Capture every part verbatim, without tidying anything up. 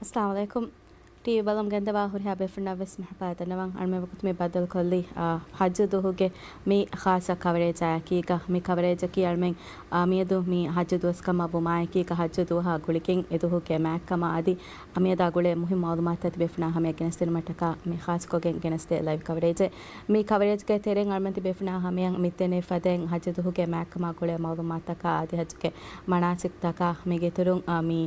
އައްސަލާމު ޢަލައިކުމް. ޓީވީ ބަލަމުން ގެންދަވާ ހުރިހާ ބޭފުޅުންނަށް ވެސް މަރުޙަބާ ދަންނަވަން. އަޅުމެން ވަގުތު މި ބައްދަލުކޮށްލީ، އާ، ޙައްޖު ދުވަހުގެ މި ޚާއްޞަ ކަވަރޭޖާއެކީގަ. މި ކަވަރޭޖަކީ އަޅުމެން، އާ، މިއަދު މި ޙައްޖު ދުވަސް ކަމަށް ވުމާއެކީގަ ޙައްޖު ދުވަހާ ގުޅިގެން އެ ދުވަހުގެ މާތްކަމާ އަދި މިއަދާ ގުޅޭ މުހިއްމު މަޢުލޫމާތުތައް ތިބޭފުޅުންނާ ހަމަޔަށް ގެނެސްދިނުމަށްޓަކާ މި ޚާއްޞަކޮށްގެން ގެނެސްދޭ ލައިވް ކަވަރޭޖެއް. މި ކަވަރޭޖްގެ ތެރެއިން އަޅުމެން ތިބޭފުޅުންނާ ހަމަޔަށް މިދެންނެވި ފަދައިން ޙައްޖު ދުވަހުގެ މާތްކަމާ ގުޅޭ މަޢުލޫމާތުތަކާ އަދި ޙައްޖުގެ މަނާސިކްތަކާ މީގެ އިތުރުން، އާ، މި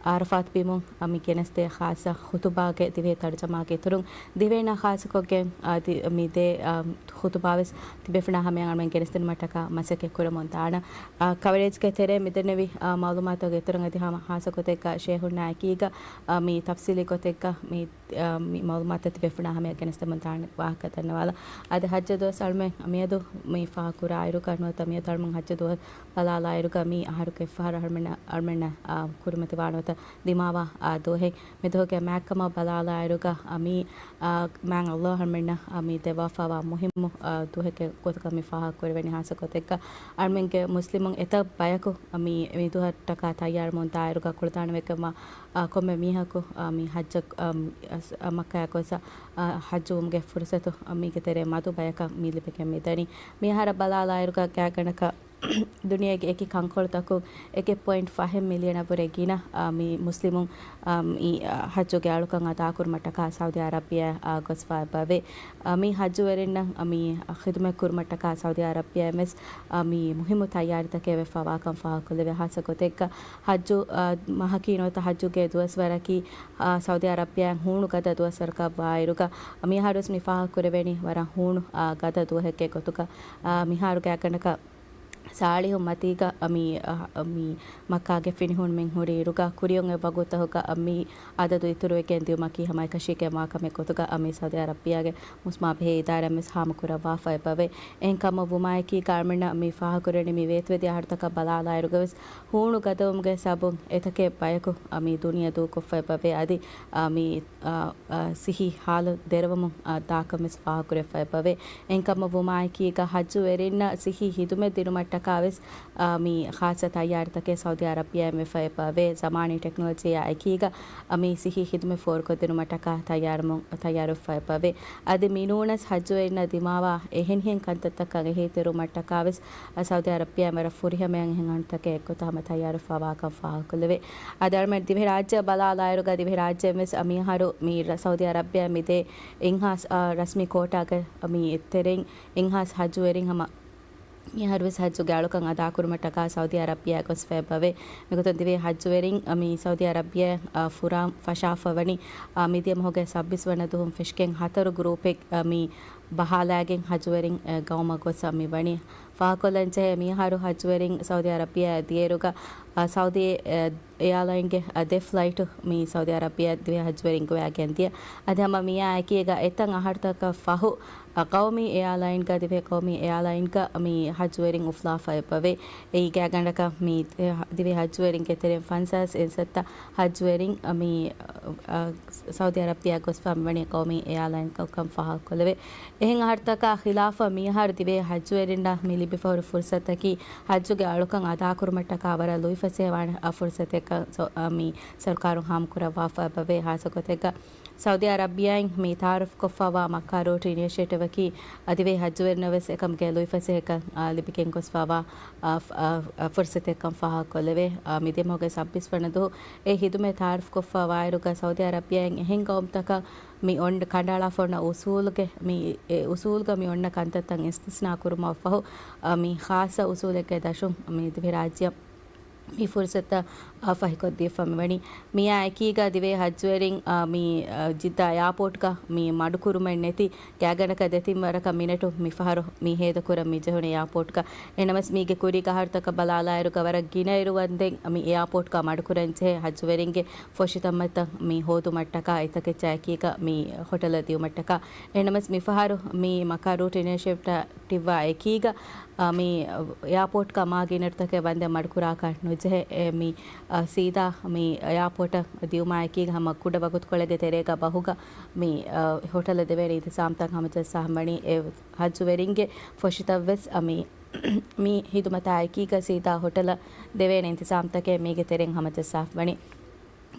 އަރަފާތު ބިމުން، އާ، މި ގެނެސްދޭ ޚާއްޞަ ޚުތުބާގެ ދިވެހި ތަރުޖަމާގެ އިތުރުން ދިވެހިންނާ ޚާއްޞަކޮށްގެން، އާ، ދި-، މި ދޭ، އާ، ޚުތުބާވެސް ތިބޭފުޅުންނާ ހަމަޔަށް އަޅުމެން ގެނެސްދިނުމަށްޓަކާ މަސައްކަތް ކުރަމުން ދާނަން. އާ، ކަވަރޭޖްގެ ތެރޭ މިދެންނެވި، އާ، މަޢުލޫމާތުގެ އިތުރުން އަދި ހަމަ ޚާއްޞަކޮށް ޝޭޚުންނާ އެކީގަ، އާ، މި ތަފްސީލީ ގޮތެއްގަ މި، އާ، މި މަޢުލޫމާތުތައް ތިބޭފުޅުންނާ ހަމަޔަށް ގެނެސްދެމުން ދާނެ ވާހަކަ ދަންނަވާލަން. އަދި ޙައްޖު ދުވަސް އަޅުމެން މިއަދު މި ފާހަގަކުރާއިރުގަ ނުވަތަ މިއަދު އަޅުމެން ޙައްޖު ދުވަސް ބަލާލާއިރުގަ މި އަހަރުގެ އެއްފަހަރު އަޅުމެންނަށް، އަޅުމެންނަށް، އާ، ކުރިމަތިވާނެ ނުވަތަ ދިމާވާ، އާ، ދުވަހެއް. މި ދުވަހުގެ މާތްކަމަށް ބަލާލާއިރުގަ، އާ، މި، އާ، މާތް ﷲ އަޅުމެންނަށް، އާ، މި ދެއްވާފައިވާ މުހިއްމު، އާ، ދުވަހެއްގެ ގޮތުގަ މި ފާހަގަކުރެވެނީ. ޚާއްޞަ ގޮތެއްގަ އަޅުމެންގެ މުސްލިމުން އެތައް ބަޔަކު މި، މި ދުވަހަށްޓަކާ ތައްޔާރުވަމުން ދާއިރުގަ ކުޅަދާނަވެގެންވާ، އާ، ކޮންމެ މީހަކު، އާ، މި ޙައްޖަށް، އާ، މި، އަސް-، އާ، މައްކާއަށް ގޮސް، އާ، ޙައްޖުވުމުގެ ފުރުޞަތު، އާ، މީގެ ތެރޭ މަދު ބަޔަކަށް މި ލިބިގެން މިދަނީ. މި އަހަރަށް ބަލާލާއިރުގަ ގާތްގަނޑަކަށް ދުނިޔޭގެ އެކި ކަންކޮޅުތަކުން އެކެއް ޕޮއިންޓް ފަހެއް މިލިއަނަށް ވުރެ ގިނަ، އާ، މި މުސްލިމުން، އާ، މި، އާ، ޙައްޖުގެ އަޅުކަން އަދާކުރުމަށްޓަކާ ސައުދީ އަރަބިއާ، އާ، ގޮސްފައި އެބަވޭ. އާ، މި ޙައްޖުވެރިންނަށް، އާ، މި ޚިދުމަތް ކުރުމަށްޓަކާ ސައުދީ އަރަބިއާއިން ވެސް، އާ، މި މުހިއްމު ތައްޔާރީތަކެއް ވެފައިވާކަން ފާހަގަކޮށްލެވޭ. ޚާއްޞަ ގޮތެއްގަ ޙައްޖު، އާ، މަހަކީ ނުވަތަ ޙައްޖުގެ ދުވަސްވަރަކީ، އާ، ސައުދީ އަރަބިއާއިން ހޫނު ގަދަ ދުވަސްވަރަކަށް ވާއިރުގަ، މިއަހަރުވެސް މި ފާހަގަކުރެވެނީ ވަރަށް ހޫނު، އާ، ގަދަ ދުވަހެއްގެ ގޮތުގަ. އާ، މިހާރު ގާތްގަނޑަކަށް ޞާލިޙު މަތީގަ މި، އަ، މި މައްކާގެ ފިނިހޫނުމެން ހުރި އިރުގަ ކުރިއޮން އެއް ވަގުތަކުގަ މި އަދަދު އިތުރުވެގެން ދިއުމަކީ ހަމައެކަށީގެންވާ ކަމެއް ގޮތުގަ މި ސައުދީ އަރަބިއާގެ މުސްމާ ބެހޭ އިދާރާއިން ވެސް ހާމަކުރައްވާފަ އެބަވޭ. އެހެން ކަމަށް ވުމާއެކީގަ އަޅުމެންނަށް މި ފާހަގަކުރެވެނީ މި ވޭތުވެދިޔަ އަހަރުތަކަށް ބަލާލާއިރުގަވެސް ހޫނު ގަދަވުމުގެ ސަބަބުން އެތަކެއް ބަޔަކު މި ދުނިޔެ ދޫކޮށްފަ އެބަވޭ. އަދި މި އާ، އާ، ސިއްހީ ޙާލު ދެރަވަމުން، އާ، ދާކަން ވެސް ފާހަގަކުރެފަ އެބަވޭ. އެހެންކަމަށް ވުމާއެކީގަ ޙައްޖުވެރިންނަށް ސިއްހީ ޚިދުމަތް ދިނުމަށްޓަކާ ވެސް، އާ، މި ޚާއްޞަ ތައްޔާރީތަކެއް ސައުދީ އަރަބިއާއިން ވެފަ އެބަވޭ. ޒަމާނީ ޓެކްނޮލޮޖީއާ އެކީގަ، އާ، މި ސިއްހީ ޚިދުމަތް ފޯރުކޮށްދިނުމަށްޓަކާ ތައްޔާރުވުމުން، ތައްޔާރުވެފަ އެބަވޭ. އަދި މިނޫނަސް ޙައްޖުވެރިންނަށް ދިމާވާ އެހެނިހެން ކަންތައްތަކަށް އެހީތެރިވުމަށްޓަކާ ވެސް، އާ، ސައުދީ އަރަބިއާއިން ވަރަށް ފުރިހަމަޔަށް އެހެން އަންނަތަކެއް އެއްގޮތަށް ހަމަ ތައްޔާރުވެފައިވާކަން ފާހަގަކޮށްލެވޭ. އަދި އަޅުމެން ދިވެހިރާއްޖެ ބަލާލާއިރުގަ ދިވެހިރާއްޖެއިން ވެސް މިއަހަރު މި ރަ-، ސައުދީ އަރަބިއާ މިދޭ އިންހާސް، އާ، ރަސްމީ ކޯޓާގަ މި ތެރެއިން އިންހާސް ޙައްޖުވެރިން ހަމަ މިއަހަރުވެސް ޙައްޖުގެ އަޅުކަން އަދާކުރުމަށްޓަކާ ސައުދީ އަރަބިއާ ގޮސްފަ އެބަވޭ. މިގޮތުން ދިވެހި ޙައްޖުވެރިން މި ސައުދީ އަރަބިއާ، އާ، ފުރާ ފަށާފަ ވަނީ، އާ، މިދިޔަ މަހުގެ ސައްބީސް ވަނަ ދުވަހުން ފެށިގެން ހަތަރު ގްރޫޕެއް، އާ، މި ބަހާލާގެން ޙައްޖުވެރިން، އެ، ގައުމަށް ގޮސް މި ވަނީ. ފާހަގަކޮށްލަންޖެހޭ، މިއަހަރު ޙައްޖުވެރިން ސައުދީ އަރަބިއާ ދިޔައިރުގަ، އަ، ސައުދީ، އެ، އެއާލައިންގެ، އަ، ދެ ފްލައިޓު މި ސައުދީ އަރަބިއާ ދިވެހި ޙައްޖުވެރިން ގޮވައިގެން ދިޔަ. އަދި ހަމަ މިއާ އެކީގަ އެތައް އަހަރުތަކަށް ފަހު، އަ، ޤައުމީ އެއާލައިންގަ، ދިވެހި ޤައުމީ އެއާލައިންގަ މި ޙައްޖުވެރިން އުފުލާފަ އެބަވޭ. އެއީ ގާތްގަނޑަކަށް މި، އެ، ދިވެހި ޙައްޖުވެރިންގެ ތެރެއިން ފަންސާސް އިންސައްތަ ޙައްޖުވެރިން މި، އަ، ސައުދީ އަރަބިއާ ގޮސްފަ މިވަނީ ޤައުމީ އެއާލައިންކަން ފާހަގަކޮށްލެވޭ. އެހެން އަހަރުތަކާ ޚިލާފަށް މިއަހަރު ދިވެހި ޙައްޖުވެރިންނަށް މި ލިބިފަހުރި ފުރުޞަތަކީ ޙައްޖުގެ އަޅުކަން އަދާކުރުމަށްޓަކާ ވަރަށް ލުއިފަސޭހަވާނެ ފުރުޞަތެއްކަން ސޮ-، މި ސަރުކާރުން ހާމަކުރައްވާފަ އެބަވޭ. ޚާއްޞަ ގޮތެއްގަ ސައުދީ އަރަބިއާއިން މި ތައާރަފްކޮށްފައިވާ މައްކާ ރޫޓް އިނިޝިއޭޓިވަކީ ދިވެހި ޙައްޖުވެރިންނަށް ވެސް އެކަމުގެ ލުއިފަސޭހަކަން ލިބިގެން ގޮސްފައިވާ ފުރުޞަތެއްކަން ފާހަގަކޮށްލެވޭ. މިދިޔަ މަހުގެ ސައްބީސް ވަނަ ދުވަހު އެ ޚިދުމަތް ތައާރަފްކޮށްފައިވާއިރުގަ ސައުދީ އަރަބިއާއިން އެހެން ގައުމުތަކަށް މި އޮން ކަނޑައަޅާފަ އޮންނަ އުސޫލުގެ މި، އެ އުސޫލުގަ މި އޮންނަ ކަންތައްތައް އިސްތިސްނާ ކުރުމަށްފަހު، މި ޚާއްޞަ އުސޫލެއްގެ ދަށުން މި ދިވެހިރާއްޖެއަށް މި ފުރުޞަތަށް ފަހިކޮށްދީފަ މިވަނީ. މިއާ އެކީގަ ދިވެހި ޙައްޖުވެރިން، މި، ޖިއްދާ އެއާޕޯޓްގަ މި މަޑުކުރުމެއް ނެތި ގާތްގަނޑަކަށް ދެތިން ވަރަކަށް މިނެޓު މިފަހަރު މި ހޭދަކުރަން މި ޖެހުނު އެއާޕޯޓްގަ. އެހެންނަމަވެސް މީގެ ކުރީގެ އަހަރުތަކަށް ބަލާލާއިރުގަ ވަރަށް ގިނަ އިރު ވަންދެން މި އެއާޕޯޓްގަ މަޑުކުރަންޖެހޭ ޙައްޖުވެރިންގެ ފޮށިތައްމަތައް މި ހޯދުމަށްޓަކާ އެތަކެއްޗާ އެކީގަ މި ހޮޓަލަށް ދިއުމަށްޓަކާ. އެހެންނަމަވެސް މިފަހަރު މި މައްކާ ރޫޓް އިނިޝިއޭޓިވްއާ އެކީގަ، އާ، މި އެއާޕޯޓްގަ މާ ގިނަ އިރުތަކެއް ވަންދެން މަޑުކުރާކަށް ނުޖެހޭ. އެ މި، އާ، ސީދާ މި އެއާޕޯޓަށް ދިއުމާއެކީގަ ހަމަ ކުޑަ ވަގުތުކޮޅެއްގެ ތެރޭގަ ބަހުގަ މި، އާ، ހޮޓަލަށް ދެވޭނެ އިންތިޒާމްތައް ހަމަޖައްސާފަ ވަނީ. އެ ޙައްޖުވެރިންގެ ފޮށިތައްވެސް، އާ، މި، މި ޚިދުމަތާ އެކީގަ ސީދާ ހޮޓަލަށް ދެވޭނެ އިންތިޒާމްތަކެއް މީގެ ތެރެއިން ހަމަޖައްސާފަ ވަނީ.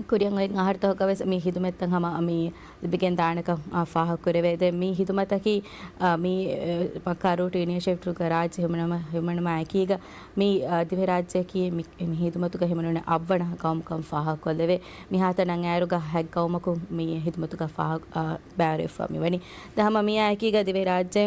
ކުރިއަށް އޮތް އަހަރުތަކުގަ ވެސް މި ހިދުމަތްތައް ހަމަ މި ލިބިގެން ދާނެކަން، އާ، ފާހަގަކުރެވޭ. ދެން މި ހިދުމަތަކީ، އާ، މި، އެ، މައްކާ ރޫޓް އިނިޝިއޭޓިވްގެ ރާއްޖެ ހިމަނުމަ-، ހިމަނުމާ އެކީގަ މި، އާ، ދިވެހިރާއްޖެއަކީ މި، މި ހިދުމަތުގަ ހިމަނުނެ އަށްވަނަ ގައުމުކަން ފާހަގަކޮށްލެވޭ. މިހާތަނަށް އައިރުގަ ހަތް ގައުމަކުން މި ހިދުމަތުގަ ފާހަގަ، އާ، ބައިވެރިވެފަ މިވަނީ. ދެން ހަމަ މިއާ އެކީގަ ދިވެހިރާއްޖެ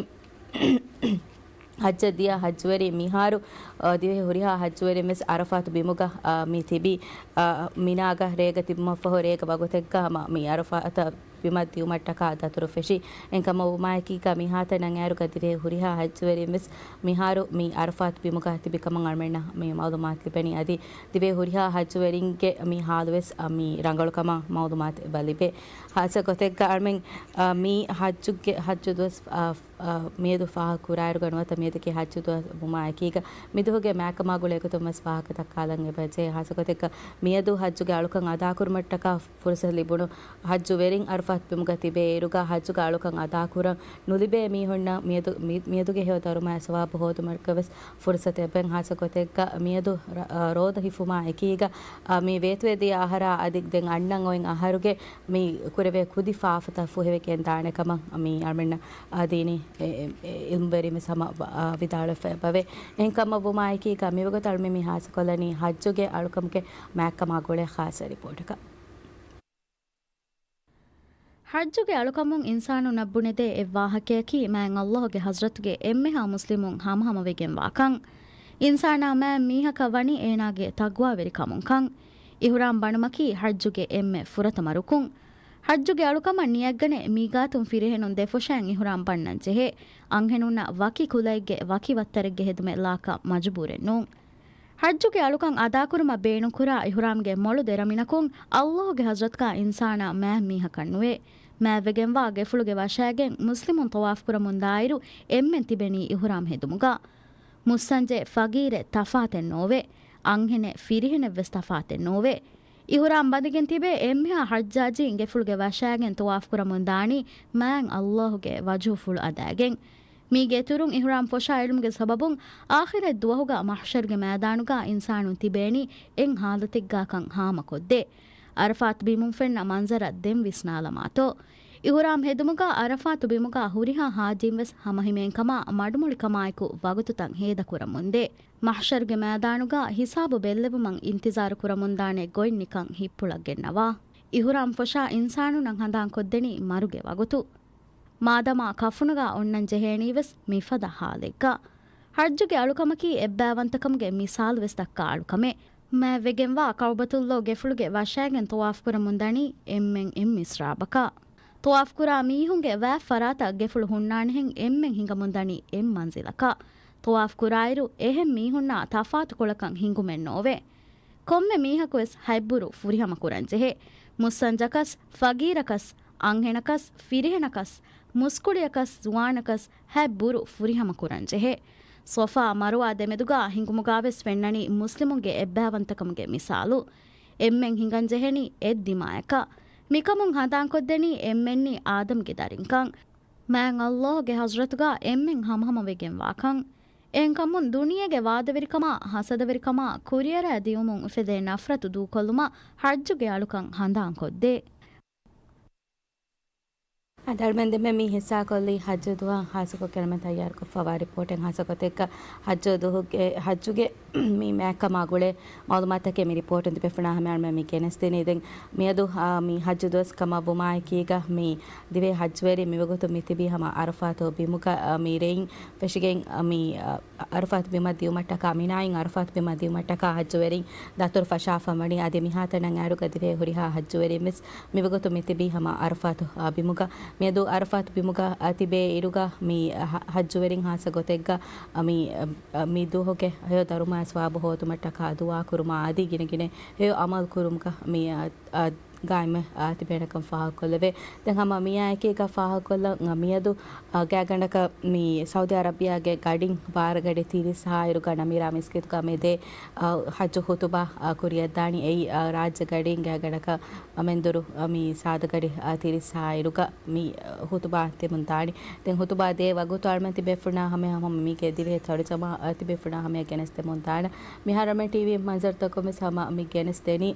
ހައްޖަށް ދިޔަ ހައްޖުވެރިން މިހާރު، އާ، ދިވެހި ހުރިހާ ހައްޖުވެރިން ވެސް އަރަފާތު ބިމުގަ، އާ، މި ތިބީ، އާ، މިނާގަ ރޭގަ ތިބުމަށްފަހު ރޭގަ ވަގުތެއްގަ ހަމަ މި އަރަފާތަށް ބިމަށް ދިޔުމަށްޓަކާ ދަތުރު ފެށި. އެހެންކަމަށް ވުމާއެކީގަ މިހާތަނަށް އައިރުގަ ދިވެހި ހުރިހާ ހައްޖުވެރިން ވެސް މިހާރު މި އަރަފާތު ބިމުގަ ތިބި ކަމަށް އަޅުމެންނަށް މި މައުލޫމާތު ލިބެނީ. އަދި ދިވެހި ހުރިހާ ހައްޖުވެރިންގެ މި ހާލު ވެސް، އާ، މި ރަނގަޅު ކަމަށް މައުލޫމާތު އެބަ ލިބޭ. ހާއްސަ ގޮތެއްގަ އަޅުމެން، އާ، މި ހައްޖުގެ، ހައްޖު ދުވަސް، އާ، އާ، މިއަދު ފާހަގަ ކުރާއިރުގަ ނުވަތަ މިއަދަކީ ހައްޖު ދުވަސް ވުމާ އެކީގަ މިދުވަހުގެ މާތްކަމާ ގުޅޭ ގޮތުން ވެސް ފާހަގަ ދައްކާލަން އެބަޖެހޭ. ހާއްސަ ގޮތެއްގަ މިއަދު ހައްޖުގެ އަޅުކަން އަދާކުރުމަށްޓަކާ ފުރުސަތު ލިބުނު ހައްޖުވެރިން އަރަފާތު ބިމުގަ ތިބޭ އިރުގަ ހައްޖުގެ އަޅުކަން އަދާކުރަން ނުލިބޭ މީހުންނަށް މިއަދު، މި، މިއަދުގެ ހެޔޮ ދަރުމައާ ސަވާބު ހޯދުމަށްޓަކާ ވެސް ފުރުސަތު އެބަ ހާއްސަ ގޮތެއްގަ މިއަދު ރަ-، އާ، ރޯދަ ހިފުމާ އެކީގަ، އާ، މި ވޭތުވެދިޔަ އަހަރާ އަދި ދެން އަންނަން އޮތް އަހަރުގެ މި ކުރެވޭ ކުދި ފާފަތައް ފުހެވިގެން ދާނެ ކަމަށް މި އަޅުމެންނަށް، އާ، ދީނީ އެ، އެ، އެ، އިލްމުވެރިން ވެސް ހަމަ ވި-، އާ، ވިދާޅުވެފަ އެބަވޭ. އެހެންކަމަށް ވުމާއެކީގަ މިވަގުތު އަޅުމެން މި ހާއްސަކޮށްލަނީ ހައްޖުގެ އަޅުކަމުގެ މާތްކަމާ ގުޅޭ ޚާއްސަ ރިޕޯޓަކަށް. ޙައްޖުގެ އަޅުކަމުން އިންސާނުންނަށް ބުނެދޭ އެއް ވާހަކަޔަކީ، މާތް ﷲ ގެ ޙަޟްރަތުގެ އެންމެހާ މުސްލިމުން ހަމަހަމަވެގެންވާކަން. އިންސާނާ މާތް މީހަކަށް ވަނީ އޭނާގެ ތަޤްވާވެރިކަމުންކަން. އިޙްރާމް ބަނުމަކީ ޙައްޖުގެ އެންމެ ފުރަތަމަ ރުކުން. ޙައްޖުގެ އަޅުކަމަށް ނިޔަތްގަނެ، މީގާތުން ފިރިހެނުން ދެފުށައިން އިޙްރާމް ބަންނަން ޖެހޭ. އަންހެނުންނަށް ވަކި ކުލައެއްގެ ވަކި ވައްތަރެއްގެ ހެދުމެއް ލާކަށް މަޖުބޫރެއް ނޫން. ޙައްޖުގެ އަޅުކަން އަދާކުރުމަށް ބޭނުންކުރާ އިޙްރާމްގެ މޮޅު ދެރަމިނަކުން ﷲ ގެ ޙަޟްރަތުގަ އިންސާނާ މާތް މީހަކަށް ނުވޭ. މާތްވެގެންވާ ގެފުޅުގެ ވަށައިގެން މުސްލިމުން ޠަވާފު ކުރަމުންދާއިރު، އެންމެން ތިބެނީ އިޙްރާމް ހެދުމުގަ. މުއްސަންޖެ، ފަގީރެއް ތަފާތެއް ނޯވޭ. އަންހެނެއް ފިރިހެނެއްވެސް ތަފާތެއް ނޯވޭ. އިޙްރާމް ބަނދެގެން ތިބޭ އެންމެހާ ޙައްޖާޖީން ގެފުޅުގެ ވަށައިގެން ޠަވާފު ކުރަމުންދާނީ މާތް ﷲ ގެ ވަޖުހުފުޅު އަދައިގެން. މީގެ އިތުރުން އިޙްރާމް ފޮށާ އެޅުމުގެ ސަބަބުން އާޚިރަތް ދުވަހުގަ މަޙްޝަރުގެ މައިދާނުގަ އިންސާނުން ތިބޭނީ އެއް ޙާލަތެއްގާކަން ހާމަކޮށްދޭ. ޢަރަފާތު ބިމުން ފެންނަ މަންޒަރަށް ދެން ވިސްނާލަމާތޯ. އިޙްރާމް ހެދުމުގަ ޢަރަފާތު ބިމުގަ ހުރިހާ ޙާޖީން ވެސް ހަމަހިމޭންކަމާ މަޑުމޮޅިކަމާއެކު ވަގުތުތައް ހޭދަކުރަމުންދޭ. މަޙްޝަރުގެ މައިދާނުގަ ހިސާބު ބެއްލެވުމަށް އިންތިޒާރު ކުރަމުންދާނެ ގޮތް ނިކަން ހިއްޕުޅަށްގެންނަވާ. އިޙްރާމް ފޮށާ އިންސާނުންނަށް ހަނދާންކޮށްދެނީ މަރުގެ ވަގުތު. މާދަމާ ކަފުނުގަ އޮންނަން ޖެހޭނީވެސް މިފަދަ ޙާލެއްގަ. ޙައްޖުގެ އަޅުކަމަކީ އެއްބައިވަންތަކަމުގެ މިސާލުވެސް ދައްކާ އަޅުކަމެއް. މާތްވެގެންވާ ކަޢުބަތުﷲ ގެފުޅުގެ ވަށައިގެން ޠަވާފު ކުރަމުންދަނީ އެންމެން އެއް މިސްރާބަކަށް. ޠަވާފު ކުރާ މީހުންގެ ވާތް ފަރާތަށް ގެފުޅު ހުންނާނެހެން އެންމެން ހިނގަމުންދަނީ އެއް މަންޒިލަކަށް. ޠަވާފު ކުރާއިރު، އެހެން މީހުންނާ ތަފާތުކޮޅަކަށް ހިނގުމެއް ނޯވޭ. ކޮންމެ މީހަކުވެސް ހަތްބުރު ފުރިހަމަ ކުރަން ޖެހޭ. މުއްސަންޖަކަސް، ފަގީރަކަސް، އަންހެނަކަސް، ފިރިހެނަކަސް، މުސްކުޅިޔަކަސް، ޒުވާނަކަސް، ހަތްބުރު ފުރިހަމަ ކުރަން ޖެހޭ. ޞަފާ މަރުވާ ދެމެދުގަ ހިނގުމުގަވެސް ފެންނަނީ މުސްލިމުންގެ އެއްބައިވަންތަކަމުގެ މިސާލު. އެންމެން ހިނގަން ޖެހެނީ އެއް ދިމާޔަކަށް. މިކަމުން ހަނދާންކޮށްދެނީ އެންމެންނީ އާދަމްގެ ދަރިންކަން. މާތް ﷲ ގެ ޙަޟްރަތުގަ އެންމެން ހަމަހަމަވެގެންވާކަން. އެހެންކަމުން ދުނިޔޭގެ ވާދަވެރިކަމާ، ހަސަދަވެރިކަމާ، ކުރިއަރާ ދިޔުމުން އުފެދޭ ނަފްރަތު ދޫކޮށްލުމަށް ޙައްޖުގެ އަޅުކަން ހަނދާންކޮށްދޭ. އަދި އަޅުމެން ދެންމެ މި ހިއްސާކޮށްލީ ޙައްޖު ދުވަހަށް ހާއްސަކޮށް އަޅުމެން ތައްޔާރުކޮށްފަވާ ރިޕޯޓެއް ހާއްސަ ގޮތެއްގަ ޙައްޖު ދުވަހުގެ، ޙައްޖުގެ މި މާތްކަމާ ގުޅޭ މަޢުލޫމާތަކެއް މި ރިޕޯޓުން ތިބޭފުޅުންނާ ހަމަޔަށް އަޅުމެން މި ގެނެސްދިނީ. ދެން މިއަދު، އާ، މި ޙައްޖު ދުވަސް ކަމަށް ވުމާއެކީގަ މި ދިވެހި ޙައްޖުވެރިން މިވަގުތު މި ތިބީ ހަމަ ޢަރަފާތު ބިމުގަ، އާ، މި ރެއިން ފެށިގެން، އާ، މި، އާ، ޢަރަފާތު ބިމަށް ދިޔުމަށްޓަކާ، މިނާއިން ޢަރަފާތު ބިމަށް ދިޔުމަށްޓަކާ ޙައްޖުވެރިން ދަތުރު ފަށާފަ ވަނީ. އަދި މިހާތަނަށް އައިރުގަ ދިވެހި ހުރިހާ ޙައްޖުވެރިން ވެސް މިވަގުތު މި ތިބީ ހަމަ ޢަރަފާތު، އާ، ބިމުގަ. މިއަދު ޢަރަފާތު ބިމުގަ، އާ، ތިބޭ އިރުގަ މި ޙަ-، ޙައްޖުވެރިން ހާއްސަ ގޮތެއްގަ، އާ، މި، އާ، މި ދުވަހުގެ ހެޔޮ ދަރުމައާ ސަވާބު ހޯދުމަށްޓަކާ ދުޢާ ކުރުމާ އަދި ގިނަ ގިނަ ހެޔޮ ޢަމަލު ކުރުމުގަ މި، އާ، އާ، ގާއިމް، އާ، ތިބޭނެކަން ފާހަގަކޮށްލެވޭ. ދެން ހަމަ މިއާއެކީގަ ފާހަގަކޮށްލަން، އާ، މިއަދު، އާ، ގާތްގަނޑަކަށް މި ސައުދީ އަރަބިއާގެ ގަޑިން ބާރަ ގަޑި ތިރީސް ހާއިރުގަ ނަމީރާ މިސްކިތުގަ މެދޭ، އާ، ޙައްޖު ޚުތުބާ، އާ، ކުރިއަށްދާނީ. އެއީ، އާ، ރާއްޖެ ގަޑިން ގާތްގަނޑަކަށް، އާ، މެންދުރު، އާ، މި ސާދަ ގަޑި، އާ، ތިރީސް ހާއިރުގަ މި، އާ، ޚުތުބާ ދެމުންދާނީ. ދެން ޚުތުބާ ދޭ ވަގުތު އަޅުމެން ތިބޭފުޅުންނާ ހަމަޔަށް ހަމަ މީގެ ދިވެހި ތަރުޖަމާ، އާ، ތިބޭފުޅުންނާ ހަމަޔަށް ގެނެސްދެމުންދާނެ. މިހާރު އަޅުމެން ޓީވީ މަންޒަރުތަކުން ވެސް ހަމަ މި ގެނެސްދެނީ.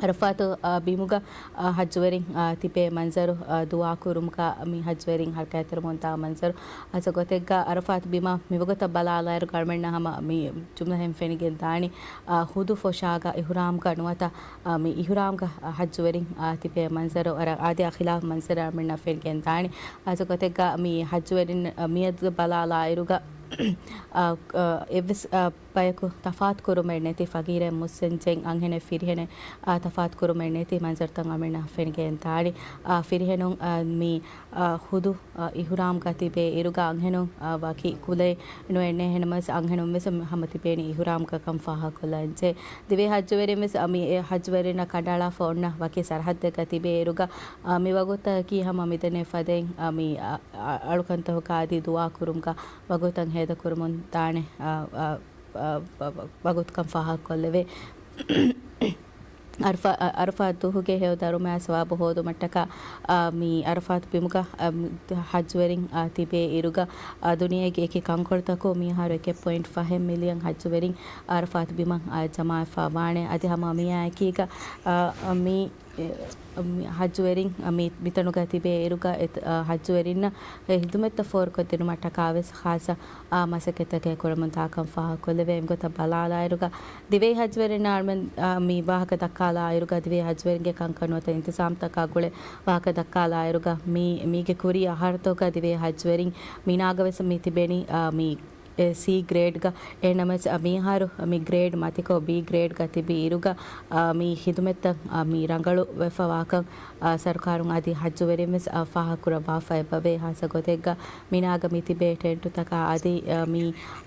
އަރަފާތު، އާ، ބިމުގަ، އާ، ޙައްޖުވެރިން، އާ، ތިބޭ މަންޒަރު، އާ، ދުޢާ ކުރުމުގަ މި ޙައްޖުވެރިން ޙަރަކާތްތެރިވަމުންދާ މަންޒަރު. އާ، ސަ ގޮތެއްގަ އަރަފާތު ބިމަށް މިވަގުތަށް ބަލާލާއިރު އަޅުމެންނަށް ހަމަ މި ޖުމްލަހެން ފެނިގެން ދާނީ، އާ، ހުދު ފޮށާގަ އިޙުރާމްގަ ނުވަތަ، އާ، މި އިޙުރާމްގަ، އާ، ޙައްޖުވެރިން، އާ، ތިބޭ މަންޒަރު ވަރަށް އާދަޔާ ޚިލާފު މަންޒަރެއް އަޅުމެންނަށް ފެނިގެން ދާނީ. އާ، ސަ ގޮތެއްގަ މި ޙައްޖުވެރިން، އާ، މިއަދު ބަލާލާއިރުގަ، އާ، އާ، އެއްވެސް، އާ، ބަޔަކު ތަފާތުކުރުމެއް ނެތި، ފަގީރެއް މުއްސަންޖެން އަންހެނެއް ފިރިހެނެއް، އާ، ތަފާތުކުރުމެއް ނެތި މަންޒަރުތައް އަޅުމެންނަށް ފެނިގެން ދާނީ. އާ، ފިރިހެނުން، އާ، މި، އާ، ހުދު، އާ، އިޙުރާމްގަ ތިބޭ އިރުގަ އަންހެނުން، އާ، ވަކި ކުލައެއް ނުވެ އެންނެ، އެހެންނަމަވެސް އަންހެނުން ވެސް ހަމަ ތިބޭނީ އިޙުރާމްގަ ކަން ފާހަގަކޮށްލަންޖެ. ދިވެހި ޙައްޖުވެރިން ވެސް، އާ، މި އެ ޙައްޖުވެރިންނަށް ކަނޑައަޅާފަ އޮންނަ ވަކި ސަރަޙައްދެއްގަ ތިބޭ އިރުގަ، އާ، މި ވަގުތަކީ ހަމަ މިދެންނެވި ފަދައިން، އާ، މި، އާ، އަ-، އަޅުކަންތަކުގަ އަދި ދުޢާ ކުރުމުގަ ވަގުތަށް ހޭދަކުރަމުން ދާނެ، އާ، އާ، އާ، ވަ-، ވަ-، ވަގުތުކަން ފާހަގަކޮށްލެވޭ. އަރަފާ-، އަ-، އަރަފާތު ދުވަހުގެ ހެޔޮ ދަރުމަޔާ ސަވާބު ހޯދުމަށްޓަކާ، އާ، މި އަރަފާތު ބިމުގަ، އާ، މި ޙައްޖުވެރިން، އާ، ތިބޭ އިރުގަ، އާ، ދުނިޔޭގެ އެކި ކަންކޮޅުތަކުން މިއަހަރު އެކެއް ޕޮއިންޓް ފަހެއް މިލިއަން ޙައްޖުވެރިން އަރަފާތު ބިމަށް، އާ، ޖަމާވެފަ ވާނެ. އަދި ހަމަ މިއާ އެކީގަ، އާ، މި އެ، މި ޙައްޖުވެރިން، އަ، މި، މިތަނުގަ ތިބޭ އިރުގަ އެތ-، އަ، ޙައްޖުވެރިންނަށް އެ ހިދުމަތްތައް ފޯރުކޮށްދިނުމަށްޓަކާ ވެސް ޚާއްޞަ، އަ، މަސައްކަތްތަކެއް ކުރަމުން ދާކަން ފާހަގަކޮށްލެވޭ. އެމްގޮތަށް ބަލާލާއިރުގަ ދިވެހި ޙައްޖުވެރިންނަށް އަޅުމެން، އަ، މި ވާހަކަ ދައްކާލާއިރުގަ ދިވެހި ޙައްޖުވެރިންގެ ކަންކަން ނުވަތަ އިންތިޒާމްތަކާ ގުޅޭ ވާހަކަ ދައްކާލާއިރުގަ މި، މީގެ ކުރީ އަހަރުތަކުގަ ދިވެހި ޙައްޖުވެރިން މިނާގަ ވެސް މި ތިބެނީ، އަ، މި އެ ސީ ގްރޭޑްގަ. އެހެންނަމަވެސް، އަ، މިއަހަރު މި ގްރޭޑް މަތިކޮށް ބީ ގްރޭޑްގަ ތިބި އިރުގަ، އަ، މި ހިދުމަތްތައް، އަ، މި ރަނގަޅު ވެފަ ވާކަން، އަ، ސަރުކާރުން އަދި ޙައްޖުވެރިން ވެސް، އަ، ފާހަގަކުރައްވާފަ އެބަވޭ. ހާއްސަ ގޮތެއްގަ މިނާގަ މި ތިބޭ ޓެންޓުތަކާ އަދި، އަ، މި،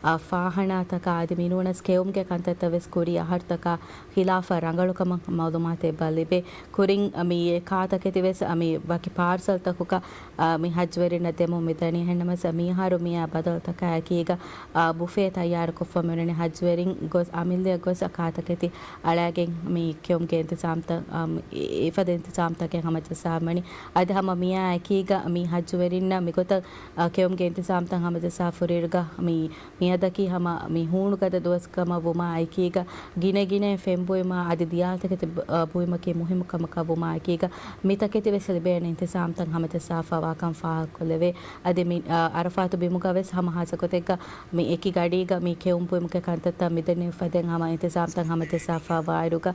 އަ، ފާހަނާތަކާ އަދި މިނޫނަސް ކެއުމުގެ ކަންތައްތައް ވެސް ކުރީ އަހަރުތަކާ ޚިލާފަށް ރަނގަޅުކަމަށް މަޢުލޫމާތެއް އެބަ ލިބޭ. ކުރިން މި އެ ކާތަކެތި ވެސް މި ވަކި ޕާރްސަލްތަކުގަ، އާ، މި ޙައްޖުވެރިންނަށް ދެމުން މިދަނީ. އެހެންނަމަވެސް މިއަހަރު މިއާ ބަދަލުތަކާ އެކީގަ، އާ، ބުފޭ ތައްޔާރުކޮށްފަ މިއުޅެނީ. ޙައްޖުވެރިން ގޮސް އަމިއްލަޔަށް ގޮސް ކާތަކެތި އަޅާގެން މި ކެއުމުގެ އިންތިޒާމްތައް، އާ، މި އެ-، އެފަދަ އިންތިޒާމްތަކެއް ހަމަޖައްސާފަ މިއުޅެނީ. އަދި ހަމަ މިއާ އެކީގަ މި ޙައްޖުވެރިންނަށް މިގޮތަށް، އާ، ކެއުމުގެ އިންތިޒާމްތައް ހަމަޖައްސާފަ ހުރިއިރުގަ މި މިއަދަކީ ހަމަ މި ހޫނުގަދަ ދުވަސް ކަމަށް ވުމާ އެކީގަ، ގިނަ ގިނައިން ފެން ބުއިމާ އަދި ދިޔާތަކެތި ބު-، އަ، ބުއިމަކީ މުހިއްމު ކަމަކަށް ވުމާ އެކީގަ، މިތަކެތި ވެސް ލިބޭނެ އިންތިޒާމްތައް ހަމަޖައްސާފަ ވާކަން ފާހަގަކޮށްލެވޭ. އަދި މި، އަ، އަރަފާތު ބިމުގަ ވެސް ހަމަ ހާއްސަ ގޮތެއްގަ މި އެކި ގަޑީގަ މި ކެއުން ބުއިމުގެ ކަންތައްތައް މިދެންނެވި ފަދައިން ހަމަ އިންތިޒާމްތައް ހަމަޖައްސާފަ ވާއިރުގަ،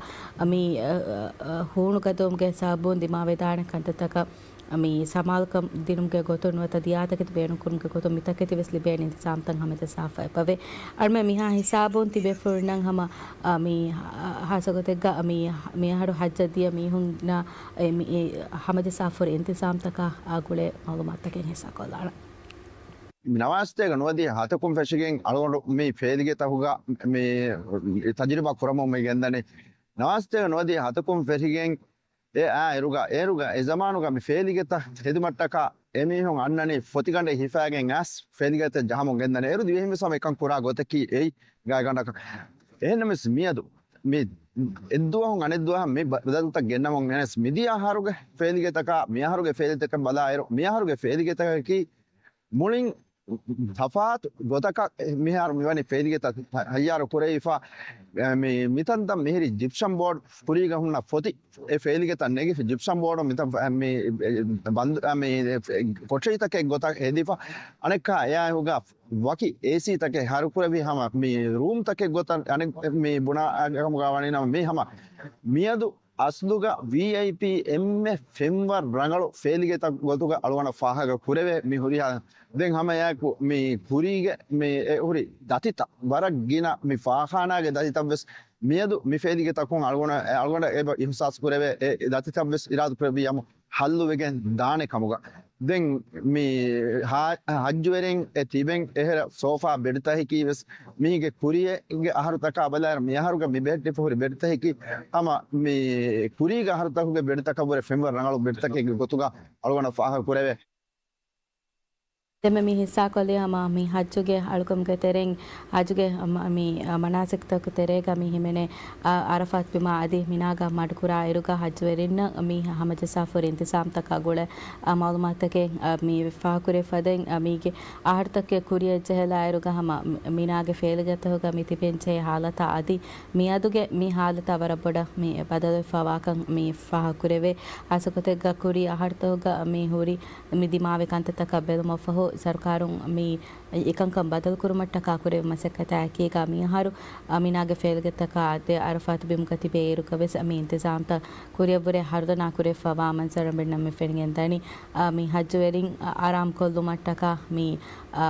މި، އަ، އަ، އަ، ހޫނުގަދަވުމުގެ ސަބަބުން ދިމާވެދާނެ ކަންތައްތަކަށް މި ސަމާލުކަން ދިނުމުގެ ގޮތުން ނުވަތަ ދިޔާތަކެތި ބޭނުންކުރުމުގެ ގޮތުން މިތަކެތި ވެސް ލިބޭނެ އިންތިޒާމްތައް ހަމަޖައްސާފަ އެބަވޭ. އަޅުމެން މިހާ ހިސާބުން ތިބޭފުޅުންނަށް ހަމަ، އަ، މި ހާ-، ހާއްސަ ގޮތެއްގަ މި، މިއަހަރު ޙައްޖަށް ދިޔަ މީހުންނަށް އެ މި، އެ ހަމަޖައްސާފަ ހުރި އިންތިޒާމްތަކާ ގުޅޭ މަޢުލޫމާތުތަކެއް ހިއްސާކޮށްލާނަން. ނަވާސްތޭގަ ނުވަދިހަ ހަތަކުން ފެށިގެން އަޅުގަނޑު މި ފޭލިގެތަކުގަ މި ތަޖުރިބާ ކުރަމުން މި ގެންދަނީ. ނަވާސްތޭގަ ނުވަދިހަ ހަތަކުން ފެށިގެން އެ އާ އިރުގަ، އޭރުގަ އެ ޒަމާނުގަ މި ފޭލިގެތައް ހެދުމަށްޓަކާ އެމީހުން އަންނަނީ ފޮތިގަނޑެއް ހިފާގެން އައިސް ފޭލިގެތައް ޖަހަމުން ގެންދަނީ. އޭރު ދިވެހިން ވެސް ހަމަ އެކަން ކުރާ ގޮތަކީ އެއީ ގާތްގަނޑަކަށް. އެހެންނަމަވެސް މިއަދު މި އެއްދުވަހުން އަނެއްދުވަހަށް މި ބަ-، ބަދަލުތައް ގެންނަމުން ގެނެސް މިދިޔަ އަހަރުގެ ފޭލިގެތަކާ މިއަހަރުގެ ފޭލިގެތަކަށް ބަލާއިރު، މިއަހަރުގެ ފޭލިގެތަކަކީ މުޅިން ތަފާތު ގޮތަކަށް މިހާރު މިވަނީ ފޭލިގެތައް ތަ-، ތައްޔާރު ކުރެވިފަ، މި، މިތަންތަން މިހިރީ ޖިޕްސަމް ބޯޑް ކުރީގަ ހުންނަ ފޮތި އެ ފޭލިގެތައް ނެގިފި ޖިޕްސަމް ބޯޑު މިތަން މި، ބަންދު، މި، ކޮޓަރިތަކެއް ގޮތަށް ހެދިފަ، އަނެއްކާ އެއާއެކުގަ ވަކި އޭސީތަކެއް ހަރުކުރެވި ހަމަ މި ރޫމްތަކެއް ގޮތަށް އަނެއް މި ބުނާ ކަމުގަ ވަނީ ނަމަ މި ހަމަ މިއަދު އަސްލުގަ ވީއައިޕީ އެންމެ ފެންވަރު ރަނގަޅު ފޭލިގެތައް ގޮތުގަ އަޅުގަނޑަށް ފާހަގަ ކުރެވޭ މި ހުރިހާ. ދެން ހަމައެއާއެކު މި ކުރީގެ މި އެ ހުރި ދަތިތައް ވަރަށް ގިނަ މި ފާޚާނާގެ ދަތިތައް ވެސް މިއަދު މި ފޭލިގެތަކުން އަޅުގަނޑަށް، އަޅުގަނޑަށް އެބަ އިޙްސާސް ކުރެވޭ އެ ދަތިތައް ވެސް އިރާދަ ކުރެއްވިޔަމު ހައްލުވެގެން ދާނެ ކަމުގަ. ދެން މި ހާ-، ހައްޖުވެރިން އެ ތިބެން އެހެރަ ސޯފާ ބެޑްތަކަކީ ވެސް މީގެ ކުރިއެއްގެ އަހަރުތަކާ ބަލާއިރު މި އަހަރުގަ މި ބެހެއްޓިފަ ހުރި ބެޑްތަކަކީ ހަމަ މި ކުރީގެ އަހަރުތަކުގެ ބެޑްތަކަށްވުރެ ފެންވަރު ރަނގަޅު ބެޑްތަކެއްގެ ގޮތުގަ އަޅުގަނޑަށް ފާހަގަ ކުރެވޭ. ދެންމެ މި ހިއްސާކޮށްލީ ހަމަ މި ހައްޖުގެ އަޅުކަމުގެ ތެރެއިން، ހައްޖުގެ މަ-، މި މަނާސިކްތަކު ތެރޭގަ މި ހިމެނޭ، އަ، އަރަފާތް ބިމާ އަދި މިނާގަ މަޑުކުރާ އިރުގަ ހައްޖުވެރިންނަށް މި ހަމަޖައްސާފަހުރި އިންތިޒާމްތަކާ ގުޅޭ، އަ، މައުލޫމާތުތަކެއް، އަ، މި ފާހަގަކުރެވިފަދައިން، އަ، މީގެ އަހަރުތަކެއް ކުރިއަށް ޖެހިލާއިރުގަ ހަމަ މި-، މިނާގެ ފޭލިގެތަކުގަ މި ތިބެން ޖެހޭ ހާލަތާ އަދި މިއަދުގެ މި ހާލަތާ ވަރަށް ބޮޑަށް މި ބަދަލުވެފަވާކަން މި ފާހަގަކުރެވޭ. ހާއްސަގޮތެއްގަ ކުރީ އަހަރުތަކުގަ މި ހުރި މި ދިމާވި ކަންތައްތަކަށް ބެލުމަށްފަހު، ސަރުކާރުން މި އެކަންކަން ބަދަލުކުރުމަށްޓަކާ ކުރެވި މަސައްކަތާ އެކީގަ މިއަހަރު، އަ، މިނާގެ ފޭލިގެތަކާ އަދި އަރަފާތު ބިމުގަ ތިބޭ އިރުގަ ވެސް މި އިންތިޒާމްތައް ކުރިއަށްވުރެ ހަރުދަނާ ކުރެވިފަވާ މަންޒަރު މިންނަ މި ފެނިގެން ދަނީ. އަ، މި ހައްޖުވެރިން އަ، އަރާމްކޮށްލުމަށްޓަކާ މި، އަ،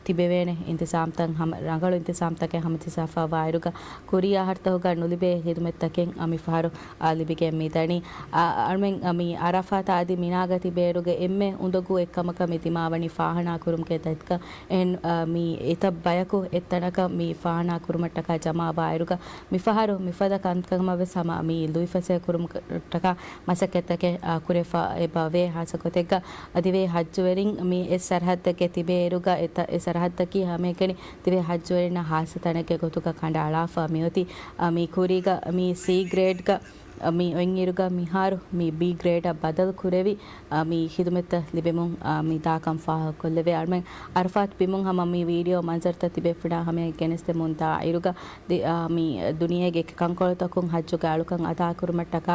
ތިބެވޭނެ އިންތިޒާމްތައް ހަމަ، ރަނގަޅު އިންތިޒާމްތަކެއް ހަމަޖައްސާފަވާއިރުގަ ކުރީ އަހަރުތަކުގަ ނުލިބޭ ހިދުމަތްތަކެއް އަ، މިފަހަރު އާ، ލިބިގެން މިދަނީ. އާ، އަޅުމެން، އާ، މި އަރަފާތާ އަދި މިނާގަ ތިބޭއިރުގެ އެންމެ އުނދަގޫ އެއްކަމަކަށް މި ދިމާވަނީ ފާހަނާ ކުރުމުގެ ދަތިކަން. އެހެން، އާ، މި އެތައް ބަޔަކު އެއްތަނަކަށް މި ފާހަނާ ކުރުމަށްޓަކާ ޖަމާވާއިރުގަ މިފަހަރު މިފަދަ ކަންކަމަށް ވެސް ހަމަ މި ލުއިފަސޭހަ ކުރުމަށްޓަކާ މަސައްކަތްތަކެއް، އާ، ކުރެފަ އެބަވޭ. ހާއްސަގޮތެއްގަ ދިވެހި ހައްޖުވެރިން މި އެއް ސަރަހައްދެއްގެ ތިބޭއިރުގަ އެތަ-، އެ ސަރަހައްދަކީ ހަމައެކަނި ދިވެހި ހައްޖުވެރިންނަށް ހާއްސަ ތަނެއްގެ ގޮތުގަ ކަނޑައަޅާފަ މިއޮތީ. އާ، މި ކުރީގަ މި ސީ ގްރޭޑްގަ މި އޮތްއިރުގަ މިހާރު މި ބީ ގްރޭޑަށް ބަދަލު ކުރެވި، އާ، މި ހިދުމަތްތައް ލިބެމުން، އާ، މި ދާކަން ފާހަގަކޮށްލެވޭ. އަޅުމެން އަރަފާތް ބިމުން ހަމަ މި ވީޑިއޯ މަންޒަރުތައް ތިބޭފުޅާ ހަމަޔަށް ގެނެސްދެމުން ދާ އިރުގަ ދި-، އާ، މި ދުނިޔޭގެ އެކި ކަންކޮޅުތަކުން ހައްޖުގެ އަޅުކަން އަދާކުރުމަށްޓަކާ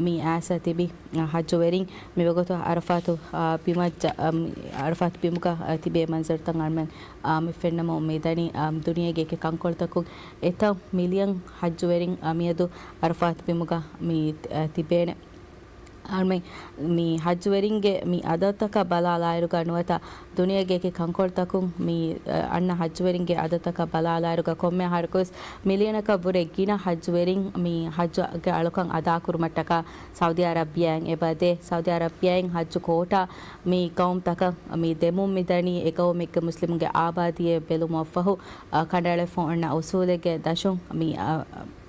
މި އައިސް ތިބި، އާ، ހައްޖުވެރިން މިވަގުތު އަރަފާތު، އާ، ބިމަށް ޖަ-، އާ، މި އަރަފާތު ބިމުގަ، އާ، ތިބޭ މަންޒަރުތައް އަޅުމެން، އާ، މި ފެންނަމުން މި ދަނީ، އާ، ދުނިޔޭގެ އެކި ކަންކޮޅުތަކުން އެތައް މިލިއަން ހައްޖުވެރިން، އާ، މިއަދު އަރަފާތު ބިމުގަ މި، އާ، ތިބޭނެ. އަޅުމެން މި ހައްޖުވެރިންގެ މި އަދަދުތަކަށް ބަލާލާއިރުގަ ނުވަތަ ދުނިޔޭގެ އެކި ކަންކޮޅުތަކުން މި، އަ، އަންނަ ހައްޖުވެރިންގެ އަދަދުތަކަށް ބަލާލާއިރުގަ ކޮންމެ އަހަރަކުވެސް މިލިއަނަކަށް ވުރެ ގިނަ ހައްޖުވެރިން މި ހައްޖުގެ އަޅުކަން އަދާކުރުމަށްޓަކާ ސައުދީ އަރަބިއާއިން އެބަދޭ. ސައުދީ އަރަބިއާއިން ހައްޖު ކޯޓާ މި ގައުމުތަކަށް މި ދެމުން މިދަނީ އެގައުމެއްގެ މުސްލިމުންގެ އާބާދީއެއް ބެލުމަށްފަހު، އަ، ކަނޑައެޅިފަ އޮންނަ އުސޫލެއްގެ ދަށުން މި، އަ،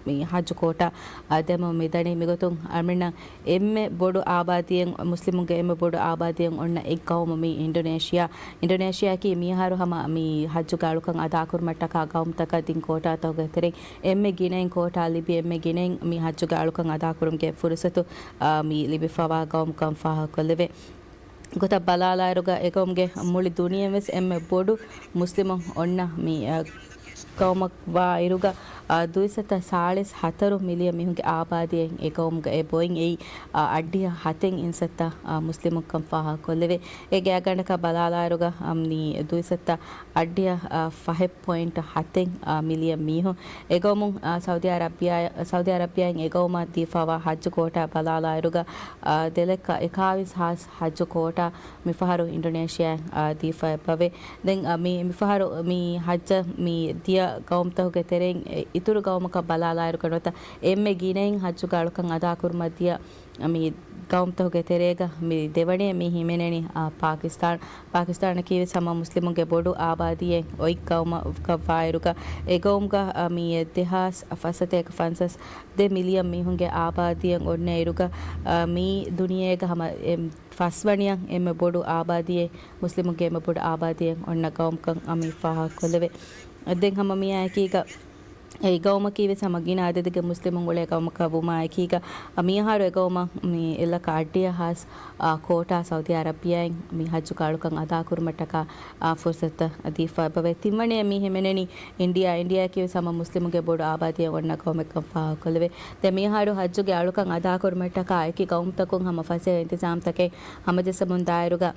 މި ހައްޖު ކޯޓާ، އަ، ދެމުން މިދަނީ. މިގޮތުން އަޅުމެންނަށް އެންމެ ބޮޑު އާބާދީއެއް، މުސްލިމުންގެ އެންމެ ބޮޑު އާބާދީއެއް އޮންނަ އެއް ގައުމު މި އިންޑޮނޭޝިއާ. އިންޑޮނޭޝިއާއަކީ މިއަހަރު ހަމަ މި ހައްޖުގެ އަޅުކަން އަދާކުރުމަށްޓަކާ ގައުމުތަކަށް ދިން ކޯޓާތަކުގެ ތެރެއިން އެންމެ ގިނައިން ކޯޓާ ލިބި އެންމެ ގިނައިން މި ހައްޖުގެ އަޅުކަން އަދާކުރުމުގެ ފުރުސަތު، އާ، މި ލިބިފަވާ ގައުމުކަން ފާހަގަކޮށްލެވޭ. ގޮތަށް ބަލާލާއިރުގަ އެގައުމުގެ މުޅި ދުނިޔެއިން ވެސް އެންމެ ބޮޑު މުސްލިމުން އޮންނަ މި، އަ، ގައުމަށް ވާ އިރުގަ، އަ، ދުއިސައްތަ ސާޅީސް ހަތަރު މިލިއަން މީހުންގެ އާބާދީއެއް އެގައުމުގަ އެބައޮތް އެއީ، އަ، އަށްޑިހަ ހަތެއް އިންސައްތަ، އަ، މުސްލިމުންކަން ފާހަގަކޮށްލެވޭ. އޭގެ އަގަނޑަކަށް ބަލާލާއިރުގަ، އަ، މި ދުއިސައްތަ އަށްޑިހަ، އަ، ފަހެއް ޕޮއިންޓް ހަތެއް، އާ، މިލިއަން މީހުން. އެގައުމުން، އާ، ސައުދީ އަރަބިއާ، ސައުދީ އަރަބިއާއިން އެގައުމަށް ދީފަވާ ހައްޖު ކޯޓާ ބަލާލާއިރުގަ، އާ، ދެލައްކަ އެކާވީސް ހާސް ހައްޖު ކޯޓާ މިފަހަރު އިންޑޮނޭޝިއާއަށް، އާ، ދީފަ އެބަވޭ. ދެން، އާ، މި، މިފަހަރު މި ހައްޖަށް މި ދިޔަ ގައުމުތަކުގެ ތެރެއިން އިތުރު ގައުމަކަށް ބަލާލާއިރުގަ ނުވަތަ އެންމެ ގިނައިން ހައްޖުގެ އަޅުކަން އަދާކުރުމަށް ދިޔަ މި ގައުމުތަކުގެ ތެރޭގަ މި ދެވަނައެއް މި ހިމެނެނީ، އާ، ޕާކިސްތާން. ޕާކިސްތާނަކީ ވެސް ހަމަ މުސްލިމުންގެ ބޮޑު އާބާދީއެއް އޮތް ގައުމަކަށްވާއިރުގަ، އެ ގައުމުގަ، އާ، މި ދެހާސް ފަސްސަތޭކަ ފަންސާސް ދެ މިލިއަން މީހުންގެ އާބާދީއެއް އޮންނަ އިރުގަ، އާ، މި ދުނިޔޭގަ ހަމަ އެ ފަސްވަނައަށް އެންމެ ބޮޑު އާބާދީއެއް، މުސްލިމުންގެ އެންމެ ބޮޑު އާބާދީއެއް އޮންނަ ގައުމުކަން އަ، މި ފާހަގަކޮށްލެވޭ. ދެން ހަމަ މިއާއެކީގަ އެ ގައުމަކީ ވެސް ހަމަ ގިނަ އަދަދެއްގެ މުސްލިމުން އުޅޭ ގައުމަކަށް ވުމާއެކީގަ، މިއަހަރު އެ ގައުމަށް މި އެއްލައްކަ އަށްޑިހަ ހާސް، އާ، ކޯޓާ ސައުދީ އަރަބިއާއިން މި ހައްޖުގެ އަޅުކަން އަދާކުރުމަށްޓަކާ، އާ، ފުރުސަތުތައް ދީފަ އެބަވޭ. ތިންވަނައަށް މި ހިމެނެނީ އިންޑިއާ. އިންޑިއާއަކީ ވެސް ހަމަ މުސްލިމުންގެ ބޮޑު އާބާދީއެއް އޮންނަ ގައުމެއްކަން ފާހަގަކޮށްލެވޭ. ދެން މިއަހަރު ހައްޖުގެ އަޅުކަން އަދާކުރުމަށްޓަކާ އެކި ގައުމުތަކުން ހަމަ ފަސޭހަ އިންތިޒާމްތަކެއް ހަމަޖައްސަމުން ދާއިރުގަ،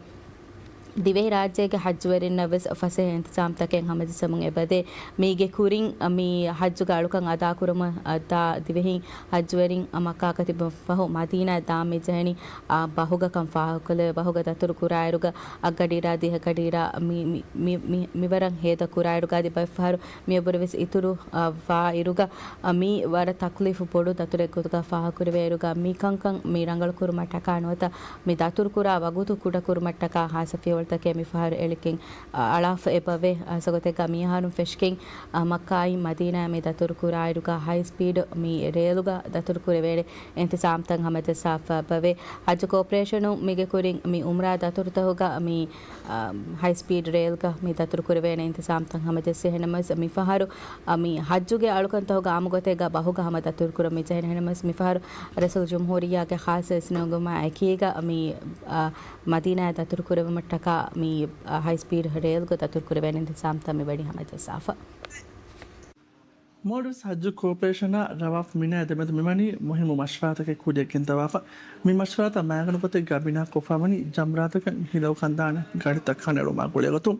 ދިވެހިރާއްޖޭގެ ހައްޖުވެރިންނަށް ވެސް ފަސޭހަ އިންތިޒާމްތަކެއް ހަމަޖައްސަމުން އެބަދޭ. މީގެ ކުރިން މި ހައްޖުގެ އަޅުކަން އަދާކުރުމަށް އަ، ދާ ދިވެހިން ހައްޖުވެރިން މައްކާގަ ތިބުމަށްފަހު މަދީނާއަށް ދާން މިޖެހެނީ، އާ، ބަހުގަ ކަން ފާހަގަކޮށްލެވޭ. ބަހުގަ ދަތުރު ކުރާއިރުގަ އަށްގަޑިއިރާ، ދިހަ ގަޑިއިރާ މި، މި، މި، މި، މިވަރަށް ހޭދަ ކުރާއިރުގަ އަދި ބައެއްފަހަރު މިއަށްވުރެ ވެސް އިތުރު، އާ، ވާއިރުގަ، އާ، މީ ވަރަށް ތަކްލީފު ބޮޑު ދަތުރެއް ގޮތުގަ ފާހަގަކުރެވޭއިރުގަ މި ކަންކަން މި ރަނގަޅުކުރުމަށްޓަކާ ނުވަތަ މި ދަތުރުކުރާ ވަގުތު ކުޑަކުރުމަށްޓަކާ ހާއްސަ ފިޔަވަޅު ތަކެއް މިފަހަރު އެޅިގެން، އަ، އަޅާފަ އެބަވޭ. އަ، ހާއްސަ ގޮތެއްގަ މިއަހަރުން ފެށިގެން، އަ، މައްކާއިން މަދީނާއަށް މި ދަތުރުކުރާއިރުގަ ހައި ސްޕީޑް މި ރޭލުގަ ދަތުރުކުރެވޭނެ އިންތިޒާމްތައް ހަމަޖައްސާފަ އެބަވޭ. ހައްޖު ކޯޕަރޭޝަނުން މީގެ ކުރިން މި އުމްރާ ދަތުރުތަކުގަ މި، އަ، ހައި ސްޕީޑް ރޭލްގަ މި ދަތުރުކުރެވޭނެ އިންތިޒާމްތައް ހަމަޖެއްސި. އެހެންނަމަވެސް މިފަހަރު، އަ، މި ހައްޖުގެ އަޅުކަންތަކުގަ އާއްމު ގޮތެއްގަ ބަހުގަ ހަމަ ދަތުރުކުރަން މިޖެހެނީ. އެހެންނަމަވެސް މިފަހަރު ރައީސުލްޖުމްހޫރިއްޔާގެ ޚާއްޞަ އިސްނެވުމާ އެކީގަ މި، އަ، މަދީނާއަށް ދަތުރުކުރެވުމަށްޓަކާ މި، އަ، ހައި ސްޕީޑް ރޭލްގަ ދަތުރުކުރެވޭނެ އިންތިޒާމްތައް މިވަނީ ހަމަޖައްސާފަ. މޯލްޑިވްސް ހައްޖު ކޯޕަރޭޝަނާ ރަވާފް މިނާ ދެމެދު މިވަނީ މުހިއްމު މަޝްވަރާތަކެއް ކުރިއަށް ގެންދަވާފަ. މި މަޝްވަރާތައް މައިގަނޑު ގޮތެއްގަ ބިނާކޮށްފަ ވަނީ ޖަމްރާތަކަށް ހިލައުކަން ދާނެ ގަޑިތައް ކަނޑައެޅުމާ ގުޅޭގޮތުން.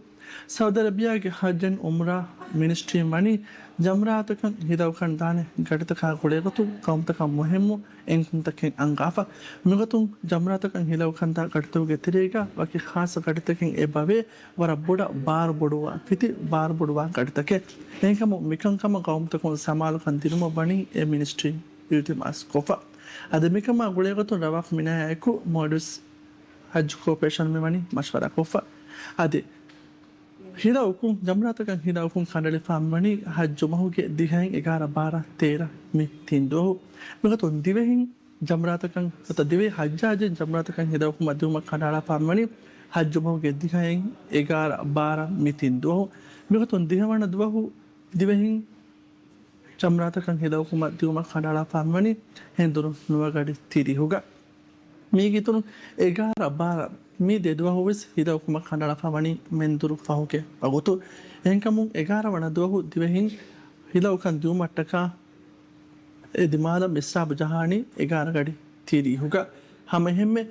ސައުދީ އަރަބިއާގެ ހައްޖު އުމްރާ މިނިސްޓްރީން ވަނީ ޖަމްރާތަކަށް ހިލައުކަން ދާނެ ގަޑިތަކާ ގުޅޭގޮތުން ޤައުމުތަކަށް މުހިއްމު އެންކުންތަކެއް އަންގާފަ. މިގޮތުން ޖަމްރާތަކަށް ހިލައުކަންދާ ގަޑިތަކުގެ ތެރޭގަ ވަކި ޚާއްޞަ ގަޑިތަކެއް އެބަވޭ، ވަރަށް ބޮޑަށް ބާރު ބޮޑުވާ، ފިތި ބާރު ބޮޑުވާ ގަޑިތަކެއް. އެހެންކަމުން މިކަންކަމަށް ޤައުމުތަކުން ސަމާލުކަން ދިނުމަށް ވަނީ އެ މިނިސްޓްރީ އިލްތިމާސް ކޮށްފަ. އަދި މިކަމާ ގުޅޭގޮތުން ރަވާފް މިނާއާއެކު މޯލްޑިވްސް ހައްޖު ކޯޕަރޭޝަން މިވަނީ މަޝްވަރާ ކޮށްފަ. އަދި ހިލަ އުކުން، ޖަމްރާތަކަށް ހިލަ އުކުން ކަނޑައެޅިފާ މިވަނީ ހައްޖު މަހުގެ ދިހައިން، އެގާރަ، ބާރަ، ތޭރަ މި ތިން ދުވަހު. މިގޮތުން ދިވެހިން ޖަމްރާތަކަށް ނުވަތަ ދިވެހި ހައްޖާޖީން ޖަމްރާތަކަށް ހިލަ އުކުމަށް ދިއުމަށް ކަނޑައަޅާފާ މިވަނީ ހައްޖު މަހުގެ ދިހައިން، އެގާރަ، ބާރަ މި ތިން ދުވަހު. މިގޮތުން ދިހަވަނަ ދުވަހު ދިވެހިން ޖަމްރާތަކަށް ހިލަ އުކުމަށް ދިއުމަށް ކަނޑައަޅާފާ މިވަނީ ހެނދުނު ނުވަ ގަޑި ތިރީހުގަ. މީގެ އިތުރުން އެގާރަ، ބާރަ މި ދެ ދުވަހު ވެސް ހިލަ އުކުމަށް ކަނޑައަޅާފާ ވަނީ މެންދުރު ފަހުގެ ވަގުތު. އެހެންކަމުން އެގާރަ ވަނަ ދުވަހު ދިވެހިން ހިލަ އުކަން ދިއުމަށްޓަކާ އެ ދިމާލަށް މިސްރާބު ޖަހާނީ އެގާރަ ގަޑި ތިރީހުގަ. ހަމައެހެންމެ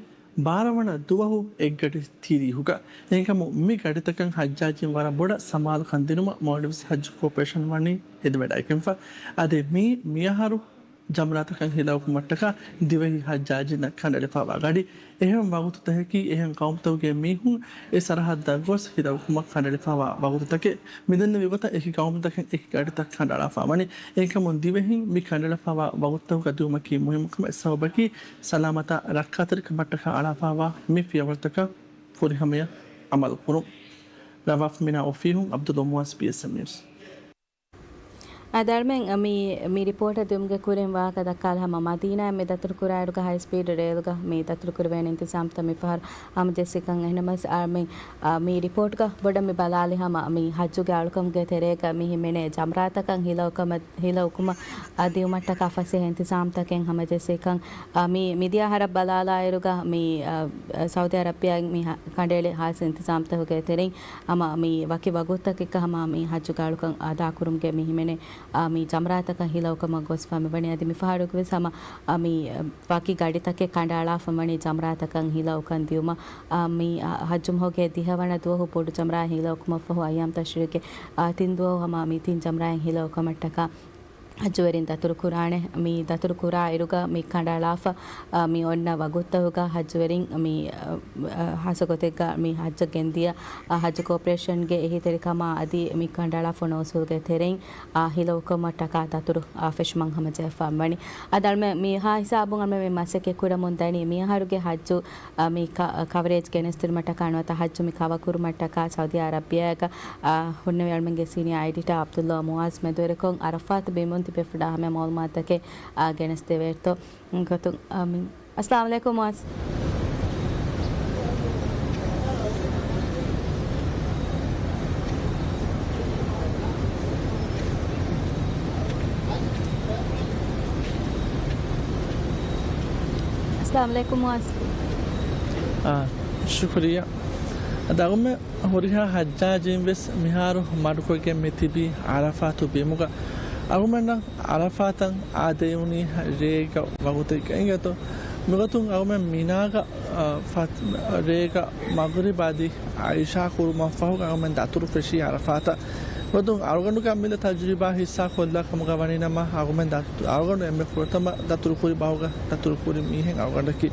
ބާރަ ވަނަ ދުވަހު އެއް ގަޑި ތިރީހުގަ. އެހެންކަމުން މި ގަޑިތަކަށް ހައްޖާޖީން ވަރަށް ބޮޑަށް ސަމާލުކަން ދިނުމަށް މޯލްޑިވްސް ހައްޖު ކޯޕަރޭޝަން ވަނީ ހިދުމަތް ދެއްކެވިފަ. އަދި މި، މިއަހަރު ޖަމްރާތަކަށް ހިލަ އުކުމަށްޓަކާ ދިވެހި ހައްޖާޖީންނަށް ކަނޑައެޅިފައިވާ ގަޑި، އެހެން ވަގުތުތަކަކީ އެހެން ޤައުމުތަކުގެ މީހުން އެ ސަރަހައްދަށް ގޮސް ހިލަ އުކުމަށް ކަނޑައެޅިފައިވާ ވަގުތުތަކެއް. މިދެންނެވި ގޮތަށް އެކި ޤައުމުތަކަށް އެކި ގަޑިތައް ކަނޑައަޅާފަ ވަނީ. އެހެންކަމުން ދިވެހިން މި ކަނޑައެޅިފައިވާ ވަގުތުތަކުގަ ދިއުމަކީ މުހިއްމު ކަމެއް. ސަބަބަކީ ސަލާމަތާ ރައްކާތެރިކަމަށްޓަކާ އަޅާފައިވާ މި ފިޔަވަޅުތަކަށް ފުރިހަމަޔަށް އަމަލު ކުރުން. ރަވާފް މިނާ އޮފީހުން، ޢަބްދުﷲ މުޢާޒް، ބީއެސްއެމް ނިއުސް. އާ، ދަރުމެން، މި، މި ރިޕޯޓަށް ދިއުމުގެ ކުރިން ވާހަކަ ދައްކާލަ ހަމަ މަދީނާއަށް މި ދަތުރުކުރާއިރުގަ ހައި ސްޕީޑް ރޭލްގަ މި ދަތުރުކުރެވޭނެ އިންތިޒާމްތައް މިފަހަރު ހަމަޖެއްސިކަން. އެހެންނަމަވެސް، އާ، މި، އާ، މި ރިޕޯޓްގަ ބޮޑަށް މި ބަލާލި ހަމަ މި ހައްޖުގެ އަޅުކަމުގެ ތެރޭގަ މި ހިމެނޭ ޖަމްރާތަކަށް ހިލަ އުކުމަށް، ހިލަ އުކުމަށް، އާ، ދިއުމަށްޓަކާ ފަސޭހަ އިންތިޒާމްތަކެއް ހަމަޖެއްސިކަން. އާ، މި، މިދިޔަ އަހަރަށް ބަލާލާއިރުގަ މި، އާ، ސައުދީ އަރަބިޔާއިން މި ކަނޑައެޅި ހާއްސަ އިންތިޒާމްތަކުގެ ތެރެއިން ހަމަ މި ވަކި ވަގުތުތަކެއްގަ ހަމަ މި ހައްޖުގެ އަޅުކަން އަދާކުރުމުގެ މި ހިމެނޭ، އާ، މި ޖަމްރާތަކަށް ހިލަ އުކުމަށް ގޮސްފަ މިވަނީ. އަދި މިފަހަރުގެ ވެސް ހަމަ، އާ، މި ވަކި ގަޑިތަކެއް ކަނޑައަޅާފަ ވަނީ ޖަމްރާތަކަށް ހިލަ އުކަން ދިއުމަށް. އާ، މި، އާ، ހައްޖު މަހުގެ ދިހަވަނަ ދުވަހު ބޮޑު ޖަމްރާއަށް ހިލަ އުކުމަށްފަހު އައްޔާމް ތަޝްރީޤުގެ، އާ، ތިން ދުވަހު ހަމަ މި ތިން ޖަމްރާއަށް ހިލަ އުކުމަށްޓަކާ ހައްޖުވެރިން ދަތުރުކުރާނެ. މި ދަތުރުކުރާ އިރުގަ މި ކަނޑައަޅާފަ، އާ، މި އޮންނަ ވަގުތުތަކުގަ ހައްޖުވެރިން މި، އާ، އާ، ހާއްސަ ގޮތެއްގަ މި ހައްޖަށް ގެންދިޔަ، އާ، ހައްޖު ކޯޕަރޭޝަންގެ އެހީތެރިކަމާ އަދި މި ކަނޑައަޅާފަ އޮންނަ އުސޫލުގެ ތެރެއިން، އާ، ހިލަ އުކުމަށްޓަކާ ދަތުރު، އާ، ފެށުމަށް ހަމަޖެހިފަ ވަނީ. އަދި އަޅުމެން މިހާ ހިސާބުން އަޅުމެން މި މަސައްކަތް ކުރަމުން ދަނީ މިއަހަރުގެ ހައްޖު، އާ، މި ކަ-، ކަވަރޭޖް ގެނެސްދިނުމަށްޓަކާ ނުވަތަ ހައްޖު މި ކަވަރ ކުރުމަށްޓަކާ ސައުދީ އަރަބިޔާގަ، އާ، ހުންނެވި އަޅުމެންގެ ސީނިއާ އެޑިޓާ ޢަބްދުﷲ މުޢާޒް މެދުވެރިކޮށް ޢަރަފާތު ބިމުން ތިބޭފުޅާ ހަމަ މަޢުލޫމާތުތަކެއް، އާ، ގެނެސްދެވޭތޯ. ގޮތުން، އާ، މި-، އައްސަލާމު ޢަލައިކުމް މުޢާޒް. އައްސަލާމު ޢަލައިކުމް މުޢާޒް. އާ، ޝުކުރިއްޔާ. އަދި އަޅުގަނޑުމެން ހުރިހާ ހައްޖާޖީން ވެސް މިހާރު މަޑުކޮށްގެން މި ތިބީ ޢަރަފާތު ބިމުގަ. އަޅުގަނޑުމެންނަށް ޢަރަފާތަށް އާދެވުނީ ރޭގަ ވަގުތެއްގަ އިނގޭތޯ. މިގޮތުން އަޅުގަނޑުމެން މިނާގަ، އާ، ފަ-، ރޭގަ މަޣްރިބް އަދި ޢިޝާ ކުރުމަށްފަހު އަޅުގަނޑުމެން ދަތުރު ފެށީ ޢަރަފާތަށް. ގޮތުން އަޅުގަނޑުގެ އަމިއްލަ ތަޖުރިބާ ހިއްސާ ކޮށްލާ ކަމުގަ ވަނީނަމަ، އަޅުގަނޑު އެންމެ ފުރަތަމަ ދަތުރުކުރި ބަހުގަ ދަތުރުކުރި މީހެއް އަޅުގަނޑަކީ.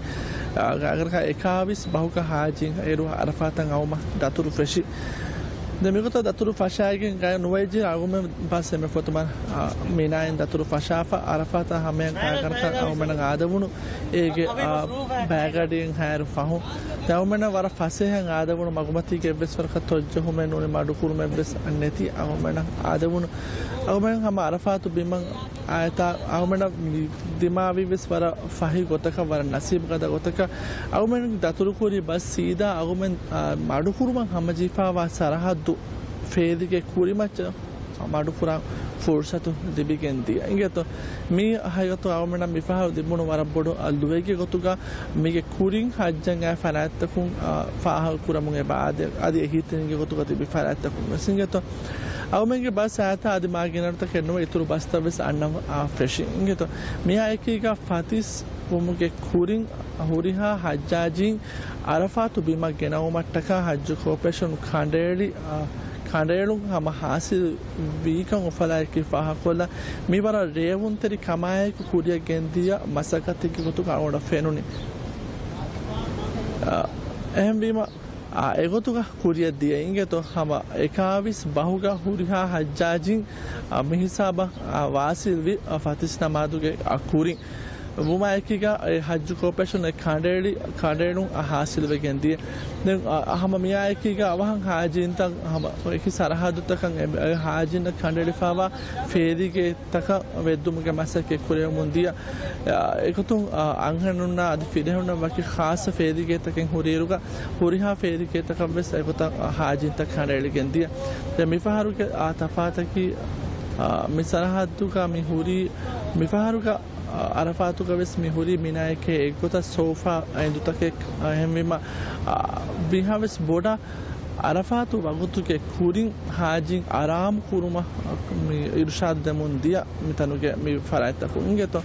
އަ، އަގަރަކާ އެކާވީސް ބަހުގަ ހާޖީން އޭރު ޢަރަފާތަށް އައުމަށް ދަތުރު ފެށި. ދެ މިގޮތަށް ދަތުރު ފަށާގެން ގާތް ނުވައިޖެ އަޅުގަނޑުމެން ބަސް އެންމެ ފޮތުމަށް، އާ، މިނާއިން ދަތުރު ފަށާފަ އަރަފާތާ ހަމަޔަށް ގާތްގަނޑަކަށް އަޅުގަނޑުމެންނަށް އާދެވުނު އޭގެ، އާ، ބައިގަޑިއިން ހައިރު ފަހުން ދެ އަޅުގަނޑުމެންނަށް ވަރަށް ފަސޭހައިން އާދެވުނު މަގުމަތީގެ އެއްވެސް ވަރަކަށް ތޮއްޖެހުމެއް ނޫނީ މަޑުކުރުމެއްވެސް ނެތި އަޅުގަނޑުމެންނަށް އާދެވުނު. އަޅުގަނޑުމެން ހަމަ އަރަފާތު ބިމަށް އާއެތާ އަޅުގަނޑުމެންނަށް މި ދިމާވީވެސް ވަރަށް ފަހި ގޮތަކަށް، ވަރަށް ނަސީބުގަދަ ގޮތަކަށް އަޅުގަނޑުމެން ދަތުރުކުރި ބަސް ސީދާ އަޅުގަނޑުމެން، އާ، މަޑުކުރުމަށް ހަމަޖެހިފައިވާ ސަރަހައްދު ފޭލިގެ ކުރިމައްޗަށް މަޑުކުރާ ފުރުސަތު ލިބިގެން ދިޔަ. އިނގޭތޯ، މި ހަގީގަތު އަޅުގަނޑުމެންނަށް މިފަހަރު ލިބުނު ވަރަށް ބޮޑު އަ، ލުވެގެ ގޮތުގަ މީގެ ކުރިން ހައްޖަށް އައި ފަރާތްތަކުން، އާ، ފާހަގަކުރަމުން އެބަ އާދެ، އަދި އެހީތެރިންގެ ގޮތުގަ ތިބި ފަރާތްތަކުން ވެސް. އިނގޭތޯ، އަޅުގަނޑުމެންގެ ބަސް އާއެތާ އަދި މާ ގިނަ ރަށްތަކެއް ނުވެ އިތުރު ބަސްތައް ވެސް އަންނަން، އާ، ފެށި. އިނގޭތޯ، މިއާ އެކީގަ ފަތިސް ވުމުގެ ކުރިން ހުރިހާ ހައްޖާޖީން އަރަފާތު ބިމަށް ގެނައުމަށްޓަކާ ހައްޖު ކޯޕަރޭޝަނު ކަނޑައެޅި، އާ، ކަނޑައެޅުން ހަމަ ހާސިލް ވީކަން އުފަލާއެކީ ފާހަގަކޮށްލަން މިވަރަށް ރޭވުންތެރި ކަމާއެކު ކުރިއަށް ގެންދިޔަ މަސައްކަތެއްގެ ގޮތުގަ އަޅުގަނޑަށް ފެނުނީ. އާ، އެހެންވީމަ، އާ، އެގޮތުގަ ކުރިއަށް ދިޔަ އިނގޭތޯ ހަމަ އެކާވީސް ބަހުގަ ހުރިހާ ހައްޖާޖީން، އާ، މިހިސާބަށް، އާ، ވާސިލްވި، އާ، ފަތިސް ނަމާދުގެ، އާ، ކުރިން. ވުމާއެކީގަ އެ ހައްޖު ކޯޕަރޭޝަން އެ ކަނޑައެޅި، ކަނޑައެޅުން ހާސިލުވެގެން ދިޔަ. ދެން، އަ، ހަމަ މިއާއެކީގަ އަވަހަށް ހާޖީންތައް ހަމަ އެކި ސަރަހައްދުތަކަށް އެ، އެ ހާޖީންނަށް ކަނޑައެޅިފައިވާ ފޭލިގެތަކަށް ވެއްދުމުގެ މަސައްކަތް ކުރެވެމުން ދިޔަ. އެ، އެގޮތުން، އަ، އަންހެނުންނާ އަދި ފިރިހެނުންނަށް ވަކި ޚާއްޞަ ފޭލިގެތަކެއް ހުރިއިރުގަ ހުރިހާ ފޭލިގެތަކަށް ވެސް އެގޮތަށް، އަ، ހާޖީންތައް ކަނޑައެޅިގެން ދިޔަ. ދެން މިފަހަރުގެ، އާ، ތަފާތަކީ، އާ، މި ސަރަހައްދުގަ މި ހުރީ، މިފަހަރުގަ އަރަފާތުގަ ވެސް މި ހުރީ މިނާއެކޭ އެއްގޮތަށް ސޯފާ އެނދުތަކެއް، އެހެންވީމަ، އާ، ވީހާވެސް ބޮޑަށް އަރަފާތު ވަގުތުގެ ކުރިން ހާޖީން އަރާމު ކުރުމަށް މި އިރުޝާދު ދެމުން ދިޔަ މިތަނުގެ މި ފަރާތްތަކުން އިނގޭތޯ.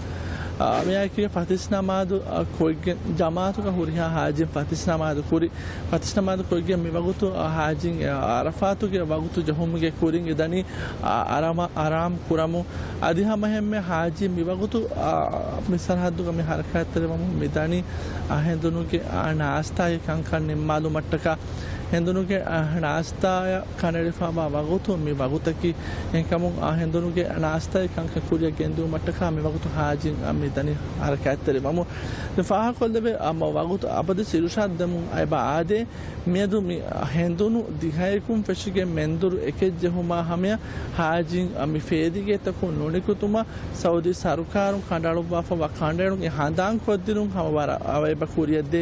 އާ، މިއާއެކީގަ ފަތިސް ނަމާދު، އާ، ކޮށްގެން ޖަމާޢަތުގަ ހުރިހާ ހާޖީން ފަތިސް ނަމާދު ކުރި. ފަތިސް ނަމާދު ކޮށްގެން މިވަގުތު، އާ، ހާޖީން، އާ، އަރަފާތުގެ ވަގުތު ޖެހުމުގެ ކުރިން އެ ދަނީ، އާ، އަރާމަ-، އަރާމް ކުރަމުން. އަދި ހަމައެހެންމެ ހާޖީން މިވަގުތު، އާ، މި ސަރަހައްދުގަ މި ހަރަކާތްތެރިވަމުން މިދަނީ، އާ، ހެނދުނުގެ، އާ، ނާސްތާގެ ކަންކަން ނިންމާލުމަށްޓަކާ، ހެނދުނުގެ، އާ، ނާސްތާއަށް ކަނޑައެޅިފައިވާ ވަގުތު މި ވަގުތަކީ. އެހެންކަމުން، އާ، ހެނދުނުގެ ނާސްތާގެ ކަންކަން ކުރިއަށް ގެންދިއުމަށްޓަކާ މި ވަގުތު ހާޖީން، އާ، މިދަނީ ހަރަކާތްތެރިވަމުން. ދެން ފާހަގަކޮށްލެވޭ، އާ، މަ ވަގުތު އަބަދުވެސް އިރުޝާދު ދެމުން އެބަ އާދޭ. މިއަދު މި ހެނދުނު ދިހައެކުން ފެށިގެން މެންދުރު އެކެއް ޖެހުމާ ހަމަޔަށް ހާޖީން މި ފޭލިގެތަކުން ނުނިކުތުމަށް ސައުދީ ސަރުކާރުން ކަނޑައަޅުއްވާފައިވާ ކަނޑައެޅުން އެ ހަނދާން ކޮށްދިނުން ހަމަ ވަރަށް އަވަ އެބަ ކުރިއަށްދޭ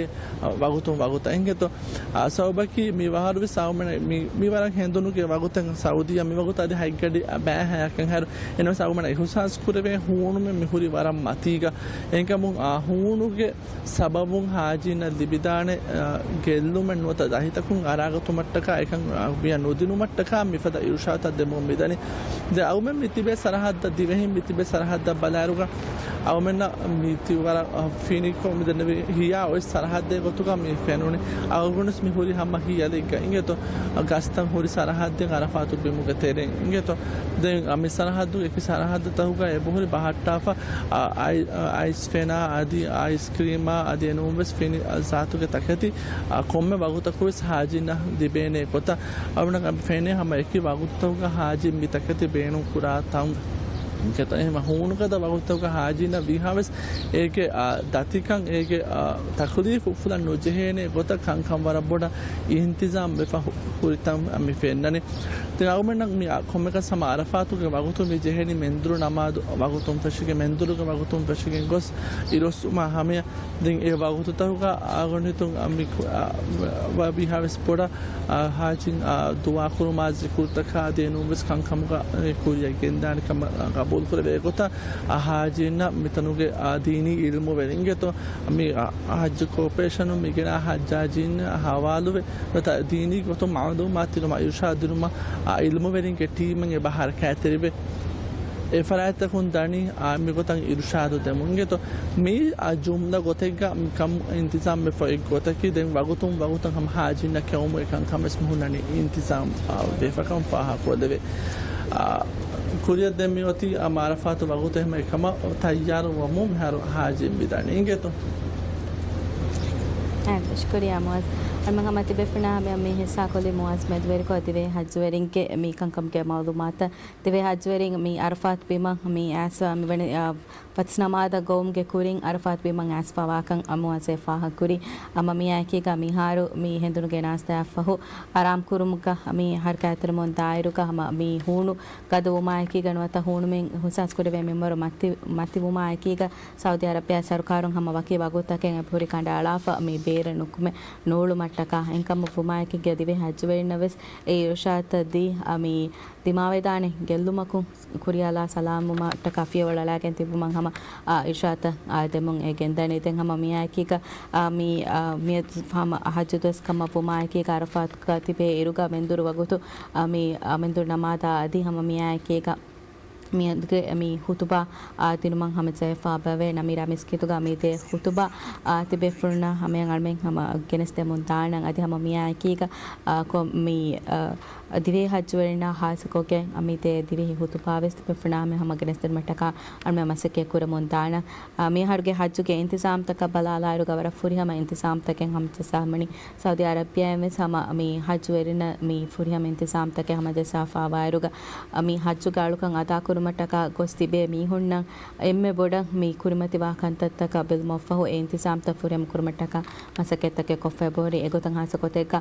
ވަގުތުން ވަގުތަށް އިނގޭތޯ. އާ، ސަބަބަކީ މި ވަހަރުވެސް އަޅުގަނޑުމެން މި، މި ވަރަށް ހެނދުނުގެ ވަގުތެއް ސައުދީއަށް މި ވަގުތު އަދި ހަތްގަޑި ބައި ހަޔަކަށް އަހަރު. އެހެންވެސް އަޅުގަނޑުމެން އިހުސާސް ކުރެވޭ ހޫނުމެއް މި ހުރި ވަރަށް މަތީގަ. އެހެންކަމުން އާ ހޫނުގެ ސަބަބުން ހާޖީންނަށް ލިބިދާނެ، އާ، ގެއްލުމެއް ނުވަތަ ދަތިތަކުން އަރާގަތުމަށްޓަކާ އެކަން، އާ، ބިޔަ ނުދިނުމަށްޓަކާ މިފަދަ އިރުޝާދުތައް ދެމުން މިދަނީ. ދެން އަޅުގަނޑުމެން މި ތިބޭ ސަރަހައްދަށް، ދިވެހިން މި ތިބޭ ސަރަހައްދަށް ބަލާއިރުގަ އަޅުގަނޑުމެންނަށް މި ތި ވަރަށް، އާ، ފިނިކޮށް މިދެންނެވި ހިޔާ އޮތް ސަރަހައްދެއް ގޮތުގަ މި ފެނުނީ. އަޅުގަނޑުވެސް މި ހުރީ ހަމަ ހިޔަލެއްގަ އިނގޭތޯ. ގަސްތައް ހުރި ސަރަހައްދެއް އަރަފާތު ބިމުގެ ތެރެއިން އިނގޭތޯ. ދެން މި ސަރަހައްދު، އެކި ސަރަހައްދުތަކުގަ އެބަހުރި ބަހައްޓާފަ، އަ، އައި-، އައިސް ފެނާ އަދި އައިސް ކްރީމާ އަދި އެނޫންވެސް ފިނި ޒާތުގެ ތަކެތި، އަ، ކޮންމެ ވަގުތަކުވެސް ހާޖީންނަށް ލިބޭނެ ގޮތަށް. އަޅުގަނޑަށް ފެނޭ ހަމަ އެކި ވަގުތުތަކުގަ ހާޖީން މި ތަކެތި ބޭނުން ކުރާ ތަން. އެހެން ހޫނުގަދަ ވަގުތުތަކުގަ ހާޖީންނަށް ވީހާވެސް އޭގެ، އާ، ދަތިކަން އޭގެ، އާ، ތަކުލީފު އުފުލަން ނުޖެހޭނެ ގޮތަށް ކަންކަން ވަރަށް ބޮޑަށް އިންތިޒާމް ވެފަ ހު-، ހުރިތަން މި ފެންނަނީ. ދެން އަޅުގަނޑަށް މި އަ، ކޮންމެކަސް ހަމަ އަރަފާތުގެ ވަގުތު މި ޖެހެނީ މެންދުރު ނަމާދު ވަގުތުން ފެށިގެން، މެންދުރުގެ ވަގުތުން ފެށިގެން ގޮސް އިރުއޮއްސުމާ ހަމަޔަށް. ދެން އެ ވަގުތުތަކުގަ އަޅުގަނޑު ހިތުން އަ، މި ކު-، އަ، ވ-، ވީހާވެސް ބޮޑަށް، އަ، ހާޖީން، އަ، ދުޢާ ކުރުމާ ޒިކުރުތަކާ ދެންނެވުންވެސް ކަންކަމުގަ ކުރިއަށް ގެންދާނެ ކަމަށް ގަބޫލު ކުރެވޭ ގޮތަށް، އަ، ހާޖީންނަށް މިތަނުގެ، އަ، ދީނީ އިލްމުވެރިންގެތޯ މި، އަ، ހައްޖު ކޯޕަރޭޝަނުން މިގެނާ ހައްޖާޖީން ހަވާލުވެ، ނުވަތަ ދީނީ ގޮތުން މަޢުލޫމާތު ދިނުމަށް، އިރުޝާދު ދިނުމަށް، އަ، އިލްމުވެރިންގެ ޓީމެއް އެބަ ހަރަކާތްތެރިވެ، އެ ފަރާތްތަކުން ދަނީ، އާ، މިގޮތަށް އިރުޝާދު ދެމުން އިނގޭތޯ. މި، އާ، ޖުމްލަ ގޮތެއްގަ މިކަން އިންތިޒާމް ވެފަ އޮތް ގޮތަކީ، ދެން ވަގުތުން ވަގުތަށް ހަމަ ހާޖީންނަށް ކެއުމު އެކަންކަމެސް މި ހުންނަނީ އިންތިޒާމް، އާ، ވެފަކަން ފާހަގަކޮށްލެވޭ. އާ، ކުރިއަށް ދެން މި އޮތީ، އާ، އަރަފާތު ވަގުތެއް ހަމަ އެކަމަށް ތައްޔާރު ވަމުން މިހާރު ހާޖީން މިދަނީ އިނގޭތޯ. އާ، ޝުކުރިއްޔާ މުއައްޒަ. އަޅުމެން ހަމަ ތިބޭފުޅުންނާ ހަމަޔަށް މި ހިއްސާކޮށްލީ މުއާޒް މެދުވެރިކޮށް ދިވެހި ހައްޖުވެރިންގެ މި ކަންކަމުގެ މައުލޫމާތަށް. ދިވެހި ހައްޖުވެރިން މި އަރަފާތު ބިމަށް މި އައިސްފަ މިވަނީ، އަ، ފަތިސް ނަމާދަށް ގޮވުމުގެ ކުރިން އަރަފާތު ބިމަށް އައިސްފަވާކަން މުއާޒް ފާހަގަކުރީ. ހަމަ މިއާއެކީގަ މިހާރު މި ހެނދުނު ގެނާސްދާފަހު އަރާމް ކުރުމުގަ މި ހަރަކާތްތެރިވުމުން ދާއިރުގަ ހަމަ މި ހޫނު ގަދަވުމާއެކީގަ ނުވަތަ ހޫނުމިން ހުސާސްކުރެވޭ މިންވަރު މަތި-، މަތިވުމާއެކީގަ ސައުދީ އަރަބިޔާ ސަރުކާރުން ހަމަ ވަކި ވަގުތުތަކެއް އެބަހުރި ކަނޑައަޅާފަ މި ބޭރަށް ނުކުމެ ނޫޅުމަށްޓަކާ އެހެންކަމަށް ވުމާއެކީގަ ދިވެހި ހައްޖުވެރިންނަށް ވެސް އެ އިރުޝާދުތައް ދީ، އަ، މި ދިމާވެދާނެ ގެއްލުމަކުން ކުރިއަށްލާ ސަލާމްވުމަށްޓަކާ ފިޔަވަޅު އަޅާގެން ތިބުމަށް ހަމަ، އާ، އިރުޝާދުތައް، އާ، ދެމުން އެ ގެންދަނީ. ދެން ހަމަ މިއާއެކީގަ، އާ، މި، އާ، މިއަދު ހަމަ ހައްޖު ދުވަސް ކަމަށް ވުމާއެކީގަ އަރަފާތުގަ ތިބޭ އިރުގަ މެންދުރު ވަގުތު، އާ، މި، އާ، މެންދުރު ނަމާދާ އަދި ހަމަ މިއާއެކީގަ މިއަދުގެ މި ހުތުބާ، އާ، ދިނުމަށް ހަމަ ޖެހިފަ ބަވޭ. ނަމީރާ މިސްކިތުގަ މި ދޭ ހުތުބާ، އާ، ތިބޭފުޅުންނަށް ހަމަޔަށް އަޅުމެން ހަމަ ގެނެސްދެމުން ދާނަން. އަދި ހަމަ މިއާއެކީގަ، އާ، ކޮ-، މި، އާ، ދިވެހި ހައްޖުވެރިންނާ ހާއްސަކޮށްގެން މި ދޭ ދިވެހި ހުތުބާވެސް ތިބޭފުޅުންނާ ހަމަ ގެނެސްދިނުމަށްޓަކާ އަޅުމެން މަސައްކަތް ކުރަމުން ދާނަން. އާ، މިހާރުގެ ހައްޖުގެ އިންތިޒާމްތަކަށް ބަލާލާއިރުގަ ވަރަށް ފުރިހަމަ އިންތިޒާމްތަކެއް ހަމަޖައްސާ ހަމަނީ. ސައުދީ އަރަބިޔާއިން ވެސް ހަމަ މި ހައްޖުވެރިންނަށް މި ފުރިހަމަ އިންތިޒާމްތަކެއް ހަމަޖައްސާފަވާއިރުގަ، މި ހައްޖުގެ އަޅުކަން އަދާކުރުމަށްޓަކާ ގޮސް ތިބޭ މީހުންނަށް އެންމެ ބޮޑަށް މި ކުރިމަތިވާ ކަންތައްތަކަށް ބެލުމަށްފަހު އެ އިންތިޒާމްތައް ފުރިހަމަ ކުރުމަށްޓަކާ މަސައްކަތްތަކެއް ކޮށްފަ އެބަހުރި. އެގޮތަށް ހާއްސަ ގޮތެއްގަ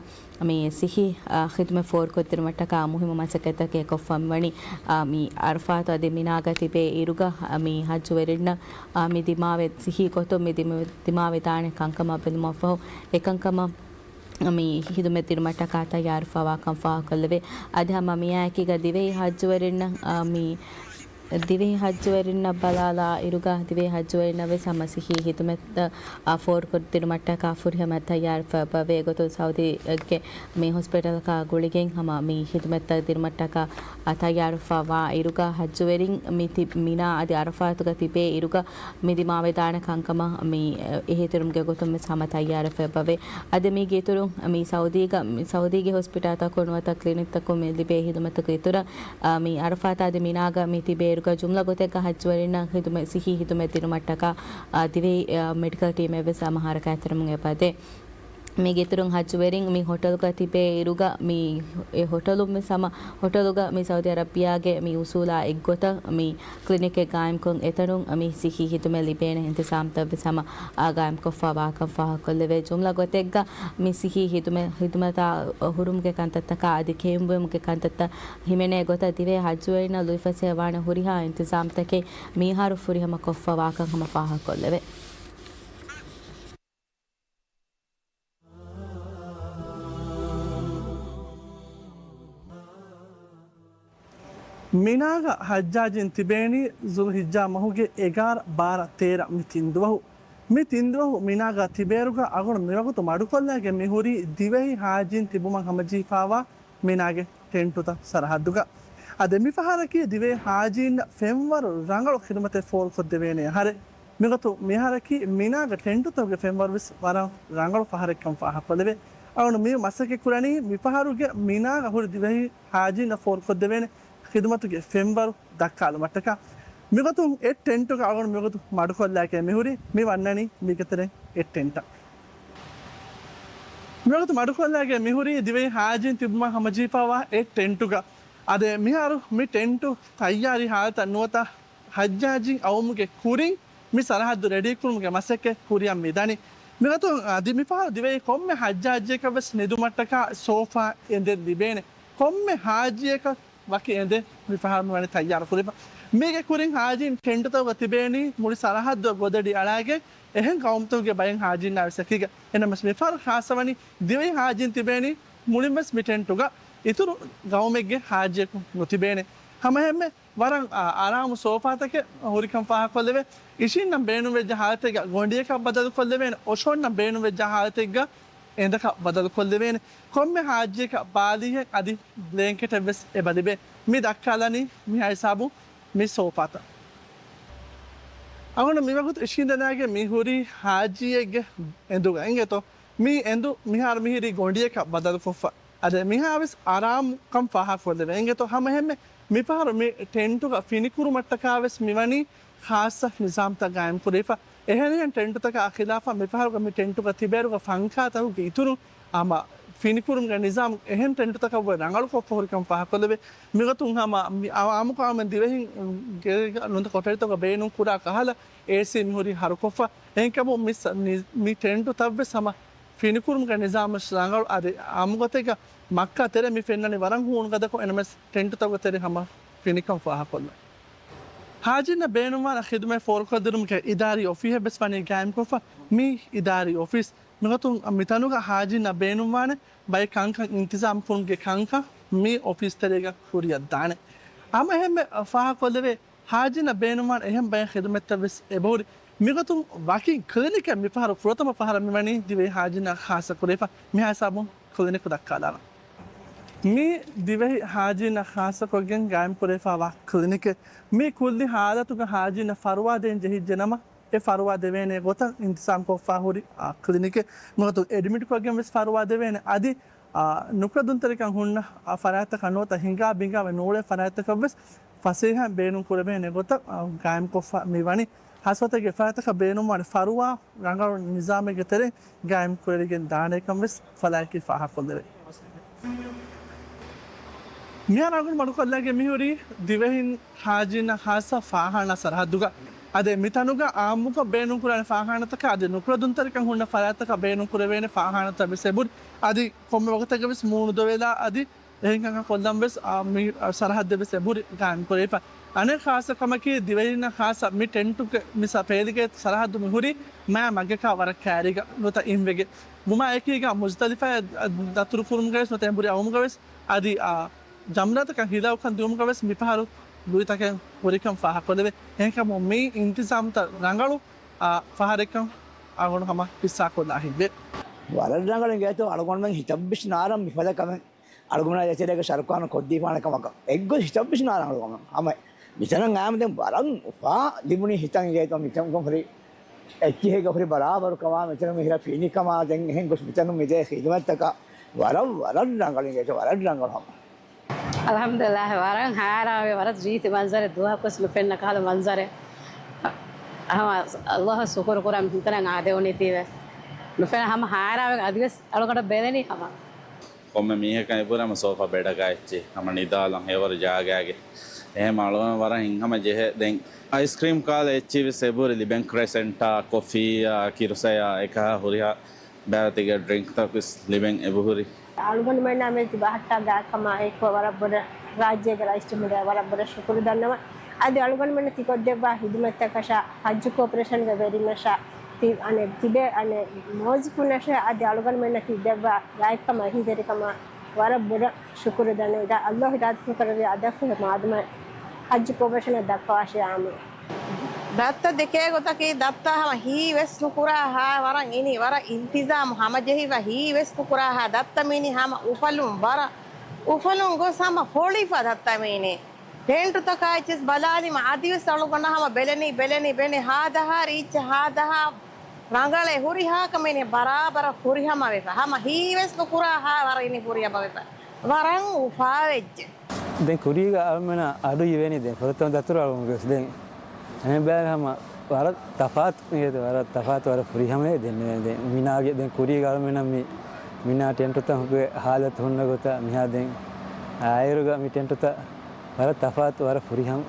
މި ސިއްހީ، އާ، ޚިދުމަތް ފޯރުކޮށްދިނުމަށްޓަކާ މުހިއްމު މަސައްކަތްތަކެއް ކޮށްފަ މިވަނީ. އާ، މި އަރަފާތު އަދި މިނާގަ ތިބޭ އިރުގަ، އާ، މި ހައްޖުވެރިންނަށް، އާ، މި ދިމާވެ-، ސިއްހީ ގޮތުން މި ދިމަ-، ދިމާވެދާނެ ކަންކަމަށް ބެލުމަށްފަހު އެކަންކަމަށް މި ހިދުމަތް ދިނުމަށްޓަކާ ތައްޔާރުވެފަވާކަން ފާހަގަކޮށްލެވޭ. އަދި ހަމަ މިއާއެކީގަ ދިވެހި ހައްޖުވެރިންނަށް، އާ، މި ދިވެހި ހައްޖުވެރިންނަށް ބަލާލާ އިރުގަ ދިވެހި ހައްޖުވެރިންނަށް ވެސް ހަމަ ސިއްހީ ހިދުމަތް، އާ، ފޯރުކޮށްދިނުމަށްޓަކާ ފުރިހަމަ ތައްޔާރުވެފަ އެގޮތުން ސައުދީގެ މި ހޮސްޕިޓަލަކާ ގުޅިގެން ހަމަ މި ހިދުމަތްތައް ދިނުމަށްޓަކާ، އާ، ތައްޔާރުވެފަ ވާ އިރުގަ ހައްޖުވެރިން މި ތި-، މިނާ އަދި އަރަފާތުގަ ތިބޭ އިރުގަ މި ދިމާވެދާނެ ކަންކަމަށް މި އެހީތެރިވުމުގެ ގޮތުން ވެސް ހަމަ ތައްޔާރުވެފަ އެބަވޭ. އަދި މީގެ އިތުރުން މި ސައުދީގަ، މި ސައުދީގެ ހޮސްޕިޓާލްތަކުން ނުވަތަ ކްލިނިކްތަކުން މި ލިބޭ ހިދުމަތުގެ އިތުރަށް، އާ، މި އަރަފާތާ އަދި މިނާގަ މި ތިބޭ އިރުގަ ޖުމްލަ ގޮތެއްގަ ހައްޖުވެރިންނަށް ހިދުމަތް، ސިއްހީ ހިދުމަތް ދިނުމަށްޓަކާ، އާ، ދިވެހި، އާ، މެޑިކަލް ޓީމެއް ވެސް ހަމަ ހަރަކާތްތެރިވަމުން އެބަދޭ. މީގެ އިތުރުން ހައްޖުވެރިން މި ހޮޓަލުގަ ތިބޭ އިރުގަ މި އެ ހޮޓަލުން ވެސް ހަމަ ހޮޓަލުގަ މި ސައުދީ އަރަބިޔާގެ މި އުސޫލާ އެއްގޮތަށް މި ކްލިނިކެއް ގާއިމްކޮށް އެތަނުން މި ސިއްހީ ހިދުމަތް ލިބޭނެ އިންތިޒާމްތައް ވެސް ހަމަ، އާ، ގާއިމްކޮށްފަ ވާކަން ފާހަގަކޮށްލެވޭ. ޖުމްލަ ގޮތެއްގަ މި ސިއްހީ ހިދުމަތް، ހިދުމަތާ ހުރުމުގެ ކަންތައްތަކާ އަދި ކެއުންވުމުގެ ކަންތައްތައް ހިމެނޭ ގޮތަށް ދިވެހި ހައްޖުވެރިންނަށް ލުއިފަސޭހަވާނެ ހުރިހާ އިންތިޒާމްތަކެއް މިހާރު ފުރިހަމަ ކޮށްފަ ވާކަން ހަމަ ފާހަގަކޮށްލެވޭ. މިނާގަ ހައްޖާޖީން ތިބޭނީ ޒުލްހިއްޖާ މަހުގެ އެގާރަ، ބާރަ، ތޭރަ މި ތިން ދުވަހު. މި ތިން ދުވަހު މިނާގަ ތިބޭއިރުގަ އަޅުގަނޑު މިވަގުތު މަޑުކޮށްލާގެން މިހުރީ ދިވެހި ހާޖީން ތިބުމަށް ހަމަޖެހިފައިވާ މިނާގެ ޓެންޓުތައް ސަރަހައްދުގަ. އަދި މިފަހަރަކީ ދިވެހި ހާޖީންނަށް ފެންވަރު ރަނގަޅު ޚިދުމަތެއް ފޯރުކޮށްދެވޭނެ އަހަރެއް. މިގޮތުން މިއަހަރަކީ މިނާގެ ޓެންޓުތަކުގެ ފެންވަރުވެސް ވަރަށް ރަނގަޅު ފަހަރެއްކަން ފާހަގަކޮށްލެވޭ. އަޅުގަނޑު މި މަސައްކަތް ކުރަނީ މިފަހަރުގެ މިނާގަ ހުރި ދިވެހި ހާޖީންނަށް ފޯރުކޮށްދެވޭނެ ޚިދުމަތުގެ ފެންވަރު ދައްކާލުމަށްޓަކާ. މިގޮތުން އެއް ޓެންޓުގަ އަޅުގަނޑު މިގޮތު މަޑުކޮށްލާގެން މިހުރީ މި ވަންނަނީ މީގެތެރެއިން އެއް ޓެންޓަށް. މިވަގުތު މަޑުކޮށްލާގެން މިހުރީ ދިވެހި ހާޖީން ތިބުމަށް ހަމަޖެހިފައިވާ އެއް ޓެންޓުގަ. އަދި މިހާރު މި ޓެންޓު ތައްޔާރީ ހާލަތަށް ނުވަތަ ހައްޖާޖީން އައުމުގެ ކުރިން މި ސަރަހައްދު ރެޑީކުރުމުގެ މަސައްކަތް ކުރިއަށް މި ދަނީ. މިގޮތުން އަދި މިފަހަރު ދިވެހި ކޮންމެ ހައްޖާޖީއަކަށް ވެސް ނިދުމަށްޓަކާ ސޯފާ އެނދެއް ލިބޭނެ. ކޮންމެ ހާޖީއަކަށް ވަކި އެނދެއް މިފަހަރު މިވަނީ ތައްޔާރު ކުރެވިފަ. މީގެ ކުރިން ހާޖީން ޓެންޓުތަކުގަ ތިބޭނީ މުޅި ސަރަހައްދު ގޮދަޑި އަޅާގެން އެހެން ގައުމުތަކުގެ ބައެއް ހާޖީންނާ ވެސް އެކީގަ. އެނަމަސް މިފަހަރު ޚާއްޞަވަނީ ދިވެހި ހާޖީން ތިބޭނީ މުޅިންވެސް މި ޓެންޓުގަ. އިތުރު ގައުމެއްގެ ހާޖީއަކު ނުތިބޭނެ. ހަމައެހެންމެ ވަރަށް، އާ، އާރާމު ސޯފާތަކެއް ހުރިކަން ފާހަގަކޮށްލެވޭ. އިށީންނަށް ބޭނުންވެއްޖެ ހާލަތެއްގަ ގޮނޑިއަކަށް ބަދަލުކޮށްލެވޭނެ. އޮށޯންނަށް ބޭނުންވެއްޖެ ހާލަތެއްގަ އެނދަކަށް ބަދަލުކޮށްލެވޭނެ. ކޮންމެ ހާޖީއަކަށް ބާލީހެއް އަދި ބްލޭންކެޓެއް ވެސް އެބަ ލިބޭ. މި ދައްކާލަނީ މިހާ ހިސާބުން މި ސޯފާތައް. އަޅުގަނޑު މިވަގުތު އިށީނދެލާގެން މި ހުރީ ހާޖީއެއްގެ އެނދުގަ އިނގޭތޯ. މި އެނދު މިހާރު މިހިރީ ގޮނޑިއަކަށް ބަދަލުކޮށްފަ. އަދި މިހާވެސް އާރާމުކަން ފާހަގަކޮށްލެވޭ. އިނގޭތޯ ހަމައެހެންމެ މިފަހަރު މި ޓެންޓުގަ ފިނިކުރުމަށްޓަކާވެސް މިވަނީ ޚާއްޞަ ނިޒާމްތައް ގާއިމްކުރެވިފަ. އެހެނިހެން ޓެންޓުތަކާ ޚިލާފަށް މިފަހަރުގަ މި ޓެންޓުގަ ތިބޭރުގަ ފަންކާތަކުގެ އިތުރުން ހަމަ ފިނިކުރުމުގެ ނިޒާމް އެހެން ޓެންޓުތަކަށްވުރެ ރަނގަޅުކޮށްފަ ހުރިކަން ފާހަގަކޮށްލެވޭ. މިގޮތުން ހަމަ މި އާ-، އާއްމުކޮށް މި ދިވެހިން ގެ ނުވަތަ ކޮޓަރިތަކުގަ ބޭނުން ކުރާ ކަހަލަ އޭސީ މިހުރީ ހަރުކޮށްފަ. އެހެންކަމުން މި ސަ-، މި، މި ޓެންޓުތައްވެސް ހަމަ ފިނިކުރުމުގެ ނިޒާމަށް ރަނގަޅު އަދި އާއްމުގޮތެއްގަ މައްކާ ތެރޭ މި ފެންނަނީ ވަރަށް ހޫނުގަދަކޮށް އެނަމެސް ޓެންޓުތަކުގެ ތެރެ ހަމަ ފިނިކަން ފާހަގަކޮށްލަން. ހާޖީންނަށް ބޭނުންވާނެ ޚިދުމަތް ފޯރުކޮށްދިނުމުގެ އިދާރީ އޮފީހެއްވެސް ވަނީ ގާއިމްކޮށްފަ. މި އިދާރީ އޮފީސް މިގޮތުން މިތަނުގަ ހާޖީންނަށް ބޭނުންވާނެ ބައެއް ކަންކަން އިންތިޒާމް ކުރުމުގެ ކަންކަން މި އޮފީސް ތެރޭގަ ކުރިއަށްދާނެ. ހަމައެހެންމެ ފާހަގަކޮށްލެވޭ، ހާޖީންނަށް ބޭނުންވާނެ އެހެން ބައެއް ޚިދުމަތްތައްވެސް އެބަހުރި. މިގޮތުން ވަކި ކްލިނިކެއް މިފަހަރު ފުރަތަމަ ފަހަރަށް މިވަނީ ދިވެހި ހާޖީންނަށް ޚާއްޞަ ކުރެވިފަ. މި ހިސާބުން ކްލިނިކު ދައްކާލާނަން. މީ ދިވެހި ހާޖީންނަށް ޚާއްޞަކޮށްގެން ގާއިމްކުރެވިފައިވާ ކްލިނިކެއް. މީ ކުއްލި ހާލަތުގަ ހާޖީންނަށް ފަރުވާ ދޭން ޖެހިއްޖެ ނަމަ، އެ ފަރުވާ ދެވޭނެ ގޮތަށް އިންތިޒާމްކޮށްފަ ހުރި، އާ، ކްލިނިކެއް. މިގޮތުން އެޑްމިޓްކޮށްގެން ވެސް ފަރުވާ ދެވޭނެ. އަދި، އާ، ނުކުޅެދުންތެރިކަން ހުންނަ، އާ، ފަރާތްތަކަށް ނުވަތަ ހިނގާ ބިނގާވެ ނޫޅޭ ފަރާތްތަކަށް ވެސް ފަސޭހައިން ބޭނުން ކުރެވޭނެ ގޮތަށް، އާ، ގާއިމްކޮށްފަ މި ވަނީ. ހަސަތަގެ ފަރާތަކަށް ބޭނުންވާނެ ފަރުވާ ރަނގަޅު ނިޒާމެއްގެ ތެރެއިން ގާއިމް ކުރެވިގެން ދާނެކަން ވެސް ފަލާއެކީ ފާހަގަކޮށްލެވޭ. މިހާރު އަޅުގަނޑު މަޑުކޮށްލައިގެން މިހުރީ ދިވެހިން ހާޖީންނަށް ޚާއްޞަ ފާޚާނާ ސަރަހައްދުގަ. އަދި މިތަނުގަ އާއްމުކޮށް ބޭނުންކުރާނެ ފާޚާނާތަކާ އަދި ނުކުޅެދުންތެރިކަން ހުންނަ ފަރާތްތަކަށް ބޭނުންކުރެވޭނެ ފާޚާނާތައް ވެސް އެބަހުރި. އަދި ކޮންމެ ވަގުތެއްގަ ވެސް މޫނުދޮވެލާ އަދި އެހެން ކަންކަން ކޮށްލަން ވެސް އާ، މި ސަރަހައްދެއް ވެސް އެބަހުރި ގާއިމް ކުރެވިފަ. އަނެއް ޚާއްޞަ ކަމަކީ، ދިވެހިންނަށް ޚާއްޞަ މި ޓެންޓުގެ މި ސަ-، ފޭލިގެ ސަރަހައްދު މިހުރީ މާ މަގެކާ ވަރަށް ކައިރީގަ ނުވަތަ އިންވެގެ. ވުމާ އެކީގަ މުޒްދަލިފާ ދަތުރުކުރުމުގަ ވެސް ނުވަތަ އެނބުރި އައުމުގަ ވެސް އަދި، އާ، ޖަމްރާތަކަށް ހިލާކުކަން ދިއުމުގަ ވެސް މިފަހަރު ލުއިތަކެއް ހުރިކަން ފާހަގަކޮށްލެވޭ. އެހެންކަމުން މި އިންތިޒާމްތައް ރަނގަޅު، އާ، ފަހަރެއްކަން އަޅުގަނޑު ހަމަ ހިއްސާކޮށްލާ ހިތްވޭ. ވަރަށް ރަނގަޅު އިނގޭތޯ އަޅުގަނޑުމެން ހިތަށްވެސް ނާރަން މިފަދަ ކަމެއް. އަޅުގަނޑާ އެތެރޭގަ ޝަރުކާނު ކޮށްދީފާނެ ކަމަކަށް އެއްގޮތް ހިތަށްވެސް ނާރަނގަޅު ކަމަށް. ހަމަ މިތަނަށް އައިމަ ދެން ވަރަށް އުފާ ލިބުނީ ހިތަށް އިނގޭތޯ މިތަން ހުރި އެއްޗިހިގަ ހުރި ބަރާބަރުކަމާ، މިތަނުން މިހިރަ ފިނިކަމާ، ދެން އެހެން ގޮސް މިތަނުން މިދޭ ޚިދުމަތްތަކަށް ވަރަށް، ވަރަށް ރަނގަޅު އިނގޭތޯ، ވަރަށް ރަނގަޅު ހަމަ. އަލްޙަމްދުލިއްލާހް، ވަރަށް ހައިރާންވޭ، ވަރަށް ރީތި މަންޒަރެއް، ދުވަހަކުވެސް ނުފެންނަ ކަހަލަ މަންޒަރެއް. ހަމަ އަލްލާހަށް ޝުކުރު ކުރަން މިތަނަށް އާދެވުނީތީވެ. ނުފެންނަ ހަމަ ހައިރާންވެ އަދިވެސް އަޅުގަނޑަށް ބެލެނީ ހަމަ. ކޮންމެ މީހަކަށް އެބުރަމަ ސޯފާ ބެޑަކާ އެއްޗެއް ހަމަ ނިދާލަން ހެވަރު ޖާގާގެ. އެހެމަ އަޅުގަނޑު ވަރަށް ހިތްހަމަ ޖެހޭ. ދެން އައިސްކްރީމް ކާލަ އެއްޗިވެސް އެބުރި ލިބެން، ކްރެސެންޓާ، ކޮފީއާ، ކިރުސަޔާ، އެކަހާ ހުރިހާ ބާވަތެއްގެ ޑްރިންކްތަކުވެސް ލިބެން އެބަހުރި. އަޅުގަނޑުމެންނާ މެދު ބަހައްޓާ ގާތްކަމާ އެކު ވަރަށް ބޮޑަށް ރާއްޖޭގެ ރައީސް ޖުމްހޫރިއްޔާ ވަރަށް ބޮޑަށް ޝުކުރު ދަންނަވަން. އަދި އަޅުގަނޑުމެންނަށް ތިކޮށްދެއްވާ ހިދުމަތްތަކަށާ، ހައްޖު ކޯޕަރޭޝަންގެ ވެރިންނަށާ، ތި-، އަނެއް ތިބޭ އަނެއް މުވައްޒަފުންނަށާ އަދި އަޅުގަނޑުމެންނަށް ތި ދެއްވާ ގާތްކަމާ އެހީތެރިކަމާ ވަރަށް ބޮޑަށް ޝުކުރު ދަންނަވަން. އިދާ އަލްލާހު އިރާދަކުން ކަރެވި އަދަފު މާދަމާ ހައްޖު ކޯޕަރޭޝަނަށް ދައްކަވާށޭ އާމިން. ދައްތަ ދެކޭ ގޮތަކީ، ދައްތަ ހަމަ ހީވެސް ނުކުރާ ހާ ވަރަށް އިނީ، ވަރަށް އިންތިޒާމު ހަމަޖެހިފަ ހީވެސް ނުކުރާ ހާ ދައްތަ މީނީ ހަމަ އުފަލުން ވަރަށް، އުފަލުން ގޮސް ހަމަ ފޮޅިފަ ދައްތަ މީނީ. ޓެންޓުތަކާ އެއްޗެސް ބަލާލީމަ އަދިވެސް އަޅުގަނޑަށް ހަމަ ބެލެނީ، ބެލެނީ، ބެނެ ހާދަހާ ރީއްޗެއް ހާދަހާ ރަނގަޅޭ ހުރިހާ ކަމެއް ބަރާބަރަށް ފުރިހަމަވެފަ. ހަމަ ހީވެސް ނުކުރާ ހާ ވަރަށް އިނީ ފުރިހަމަވެފަ. ވަރަށް އުފާވެއްޖެ. ދެން ކުރީގަ އަޅުމެނަށް އަޑު އިވެނީ ދެން ފުރަތަމަ ދަތުރު އަޅުމުގެ ވެސް ދެން އެހެން ބައި ހަމަ ވަރަށް ތަފާތު އިނގޭތޯ، ވަރަށް ތަފާތު ވަރަށް ފުރިހަމަވޭ ދެން ދެން މިނާގެ ދެން ކުރީގަ އަޅުމެނަށް މި މިނާ ޓެންޓުތަކުގެ ހާލަތު ހުންނަ ގޮތަށް މިހާ ދެން އާއިރުގަ މި ޓެންޓުތައް ވަރަށް ތަފާތު ވަރަށް ފުރިހަމަ.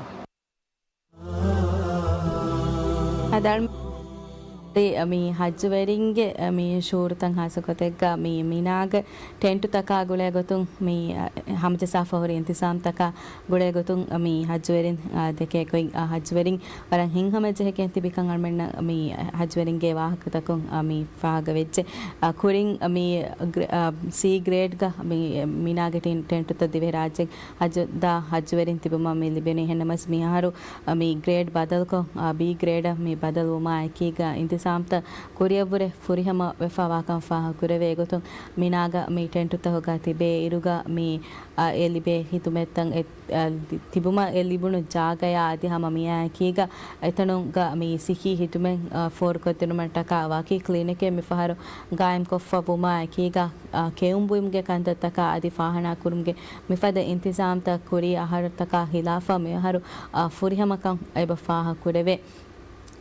އަދާޅު މި ހައްޖުވެރިންގެ މި ޝުއޫރުތައް ހާއްސަ ގޮތެއްގަ މި މިނާގެ ޓެންޓުތަކާ ގުޅޭ ގޮތުން މި ހަމަޖައްސާފަ ހުރި އިންތިޒާމްތަކާ ގުޅޭ ގޮތުން މި ހައްޖުވެރިން ދެކޭ ގޮތް ހައްޖުވެރިން ވަރަށް ހިތްހަމަޖެހިގެން ތިބިކަން އަޅުމެންނަށް މި ހައްޖުވެރިންގެ ވާހަކަތަކުން މި ފާހަގަވެއްޖެ. އަ، ކުރިން މި ގްރ-، އަ، ސީ ގްރޭޑްގަ މި މިނާގެ ޓިން-، ޓެންޓުތައް ދިވެހިރާއްޖެ ހައްޖު ދާ ހައްޖުވެރިން ތިބުމަށް މި ލިބެނީ. އެހެންނަމަވެސް މިއަހަރު، އަ، މި ގްރޭޑް ބަދަލުކޮށް، އަ، ބީ ގްރޭޑަށް މި ބަދަލުވުމާ އެކީގަ އިންތިޒާމްތައް ކުރިއަށްވުރެ ފުރިހަމަ ވެފަ ވާކަން ފާހަގަކުރެވޭ ގޮތުން މިނާގަ މި ޓެންޓުތަކުގަ ތިބޭ އިރުގަ މި، އަ، އެ ލިބޭ ހިދުމަތްތައް އެ އަ، ލި-، ތިބުމަށް އެ ލިބުނު ޖާގަޔާ އަދި ހަމަ މިއާ އެކީގަ އެތަނުގަ މި ސިއްހީ ހިދުމަތް، އަ، ފޯރުކޮށްދިނުމަށްޓަކާ ވަކި ކްލިނިކެއް މިފަހަރު ގާއިމްކޮށްފަ ވުމާ އެކީގަ، އަ، ކެއުންބުއިމުގެ ކަންތައްތަކާ އަދި ފާހަނާ ކުރުމުގެ މިފަދަ އިންތިޒާމްތައް ކުރީ އަހަރުތަކާ ހިލާފަށް މިއަހަރު، އަ، ފުރިހަމަކަން އެބަ ފާހަގަކުރެވޭ.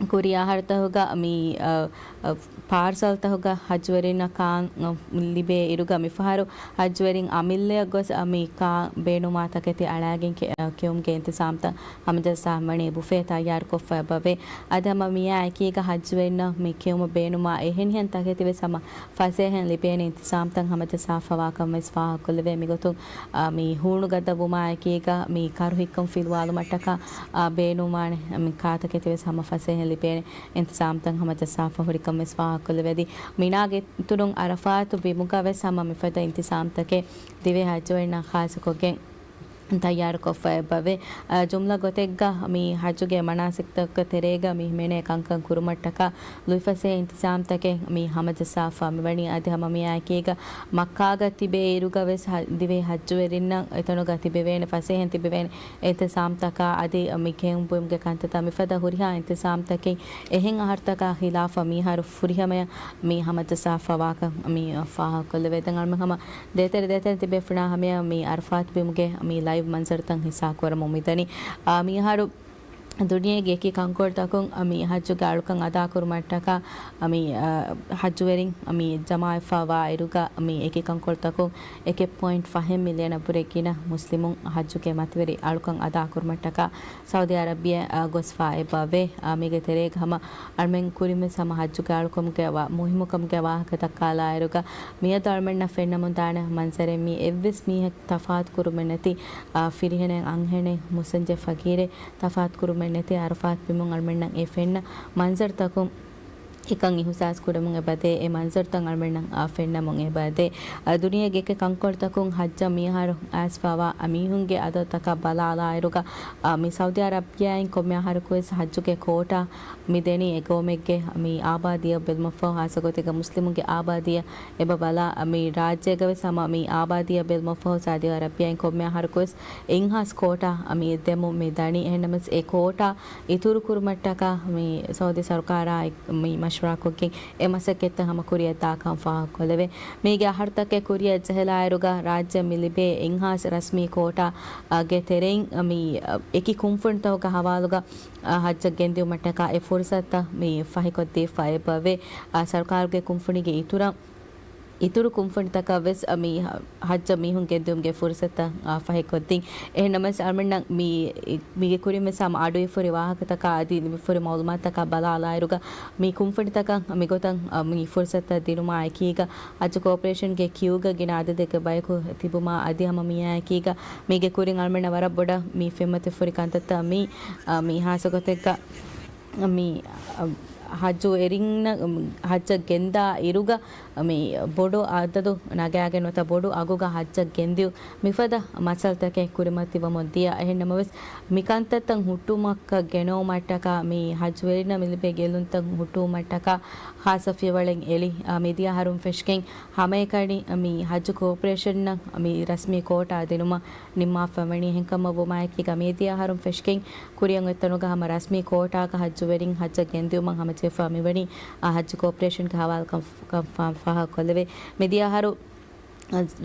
ކުރީ އަހަރުތަހުގަ މި، އަ، އަ، ޕާރްސަލްތަހުގަ ހައްޖުވެރިންނަށް ކާން، އަ، ލިބޭ އިރުގަ މިފަހަރު ހައްޖުވެރިން އަމިއްލައަށް ގޮސް، އަ، މި ކާން ބޭނުމާ ތަކެތި އަޅާގެން ކެ-، އަ، ކެއުމުގެ އިންތިޒާމްތައް ހަމަޖައްސާ ވަނީ ބުފޭ ތައްޔާރުކޮށްފަ އެބަވޭ. އަދި ހަމަ މިއާ އެކީގަ ހައްޖުވެރިންނަށް މި ކެއުމަށް ބޭނުމާ އެހެނިހެން ތަކެތި ވެސް ހަމަ ފަސޭހައިން ލިބޭނެ އިންތިޒާމްތައް ހަމަޖައްސާފަވާކަން ވެސް ފާހަގަކޮށްލެވޭ. މިގޮތުން، އާ، މި ހޫނު ގަދަ ވުމާއެކީގަ މި ކަރުހިއްކުން ފިލުވާލުމަށްޓަކާ، އާ، ބޭނުންވާނެ މި ކާތަކެތި ވެސް ހަމަ ފަސޭހައިން ލިބޭނެ އިންތިޒާމްތައް ހަމަޖައްސާފަ ހުރިކަން ވެސް ފާހަގަކޮށްލެވޭ. އަދި މިނާގެ އިތުރުން އަރަފާތު ބިމުގަ ވެސް ހަމަ މިފަދަ އިންތިޒާމްތަކެއް ދިވެހި ހައްޖުވެރިންނަށް ޚާއްޞަކޮށްގެން ތައްޔާރުކޮށްފަ އެބަވޭ. އަ، ޖުމްލަ ގޮތެއްގަ މި ހައްޖުގެ މަނާސިކްތަކުގެ ތެރޭގަ މި ހިމެނޭ ކަންކަން ކުރުމަށްޓަކާ ލުއިފަސޭހަ އިންތިޒާމްތަކެއް މި ހަމަޖައްސާފަ މިވަނީ. އަދި ހަމަ މިއާއެކީގަ މައްކާގަ ތިބޭ އިރުގަ ވެސް ހަ-، ދިވެހި ހައްޖުވެރިންނަށް އެތަނުގަ ތިބެވޭނެ ފަސޭހައިން ތިބެވޭނެ އިންތިޒާމްތަކާ އަދި މި ކެއުން ބުއިމުގެ ކަންތައްތައް މިފަދަ ހުރިހާ އިންތިޒާމްތަކެއް އެހެން އަހަރުތަކާ ޚިލާފަށް މިހާރު ފުރިހަމަޔަށް މި ހަމަޖައްސާފަވާކަން މި ފާހަގަކޮށްލެވޭ. ދެން އަޅުމެން ހަމަ ދޭތެރެ ދޭތެރެ ތިބޭފުޅާ ހަމަޔަށް މި އަރަފާތު ބިމުގެ މި ލައިވް މަންޒަރުތައް ހިއްސާ ކުރަމުން މިދަނީ. އާ، މިހާރު ދުނިޔޭގެ އެކި ކަންކޮޅުތަކުން މި ހައްޖުގެ އަޅުކަން އަދާކުރުމަށްޓަކާ މި، އާ، ހައްޖުވެރިން މި ޖަމާވެފަވާ އިރުގަ މި އެކި ކަންކޮޅުތަކުން އެކެއް ޕޮއިންޓް ފަހެއް މިލިއަނަށް ވުރެ ގިނަ މުސްލިމުން ހައްޖުގެ މަތިވެރި އަޅުކަން އަދާކުރުމަށްޓަކާ ސައުދީ އަރަބިއާ ގޮސްފަ އެބަވޭ. އާ، މީގެ ތެރޭގަ ހަމަ އަޅުމެން ކުރިންވެސް ހަމަ ހައްޖުގެ އަޅުކަމުގެ ވާ-، މުހިއްމުކަމުގެ ވާހަކަ ދައްކާލާއިރުގަ މިއަދު އަޅުމެންނަށް ފެންނަމުންދާނެ މަންޒަރެއް މީ އެއްވެސް މީހެއް ތަފާތުކުރުމެއް ނެތި، އާ، ފިރިހެނެއް އަންހެނެއް މުސައްޖެ ފަގީރެއް ތަފާތުކުރުމެއް ނެތި އަރަފާތު ބިމުން އަޅުމެންނަށް އެ ފެންނަ މަންޒަރުތަކުން އެކަން އިހުސާސް ކުރަމުން އެބަދޭ، އެ މަންޒަރުތައް އަޅުމެންނަށް، އާ، ފެންނަމުން އެބަދޭ. އާ، ދުނިޔޭގެ އެކެއް ކަންކޮޅުތަކުން ހައްޖަށް މިއަހަރު އައިސްފަވާ މީހުންގެ އަދަދުތަކަށް ބަލާލާއިރުގަ، އާ، މި ސައުދީ އަރަބިއާއިން ކޮންމެ އަހަރަކުވެސް ހައްޖުގެ ކޯޓާ މި ދެނީ އެގައުމެއްގެ މި އާބާދީއަށް ބެލުމަށްފަހު، ހާއްސަ ގޮތެއްގަ މުސްލިމުންގެ އާބާދީއަށް އެބަ ބަލާ، މި ރާއްޖޭގަވެސް ހަމަ މި އާބާދީއަށް ބެލުމަށްފަހު ސައުދީ އަރަބިއާއިން ކޮންމެ އަހަރަކުވެސް އެއްހާސް ކޯޓާ މި ދެމުން މި ދަނީ. އެހެންނަމަވެސް އެ ކޯޓާ އިތުރު ކުރުމަށްޓަކާ މި ސައުދީ ސަރުކާރާ މި މަޝްވަރާކޮށްގެން އެ މަސައްކަތްތައް ހަމަ ކުރިއަށްދާކަން ފާހަގަކޮށްލެވޭ. މީގެ އަހަރުތަކެއް ކުރިއަށް ޖެހިލާއިރުގަ ރާއްޖެ މި ލިބޭ އެއްހާސް ރަސްމީ ކޯޓާ ގެ ތެރެއިން މި އެކި ކުންފުނިތަކުގެ ހަވާލުގަ އާ، ހައްޖަށް ގެންދިއުމަށްޓަކާ އެ ފުރުސަތުތައް މި ފަހިކޮށްދީފަ އެބަވޭ. އާ، ސަރުކާރުގެ ކުންފުނީގެ އިތުރަށް، އިތުރު ކުންފުނިތަކަށް ވެސް މި ހަ-، ހައްޖަށް މީހުން ގެންދިއުމުގެ ފުރުސަތުތައް، އާ، ފަހިކޮށްދިން. އެހެންނަމަވެސް އަޅުމެންނަށް މި، މީގެ ކުރިން ވެސް ހަމަ އަޑުއިފުރި ވާހަކަތަކާ އަދި ލިބިފުރި މައުލޫމާތުތަކާ ބަލާލާއިރުގަ މި ކުންފުނިތަކަށް މިގޮތަށް، އާ، މި ފުރުސަތުތައް ދިނުމާ އެކީގަ ހައްޖު ކޯޕަރޭޝަންގެ ކިއުގަ ގިނަ އަދަދެއްގެ ބަޔަކު ތިބުމާ އަދި ހަމަ މިއާއެކީގަ މީގެ ކުރިން އަޅުމެންނަށް ވަރަށް ބޮޑަށް މި ފެންމަތި ފުރި ކަންތައްތައް މީ، އަ، މި ހާއްސަ ގޮތެއްގަ މި، އަ، ހައްޖު އެރިންނަށް، ހައްޖަށް ގެންދާ އިރުގަ މި ބޮޑު އަދަދު ނަގާގެން ނުވަތަ ބޮޑު އަގުގަ ހައްޖަށް ގެންދިއު މިފަދަ މައްސަލަތަކެއް ކުރިމަތިވަމުން ދިޔަ. އެހެންނަމަވެސް، މިކަންތައްތައް ހުއްޓުވުމަށް ގެނައުމަށްޓަކާ މި ހައްޖުވެރިންނަށް މި ލިބޭ ގެއްލުންތައް ހުއްޓުވުމަށްޓަކާ ހާއްސަ ފިޔަވަޅެއް އެޅި، އާ، މިދިޔަ އަހަރުން ފެށިގެން ހަމައެކަނި މި ހައްޖު ކޯޕަރޭޝަންއަށް މި ރަސްމީ ކޯޓާ ދިނުމަށް ނިންމާފަވަނީ. އެހެންކަމަށް ވުމާއެކީގަ މިދިޔަ އަހަރުން ފެށިގެން ކުރިއަށް އޮތްތަނުގަ ހަމަ ރަސްމީ ކޯޓާގަ ހައްޖުވެރިން ހައްޖަށް ގެންދިއުމަށް ހަމަޖެހިފަ މިވަނީ، އާ، ހައްޖު ކޯޕަރޭޝަންގެ ހަވާލުކަން ފ-، ކަން ފާ-، ފާހަގަކޮށްލެވޭ. މިދިޔަ އަހަރު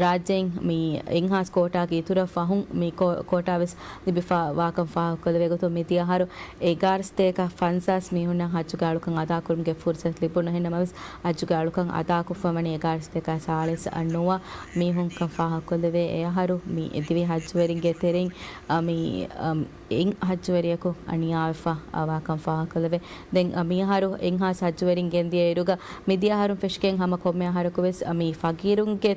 ރާއްޖެއިން މި އެއްހާސް ކޯޓާގެ އިތުރަށް ފަހުން މި ކޯ-، ކޯޓާ ވެސް ލިބިފަ ވާކަން ފާހަގަކޮށްލެވޭ ގޮތުން، މިދިޔަ އަހަރު އެގާރަ ސަތޭކަ ފަންސާސް މީހުންނަށް ހައްޖުގެ އަޅުކަން އަދާކުރުމުގެ ފުރުސަތު ލިބުނު. އެހެންނަމަވެސް، ހައްޖުގެ އަޅުކަން އަދާކޮށްފަ ވަނީ އެގާރަ ސަތޭކަ ސާޅީސް އަށް ނުވަ މީހުންކަން ފާހަގަކޮށްލެވޭ. އެ އަހަރު މި ދިވެހި ހައްޖުވެރިންގެ ތެރެއިން، އަ، މި، އަ، އެއް ހައްޖުވެރިޔަކު އަނިޔާވެފަ ވާކަން ފާހަގަކޮށްލެވޭ. ދެން، އަ، މިއަހަރު އެއްހާސް ހައްޖުވެރިން ގެންދިޔަ އިރުގަ، މިދިޔަ އަހަރުން ފެށިގެން ހަމަ ކޮންމެ އަހަރަކުވެސް، އަ، މި ފަގީރުންގެ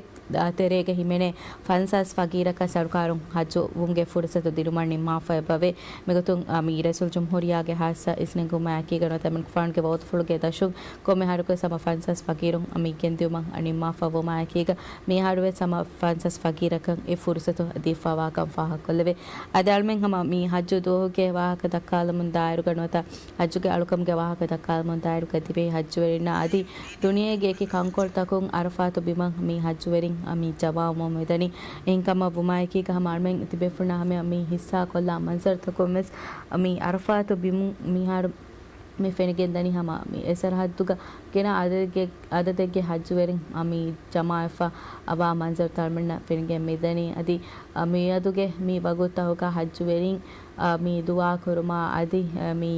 ތެރޭގަ ހިމެނޭ ފަންސާސް ފަގީރަކަށް ސަރުކާރުން ހައްޖު ވުމުގެ ފުރުސަތު ދިނުމަށް ނިންމާފަ އެބަވޭ. މިގޮތުން، އަ، މި ރައީސުލްޖުމްހޫރިއްޔާގެ ހާއްސަ އިސްނެންގުމާއެކީގަ ނުވަތަ އަމިއްލަ ފާނުގެ ވަގުތުފުޅުގެ ދަށުން ކޮންމެ އަހަރަކުވެސް ހަމަ ފަންސާސް ފަގީރުން މި ގެންދިއުމަށް ނިންމާފަ ވުމާއެކީގަ، މިއަހަރުވެސް ހަމަ ފަންސާސް ފަގީރަކަށް އެ ފުރުސަތު ދީފަ ވާކަން ފާހަގަކޮށްލެވޭ. އަދި އަޅުމެން ހަމަ މި ހައްޖު ދުވަހުގެ ވާހަކަ ދައްކާލަމުން ދާއިރުގަ ނުވަތަ ހައްޖުގެ އަޅުކަމުގެ ވާހަކަ ދައްކާލަމުން ދާއިރުގަ ދިވެހި ހައްޖުވެރިންނަށް އަދި ދުނިޔޭގެ އެކި ކަންކޮޅުތަކުން އަރަފާތު ބިމަށް މި ހައްޖުވެރިން މި ޖަމާވަމުން މިދަނީ. އެހެންކަމަށް ވުމާއެކީގަ ހަމަ އަޅުމެން ތިބޭފުޅުންނާ ހަމަޔަށް މި ހިއްސާކޮށްލާ މަންޒަރުތަކުން ވެސް މި އަރަފާތު ބިމުން މިހާރު މި ފެނިގެންދަނީ ހަމަ މި އެ ސަރަހައްދުގަ ގިނަ އަދަދެއްގެ، އަދަދެއްގެ ހައްޖުވެރިން މި ޖަމާވެފަ އަވާ މަންޒަރުތައް އަޅުމެންނަށް ފެނިގެން މިދަނީ. އަދި، އަ، މިއަދުގެ މި ވަގުތުތަކުގަ ހައްޖުވެރިން، އަ، މި ދުޢާ ކުރުމާ އަދި، އަ، މި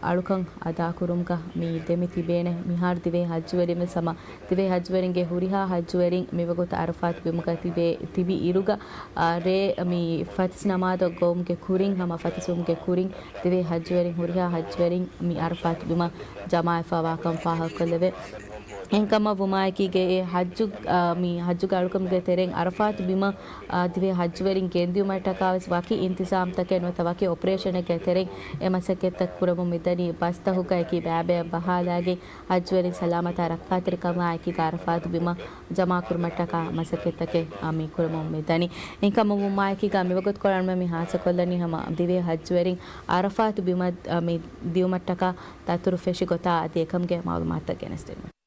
އަޅުކަން އަދާކުރުމުގަ މި ދެމި ތިބޭނެ. މިހާރު ދިވެހި ހައްޖުވެރިން ވެސް ހަމަ ދިވެހި ހައްޖުވެރިންގެ ހުރިހާ ހައްޖުވެރިން މިވަގުތު އަރަފާތު ބިމުގަ ތިބޭ، ތިބި އިރުގަ، އާ، ރޭ މި ފަތިސް ނަމާދަށް ގޮވުމުގެ ކުރިން، ހަމަ ފަތިސް ވުމުގެ ކުރިން ދިވެހި ހައްޖުވެރިން، ހުރިހާ ހައްޖުވެރިން މި އަރަފާތު ބިމަށް ޖަމާވެފަވާކަން ފާހަގަކޮށްލެވޭ. އެހެންކަމަށް ވުމާއެކީގައި އެ ހައްޖު، އާ، މި ހައްޖުގެ އަޅުކަމުގެ ތެރެއިން އަރަފާތު ބިމަށް، އާ، ދިވެހި ހައްޖުވެރިން ގެންދިއުމަށްޓަކާ ވެސް ވަކި އިންތިޒާމްތަކެއް ނުވަތަ ވަކި އޮޕަރޭޝަނެއްގެ ތެރެއިން އެ މަސައްކަތްތައް ކުރަމުން މިދަނީ. ބަސްތަކުގައި ބައިބައި ބަހާލާގެން ހައްޖުވެރިން ސަލާމަތާ ރައްކާތެރިކަމާއެކީގަ އަރަފާތު ބިމަށް ޖަމާކުރުމަށްޓަކާ މަސައްކަތްތަކެއް، އާ، މި ކުރަމުން މިދަނީ. އެހެންކަމުން ވުމާއެކީގަ މިވަގުތުކޮޅަށް މި ހާއްސަކޮށްލަނީ ހަމަ ދިވެހި ހައްޖުވެރިން އަރަފާތު ބިމަށް، އާ، މި ދިއުމަށްޓަކާ ދަތުރު ފެށި ގޮތާ އަދި އެކަމުގެ މައުލޫމާތުތައް ގެނެސްދިނުމަށް.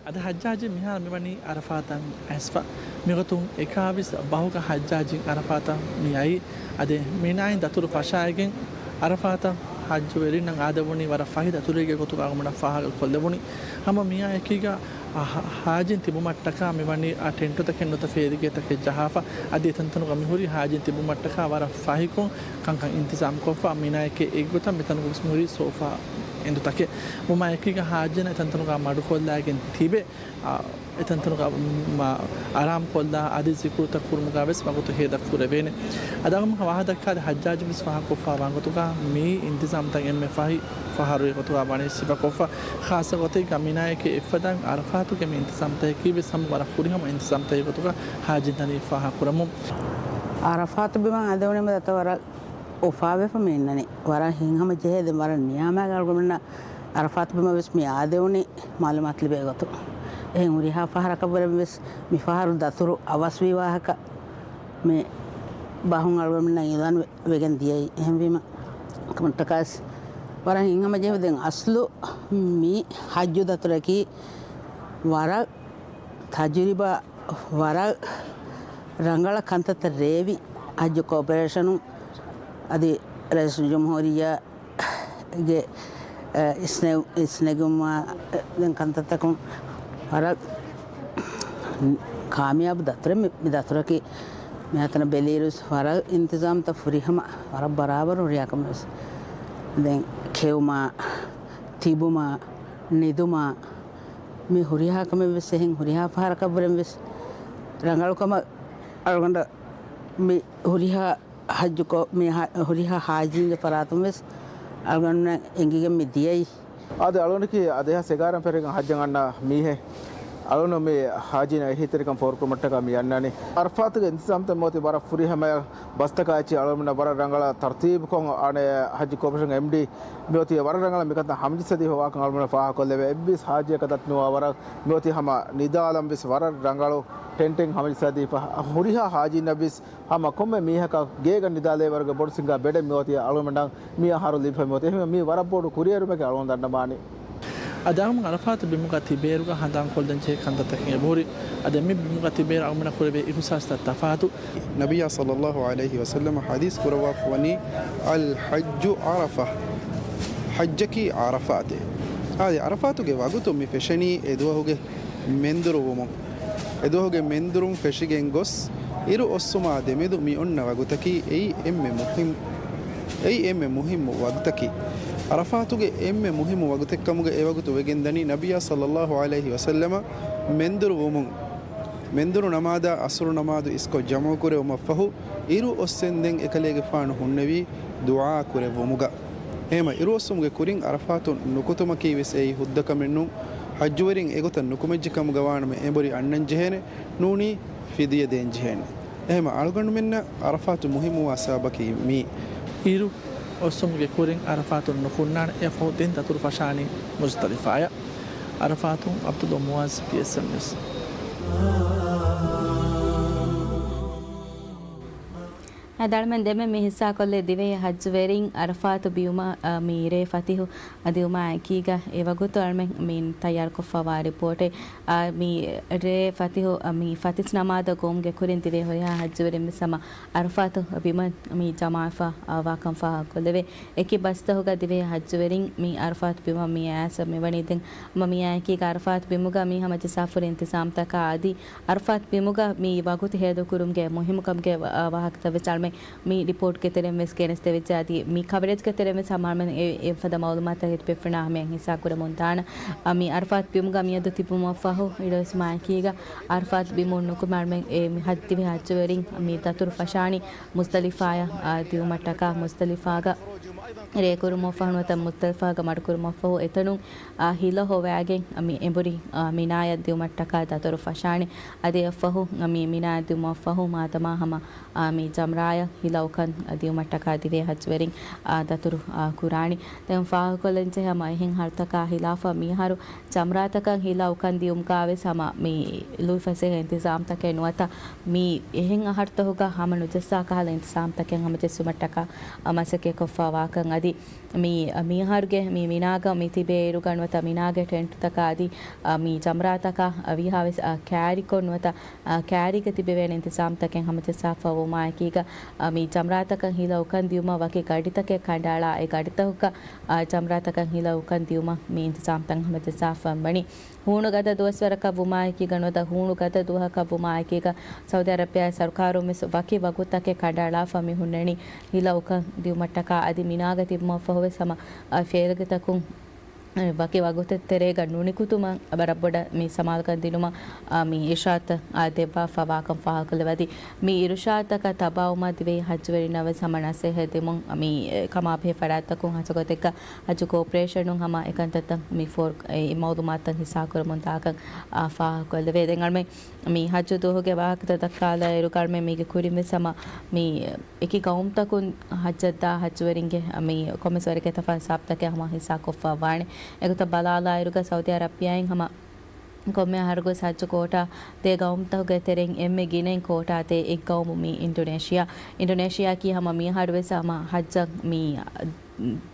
އަދި ހައްޖާޖީ މިހާރު މިވަނީ އަރަފާތަށް އައިސްފަ. މިގޮތުން އެކާވީސް ބަހުގަ ހައްޖާޖީން އަރަފާތަށް މި އައީ. އަދި މިނާއިން ދަތުރު ފަށާގެން އަރަފާތަށް ހައްޖުވެރިންނަށް އާދެވުނީ ވަރަށް ފަހި ދަތުރެއްގެ ގޮތުގަ އަޅުގަނޑަށް ފާހަގަކޮށްލެވުނީ. ހަމަ މިއާއެކީގަ އަ، ހަ، ހާޖީން ތިބުމަށްޓަކާ މިވަނީ އަ، ޓެންޓުތަކެއް ނުވަތަ ފޭލިގެތަކެއް ޖަހާފަ، އަދި އެތަންތަނުގަ މިހުރި ހާޖީން ތިބުމަށްޓަކާ ވަރަށް ފަހިކޮށް ކަންކަން އިންތިޒާމްކޮށްފަ، މިނާއެކޭ އެއްގޮތަށް މިތަނުގަ ވެސް މިހުރީ ސޯފާ އެނދުތަކެއް. ވުމާއެކީގަ ހާޖީން އެތަންތަނުގަ މަޑުކޮށްލާގެން ތިބެ، އަ، އެތަންތަނުގަ، މަ، އަރާމްކޮށްލާ އަދި ޒިކުރުތައް ކުރުމުގަ ވެސް ވަގުތު ހޭދަ ކުރެވޭނެ. އަދި އަޅުގަނޑުމެން ވާހަކަ ދައްކާލި ހައްޖާޖު ވެސް ފާހަގަކޮށްފަ ވާން ގޮތުގަ މި އިންތިޒާމްތައް އެންމެ ފަހި ފަހަރުގެ ގޮތުގަ ވަނީ ސިފަކޮށްފަ، ޚާއްޞަ ގޮތެއްގަ މިނާއެކޭ އެއްފަދައިން އަރަފާތުގެ މި އިންތިޒާމްތައް އެކީ ވެސް ހަމަ ވަރަށް ފުރިހަމަ އިންތިޒާމްތައް ގޮތުގަ ހާޖީން ދަނީ ފާހަގަކުރަމުން. އަރަފާތު ބިމަށް އަދެވުނީމަ ދަތަ ވަރަށް އުފާވެފަ މި އިންނަނީ. ވަރަށް ހިތްހަމަ ޖެހޭ ދެން ވަރަށް ނިޔާމާގެ އަޅުގަނޑުމެންނަށް އަރަފާތު ބިމަށް ވެސް މި އާދެވުނީ މައުލޫމާތު ލިބޭ ގޮތުން. އެހެން ހުރިހާ ފަހަރަކަށްވުރެން ވެސް މި ފަހަރު ދަތުރު އަވަސްވީ ވާހަކަ މި ބަހުން އަޅުގަނޑުމެންނަށް އިޢުލާން ވެ، ވެގެން ދިޔައީ. އެހެންވީމަ ކަމަށްޓަކާސް ވަރަށް ހިތްހަމަ ޖެހި ދެން އަސްލު މި ހައްޖު ދަތުރަކީ ވަރަށް ތަޖުރިބާ ވަރަށް ރަނގަޅަށް ކަންތައްތައް ރޭވި ހައްޖު ކޯޕަރޭޝަނުން އަދި ރައީސުލް ޖުމްހޫރިއްޔާގެ، އެ، އިސްނެ، އިސްނެގުމާ، އެ، ދެން ކަންތައްތަކުން ވަރަށް ކާމިޔާބު ދަތުރެއް މި، މި ދަތުރަކީ. މިހާތަނަށް ބެލިއިރުވެސް ވަރަށް އިންތިޒާމްތައް ފުރިހަމަ ވަރަށް ބަރާބަރު ހުރިހާ ކަމެއް ވެސް. ދެން ކެއުމާ، ތިބުމާ، ނިދުމާ، މި ހުރިހާ ކަމެއް ވެސް އެހެން ހުރިހާ ފަހަރަކަށްވުރެން ވެސް ރަނގަޅު ކަމަށް އަޅުގަނޑަށް މި ހުރިހާ ހައްޖުކޮށް، މި ހަ، ހުރިހާ ހާޖީންގެ ފަރާތުން ވެސް އަޅުގަނޑުމެން އެނގިގެން މި ދިޔައީ. އާދެ، އަޅުގަނޑަކީ އާ ދެހާސް އެގާރަ ފެށިގެން ހައްޖަށް އަންނަ މީހެއް. އަޅުގަނޑު މި ހާޖީންނަށް އެހީތެރިކަން ފޯރުކުރުމަށްޓަކާ މި އަންނާނީ. އަރަފާތުގެ އިންތިޒާމްތައް މިއޮތީ ވަރަށް ފުރިހަމަޔަށް، ބަސްތަކާ އެއްޗެއް އަޅުގަނޑުމެންނަށް ވަރަށް ރަނގަޅަށް ތަރުތީބުކޮށް އަނެއް ހައްޖު ކޯޕަރޭޝަން އެމްޑީ މިއޮތީ ވަރަށް ރަނގަޅަށް މިކަންތައް ހަމަޖައްސަދީފަ ވާކަން އަޅުގަނޑުމެންނަށް ފާހަގަކޮށްލެވޭ. އެއްވެސް ހާޖީއަކަށް ދަތިނުވާ ވަރަށް މިއޮތީ ހަމަ ނިދާލަން ވެސް ވަރަށް ރަނގަޅު ޓެންޓެއް ހަމަޖައްސަދީފަ. ހުރިހާ ހާޖީންނަށް ވެސް ހަމަ ކޮންމެ މީހަކަށް ގޭގަ ނިދާލޭ ވަރުގެ ބޮޑު ސިންގާ ބެޑެއް މިއޮތީ އަޅުގަނޑަށް މި އަހަރު ލިބިފަ މިއޮތީ. އެހެންވެ މީ ވަރަށް ބޮޑު ކުރިއެރުމެއް އަޅުގަނޑު ދަންނަވާނީ. އަދި އަޅުގަނޑު އަރަފާތު ބިމުގަ ތިބޭއިރުގަ ހަނދާންކޮށްލަން ޖެހޭ ކަންތައްތަކެއް އެބަހުރި. އަދި މި ބިމުގަ ތިބޭއިރު އަޅުގަނޑަށް ކުރެވޭ އިހުސާސްތައް ތަފާތު. ނަބިއްޔާ ޞައްލައްލާހު ޢަލައިހި ވަސައްލަމަ ޙަދީޘް ކުރައްވާފަ ވަނީ، "އަލް ޙައްޖު ޢަރަފަ." ޙައްޖަކީ ޢަރަފާތޭ. އާދެ، ޢަރަފާތުގެ ވަގުތު މި ފެށެނީ އެ ދުވަހުގެ މެންދުރު ވުމުން. އެދުވަހުގެ މެންދުރުން ފެށިގެން ގޮސް، އިރު އޮއްސުމާ ދެމެދު މި އޮންނަ ވަގުތަކީ އެއީ އެންމެ މުހިން، އެއީ އެންމެ މުހިއްމު ވަގުތަކީ. ޢަރަފާތުގެ އެންމެ މުހިއްމު ވަގުތެއްކަމުގަ އެ ވަގުތު ވެގެންދަނީ ނަބިއްޔާ ޞައްލައްލާހު ޢަލައިހި ވަސައްލަމަ މެންދުރު ވުމުން. މެންދުރު ނަމާދާ ޢަޞްރު ނަމާދު އިސްކޮށް ޖަމުޢުކުރެވުމަށްފަހު، އިރު އޮއްސެންދެން އެކަލޭގެފާނު ހުންނެވީ ދުޢާ ކުރެއްވުމުގަ. އެހެމަ އިރުއޮއްސުމުގެ ކުރިން ޢަރަފާތު ނުކުތުމަކީ ވެސް އެއީ ހުއްދަކަމެއް ނޫން. ޙައްޖުވެރިން އެގޮތަށް ނުކުމެއްޖެ ކަމުގަ ވާނަމަ އެނބުރި އަންނަން ޖެހޭނެ، ނޫނީ ފިދިޔަ ދޭން ޖެހޭނެ. އެހެމަ އަޅުގަނޑުމެންނަށް ޢަރަފާތު މުހިއްމުވާ ސަބަބަކީ މީ. އިރު އޮއްސުމުގެ ކުރިން ޢަރަފާތުން ނުކުންނާނެ. އެއަށްފަހު ދެން ދަތުރު ފަށާނީ މުޒްދަލިފާއަށް. ޢަރަފާތުން ޢަބްދުﷲ މުޢާޒް، ޕީއެސްއެމް ނިއުސް. އަދި އަޅަމެން ދެމެ މި ހިއްސާކޮށްލެ ދިވެހި ހައްޖުވެރިން އަރަފާތު ބިމަށް މި ރޭ ފަތިހު ދިއުމާ އެކީގަ އެ ވަގުތު އަޅަމެން މި ތައްޔާރުކޮށްފަވާ ރިޕޯޓެއް. މި ރޭ ފަތިހު މި ފަތިސް ނަމާދަށް ގޮވުމުގެ ކުރިން ދިވެހި ހުރިހާ ހައްޖުވެރިން ވެސް ހަމަ އަރަފާތު ބިމަށް މި ޖަމާވެފަ ވާކަން ފާހަގަކޮށްލެވޭ. އެކި ބަސްތަހުގަ ދިވެހި ހައްޖުވެރިން މި އަރަފާތު ބިމަށް މި އައިސް މިވަނީ ދެން މި އައިކީގަ އަރަފާތު ބިމުގަ މި ހަމަޖައްސާފަ ހުރި އިންތިޒާމްތަކާ އަދި އަރަފާތު ބިމުގަ މި ވަގުތު ހޭދަކުރުމުގެ މުހިއްމުކަމުގެ ވާ-، ވާހަކަތައް ވެސް އަޅަމެން މި ރިޕޯޓްގެ ތެރެއިން ވެސް ގެނެސްދެވިއްޖެ. އަދި މި ކަވަރޭޖްގެ ތެރެއިން ވެސް ހަމަ އަޅަމެން އެ، އެފަދަ މައުލޫމާތުތަކެއް ތިބެފަނާ ހަމަޔަށް ހިއްސާކުރަމުން ދާނަ. މި އަރަފާތު ބިމުގަ މިއަދު ތިބުމަށްފަހު އިރުވެސް މާއެކީގަ އަރަފާތު ބިމުން ނުކުމެ އަޅަމެން އެ މި ހައްޖުވެރިން މި ދަތުރު ފަށާނީ މުޒްދަލިފާޔަށް ދިއުމަށްޓަކާ މުޒްދަލިފާގަ ރޭކުރުމަށްފަހު ނުވަތަ މުޒްދަލިފާގަ މަޑުކުރުމަށްފަހު އެތަނުން އާ، ހިލަ ހޮވާގެން މި އެނބުރި، އާ، މިނާޔަށް ދިއުމަށްޓަކާ ދަތުރު ފަށާނެ. އަދި އެއަށްފަހު މި މިނާޔަށް ދިއުމަށްފަހު މާދަމާ ހަމަ، އާ، މި ޖަމްރާޔަށް ހިލަ އުކަން ދިއުމަށްޓަކާ ދިވެހި ހައްޖުވެރިން، އާ، ދަތުރު، އާ، ކުރާނީ. ދެން ފާހަގަކޮށްލަންޖެހޭ ހަމަ އެހެން ހަރުތަކާ ހިލާފަށް މިހާރު ޖަމްރާތަކަށް ހިލަ އުކަން ދިއުމުގަ ވެސް ހަމަ މި ލުއިފަސޭހަ އިންތިޒާމްތަކެއް ނުވަތަ މި އެހެން އަހަރުތަކުގަ ހަމަ ނުޖައްސާ ކަހަލަ އިންތިޒާމްތަކެއް ހަމަޖެއްސުމަށްޓަކާ، އާ، މަސައްކަތްކޮށްފަ ވާކަން އަދި މި މިހާރުގެ މި މިނާގަ މި ތިބޭ އިރުގަ ނުވަތަ މިނާގެ ޓެންޓުތަކާ އަދި، އަ، މި ޖަމްރާތަކާ، އަ، ވީހާވެސް، އަ، ކައިރިކޮށް ނުވަތަ، އަ، ކައިރީގަ ތިބެވޭނެ އިންތިޒާމްތަކެއް ހަމަޖައްސާފަ ވުމާއެކީގަ، އަ، މި ޖަމްރާތަކަށް ހިލަ އުކަން ދިއުމަށް ވަކި ގަޑިތަކެއް ކަނޑައަޅާ އެ ގަޑިތަކަށް، އަ، ޖަމްރާތަކަށް ހިލަ އުކަން ދިއުމަށް މި އިންތިޒާމްތައް ހަމަޖައްސާފަ ވަނީ. ހޫނު ގަދަ ދުވަސްވަރަކަށް ވުމާއެކީގަ ނުވަތަ ހޫނު ގަދަ ދުވަހަކަށް ވުމާއެކީގަ ސައުދީ އަރަބިޔާ ސަރުކާރުން ވެސް ވަކި ވަގުތުތަކެއް ކަނޑައަޅާފަ މި ހުންނަނީ ހިލަ އުކަން ދިއުމަށްޓަކާ އަދި މިނާގަ ތިބުމަށްފަހު ވެސް ހަމަ، އަ، ފޭލަގެތަކުން، އަ، ވަކި ވަގުތެއް ތެރޭގަ ނުނިކުތުމަށް ވަރަށް ބޮޑަށް މި ސަމާލުކަން ދިނުމަށް، އަ، މި އިރުޝާދުތައް، އަ، ދެއްވާފަ ވާކަން ފާހަގަކޮށްލެވޭ. އަދި މި އިރުޝާދުތަކަށް ތަބާވުމަށް ދިވެހި ހައްޖުވެރިންނަށް ވެސް ހަމަ ނަސޭހަތް ދެމުން، މި ކަމާބެހޭ ފަރާތްތަކުން ހަސަގޮތެއްގަ ހައްޖު ކޯޕަރޭޝަނުން ހަމަ އެކަންތައްތައް މި ފޯރު-، އެ މައުލޫމާތުތައް ހިއްސާކުރަމުން ދާކަން، އާ، ފާހަގަކޮށްލެވޭ. ދެން އަޅަމެން މި ހައްޖު ދުވަހުގެ ވާހަކަތައް ދައްކާލާ އިރުގަ އަޅަމެން މީގެ ކުރިން ވެސް ހަމަ މި އެކި ގައުމުތަކުން ހައްޖަށްދާ ހައްޖުވެރިންގެ މި ކޮންމެސް ވަރެއްގެ ތަފާތު ހިސާބުތަކެއް ހަމަ ހިއްސާކޮށްފަ ވާނެ. އެގޮތަށް ބަލާލާ އިރުގަ ސައުދީ އަރަބިޔާއިން ހަމަ ކޮންމެ އަހަރަކުވެސް ހައްޖު ކޯޓާ ދޭ ގައުމުތަކުގެ ތެރެއިން އެންމެ ގިނައިން ކޯޓާ ދޭ އެއް ގައުމު މި އިންޑޮނޭޝިއާ. އިންޑޮނޭޝިއާއަކީ ހަމަ މިއަހަރުވެސް ހަމަ ހައްޖަށް މި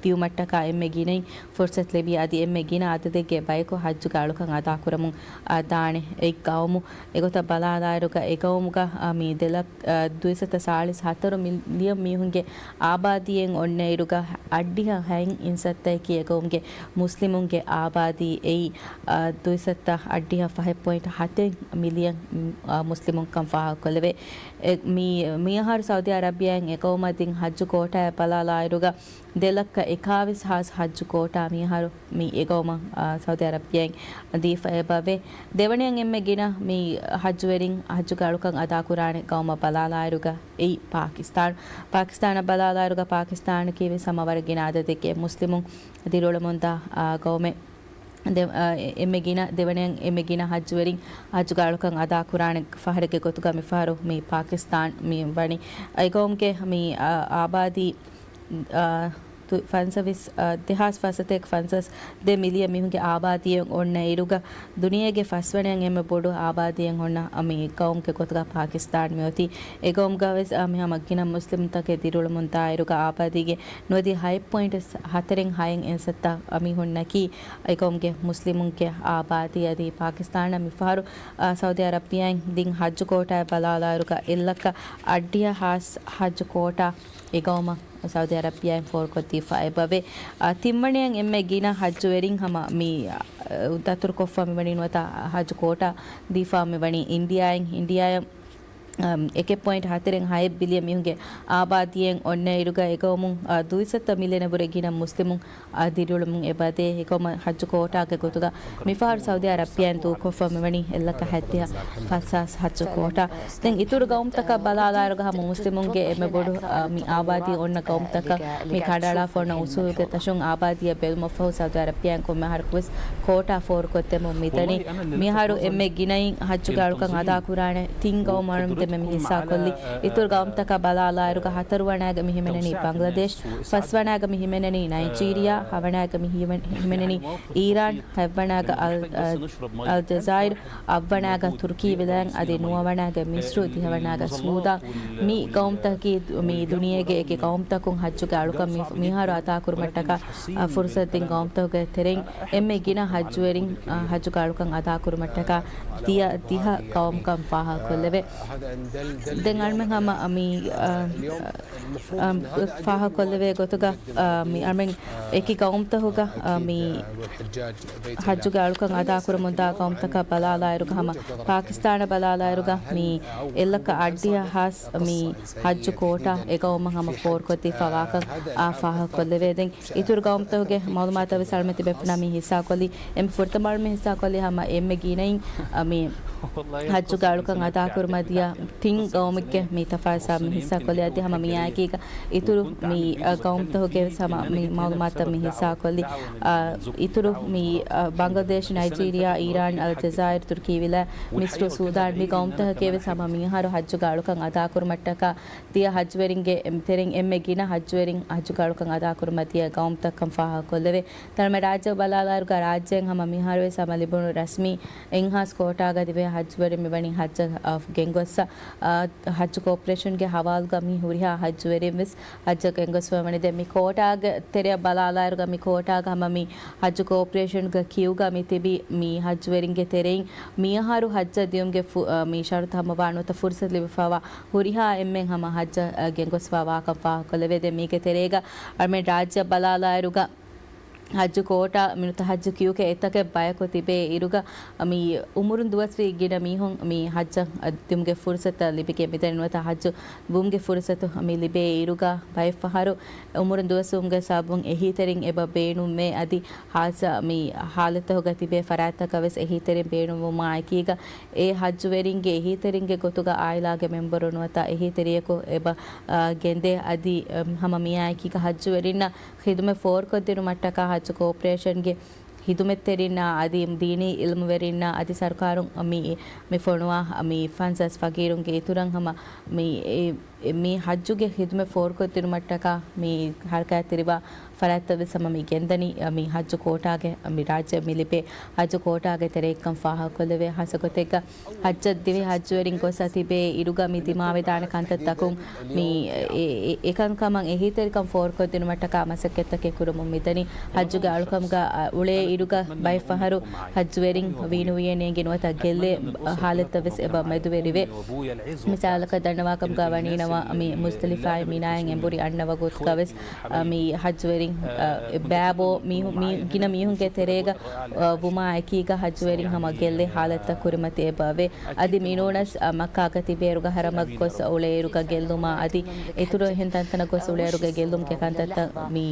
ދިއުމަށްޓަކާ އެންމެ ގިނައިން ފުރުސަތު ލިބި އަދި އެންމެ ގިނަ އަދަދެއްގެ ބަޔަކު ހައްޖުގެ އަޅުކަން އަދާކުރަމުން، އާ، ދާނެ އެއް ގައުމު. އެގޮތަށް ބަލާލާއިރުގަ އެ ގައުމުގަ، އާ، މި ދެލަ-، އާ، ދުއިސައްތަ ސާޅީސް ހަތަރު މިލިއަން މީހުންގެ އާބާދީއެއް އޮންނައިރުގަ އަށްޑިހަ ހައެއް އިންސައްތައަކީ އެ ގައުމުގެ މުސްލިމުންގެ އާބާދީ އެއީ، އާ، ދުއިސައްތަ އަށްޑިހަ ފަހެއް ޕޮއިންޓް ހަތެއް މިލިއަން، އާ، މުސްލިމުންކަން ފާހަގަކޮށްލެވޭ. އެ، މި، މިއަހަރު ސައުދީ އަރަބިޔާއިން އެ ގައުމަށް ދިން ހައްޖު ކޯޓާއަށް ބަލާލާއިރުގަ ދެ ލައްކަ އެކާވީސް ހާސް ހައްޖު ކޯޓާ މިއަހަރު މި އެ ގައުމަށް، އާ، ސައުދީ އަރަބިޔާއިން ދީފަ އެބަވޭ. ދެވަނަޔަށް އެންމެ ގިނަ މި ހައްޖުވެރިން ހައްޖުގެ އަޅުކަން އަދާކުރާނެ ގައުމަށް ބަލާލާއިރުގަ އެއީ ޕާކިސްތާން. ޕާކިސްތާނަށް ބަލާލާއިރުގަ ޕާކިސްތާނަކީ ވެސް ހަމަ ވަރަށް ގިނަ އަދަދެއްގެ މުސްލިމުން ދިރިއުޅެމުންދާ، އާ، ގައުމެއް. ދެ-، އާ، އެ-، އެންމެ ގިނަ، ދެވަނަޔަށް އެންމެ ގިނަ ހައްޖުވެރިން ހައްޖުގެ އަޅުކަން އަދާކުރާނެ ފަހަރެއްގެ ގޮތުގަ މިފަހަރު މި ޕާކިސްތާން މި ވަނީ. އެ ގައުމުގެ މި، އާ، އާބާދީ، އާ، ދު-، ފަންސަވީސް، އާ، ދެހާސް ފަސްސަތޭކަ ފަންސާސް ދެ މިލިއަން މީހުންގެ އާބާދީއެއް އޮންނަ އިރުގަ ދުނިޔޭގެ ފަސްވަނަޔަށް އެންމެ ބޮޑު އާބާދީއެއް އޮންނަ މި ގައުމުގެ ގޮތުގަ ޕާކިސްތާން މިއޮތީ. އެ ގައުމުގަ ވެސް، އާ، މި ހަމަ ގިނަ މުސްލިމުންތަކެއް ދިރިއުޅެމުން ދާއިރުގަ އާބާދީގެ ނުވަދިހަ ހަތް ޕޮއިންޓް ހަތަރެއް ހައެއް އިންސައްތަ މީހުންނަކީ އެ ގައުމުގެ މުސްލިމުންގެ އާބާދީ. އަދި ޕާކިސްތާނަށް މިފަހަރު، އާ، ސައުދީ އަރަބިޔާއިން ދިން ހައްޖު ކޯޓާއަށް ބަލާލާއިރުގަ އެއްލައްކަ އަށްޑިހަ ހާސް ހައްޖު ކޯޓާ އެ ގައުމަށް ސައުދީ އަރަބިޔާއިން ފޯރުކޮށްދީފަ އެބަވޭ. އާ، ތިންވަނަޔަށް އެންމެ ގިނަ ހައްޖުވެރިން ހަމަ މި، އާ، ދަތުރުކޮށްފަ މިވަނީ ނުވަތަ ހައްޖު ކޯޓާ ދީފަ މިވަނީ އިންޑިއާއިން. އިންޑިއާއަށް އަމް، އެކެއް ޕޮއިންޓް ހަތަރެއް ހައެއް ބިލިއަން މީހުންގެ އާބާދީއެއް އޮންނައިރުގަ އެގައުމުން، އާ، ދުއިސައްތަ މިލިއަނަށް ވުރެ ގިނަ މުސްލިމުން، އާ، ދިރިއުޅެމުން އެބަދޭ. އެކަމަށް ހައްޖު ކޯޓާގެ ގޮތުގަ މިފަހަރު ސައުދީ އަރަބިޔާއިން ދޫކޮށްފަ މިވަނީ އެއްލައްކަ ހަތްދިހަ ފަސްހާސް ހައްޖު ކޯޓާ. ދެން އިތުރު ގައުމުތަކަށް ބަލާލާއިރުގަ ހަމަ މުސްލިމުންގެ އެންމެ ބޮޑު، އާ، މި އާބާދީ އޮންނަ ގައުމުތަކަށް މި ކަނޑައަޅާފަ އޮންނަ އުސޫލުގެ ތަށުން އާބާދީއަށް ބެލުމަށްފަހު ސައުދީ އަރަބިޔާއިން ކޮންމެ އަހަރަކުވެސް ކޯޓާ ފޯރުކޮށްދެމުން މިދަނީ. މިހާރު އެންމެ ގިނައިން ހައްޖުގެ އަޅުކަން އަދާކުރާނެ ތިން ގައުމު އަޅުން މި ހިއްސާކޮށްލީ. އިތުރު ގައުމުތަކާ ބަލާލާއިރުގަ ހަތަރުވަނައިގަ މި ހިމެނެނީ ބަނގްލަދޭޝް، ފަސްވަނައިގަ މި ހިމެނެނީ ނައިޖީރިޔާ، ހަވަނައިގަ މި ހިމެން-، ހިމެނެނީ އީރާން، ހަތްވަނައިގަ އަލް-، އަލް-، އަލްޖަޒާއިރު، އަށްވަނައިގަ ތުރުކީ ވިލާތް އަދި ނުވަވަނައިގަ މިސްރު، ދިހަވަނައިގަ ސޫދާން. މި ގައުމުތަކަކީ މި ދުނިޔޭގެ އެކި ގައުމުތަކުން ހައްޖުގެ އަޅުކަން މި-، މިހާރު އަދާކުރުމަށްޓަކާ، އަ، ފުރުސަތު ދިން ގައުމުތަކުގެ ތެރެއިން އެންމެ ގިނަ ހައްޖުވެރިން، އަ، ހައްޖުގެ އަޅުކަން އަދާކުރުމަށްޓަކާ ދިޔަ ދިހަ ގައުމުކަން ފާހަގަކޮށްލެވޭ. ދެން އަޅުމެން ހަމަ މި، އަ، އަ، ފާހަގަކޮށްލެވޭ ގޮތުގަ، އަ، މި އަޅުމެން އެކި ގައުމުތަކުގަ، އަ، މި ހައްޖުގެ އަޅުކަން އަދާކުރަމުންދާ ގައުމުތަކަށް ބަލާލާއިރުގަ ހަމަ ޕާކިސްތާނަށް ބަލާލާއިރުގަ މި އެއްލައްކަ އަށްޑިހަ ހާސް މި ހައްޖު ކޯޓާ އެ ގައުމަށް ހަމަ ފޯރުކޮށްދީފަ ވާކަން، އާ، ފާހަގަކޮށްލެވޭ. ދެން އިތުރު ގައުމުތަކުގެ މައުލޫމާތަށް ވެސް އަޅުމެން ތިބޭފުނާ މި ހިއްސާކޮށްލީ. އެންމެ ފުރަތަމަ އަޅުމެން ހިއްސާކޮށްލީ ހަމަ އެންމެ ގިނައިން، އަ، މި ހައްޖުގެ އަޅުކަން އަދާކުރުމަށް ދިޔަ ތިން ގައުމެއްގެ މި ތަފާސާ މި ހިއްސާކޮށްލީ. އަދި ހަމަ މިއާއެކީގަ އިތުރު މި، އަ، ގައުމުތަކުގެ ވެސް ހަމަ މި މައުލޫމާތަށް މި ހިއްސާކޮށްލީ. އަ، އިތުރު މި، އަ، ބަނގްލަދޭޝް، ނައިޖީރިޔާ، އީރާން، އަލްޖަޒާއިރު، ތުރުކީ ވިލާ، މިސްރު، ސޫދާން މި ގައުމުތަކަކީ ވެސް ހަމަ މިހާރު ހައްޖުގެ އަޅުކަން އަދާކުރުމަށްޓަކާ ދިޔަ ހައްޖުވެރިންގެ ތެރެއިން އެންމެ ގިނަ ހައްޖުވެރިން ހައްޖުގެ އަޅުކަން އަދާކުރުމަށް ދިޔަ ގައުމުތަކަށް ކަން ފާހަގަކޮށްލެވޭ. ތަޅުމެ ރާއްޖެ ބަލާލާއިރުގަ ރާއްޖޭން ހަމަ މިހާރުވެސް ހަމަ ލިބުނު ރަސްމީ އެއްހާސް ކޯޓާގަ ދިވެހި ހައްޖުވެރިން މިވަނީ ހައްޖަށް، އަ، ގެންގޮއްސަ، އަ، ހައްޖު ކޯޕަރޭޝަންގެ ހަވާލުގަ މި ހުރިހާ ހައްޖުވެރިން ވެސް ހައްޖަށް ގެންގޮސްފަ ވަނީ. ދެން މި ކޯޓާގެ ތެރެއަށް ބަލާލާއިރުގަ މި ކޯޓާގަ ހަމަ މި ހައްޖު ކޯޕަރޭޝަންގެ ކިއުގަ މި ތިބި މި ހައްޖުވެރިންގެ ތެރެއިން މިއަހަރު ހައްޖަށް ދިޔުމުގެ ފު-، އަ، މި ޝަރުތު ހަމަވާ ނުވަތަ ފުރުސަތު ލިބިފަވާ ހުރިހާ އެންމެން ހަމަ ހައްޖަށް، އަ، ގެންގޮސްފަ ވާކަން ފާހަގަކޮށްލެވޭ. ދެން މީގެ ތެރޭގަ އަޅުމެން ރާއްޖެއަށް ބަލާލާއިރުގަ ހައްޖު ކޯޓާ މި ނުވަތަ ހައްޖު ކިއުގެ އެތަކެއް ބަޔަކު ތިބޭ އިރުގަ، މި އުމުރުން ދުވަސްވީ ގިނަ މީހުން މި ހައްޖަށް ދިއުމުގެ ފުރުސަތު ލިބިގެން މިދަނީ. ނުވަތަ ހައްޖު ވުމުގެ ފުރުސަތު މި ލިބޭ އިރުގަ ބައެއްފަހަރު އުމުރުން ދުވަސްވުމުގެ ސަބަބުން އެހީތެރިން އެބަ ބޭނުންވޭ. އަދި ހާއްސަ މި ހާލަތްތަކުގަ ތިބޭ ފަރާތްތަކަށް ވެސް އެހީތެރިން ބޭނުންވުމާ އެކީގަ، އެ ހައްޖުވެރިންގެ އެހީތެރިންގެ ގޮތުގަ އާއިލާގެ މެމްބަރު ނުވަތަ އެހީތެރިޔަކު އެބަ، އާ، ގެންދޭ. އަދި، އަ، ހަމަ މިއާއެކީގަ ހައްޖުވެރިންނަށް ޚިދުމަތް ފޯރުކޮށްދިނުމަށްޓަކާ ހައްޖު ކޯޕަރޭޝަންގެ ޚިދުމަތްތެރިންނާ އަދި ދީނީ އިލްމުވެރިންނާ އަދި ސަރުކާރުން މި، މި ފޮނުވާ މި ފަންސާސް ފަގީރުންގެ އިތުރަށް ހަމަ މި، އެ، މި ހައްޖުގެ ޚިދުމަތް ފޯރުކޮށްދިނުމަށްޓަކާ މި ހަރަކާތްތެރިވާ ފަރާތްތައް ވެސް ހަމަ މި ގެންދަނީ، މި ހައްޖު ކޯޓާގެ މި ރާއްޖެ މި ލިބޭ ހައްޖު ކޯޓާގެ ތެރެއެއްކަން ފާހަގަކޮށްލެވޭ. ހާއްސަ ގޮތެއްގަ ހައްޖަށް ދިވެހި ހައްޖުވެރިން ގޮސް ތިބޭ އިރުގަ މި ދިމާވެދާނެ ކަންތައްތަކުން މި އެ، އެ، އެކަންކަމަށް އެހީތެރިކަން ފޯރުކޮށްދިނުމަށްޓަކާ މަސައްކަތްތަކެއް ކުރަމުން މިދަނީ. ހައްޖުގެ އަޅުކަމުގަ، އަ، އުޅޭ އިރުގަ ބައެއްފަހަރު ހައްޖުވެރިން ވީނުވިޔެ ނޭނގި ނުވަތަ ގެއްލޭ ހާލަތްތައް ވެސް އެބަ މެދުވެރިވޭ. މިސާލަކަށް ދަންނަވާކަމުގަ ވަނީނަމަ މި މުޒްދަލިފާއި މިނާއިން އެނބުރި އަންނަ ވަގުތުގަ ވެސް، އަ، މި ހައްޖުވެރިން، އަ، ބައިބޯ މީހު-، މީ ގިނަ މީހުންގެ ތެރޭގަ، އަ، ވުމާ އެކީގަ ހައްޖުވެރިން ހަމަ ގެއްލޭ ހާލަތްތައް ކުރިމަތި އެބަވޭ. އަދި މިނޫނަސް، އަ، މައްކާގަ ތިބޭ އިރުގަ ހަރަމަށް ގޮސް އުޅޭ އިރުގަ ގެއްލުމާ އަދި އިތުރު އެހެން ތަންތަނަށް ގޮސް އުޅޭ އިރުގަ ގެއްލުމުގެ ކަންތައްތައް މި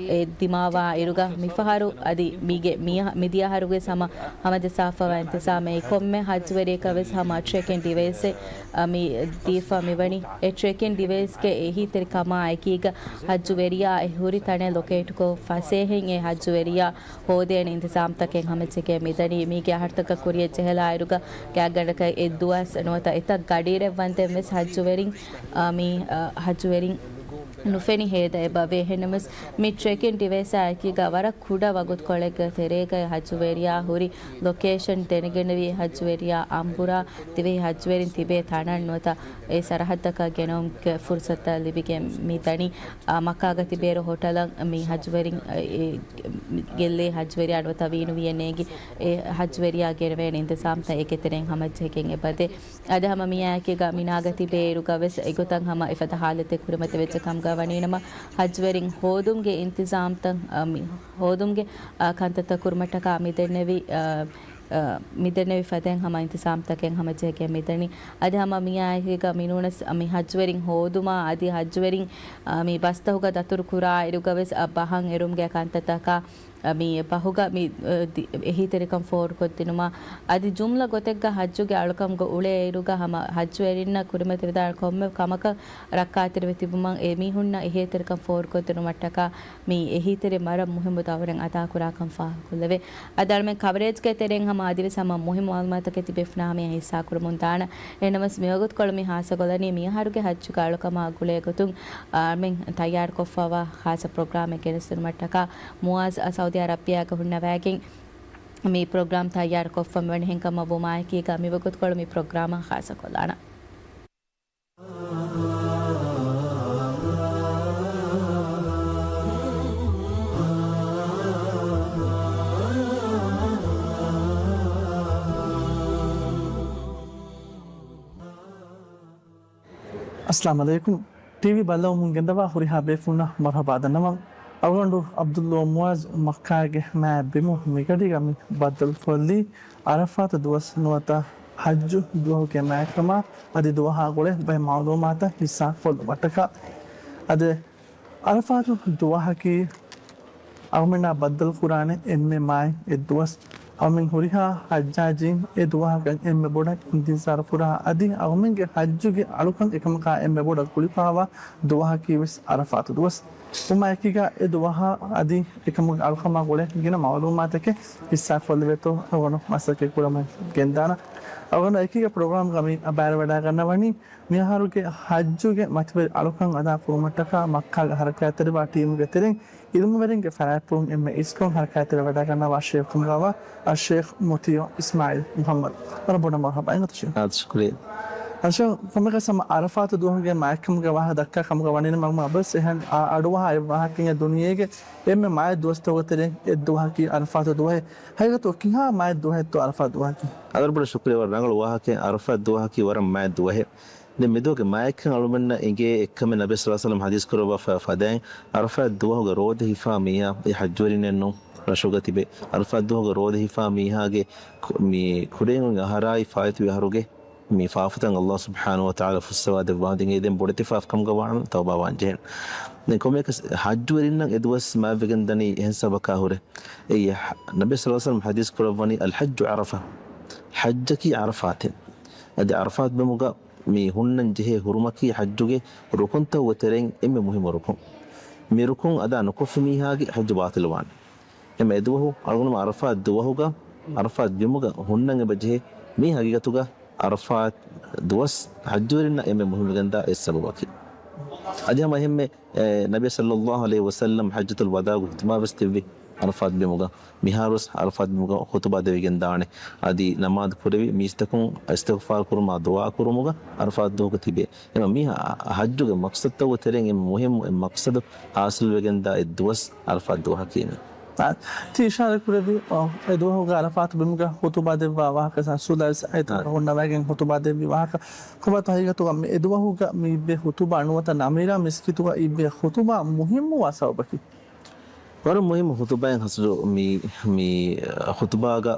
އެ ދިމާވާ އިރުގަ މިފަހަރު އަދި މީގެ މި-، މިދިޔަ އަހަރުވެސް ހަމަ ހަމަޖައްސާފަވާ އިންތިޒާމެއް ކޮންމެ ހައްޖުވެރިޔަކަށް ވެސް ހަމަ ޓްރެކިން ޑިވައިސްއެއް، އަ، މި ދީފަ މިވަނީ. އެ ޓްރެކިން ޑިވައިސްގެ އެހީތެރިކަމާ އެކީގަ ހައްޖުވެރިޔާ އެ ހުރި ތަނެއް ލޮކޭޓްކޮށް ފަސޭހައިން އެ ހައްޖުވެރިޔާ ހޯދޭނެ އިންތިޒާމްތަކެއް ހަމަޖެހިގެން މިދަނީ. މީގެ އަހަރުތަކަށް ކުރިޔަށް ޖެހިލާއިރުގަ ގާތްގަނޑަކަށް އެއްދުވަސް ނުވަތަ އެތައް ގަޑިއިރެއް ވަންދެން ވެސް ހައްޖުވެރިން، އަ، މި، އަ، ހައްޖުވެރިން ނުފެނި ހޭދަ އެބަވޭ. އެހެންނަމަވެސް މި ޓްރެކިން ޑިވައިސާ އެކީގަ ވަރަށް ކުޑަ ވަގުތުކޮޅެއްގެ ތެރޭގައި ހައްޖުވެރިޔާ ހުރި ލޮކޭޝަން ދެނެގެންނެވި ހައްޖުވެރިޔާ އަނބުރާ ދިވެހި ހައްޖުވެރިން ތިބޭ ތަނަށް ނުވަތަ އެ ސަރަހައްދަކަށް ގެނައުމުގެ ފުރުސަތުތައް ލިބިގެން މި ދަނީ. އާ، މައްކާގަ ތިބޭއިރު ހޮޓަލަށް މި ހައްޖުވެރިން، އެ، ގެއްލޭ ހައްޖުވެރިޔާ ނުވަތަ ވީނުވިޔެ ނޭނގި އެ ހައްޖުވެރިޔާ ގެނެވޭނެ އިންތިޒާމްތައް އެކެތެރެއިން ހަމަޖެހިގެން އެބަދޭ. އަދި ހަމަ މިއާއެކީގަ މިނާގަ ތިބޭ އިރުގަ ވެސް އެގޮތަށް ހަމަ އެފަދަ ހާލަތެއް ކުރިމަތިވެއްޖެ ކަމުގަ ވަނީނަމަ، ހައްޖުވެރިން ހޯދުމުގެ އިންތިޒާމްތައް، އަ، މި ހޯދުމުގެ، އަ، ކަންތައްތައް ކުރުމަށްޓަކާ މިދެންނެވި، އަ، އަ، މިދެންނެވި ފަދައިން ހަމަ އިންތިޒާމްތަކެއް ހަމަޖެހިގެން މިދަނީ. އަދި ހަމަ މިއާއެކީގަ މިނޫނަސް މި ހައްޖުވެރިން ހޯދުމާ އަދި ހައްޖުވެރިން، އަ، މި ބަސްތަކުގަ ދަތުރު ކުރާ އިރުގަ ވެސް، އަ، ބަހަން އެރުމުގެ ކަންތައްތަކާ މި ބަހުގަ މި، އަ، ދި-، އެހީތެރިކަން ފޯރުކޮށްދިނުމަށް. އަދި ޖުމްލަ ގޮތެއްގަ ޙައްޖުގެ އަޅުކަމުގަ އުޅޭ އިރުގަ ހަމަ ޙައްޖުވެރިންނަށް ކުރިމަތިވެދާނެ ކޮންމެ ކަމަކަށް ރައްކާތެރިވެ ތިބުމަށް އެ މީހުންނަށް އެހީތެރިކަން ފޯރުކޮށްދިނުމަށްޓަކާ މި އެހީތެރި ވަރަށް މުހިއްމު ދައުރެއް އަދާކުރާކަން ފާހަގަކޮށްލެވޭ. އަދި އަޅުމެން ކަވަރޭޖްގެ ތެރެއިން ހަމަ އަދިވެސް ހަމަ މުހިއްމު މަޢުލޫމާތުތަކެއް ތިބޭފުޅުންނާ ހަމަޔަށް ހިއްސާކުރަމުން ދާނަން. އެހެންނަމަވެސް މިވަގުތުކޮޅު މި ހާއްސަކޮށްލަނީ މިއަހަރުގެ ޙައްޖުގެ އަޅުކަމާ ގުޅޭގޮތުން އަޅުމެން ތައްޔާރުކޮށްފައިވާ ޚާއްޞަ ޕްރޮގްރާމެއް ގެނެސްދިނުމަށްޓަކާ މުޢާޒް ސައުދީ އަރަބިއާގަ ހުންނަވައިގެން މި ޕްރޮގްރާމް ތައްޔާރުކޮށްފަ މިވަނީ. އެހެންކަމުން މާއެކީގަ މިވަގުތުކޮޅު މި ޕްރޮގްރާމާ ޚާއްޞަކޮށްލާނަން. އައްސަލާމު ޢަލައިކުމް. ޓީވީ ބައްލަވަމުން ގެންދަވާ ހުރިހާ ބޭފުޅުންނަށް މަރުޙަބާ ދަންނަވަން. އަޅުގަނޑު ޢަބްދުﷲ މުޢާޒް މައްކާގެ މާތް ބިމުން މިގަޑީގަ މި ބައްދަލުކޮށްލީ ޢަރަފާތު ދުވަސް ނުވަތަ ޙައްޖު ދުވަހުގެ މާތްކަމާ އަދި ދުވަހާ ގުޅޭ ބައެއް މަޢުލޫމާތަށް ހިއްސާކޮށްލުމަށްޓަކާ. އަދި ޢަރަފާތު ދުވަހަކީ އަޅުމެންނާ ބައްދަލުކުރާނެ އެންމެ މާތް އެއްދުވަސް. އަޅުމެން ހުރިހާ ޙައްޖާޖީން އެ ދުވަހަކަށް އެންމެ ބޮޑަށް އިންތިޒާރު ކުރާ އަދި އަޅުމެންގެ ޙައްޖުގެ އަޅުކަން އެކަމަކާ އެންމެ ބޮޑަށް ގުޅިފައިވާ ދުވަހަކީ ވެސް ޢަރަފާތު ދުވަސް. ހަމައެކީގަ އެ ދުވަހާ އަދި އެކަމުގެ އަޅުކަމާ ގުޅޭ ގިނަ މަޢުލޫމާތަކެއް ހިއްސާކޮށްލެވޭތޯ އަޅުގަނޑު މަސައްކަތް ކުރަމުން ގެންދާނަން. އަޅުގަނޑު އެކީގަ ޕްރޮގްރާމްގަ މި ބައިވެރިވަޑައިގަންނަވަނީ މިއަހަރުގެ ޙައްޖުގެ މަތިވެރި އަޅުކަން އަދާކުރުމަށްޓަކާ މައްކާގަ ޙަރަކާތްތެރިވާ ޓީމުގެ ތެރެއިން ޢިލްމުވެރިންގެ ފަރާތްޕުޅުން އެންމެ އިސްކޮށް ޙަރަކާތްތެރިވެވަޑައިގަންނަވާ ޝޭޚު ކަމުގަވާ އައްޝޭޚް މުތީޢު އިސްމާޢީލް މުޙައްމަދު. ވަރަށް ބޮޑަށް މަރުޙަބާ. އިނގޭތޯ ޝޭޚް. އާދެ، ޝުކުރިއްޔާ. އައްޝޭޚް، ކޮންމެއަކަސް ހަމަ ޢަރަފާތު ދުވަހުގެ މާތްކަމުގެ ވާހަކަ ދައްކާ ކަމުގަ ވަނީ ނަމަ އަބަސް އެހެން އަ-، އަޑުއަހާ އެއް ވާހަކައެއް ދުނިޔޭގެ އެންމެ މާތް ދުވަސްތަކުގެ ތެރެއިން އެއް ދުވަހަކީ ޢަރަފާތު ދުވަހެއް. ހަގީގަތުގަ ކިހާ މާތް ދުވަހެއްތޯ ޢަރަފާތު ދުވަހަކީ؟ އާދެ، ވަރަށް ބޮޑަށް ޝުކުރިއްޔާ. ވަރަށް ރަނގަޅު ވާހަކައެއް. ޢަރަފާތު ދުވަހަކީ ވަރަށް މާތް ދުވަހެއް. ދެން މިދުވަހުގެ މާތްކަން އަޅުމެންނަށް އެނގޭ އެއްކަމެއް ނަބީ ޞައްލަﷲު ޢަލައިހި ވަސައްލަމަ ޙަދީޘް ކުރައްވާފަ ފަދައިން، ޢަރަފާތު ދުވަހުގަ ރޯދަ ހިފާ މީހާ އެ ޙައްޖުވެރިންނެއްނޫން، ރަށުގަ ތިބޭ. ޢަރަފާތު ދުވަހުގަ ރޯދަ ހިފާ މީހާގެ ކު-، މި ކުރިން އަހަރާއި ފާއިތުވި އަހަރުގެ މި ފާފަތައް ﷲ ސުބްޙާނަހޫ ވަތަޢާލާ ފުއްސަވާ ދެއްވާ ހަދިން އެ ދެން ބޮޑެތި ފާފަ ކަމުގަ ވާނަމަ ތައުބާ ވާން ޖެހޭނެ. ދެން ކޮންމެއަކަސް ޙައްޖުވެރިންނަށް އެ ދުވަސް މާތްވެގެން ދަނީ އެހެން ސަބަބަކާ ހުރެ. އެއީ ނަބީ ޞައްލަﷲު ޢަލައިހި ވަސައްލަމަ ޙަދީޘް ކުރައްވަނީ، "الحج عرفة." ޙައްޖަކީ ޢަރަފާތެއް. އަދި ޢަރަފާތު ބިމުގަ މި ހުންނަން ޖެހޭ ހުރުމަކީ ޙައްޖުގެ ރުކުންތައް ވަ ތެރެއިން އެންމެ މުހިއްމު ރުކުން. މި ރުކުން އަދާ ނުކޮށްފި މީހާގެ ޙައްޖު ބާޠިލުވާނެ. އެމަ އެދުވަހު އަޅުގަނޑުމެން ޢަރަފާތު ދުވަހުގަ، ޢަރަފާތު ބިމުގަ ހުންނަން އެބަ ޖެހޭ މީ ހަގީގަތުގަ ޢަރަފާތު ދުވަސް ޙައްޖުވެރިންނަށް އެންމެ މުހިއްމުވެގެންދާ އެއް ސަބަބަކީ. އަދި ހަމަ އެހެންމެ، އެ، ނަބީ ޞައްލަﷲު ޢަލައިހި ވަސައްލަމަ ޙައްޖަތުލް ވަދާޢުގެ ޚުޠުބާ ވެސް ދެއްވި ޢަރަފާތު ބިމުގަ. މިހާރުވެސް ޢަރަފާތު ބިމުގަ ޚުޠުބާ ދެވިގެން ދާނެ. އަދި ނަމާދު ކުރެވި މީސްތަކުން އިސްތިޣްފާރު ކުރުމާ ދުޢާ ކުރުމުގަ ޢަރަފާތު ދުވަހުގަ ތިބޭ. އެމަ މީ ޙައްޖުގެ މަޤްޞަދުތައް ވަ ތެރެއިން އެންމެ މުހިއްމު އެއް މަޤްޞަދު ޙާޞިލްވެގެންދާ އެއް ދުވަސް ޢަރަފާތު ދުވަހަކީ. އާ، ތި އިޝާރަތް ކުރެއްވި، އާ، އެ ދުވަހުގަ ޢަރަފާތު ބިމުގަ ޚުޠުބާ ދެއްވާ ވާހަކަ ރަސޫލާ ވެސް އައިތަން އާ. ހުންނަވައިގެން ޚުޠުބާ ދެއްވި ވާހަކަ. ކޮބާތޯ ހަގީގަތުގަ މި އެ ދުވަހުގަ މި އިއްވޭ ޚުޠުބާ ނުވަތަ ނަމިރާ މިސްކިތުގަ އިއްވޭ ޚުޠުބާ މުހިއްމުވާ ސަބަބަކީ؟ ވަރަށް މުހިއްމު ޚުޠުބާއެއް ހަސްރު މި، މި ޚުޠުބާގަ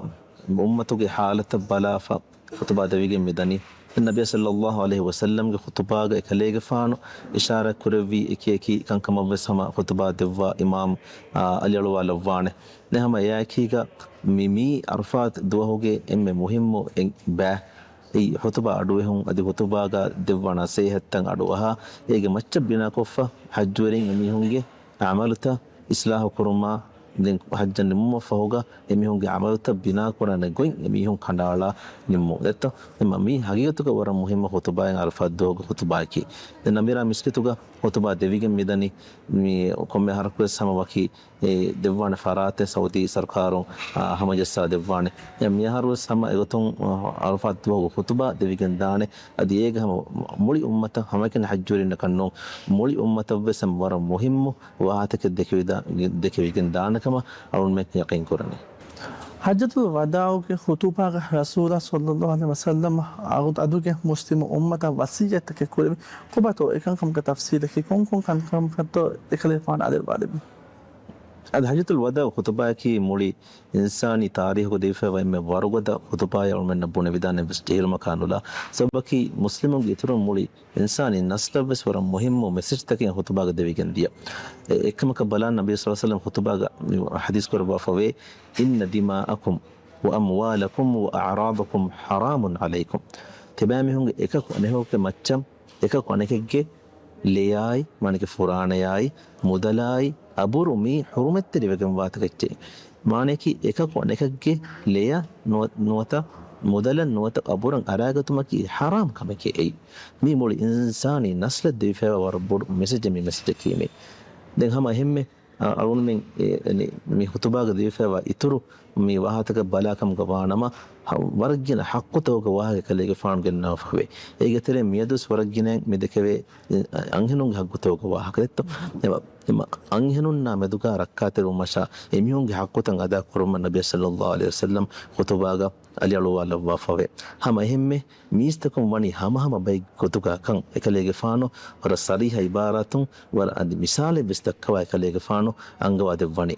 އުއްމަތުގެ ޙާލަތަށް ބަލާފަ ޚުޠުބާ ދެވިގެން މިދަނީ. ނަބީ ޞައްލަﷲު ޢަލައިހި ވަސައްލަމަގެ ޚުޠުބާގަ އެކަލޭގެފާނު އިޝާރާތް ކުރެއްވި އެކި އެކި ކަންކަމަށްވެސް ހަމަ ޚުޠުބާ ދެއްވާ އިމާމް، އާ، އަލިއަޅުވާލައްވާނެ. ދެން ހަމަ އެއާއެކީގަ މި، މީ ޢަރަފާތު ދުވަހުގެ އެންމެ މުހިއްމު އެއް ބައި. އެއީ ޚުޠުބާ އަޑުއެހުން އަދި ޚުޠުބާގަ ދެއްވާ ނަޞޭޙަތްތައް އަޑުއަހާ، އޭގެ މައްޗަށް ބިނާކޮށްފަ ޙައްޖުވެރިން އެމީހުންގެ ޢަމަލުތައް އިޞްލާޙު ކުރުމާ، ދެން ޙައްޖަށް ނިމުމަށްފަހުގަ އެމީހުންގެ ޢަމަލުތައް ބިނާކުރާނެ ގޮތް އެމީހުން ކަނޑައަޅާ ނިންމުން. ދެއްތޯ؟ އެމަ މީ ޙަޤީޤަތުގަ ވަރަށް މުހިއްމު ޚުޠުބާއެއް ޢަރަފާތު ދުވަހުގެ ޚުޠުބާއަކީ. ދެން ނަމިރާ މިސްކިތުގަ ޚުޠުބާ ދެވިގެން މިދަނީ، މި ކޮންމެ އަހަރަކުވެސް ހަމަ ވަކި އެ ދެއްވާނެ ފަރާތެއް ސައުދީ ސަރުކާރުން، އާ، ހަމަޖައްސާ ދެއްވާނެ. އެ މިއަހަރުވެސް ހަމަ އެގޮތުން، އާ، ޢަރަފާތު ދުވަހުގެ ޚުޠުބާ ދެވިގެން ދާނެ. އަދި އޭގަ ހަމަ މުޅި އުއްމަތަށް ހަމައެކަނި ޙައްޖުވެރިންނަކަށްނޫން، މުޅި އުއްމަތަށްވެސް ހަމަ ވަރަށް މުހިއްމު ވާހަކަތަކެއް ދެކެވިދާ-، ދެކެވިގެން ދާނެ ކަމަށް އަޅުންމެން ޔަޤީން ކުރަނީ. ޙައްޖަތުލް ވަދާޢުގެ ޚުޠުބާގަ ރަސޫލާ ޞައްލަﷲު ޢަލައިހި ވަސައްލަމަ އަދުގެ މުސްލިމު އުއްމަތަށް ވަޞިއްޔަތްތަކެއް ކުރެވި. ކޮބާތޯ އެކަންކަމުގެ ތަފްޞީލަކީ؟ ކޮންކޮން ކަންކަމަކަށްތޯ އެކަލޭފާނު އަލިއަޅުވާލެއްވީ؟ އަދި ޙައްޖަތުލް ވަދާޢު ޚުޠުބާއަކީ މުޅި އިންސާނީ ތާރީޚުގަ ދެވިފައިވާ އެންމެ ވަރުގަދަ ޚުޠުބާއެއް އަޅުމެންނަށް ބުނެވިދާނެ ވެސް ޖެހިލުމަކާ ނުލާ. ސަބަބަކީ މުސްލިމުންގެ އިތުރުން މުޅި އިންސާނީ ނަސްލަށް ވެސް ވަރަށް މުހިއްމު މެސެޖްތަކެއް ޚުޠުބާގަ ދެވިގެން ދިޔަ. އެ އެކަމަކަށް ބަލާން ނަބީ ޞައްލަﷲު ޢަލައިހި ވަސައްލަމް ޚުޠުބާގަ ޙަދީޘް ކުރައްވާފަވޭ، إن دماءكم وأموالكم وأعراضكم حرام عليكم. ތިބާމީހުންގެ އެކަކު އަނެކަކުގެ މައްޗަށް އެކަކު އަނެކެއްގެ ލެޔާއި، މާނައަކީ ފުރާނަޔާއި، މުދަލާއި، އަބުރު މީ ޙުރުމަތްތެރިވެގެންވާތަކެއްޗެއް. މާނައަކީ އެކަކު އަނެކަކުގެ ލެޔަށް ނުވަ-، ނުވަތަ މުދަލަށް ނުވަތަ އަބުރަށް އަރާގަތުމަކީ ޙަރާމް ކަމެކޭ އެއީ. މީ މުޅި އިންސާނީ ނަސްލަށް ދެވިފައިވާ ވަރަށް ބޮޑު މެސެޖެއް މި މެސެޖަކީ މީ. ދެން ހަމަ އެހެންމެ އަ-، އަޅުގަނޑުމެން އެ-، އެ-، މި ޚުޠުބާގަ ދެވިފައިވާ އިތުރު މި ވާހަކަތަކަށް ބަލާކަމުގަ ވާނަމަ، ހަ-، ވަރަށް ގިނަ ޙައްޤުތަކުގެ ވާހަކަ އެކަލޭގެފާނު ގެންނަވާފަވޭ. އޭގެ ތެރެއިން މިއަދުވެސް ވަރަށް ގިނައިން މި ދެކެވޭ، އެ، އަންހެނުންގެ ޙައްޤުތަކުގެ ވާހަކަ ދެއްތޯ. އެމަ-، އެމަ-، އަންހެނުންނާ މެދުގަ ރައްކާތެރިވުމަށާ އެމީހުންގެ ޙައްޤުތައް އަދާކުރުމަށް ނަބީ ޞައްލަﷲު ޢަލައިހި ވަސައްލަމް ޚުޠުބާގަ އަލިއަޅުވާލައްވާފަވޭ. ހަމަ އެހެންމެ މީސްތަކުން ވަނީ ހަމަހަމަ ބައެއްގެ ގޮތުގަ ކަން އެކަލޭގެފާނު ވަރަށް ޞަރީޙަ ޢިބާރާތުން ވަރަށް އަދި މިސާލެއް ވެސް ދައްކަވާ އެކަލޭގެފާނު އަންގަވާ ދެއްވަނީ.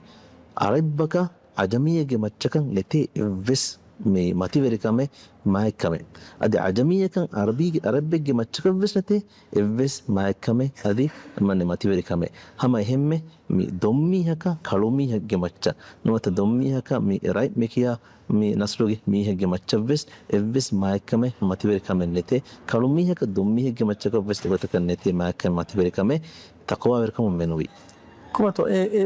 ޢަރަބަކަށް ޢަޖަމީއެއްގެ މައްޗަކަށް ނެތޭ އެއްވެސް މި މަތިވެރިކަމެއް، މާތްކަމެއް. އަދި ޢަޖަމީއަކަށް ޢަރަބީގެ، ޢަރަބެއްގެ މައްޗަކަށްވެސް ނެތޭ އެއްވެސް މާތްކަމެއް އަދި މަންނެ މަތިވެރިކަމެއް. ހަމަ އެހެންމެ މި ދޮންމީހަކަށް ކަޅުމީހެއްގެ މައްޗަށް ނުވަތަ ދޮންމީހަކަށް މި ރަތް މި ކިޔާ މި ނަސްލުގެ މީހެއްގެ މައްޗަށްވެސް އެއްވެސް މާތްކަމެއް މަތިވެރިކަމެއް ނެތޭ. ކަޅުމީހަކަށް ދޮންމީހެއްގެ މައްޗަކަށްވެސް އެގޮތަކަށް ނެތޭ މާތްކަމެއް މަތިވެރިކަމެއް ތަޤްވާވެރިކަމުން މެނުވީ. ކުމަތޯ އެ، އެ،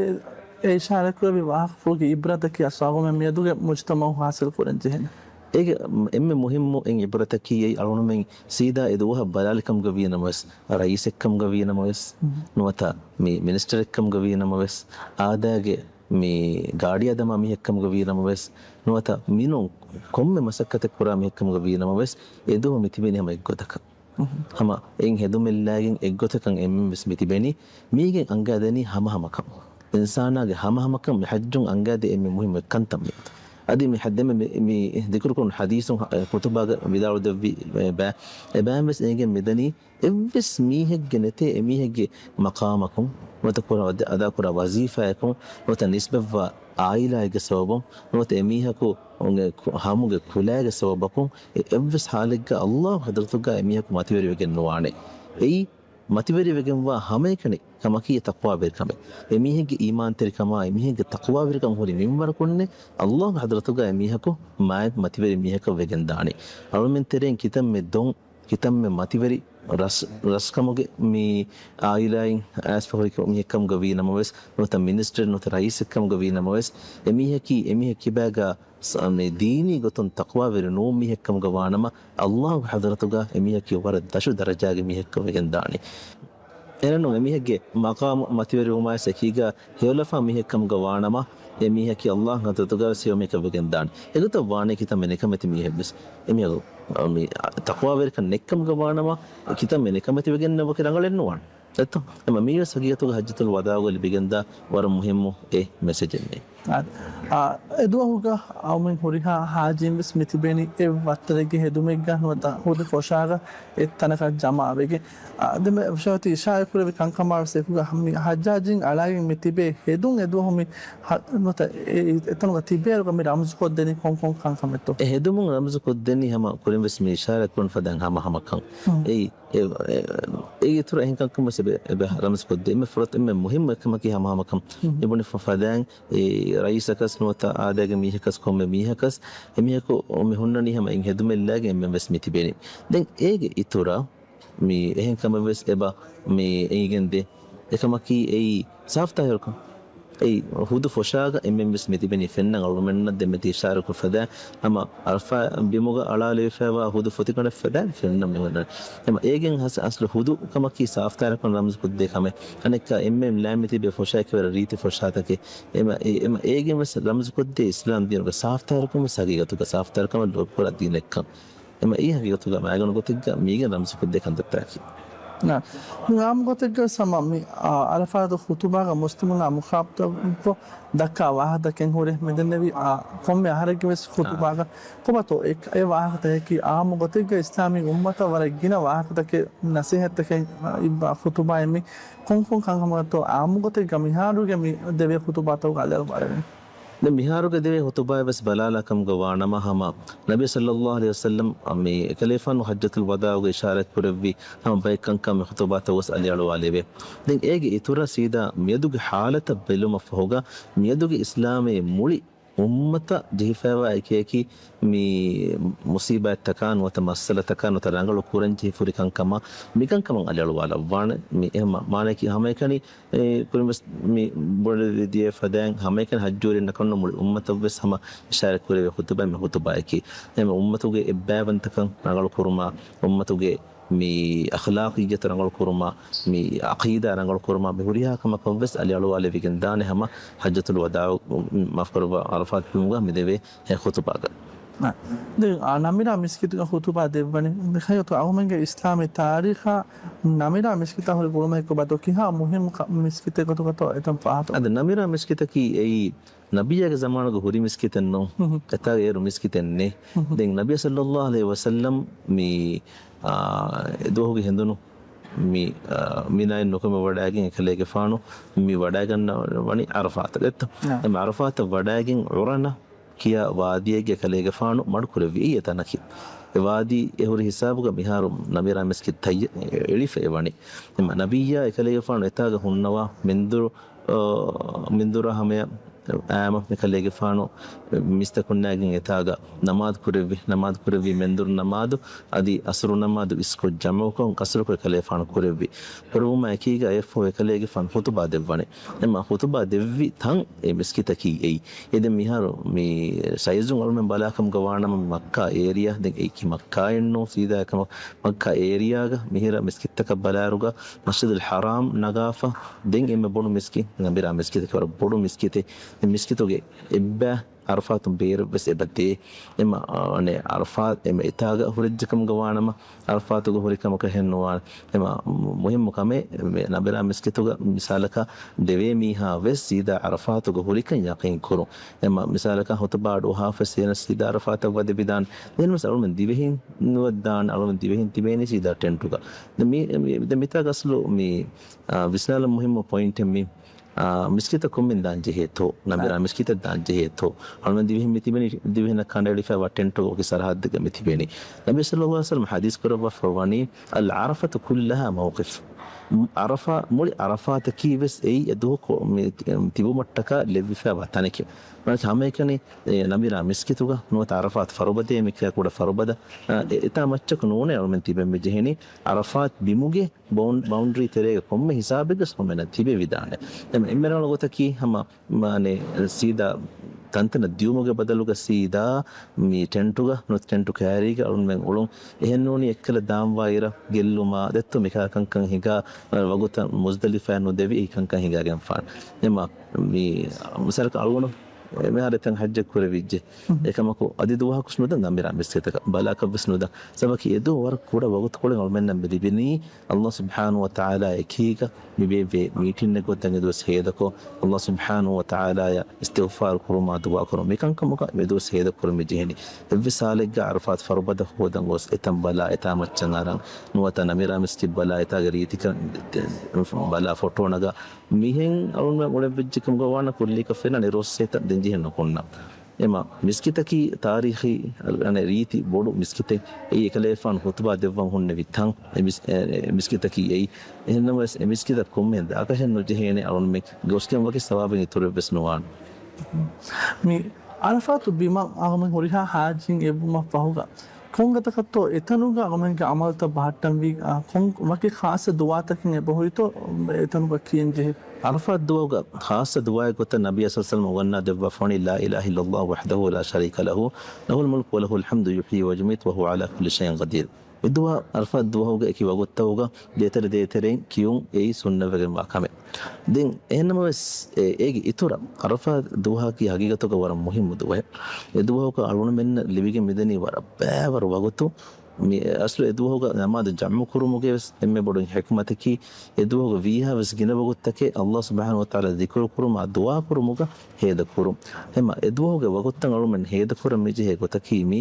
އެ އިޝާރާތްކުރެއްވި ވާހަކަފުޅުގެ ޢިބްރަތަކީ އަސްލު އަޅުގަނޑުމެން މިއަދުގެ މުޖުތަމަޢު ޙާޞިލް ކުރަން ޖެހޭނެ؟ އޭގެ އެންމެ މުހިއްމު އެއް ޢިބްރަތަކީ އެއީ އަޅުގަނޑުމެން ސީދާ އެ ދުވަހަށް ބަލާލިކަމުގަ ވީނަމަވެސް، ރައީސެއްކަމުގަ ވީނަމަވެސް، ނުވަތަ މި މިނިސްޓަރެއްކަމުގަ ވީނަމަވެސް، އާދައިގެ މި ގާޑިއާ ދަމާ މީހެއްކަމުގަ ވީނަމަވެސް، ނުވަތަ މިނޫން ކޮންމެ މަސައްކަތެއް ކުރާ މީހެއްކަމުގަ ވީނަމަވެސް، އެ ދުވަހު މި ތިބެނީ ހަމަ އެއްގޮތަކަށް. ހަމަ އެއިން ހެދުމެއްލާގެން އެއްގޮތަކަށް އެންމެންވެސް މި ތިބެނީ. މީގެން އަންގާދެނީ ހަމަހަމަކަން. އިންސާނާގެ ހަމަހަމަކަން މި ޙައްޖުން އަންގާދޭ އެންމެ މުހިއްމު ކަންތައް މި. އަދި މި ޙައް-، ދެންމެ މި، މި ޛިކުރުކުރުން ޙަދީޘުން ޚުޠުބާގަ ވިދާޅުދެއްވި ބައި، އެބައިންވެސް އޭގެން މިދަނީ އެއްވެސް މީހެއްގެ ނެތޭ އެމީހެއްގެ މަޤާމަކުން، ނުވަތަ ކުރާ ވަޒީ-، އަދާކުރާ ވަޒީފާއަކުން، ނުވަތަ ނިސްބަތްވާ އާއިލާއެއްގެ ސަބަބުން، ނުވަތަ އެމީހަކު ހަމުގެ ކުލައިގެ ސަބަބަކުން އެ އެއްވެސް ޙާލެއްގަ ﷲ ޙަޟްރަތުގަ އެމީހަކު މަތިވެރިވެގެން ނުވާނެ. އެއީ މަތިވެރިވެގެންވާ ހަމައެކަނި ކަމަކީ ތަޤްވާވެރިކަމެއް. އެމީހެއްގެ އީމާންތެރިކަމާ، އެމީހެއްގެ ތަޤްވާވެރިކަން ހުރި މިންވަރަކުންނޭ ﷲ ޙަޟްރަތުގަ އެމީހަކު މާތް މަތިވެރި މީހަކަށް ވެގެންދާނީ. އަޅުމެން ތެރެއިން ކިތަންމެ ދޮން، ކިތަންމެ މަތިވެރި ރަސް-، ރަސްކަމުގެ މި އާއިލާއިން އައިސްފަ ހުރި މީހެއްކަމުގަ ވީނަމަވެސް، ނުވަތަ މިނިސްޓަރެއް ނުވަތަ ރައީސެއްކަމުގަ ވީނަމަވެސް، އެމީހަކީ އެމީހެއް ކިބާގަ ސ-، މި ދީނީ ގޮތުން ތަޤްވާވެރި ނޫން މީހެއްކަމުގަ ވާނަމަ، ﷲ ގެ ޙަޟްރަތުގަ އެމީހަކީ ވަރަށް ދަށު ދަރަޖާގެ މީހެއްކަން ވެގެންދާނެ. އެހެންނޫން އެމީހެއްގެ މަޤާމު މަތިވެރިވުމާއި އެކީގަ ހެޔޮލަފާ މީހެއްކަމުގަ ވާނަމަ، އެމީހަކީ ﷲ ގެ ޙަޟްރަތުގަވެސް ހެޔޮ މީހެއްކަން ވެގެންދާނެ. އެގޮތަށް ވާނީ ކިތަންމެ ނިކަމެތި މީހެއްވެސް. އެމީހަކު، މި، ތަޤްވާވެރިކަން ނެތްކަމުގަ ވާނަމަ، ކިތަންމެ ނިކަމެތިވެގެންނެއް ވަކި ރަނގަޅެއް ނުވާނެ. އެތޯ؟ އެމަ މީވެސް ހަގީގަތުގަ ޙައްޖަތުލް ވަދާޢުގަ ލިބިގެންދާ ވަރަށް މުހިއްމު އެއް މެސެޖެއް މީ. އާ، އާ، އެދުވަހުގަ އަޅުމެން ހުރިހާ ޙާޖީން ވެސް މި ތިބެނީ އެއް ވައްތަރެއްގެ ހެދުމެއްގަ ނުވަތަ ހުދު ފޮށާގަ އެއްތަނަކަށް ޖަމާވެގެން. އާ، ދެން މި އިޝާރާތް ކުރެއްވި ކަންކަމާ ވެސް އެކުގަ މި ޙައްޖާޖީން އަޅާގެން މި ތިބޭ ހެދުން އެދުވަހު މި ހަ-، ނުވަތަ އެ-، އެތަނުގަ ތިބޭއިރުގަ މި ރަމްޒު ކޮށްދެނީ ކޮން ކޮން ކަންކަމެއްތޯ؟ އެ ހެދުމުން ރަމްޒު ކޮށްދެނީ ހަމަ ކުރިން ވެސް މި އިޝާރާތް ކުރަން ފަދައިން ހަމަ ހަމަކަން. އެއީ އެ، އެ، އޭގެ އިތުރަށް އެހެން ކަންކަން ވެސް އެބަ، އެބަ ރަމްޒު ކޮށްދޭ. އެންމެ ފުރަތަމަ އެންމެ މުހިއްމު އެއްކަމަކީ ހަމަހަމަކަން. އެ ބުނި ފަ-، ފަދައިން އެ ރައީސަކަސް ނުވަތަ އާދައިގެ މީހަކަސް ކޮންމެ މީހަކަސް އެމީހަކު މި ހުންނަނީ ހަމަ އިން ހެދުމެއްލާގެން އެންމެން ވެސް މި ތިބެނީ. ދެން އޭގެ އިތުރަށް މި އެހެން ކަމެއް ވެސް އެބަ މި އެނގިގެން ދޭ. އެކަމަކީ އެއީ ސާފްތާހިރުކަން. އެއީ ހުދު ފޮށާގަ އެންމެން ވެސް މި ތިބެނީ ފެންނަން އަޅުމެންނަށް ދެން މިތި އިޝާރަކު ފަދަ ހަމަ އަރަފާ ބިމުގަ އަޅާލެވިފައިވާ ހުދު ފޮތިކަނޑެއް ފަދަ ފެންނަން މި ހުންނަނީ. ހަމަ އޭގެން ހަސް-، އަސްލު ހުދު ކަމަކީ ސާފްތާހިރުކަން ރަމްޒު ކޮށްދޭ ކަމެއް. އަނެއްކާ އެންމެން ލާ މި ތިބޭ ފޮށާ އެކެވެރި ރީތި ފޮށާތަކެއް. އެމަ-، އެ-، އެމަ-، އޭގެން ވެސް ރަމްޒު ކޮށްދޭ އިސްލާމް ދީނުގެ ސާފްތާހިރުކަން ވެސް ހަގީގަތުގަ ސާފްތާހިރުކަމަށް ލޯބިކުރާ ދީނެއްކަން. އެމަ އެ ހަގީގަތުގަ މައިގަނޑު ގޮތެއްގަ މީގެން ރަމްޒު ކޮށްދޭ ކަންތައްތަކަކީ. ނާ. މި އާއްމު ގޮތެއްގަ ސަމަ މި، އާ، އަރަފާތު ޚުތުބާގަ މުސްލިމުންނާ މުޚާޠަބުކޮށް ދައްކާ ވާހަކަތަކެއް ހުރި މިދެންނެވި، އާ، ކޮންމެ އަހަރެއްގެ ވެސް ޚުތުބާގަ. ކޮބާތޯ އެ، އެ ވާހަކަތަކަކީ އާއްމު ގޮތެއްގަ އިސްލާމީ އުއްމަތަށް ވަރަށް ގިނަ ވާހަކަތަކެއް ނަސޭހަތްތަކެއް، އާ، އިއްވާ ޚުތުބާއެއް މި ކޮން ކޮން ކަންކަމަކަށްތޯ އާއްމު ގޮތެއްގަ މިހާރުގެ މި ދެވޭ ޚުތުބާތަކުގަ އަލިއަޅުވާލެވެނީ؟ ދެން މިހާރުގެ ދެވޭ ޚުތުބާއެއް ވެސް ބަލާލާ ކަމުގަ ވާނަމަ، ހަމަ ނަބީ ޞައްލައްލާހު ޢަލައިހި ވަސައްލަމް މި އެކަލޭފާނު ޙައްޖަތުލް ވަދާޢުގަ އިޝާރަތް ކުރެއްވި ހަމަ ބައެއް ކަންކަން މި ޚުތުބާތަކު ވެސް އަލިއަޅުވާލެވޭ. ދެން އޭގެ އިތުރަށް ސީދާ މިއަދުގެ ޙާލަތަށް ބެލުމަށް ފަހުގަ، މިއަދުގެ އިސްލާމީ މުޅި އުއްމަތަށް ޖެހިފައިވާ އެކި އެކި މި މުޞީބާތްތަކާ ނުވަތަ މައްސަލަތަކާ ނުވަތަ ރަނގަޅު ކުރަން ޖެހިފަ ހުރި ކަންކަމާ މިކަންކަމަށް އަލިއަޅުވާލައްވާނެ. މި އެހެން މާނައަކީ ހަމައެކަނި އެ، ކުރިން ވެސް މި ބޮޑެތި ދިޔަ ފަދައިން ހަމައެކަނި ޙައްޖުވެރިންނަކަށް ނޫން މުޅި އުއްމަތަށް ވެސް ހަމަ އިޝާރަތް ކުރެވޭ ޚުތުބާއެއް މި ޚުތުބާއަކީ. އެ، އުއްމަތުގެ އެއްބައިވަންތަކަން ރަނގަޅު ކުރުމާ، އުއްމަތުގެ މި އަޚްލާޤިއްޔަތު ރަނގަޅު ކުރުމާ، މި ޢަޤީދާ ރަނގަޅު ކުރުމާ، މި ހުރިހާ ކަމަކަށް ވެސް އަލިއަޅުވާލެވިގެން ދާނެ ހަމަ ޙައްޖަތުލް ވަދާޢު، މާފުކުރައްވާ، ޢަރަފާތް ބިމުގަ މި ދެވޭ އެ ޚުތުބާގަ. ދެން، އާ، ނަމިރާ މިސްކިތުގަ ޚުތުބާ ދެއްވަނީ. ދެން ހަގީގަތުގަ އަޅުގަނޑުމެންގެ އިސްލާމީ ތާރީޚާ ނަމިރާ މިސްކިތާ ހުރި ގުޅުމެއް ކޮބާތޯ؟ ކިހާ މުހިއްމު ކަ-، މިސްކިތެއް ގޮތުގަތޯ އެތަން ފާހަގަ؟ އަދި ނަމިރާ މިސްކިތަކީ އެއީ ނަބިއްޔާގެ ޒަމާނުގަ ހުރި މިސްކިތެއް ނޫން. އެތާގަ އޭރު މިސްކިތެއް ނެތް. ދެން ނަބިއްޔާ ޞައްލައްލާހު ޢަލައިހި ވަސައްލަމް މި، އާ، އެ ދުވަހުގެ ހެނދުނު މި، އާ، މިނާއިން ނުކުމެ ވަޑައިގެން އެކަލޭގެފާނު މި ވަޑައިގަންނަވަނީ ޢަރަފާތަށް ދެއްތޯ؟ އާ. އެ ޢަރަފާތަށް ވަޑައިގެން ޢުރަނަ ކިޔާ ވާދީއެއްގެ ކަލޭގެފާނު މަޑުކުރެއްވި އެ ތަނަކީ. އެ ވާދީ އެ ހުރި ހިސާބުގަ މިހާރު ނަމިރާ މިސްކިތް ތައްޔަ-، އެޅިފަ އެވަނީ. އެމަ ނަބިއްޔާ އެކަލޭގެފާނު އެތާގަ ހުންނަވާ މެންދުރު، އާ، މެންދުރާ ހަމަޔަށް އައިމަ މިކަލޭގެފާނު މިސްތަކުންނާގެން އެތާގަ ނަމާދު ކުރެއްވި، ނަމާދު ކުރެއްވި މެންދުރު ނަމާދު އަދި އަސުރު ނަމާދު އިސްކޮށް ޖަމަޢުކޮށް ކަސުރުކޮށް އެކަލޭގެފާނު ކުރެއްވި. ކުރެވުމާ އެކީގަ އެއަށްފަހު އެކަލޭގެފާނު ޚުތުބާ ދެއްވަނީ. އެމަ ޚުތުބާ ދެއްވި ތަން އެ މިސްކިތަކީ އެއީ. އެ ދެން މިހާރު މި ސައިޒުން އަޅުމެން ބަލާކަމުގަ ވާނަމަ މައްކާ އޭރިއާ، ދެން އެއީކީ މައްކާއެއްނޫ، ސީދާ އެކަމަ މައްކާ އޭރިއާގަ މިހިރަ މިސްކިތްތަކަށް ބަލާއިރުގަ މަސްޖިދުލް ޙަރާމް ނަގާފަ، ދެން އެންމެ ބޮޑު މިސްކިތް ނަބިރާ މިސްކިތަކީ ވަރަށް ބޮޑު މިސްކިތެއް. އެ މިސްކިތުގެ އެއްބައި ޢަރަފާތުން ބޭރަށް ވެސް އެބަ ދޭ. އެމަ، އަ، އަނެއް ޢަރަފާތް އެމަ އެތާގަ ހުރެއްޖެކަމުގަ ވާނަމަ، ޢަރަފާތުގަ ހުރި ކަމަކަށް ހެން ނުވާނެ. އެމަ މު-، މުހިއްމު ކަމެއް، މި ނަބިރާ މިސްކިތުގަ މިސާލަކަށް ދެވޭ މީހާ ވެސް ސީދާ ޢަރަފާތުގަ ހުރިކަން ޔަޤީން ކުރުން. އެމަ މިސާލަކަށް ޚުތުބާ އަޑުއަހާފަ ވެސް އޭނަ ސީދާ ޢަރަފާތަށް ވަދެވިދާނެ. ދެން ވެސް އަޅުމެން ދިވެހިން ނުވައްދާނެ، އަޅުމެން ދިވެހިން ތިބޭނީ ސީދާ ޓެންޓުގަ. ދެން މި، މި، ދެން މިތާގަ އަސްލު މި، އާ، ވިސްނާލަން މުހިއްމު ޕޮއިންޓެއް މި. އާ، މިސްކިތަށް ކޮންމެން ދާން ޖެހޭތޯ؟ ނަބިރާ އާ. މިސްކިތަށް ދާން ޖެހޭތޯ؟ އަޅުމެން ދިވެހިން މި ތިބެނީ، ދިވެހިންނަށް ކަނޑައެޅިފައިވާ ޓެންޓުގަ ވަކި ސަރަހައްދެއްގަ މި ތިބެނީ. ނަބީ ޞައްލައްލާހު ޢަލައިހި ވަސައްލަމަ ޙަދީޘް ކުރައްވާފަ ވަނީ، "العرفة كلها موقف." ޢަރަފާ، މުޅި ޢަރަފާތަކީ ވެސް އެއީ އެ ދުވަހު ކޮ-، މި ތި-، ތިބުމަށްޓަކާ ލެއްވިފައިވާ ތަނެކެވެ. މާނައަކީ ހަމައެކަނި، އެ، ނަބިރާ މިސްކިތުގަ ނުވަތަ ޢަރަފާތު ފަރުބަދައޭ މި ކިޔާ ކުޑަ ފަރުބަދަ، އަ، އެ-، އެތާ މައްޗަކު ނޫނޭ އަޅުމެން ތިބެން މި ޖެހެނީ. ޢަރަފާތު ބިމުގެ ބައުން-، ބައުންޑްރީ ތެރޭގަ ކޮންމެ ހިސާބެއްގަ ހަމަ އެންމެން ތިބެވިދާނެ. އެމަ އެންމެ ރަނގަޅު ގޮތަކީ ހަމަ، މާނަ، ސީދާ ތަންތަނަށް ދިޔުމުގެ ބަދަލުގަ ސީދާ މި ޓެންޓުގަ ނުވަތަ ޓެންޓު ކައިރީގަ އަޅުމެން އުޅުން. އެހެންނޫނީ އެއްކަލަ ދާންވާ އިރަށް ގެއްލުމާ ދެއްތޯ މިކާ ކަންކަން ހިނގާ، ވަގުތަށް މުޒްދަލިފާއެއް ނުދެވި އެހީ ކަންކަން ހިނގާގެންފާނެ. އެމަ މި މިސާލަކަށް އަޅުގަނޑު އެ މިހާރު އެތަން ޙައްޖަށް ކުރެވިއްޖެ. އެކަމަކު އަދި ދުވަހަކުސް ނުދަން ނަމިރާ މިސްކިތަކަށް ބަލާކަށްވެސް ނުދަން. ސަބަބަކީ އެދުވަހު ވަރަށް ކުޑަ ވަގުތުކޮޅެއް އަޅުމެންނަށް މި ލިބެނީ. ﷲ ސުބްޙާނަހޫ ވަތަޢާލާ އެކީގަ މި ބޭއްވޭ މީޓިންއެއް ގޮތަށް އެދުވަސް ހޭދަކޮށް، ﷲ ސުބްޙާނަހޫ ވަތަޢާލާޔަށް އިސްތިޣްފާރު ކުރުމާ ދުޢާ ކުރުން. މިކަންކަމަކަށް މެދުވަސް ހޭދަ ކުރަން މި ޖެހެނީ. އެއްވެސް ހާލެއްގަ ޢަރަފާތު ފަރުބަދަ ހޯދަން ގޮސް އެތަން ބަލާ، އެތާ މައްޗަށް އަރަން، ނުވަތަ ނަމިރާ މިސްކިތް ބަލާ، އެތާގެ ރީތިކަން ބަލާ، ފޮޓޯ ނަގާ، މިހެން އަޅުން އުޅެން ވެއްޖެކަމުގަ ވާނަ ކުއްލިކަށް ފެންނަނީ ރޯސް ސޭތަ ދެން ޖެހެން ނުކުންނަ. އެމަ މިސްކިތަކީ ތާރީޚީ ރީތި ބޮޑު މިސްކިތެއް. އެއީ އެކަލޭފާނު ޚުތުބާ ދެއްވަން ހުންނެވި ތަން އެ މިސް-، އެ، އެ މިސްކިތަކީ އެއީ. އެހެންނަމަވެސް އެ މިސްކިތަށް ކޮންމެހެން ދާކަށެއް ނުޖެހޭނެ އަޅުންމެ ގޮސްގެން ވަކި ސަވާބެއް އިތުރެއްވެސް ނުވާނެ. މި ޢަރަފާތު ބިމަށް އަޅުމެން ހުރިހާ ޙާޖީން އެއްވުމަށް ފަހުގަ ކޮން ގޮތަކަށްތޯ އެތަނުގަ އަޅުމެންގެ ޢަމަލުތައް ބަހައްޓަންވީ، އާ، ކޮން ވަކި ޚާއްޞަ ދުޢާތަކެއް އެބަހުރިތޯ އެތަނުގަ ކިޔަން ޖެހޭ؟ ޢަރަފާތް ދުވަހުގަ ޚާއްޞަ ދުޢާއެއް ގޮތަށް ނަބިއްޔާ ޞައްލަﷲު ޢަލައިހި ވަސައްލަމަ އުނގަންނާ ދެއްވާފަ ވަނީ، "لا إله إلا الله وحده لا شريك له، له الملك وله الحمد يحيي ويميت وهو على كل شيء قدير." މި ދުޢާ ޢަރަފާތް ދުވަހުގަ އެކި ވަގުތުތަކުގަ ދޭތެރެ ދޭތެރެއިން ކިޔުން އެއީ ސުންނަތްވެގެންވާ ކަމެއް. ދެން އެހެންނަމަވެސް، އެ، އޭގެ އިތުރަށް ޢަރަފާތް ދުވަހަކީ ހަގީގަތުގަ ވަރަށް މުހިއްމު ދުވަހެއް. އެ ދުވަހަކު އަޅުގަނޑުމެންނަށް ލިބިގެން މިދަނީ ވަރަށް ބައިވަރު ވަގުތު. މި އަސްލު އެ ދުވަހުގަ ނަމާދު ޖަމްޢު ކުރުމުގެ ވެސް އެންމެ ބޮޑު ޙިކުމަތަކީ، އެ ދުވަހުގަ ވީހާ ވެސް ގިނަ ވަގުތުތަކެއް ﷲ ސުބްޙާނަހޫ ވަތަޢާލާ ޛިކުރު ކުރުމާ ދުޢާ ކުރުމުގަ ހޭދަ ކުރުން. އެމަ އެ ދުވަހުގެ ވަގުތުތައް އަޅުމެން ހޭދަ ކުރަން މި ޖެހޭ ގޮތަކީ މި،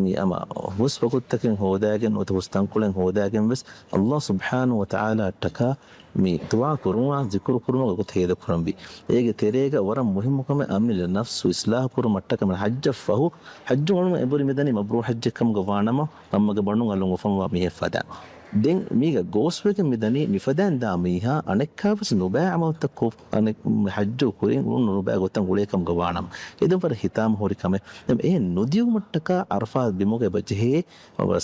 މި އަމަ ހުސް ވަގުތުތަކެއް ހޯދާގެން ނުވަތަ ހުސް ތަންކޮޅެއް ހޯދާގެން ވެސް ﷲ ސުބްޙާނަހޫ ވަތަޢާލާއަށްޓަކާ މި ދުޢާ ކުރުމާ ޛިކުރު ކުރުމުގެ ގޮތަށް ހޭދަ ކުރަންވީ. އޭގެ ތެރޭގަ ވަރަށް މުހިއްމު ކަމެއް އަމިއްލަ ނަފްސު އިޞްލާޙު ކުރުމަށްޓަކާ މި ޙައްޖަށް ފަހު، ޙައްޖު އަޅުމެން އެބުރި މިދަނީ މަބްރޫރު ޙައްޖެއް ކަމުގަ ވާނަމަ، މަންމަގެ ބަނޑުން އަލުން އުފަންވާ މީހެއް ފަދައިން. ދެން މީގަ ގޯސްވެގެން މިދަނީ މިފަދައިން ދާ މީހާ އަނެއްކާވެސް ނުބައި ޢަމަލުތައް ކޮށް، އަނެއް މި ޙައްޖު ކުރިން އުޅުން ނުބައި ގޮތަށް އުޅޭ ކަމުގަ ވާނަމަ، އެދެން ވަރަށް ހިތާމަ ހުރި ކަމެއް. އެ ނުދިޔުމަށްޓަކާ ޢަރަފާތް ބިމުގަ އެބަ ޖެހޭ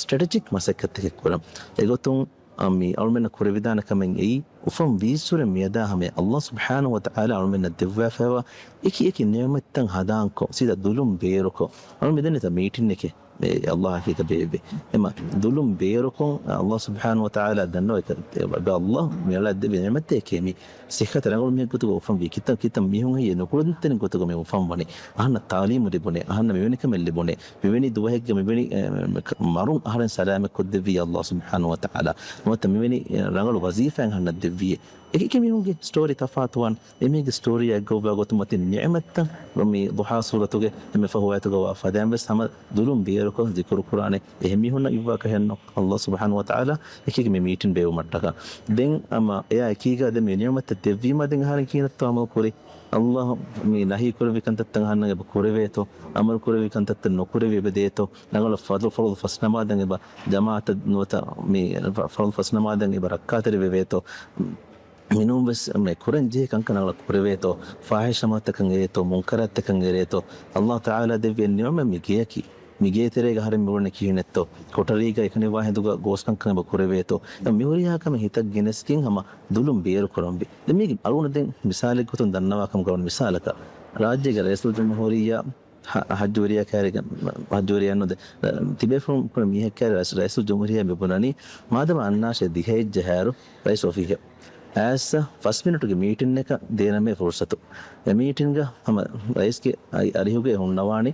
ސްޓްރެޓެޖިކް މަސައްކަތްތަކެއް ކުރަން. އެގޮތުން އަ، މި އަޅުމެންނަށް ކުރެވިދާނެ ކަމެއް އެއީ، އުފަން ވީއްސުރެ މިއަދާ ހަމަޔަށް ﷲ ސުބްޙާނަހޫ ވަތަޢާލާ އަޅުމެންނަށް ދެއްވާފައިވާ އެކި އެކި ނިޢުމަތްތައް ހަދާންކޮށް، ސީދާ ދުލުން ބޭރުކޮށް، އަޅު މިދަނީތަ މީޓިންއެކޭ، އެ ﷲ އަކީގަ ބޭއްވި. އެމަ ދުލުން ބޭރުކޮށް، ﷲ ސުބްޙާނަހޫ ވަތަޢާލާ ދަންނަވަ އެކަ، އެ ﷲ މިއަޅާ ދެއްވި ނިޢުމަތެކޭ މި ސިއްހަތަށް ރަނގަޅު މީހެއް ގޮތުގަ އުފަންވީ. ކިތަން ކިތަން މީހުން ހެއްޔޭ ނުކުޅެދުންތެރިން ގޮތުގަ މި އުފަންވަނީ. އަހަންނަށް ތާލީމު ލިބުނޭ، އަހަންނަށް މިވެނި ކަމެއް ލިބުނޭ. މިވެނި ދުވަހެއްގަ މިވެނި، އެ، މަ-، މަރުން އަހަރެން ސަލާމަތް ކޮށްދެއްވިއްޔާ ﷲ ސުބްޙާނަހޫ ވަތަޢާލާ. ނުވަތަ މިވެނި، އެ، ރަނގަޅު ވަޒީފާއެއް އަހަންނަށް ދެއްވިއޭ. އެކި އެކި މީހުންގެ ސްޓޯރީ ތަފާތުވާން. އެމީހުންގެ ސްޓޯރީއާ އެއްގޮވާ ގޮތުން މަތިން ނިޢުމަތްތައް މި ޟުޙާ ސޫރަތުގެ އެންމެ ފަހު އާޔަތުގަ ވާ ފަދައިން ވެސް ހަމަ ދުލުން ބޭރުކޮށް ޛިކުރު ކުރާނެ. އެހެން މީހުންނަށް އިއްވާ ކަހެއްނު ﷲ ސުބްޙާނަހޫ ވަތަޢާލާ އެކީގަ މި މީޓިން ބޭއްވުމަށްޓަކާ. ދެން އަމަ އެއާ އެކީގަ ދެން މި ނިޢުމަތްތައް ދެއްވީމާ ދެން އަހަރެން ކިހިނެއްތޯ ޢަމަލު ކުރީ؟ ﷲ މި ނަހީ ކުރެއްވި ކަންތައްތައް އަހަންނަށް އެބަ ކުރެވޭތޯ؟ ޢަމަލު ކުރެއްވި ކަންތައްތައް ނުކުރެވި އެބަ ދޭތޯ؟ ރަނގަޅަށް ފަރުޟު، ފަރުޟު ފަސް ނަމާދަށް އެބަ ޖަމާޢަތަށް ނުވަތަ މި ފަ-، ފަރުޟު ފަސް ނަމާދަށް އެބަ ރައްކާތެރި ވެވޭތޯ؟ މިނޫން ވެސް މި ކުރަން ޖެހޭ ކަންކަން ރަނގަޅަށް ކުރެވޭތޯ؟ ފާޙިޝް ޢަމަލުތަކަށް އެރޭތޯ؟ މުންކަރާތްތަކަށް އެރޭތޯ؟ ﷲ ތަޢާލާ ދެއްވި އެއް ނިޢުމަތް މި ގެޔަކީ. މި ގޭ ތެރޭގަ އަހަރެން މި އުޅެނީ ކިހިނެއްތޯ؟ ކޮޓަރީގަ އެކަނިވާ ހިނދުގަ ގޯސްކަންކަން އެބަ ކުރެވޭތޯ؟ މި ހުރިހާ ކަމެއް ހިތަށް ގެނެސްގެން ހަމަ ދުލުން ބޭރު ކުރަންވީ. ދެން މީގެ އަޅުގަނޑު ދެން މިސާލެއް ގޮތުން ދަންނަވާ ކަމަށް ގަބަން މިސާލަކަށް، ރާއްޖޭގެ ރައީސުލްޖުމްހޫރިއްޔާ ހަ-، ހައްޖުވެރިޔާ ކާރިގަ، ހައްޖުވެރިޔާ ނުދެ، ތިބޭފުޅުން ކުރެ މީހެއް ކާރި ރައީސު، ރައީސުލްޖުމްހޫރިއްޔާ މި ބުނަނީ، މާދަމާ އަންނާށޭ ދިހައެއް ޖަހާއިރު ރައީސް އޮފީހަށް އައިސް ފަސް މިނިޓުގެ މީޓިންއަކަށް ދޭނަމޭ ފުރުސަތު. އެ މީޓިންގަ ހަމަ ރައީސްގެ އައި-، އަރިހުގައި ހުންނަވާނީ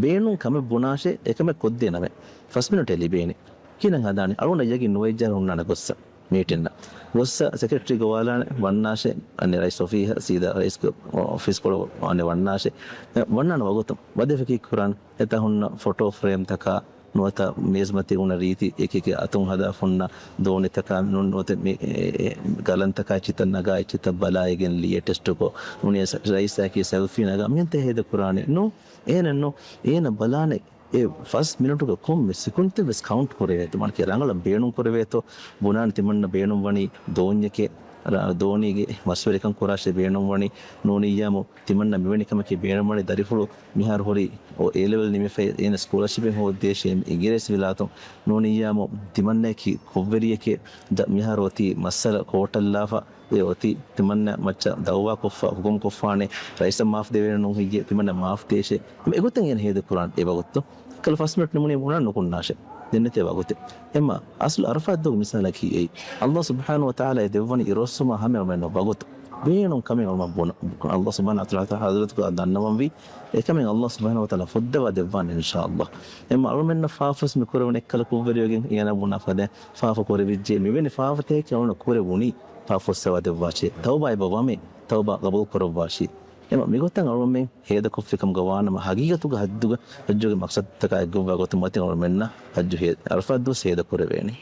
ބޭނުން ކަމެއް ބުނާށޭ އެކަމެއް ކޮށްދޭނަމޭ. ފަސް މިނިޓެއް ލިބޭނެ. ކިހިނެއް ހަދާނީ؟ އަޅުގަނޑަށް ޔަގީން ނުވެއްޖާ ހުންނާނެ ގޮއްސަ މީޓިންއަށް. ގޮއްސަ ސެކްރެޓަރީ ގޮވާލާނެ ވަންނާށޭ، އަނެއް ރައީސް އޮފީހަށް ސީދާ ރައީސްގެ އޮފީސް ކޮޅަށް ވާނެ ވަންނާށޭ. އެ، ވަންނާނެ ވަގުތު ވަޒީފާ ކީއްކުރާނެ؟ އެތާ ހުންނަ ފޮޓޯ ފްރޭމްތަކާ، ނުވަތަ މޭޒުމަތީ އުނަ ރީތި އެކި އެކި އަތުން ހަދާ ހުންނަ ދޯނިތަކާ، ނު-، ނުވަތަ މި، އެ، އެ، ގަލަންތަކާ އެއްޗިތައް ނަގާ އެއްޗިތައް ބަލާ އޭގެން ލިޔެ ޓެސްޓުކޮށް، ނޫނީ ރައީސާއެކީ ސެލްފީ ނަގާ މިހެންތަ ހޭދަ ކުރާނެ؟ ނޫން. އޭނަ ނޫން. އޭނަ ބަލާނެ އެ ފަސް މިނިޓުގަ ކޮންމެ ސިކުންތެއް ވެސް ކައުންޓް ކުރެވޭތޯ؟ މާނައަކީ ރަނގަޅަށް ބޭނުން ކުރެވޭތޯ؟ ބުނާނެ ތިމަންނަ ބޭނުންވަނީ ދޯންޏެކޭ، ރ-، ދޯނީގެ މަސްވެރިކަން ކުރާށޭ ބޭނުންވަނީ، ނޫނިއްޔާމު ތިމަންނަ މިވެނި ކަމަކީ ބޭނުންވަނީ ދަރިފުޅު މިހާރު ހުރީ އޯ އޭ ލެވެލް ނިމިފައި އޭނަ ސްކޮލަޝިޕެއް ހޯއްދޭށޭ އިނގިރޭސި ވިލާތުން، ނޫނިއްޔާމު ތިމަންނައަކީ ކުށްވެރިއެކޭ، ދަ-، މިހާރު އޮތީ މައްސަލަ ކޯޓަށްލާފަ، އެ އޮތީ ތިމަންނަ މައްޗަށް ދައުވާކޮށްފަ ހުކުމް ކޮށްފާނެ، ރައީސަށް މާފް ދެވޭނެ ނޫން ހެއްޔޭ، ތިމަންނަ މާފް ދޭށޭ. އެގޮތަށް އޭނަ ހޭދަ ކުރާނެ އެ ވަގުތު. ކަލަ ފަސް މިނިޓް ނިމުނީ ބުނާން ނުކުންނާށޭ. ދެންނެތޭ ވަގުތެއް. އެމަ އަސްލު އަރަފާތް ދުވަހުގެ މިސާލަކީ އެއީ. ﷲ ސުބްޙާނަހޫ ވަތަޢާލާ އެ ދެއްވަނީ އިރުއޮއްސުމާ ހަމައަށް އަޅުމެންނަށް ވަގުތު. ބޭނުން ކަމެއް އަޅުމެން ބުނަ. ﷲ ސުބްޙާނަހޫ ވަތަޢާލާ ޙަޟްރަތުގަ ދަންނަވަންވީ. އެކަމެއް ﷲ ސުބްޙާނަހޫ ވަތަޢާލާ ފޮއްދަވާ ދެއްވާނެ އިންޝާﷲ. އެމަ އަޅުމެންނަށް ފާފަސް މި ކުރެވުނު އެއްކަލަ ކުށްވެރިވެގެން އޭނަ ބުނާ ފަދަ ފާފަ ކުރެވިއްޖެ. މިވެނި ފާފަތަކެކޭ އަޅުން ކުރެވުނީ. ފާފަ ފުއްސަވާ ދެއްވާށޭ. ތައުބާ އެބަ ވަމޭ. ތައުބާ ޤަބޫލު ކުރައްވާށޭ. އެމަ މިގޮތަށް އަޅުމެން ހޭދަކޮށްފިކަމުގަ ވާނަމަ، ހަގީގަތުގަ ޙައްޖުގަ، ޙައްޖުގެ މަޤްޞަދުތަކާ އެއްގޮވާ ގޮތުން މަތިން އަޅުމެންނަށް ޙައްޖު ހޭ-، ޢަރަފާތް ދުވަސް ހޭދަ ކުރެވޭނެ.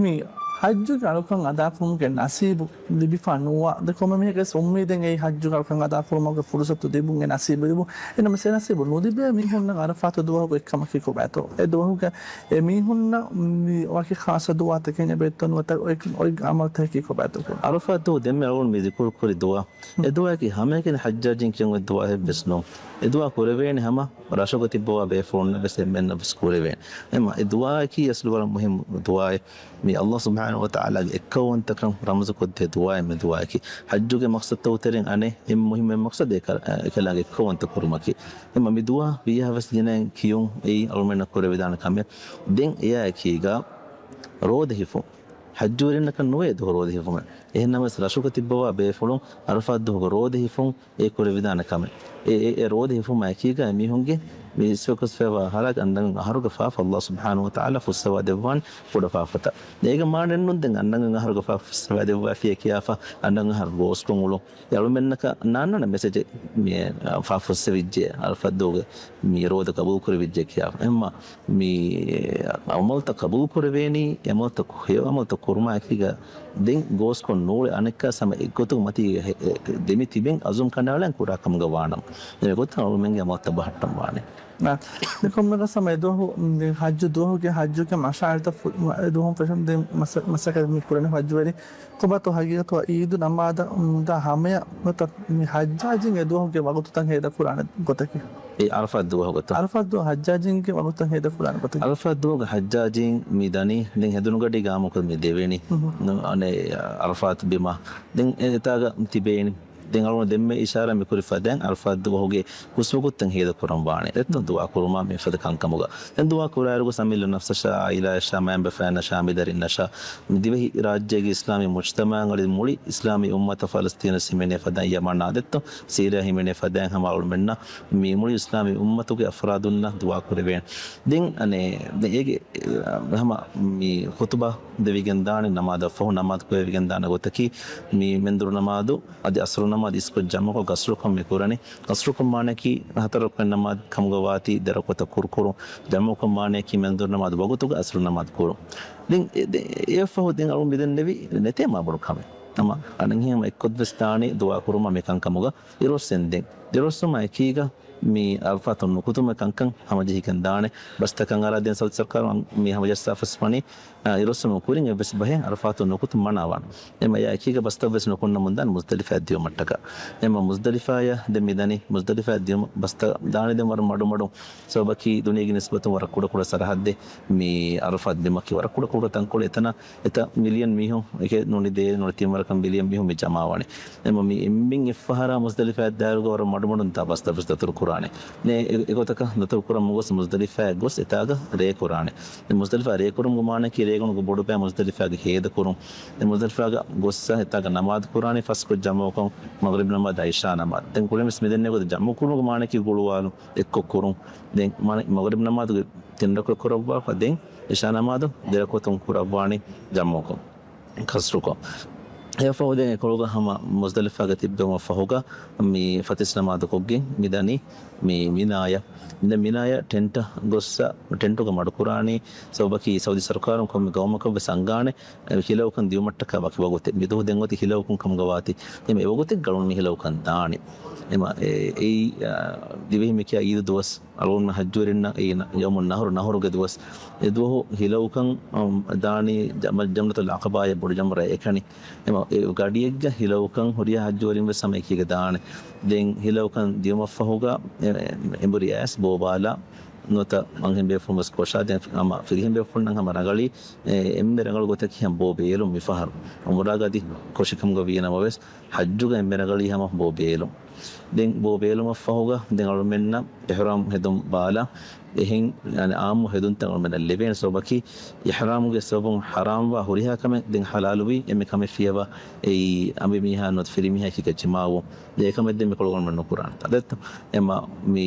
މި ޙައްޖުގެ އަޅުކަން އަދާކުރުމުގެ ނަސީބު ލިބިފަ ނުވާ، ދެ ކޮންމެ މީހަކަސް އުއްމީދެއް އެއީ ޙައްޖުގެ އަޅުކަން އަދާކުރުމުގެ ފުރުޞަތު ލިބުން އެ ނަސީބު ލިބުން. އެނަމަ އެ ނަސީބު ނުލިބޭ މީހުންނަށް ޢަރަފާތު ދުވަހުގަ އެއްކަމަކީ ކޮބާތޯ؟ އެ ދުވަހުގަ އެ މީހުންނަށް މި ވަކި ޚާއްޞަ ދުޢާތަކެއް އެބައޮތްތޯ ނުވަތަ އޮތް، އޮތް ޢަމަލުތަކަކީ ކޮބާތޯ؟ ޢަރަފާތު ދުވަހު ދެންމެ އަޅުގަނޑު މި ޛިކުރު ކުރި ދުޢާ. އެ ދުޢާއަކީ ހަމައެކަނި ޙައްޖާޖީން ކިޔަން އޮތް ދުޢާއެއް ވެސް ނޫން. އެ ދުޢާ ކުރެވޭނެ ހަމަ ރަށުގަ ތިއްބަވާ ބޭފުޅުންނަށް ވެސް އެންމެންނަށް ވެސް ކުރެވޭނެ. އެމަ އެ ދުޢާއަކީ އަސްލު ވަރަށް މުހިއްމު ދުޢާއެއް. މި ﷲ ސުބްޙާނަހޫ ވަތަޢާލާގެ އެއްކައުވަންތަކަން ރަމްޒު ކޮށްދޭ ދުޢާއެއް މި ދުޢާއަކީ. ޙައްޖުގެ މަޤްޞަދުތައް ތެރެއިން އަނެއް އެންމެ މުހިއްމު މަޤްޞަދު އެކަ-، އެކަލާނގެ އެއްކައުވަންތަ ކުރުމަކީ. އެމަ މި ދުޢާ ވީހާވެސް ގިނައިން ކިޔުން އެއީ އަޅުމެންނަށް ކުރެވިދާނެ ކަމެއް. ދެން އެއާއެކީގަ ރޯދަ ހިފުން. ޙައްޖުވެރިންނަކަށް ނުވޭ ދުވަހު ރޯދަ ހިފުމެއް. އެހެންނަމަވެސް ރަށުގަ ތިއްބަވާ ބޭފުޅުން އަރަފާތް ދުވަހުގެ ރޯދަ ހިފުން އެ ކުރެވިދާނެ ކަމެއް. އެ، އެ، އެ ރޯދަ ހިފުމާ އެކީގަ މީހުންގެ މި އިސްވެކޮސްފައިވާ ހަރާކަށް އަންނަން އަހަރުގެ ފާފަ އައްލާހު ސުބްޙާނަހު ވަތަޢާލާ ފުއްސަވާ ދެއްވާނެ ކުޑަ ފާފަތައް. އޭގެ މާނައެއްނޫން ދެން އަންނަން އަހަރުގެ ފާފަ ފުއްސަވާ ދެއްވާފިޔޭ ކިޔާފަ އަންނަން އަހަރު ގޯސްކޮށް އުޅުން. އެ އަޅުމެންނަކަށް ނާންނާނެ މެސެޖެއް މި، އަ، ފާފަ ފުއްސެވިއްޖެ، އަރަފާތް ދުވަހުގެ މި ރޯދަ ޤަބޫލު ކުރެވިއްޖެ ކިޔާފަ. އެހެންމަ މި އަމަލުތައް ޤަބޫލު ކުރެވޭނީ، އެ އަމަލުތައް، ހެޔޮ އަމަލުތައް ކުރުމާ އެކީގަ ދެން ގޯސްކޮށް ނޫޅެ އަނެއްކާ ހަމަ އެއްގޮތުގަ މަތީ ހެ-، އެ، ދެމި ތިބެން އަޒުމް ކަނޑައަޅަން ކުރާ ކަމުގަ ވާނަމަ، އެގޮތަށް އަޅުމެންގެ އަމަލުތައް ބަހައްޓަން ވާނެ. އާ، މިކޮންމެ ގޮސް ހަމަ އެދުވަހު، މި ޙައްޖު ދުވަހުގެ ޙައްޖުގެ މަޝާޢިރުތައް ފު-، އެދުވަހުން ފެށުން ދެން މަސަ-، މަސައްކަތް މި ކުރަނީ ޙައްޖުވެރި. ކޮބާތޯ ހަގީގަތު އީދު ނަމާދަށް ދާ ހަމަޔަށް ނުވަތަ މި ޙައްޖާޖީން އެދުވަހުގެ ވަގުތުތައް ހޭދަ ކުރާނެ ގޮތަކީ؟ އެ އަރަފާތް ދުވަހުގަތު. އަރަފާތް ދުވަހު ޙައްޖާޖީންގެ ވަގުތުތައް ހޭދަ ކުރާނެ ގޮތަކީ؟ އަރަފާތް ދުވަހުގެ ޙައްޖާޖީން މި ދަނީ ދެން ހެދުނުގަޑީގަ އާއްމުކޮށް މި ދެވެނީ. އަނެއް އަރަފާތް ބިމަށް ދެން އެތާގަ ތިބޭނީ. ދެން އަޅުގަނޑު ދެންމެ އިޝާރާތް މިކުރި ފަދައިން އަރަފާތް ދުވަހުގެ ހުސްވަގުތުތައް ހޭދަ ކުރަން ވާނެ. އެއްތޯ ދުޢާ ކުރުމާ މިފަދަ ކަންކަމުގަ. ދެން ދުޢާ ކުރާއިރުގަ އަމިއްލަ ނަފްސަށާ، ޢާއިލާއަށާ، މައިންބަފައިންނަށާ، މި ދަރިންނަށާ، މި ދިވެހި ރާއްޖޭގެ އިސްލާމީ މުޖްތަމަޢަށް އަޅި މުޅި އިސްލާމީ އުއްމަތަށް ފަލަސްތީނަށް ހިމެނޭ ފަދައިން، ޔަމަނާ ދެއްތޯ ސީރިޔާ ހިމެނޭ ފަދައިން ހަމަ އަޅުމެންނަށް މި މުޅި އިސްލާމީ އުއްމަތުގެ އަފްރާދުންނަށް ދުޢާ ކުރެވޭނެ. ދެން އަނެއް ދެން އޭގެ ހަމަ މި ޚުތުބާ ދެވިގެން ދާނެ، ނަމާދަށް ފަހު ނަމާދު ކުރެވިގެން ދާނެ ގޮތަކީ، މި މެންދުރު ނަމާދު އަދި އަސްރު ނަމާދު އިސްކޮށް ޖަމްޢުކޮށް ޤަޞްރުކޮށް މި ކުރަނީ. ޤަޞްރުކޮށް މާނައަކީ ހަތަރު ރަކުޢަތް ނަމާދު ކަމުގަ ވާތީ ދެ ރަކުޢަތަށް ކުރުކުރުން. ޖަމްޢުކޮށް މާނައަކީ މެންދުރު ނަމާދު ވަގުތުގަ އަސްރު ނަމާދު ކުރުން. ދެން އެ-، ދެ-، އެއަށްފަހު ދެން އަޅުން މިދެންނެވި ނެތޭ މާބޮޑު ކަމެއް. ހަމަ އަނެއްހެން އެއްކޮށްވެސް ދާނީ ދުޢާ ކުރުމަށް މި ކަންކަމުގަ އިރުއޮއްސެންދެން. އިރުއޮއްސުމާ އެކީގަ މި އަރަފާތުން ނުކުތުމުގެ ކަންކަން ހަމަޖެހިގެން ދާނެ. ބަސްތަކަށް އަރާ ދެން ސައުދި ސަރުކާރުން މި ހަމަޖައްސާފަސް ވަނީ، އާ، އިރުއޮއްސުމުގެ ކުރިން އެއްވެސް ބަހެއް އަރަފާތުން ނުކުތުން މަނާވާނެ. އެމަ އެއާ އެކީގަ ބަސްތައްވެސް ނުކުންނަމުން ދާނެ މުޒްދަލިފާއަށް ދިޔުމަށްޓަކާ. އެމަ މުޒްދަލިފާއަށް ދެން މިދަނީ، މުޒްދަލިފާއަށް ދިޔުމަށް ބަސްތައް ދާނެ ދެން ވަރަށް މަޑުމަޑުން. ސަބަބަކީ ދުނިޔޭގެ ނިސްބަތުން ވަރަށް ކުޑަކުޑަ ސަރަހައްދެއް މި އަރަފާތް ބިމަކީ ވަރަށް ކުޑަކުޑަ ތަންކޮޅެއް. އެތަނަށް އެތައް މިލިއަން މީހުން އެކެއް ނޫނީ ދޭއް ނޫނީ ތިން ވަރަކަށް މިލިއަން މީހުން މި ޖަމާވާނެ. އެމަ މި އެންމެން އެއްފަހަރާ މުޒްދަލިފާއަށް ދާއިރުގަ ވަރަށް މަޑުމަޑުން ދާ ބަސްތައްވެސް ދަތުރު ކުރާނެ. ދެން އެ-، އެގޮތަކަށް ދަތުރު ކުރަން ނުގޮސް މުޒްދަލިފާއަށް ގޮސް އެތާގަ ރޭ ކުރާނެ. ދެން މުޒްދަލިފާ ރޭ ކުރުމުގެ މާނައަކީ ރޭގަނޑުގެ ބޮޑު ބައި މުޒްދަލިފާގަ ހޭދަ ކުރުން. ދެން މުޒްދަލިފާގަ ގޮއްސަ އެތާގަ ނަމާދު ކުރާނީ ފަސްކޮށް ޖަމްޢުކޮށް މަޣްރިބް ނަމާދު އިޝާ ނަމާދު. ދެން ކުރިންވެސް މިދެންނެވި ގޮތަށް ޖަމްޢު ކުރުމުގެ މާނައަކީ ގުޅުވާލުން އެއްކޮށް ކުރުން. ދެން މާނަ މަޣްރިބް ނަމާދުގެ ތިން ރަކުޢަތް ކުރައްވާފަ ދެން އިޝާ ނަމާދު ދެ ރަކުޢަތުން ކުރައްވާނީ ޖަމްޢުކޮށް. ޤަޞްރުކޮށް. އެއަށްފަހު ދެން އެކޮޅުގަ ހަމަ މުޒްދަލިފާގަ ތިއްބެވުމަށް ފަހުގަ މި ފަތިސް ނަމާދު ކޮށްގެން މިދަނީ މި މިނާޔަށް. ދެން މިނާޔަށް ޓެންޓަށް ގޮއްސަ ޓެންޓުގަ މަޑުކުރާނީ. ސަބަބަކީ ސައުދި ސަރުކާރުން ކޮންމެ ގައުމަކަށްވެސް އަންގާނެ އެ ހިލައުކަން ދިޔުމަށްޓަކާ ވަކި ވަގުތެއް. މިދުވަހު ދެން އޮތީ ހިލައުކުން ކަމުގަ ވާތީ. އެމަ އެވަގުތެއްގަ އަޅުން މި ހިލައުކަން ދާނީ. އެމަ އެ-، އެއީ، އާ، ދިވެހި މިކިޔާ އީދު ދުވަސް. އަޅުގަނޑުމެން ޙައްޖުވެރިންނަށް އެއީ ޔައުމުއް ނަހުރު، ނަހުރުގެ ދުވަސް. އެ ދުވަހު ހިލައުކަން، އަމް، ދާނީ ޖަމަ-، ޖަމްރަތުލް ޢަޤަބާއަށް ބޮޑު ޖަމްރާ އެކަނި. އެމަ އެ ގަޑިއެއްގަ ހިލައުކަން ހުރިހާ ޙައްޖުވެރިން ވެސް ހަމަ އެކީގަ ދާނެ. ދެން ހިލައުކަން ދިޔުމަށްފަހުގަ އެ-، އެ-، އެނބުރި އައިސް ބޯ ބާލާ ނުވަތަ އަންހެން ބޭފުޅުން ވެސް ކޮށާ. ދެން ހަމަ ފިރިހެން ބޭފުޅުންނަށް ހަމަ ރަނގަޅީ އެ-، އެންމެ ރަނގަޅު ގޮތަކީ ހަމަ ބޯ ބޭލުން މިފަހަރު. އުމުރާގަ އަދި ކޮށިކަމުގަ ވީ ނަމަވެސް، ޙައްޖުގަ އެންމެ ރަނގަޅީ ހަމަ ބޯ ބޭލުން. ދެން ބޯ ބޭލުމަށްފަހުގަ ދެން އަޅުމެންނަށް އިޙްރާމް ހެދުން ބާލާ، އެހެން، އާންމު ހެދުންތައް އަޅުމެންނަށް ލިބޭނެ. ސަބަބަކީ އިޙްރާމުގެ ސަބަބުން ޙަރާމްވާ ހުރިހާ ކަމެއް ދެން ޙަލާލުވީ، އެންމެ ކަމެއް ފިޔަވާ އެއީ އަނބިމީހާ ނުވަތަ ފިރިމީހާ އެކީގަ ޖިމާޢު. އެކަމެއް ދެން މިކޮޅުގަ އަޅުމެން ނުކުރާނެ. ދެއްތޯ؟ އެމަ މި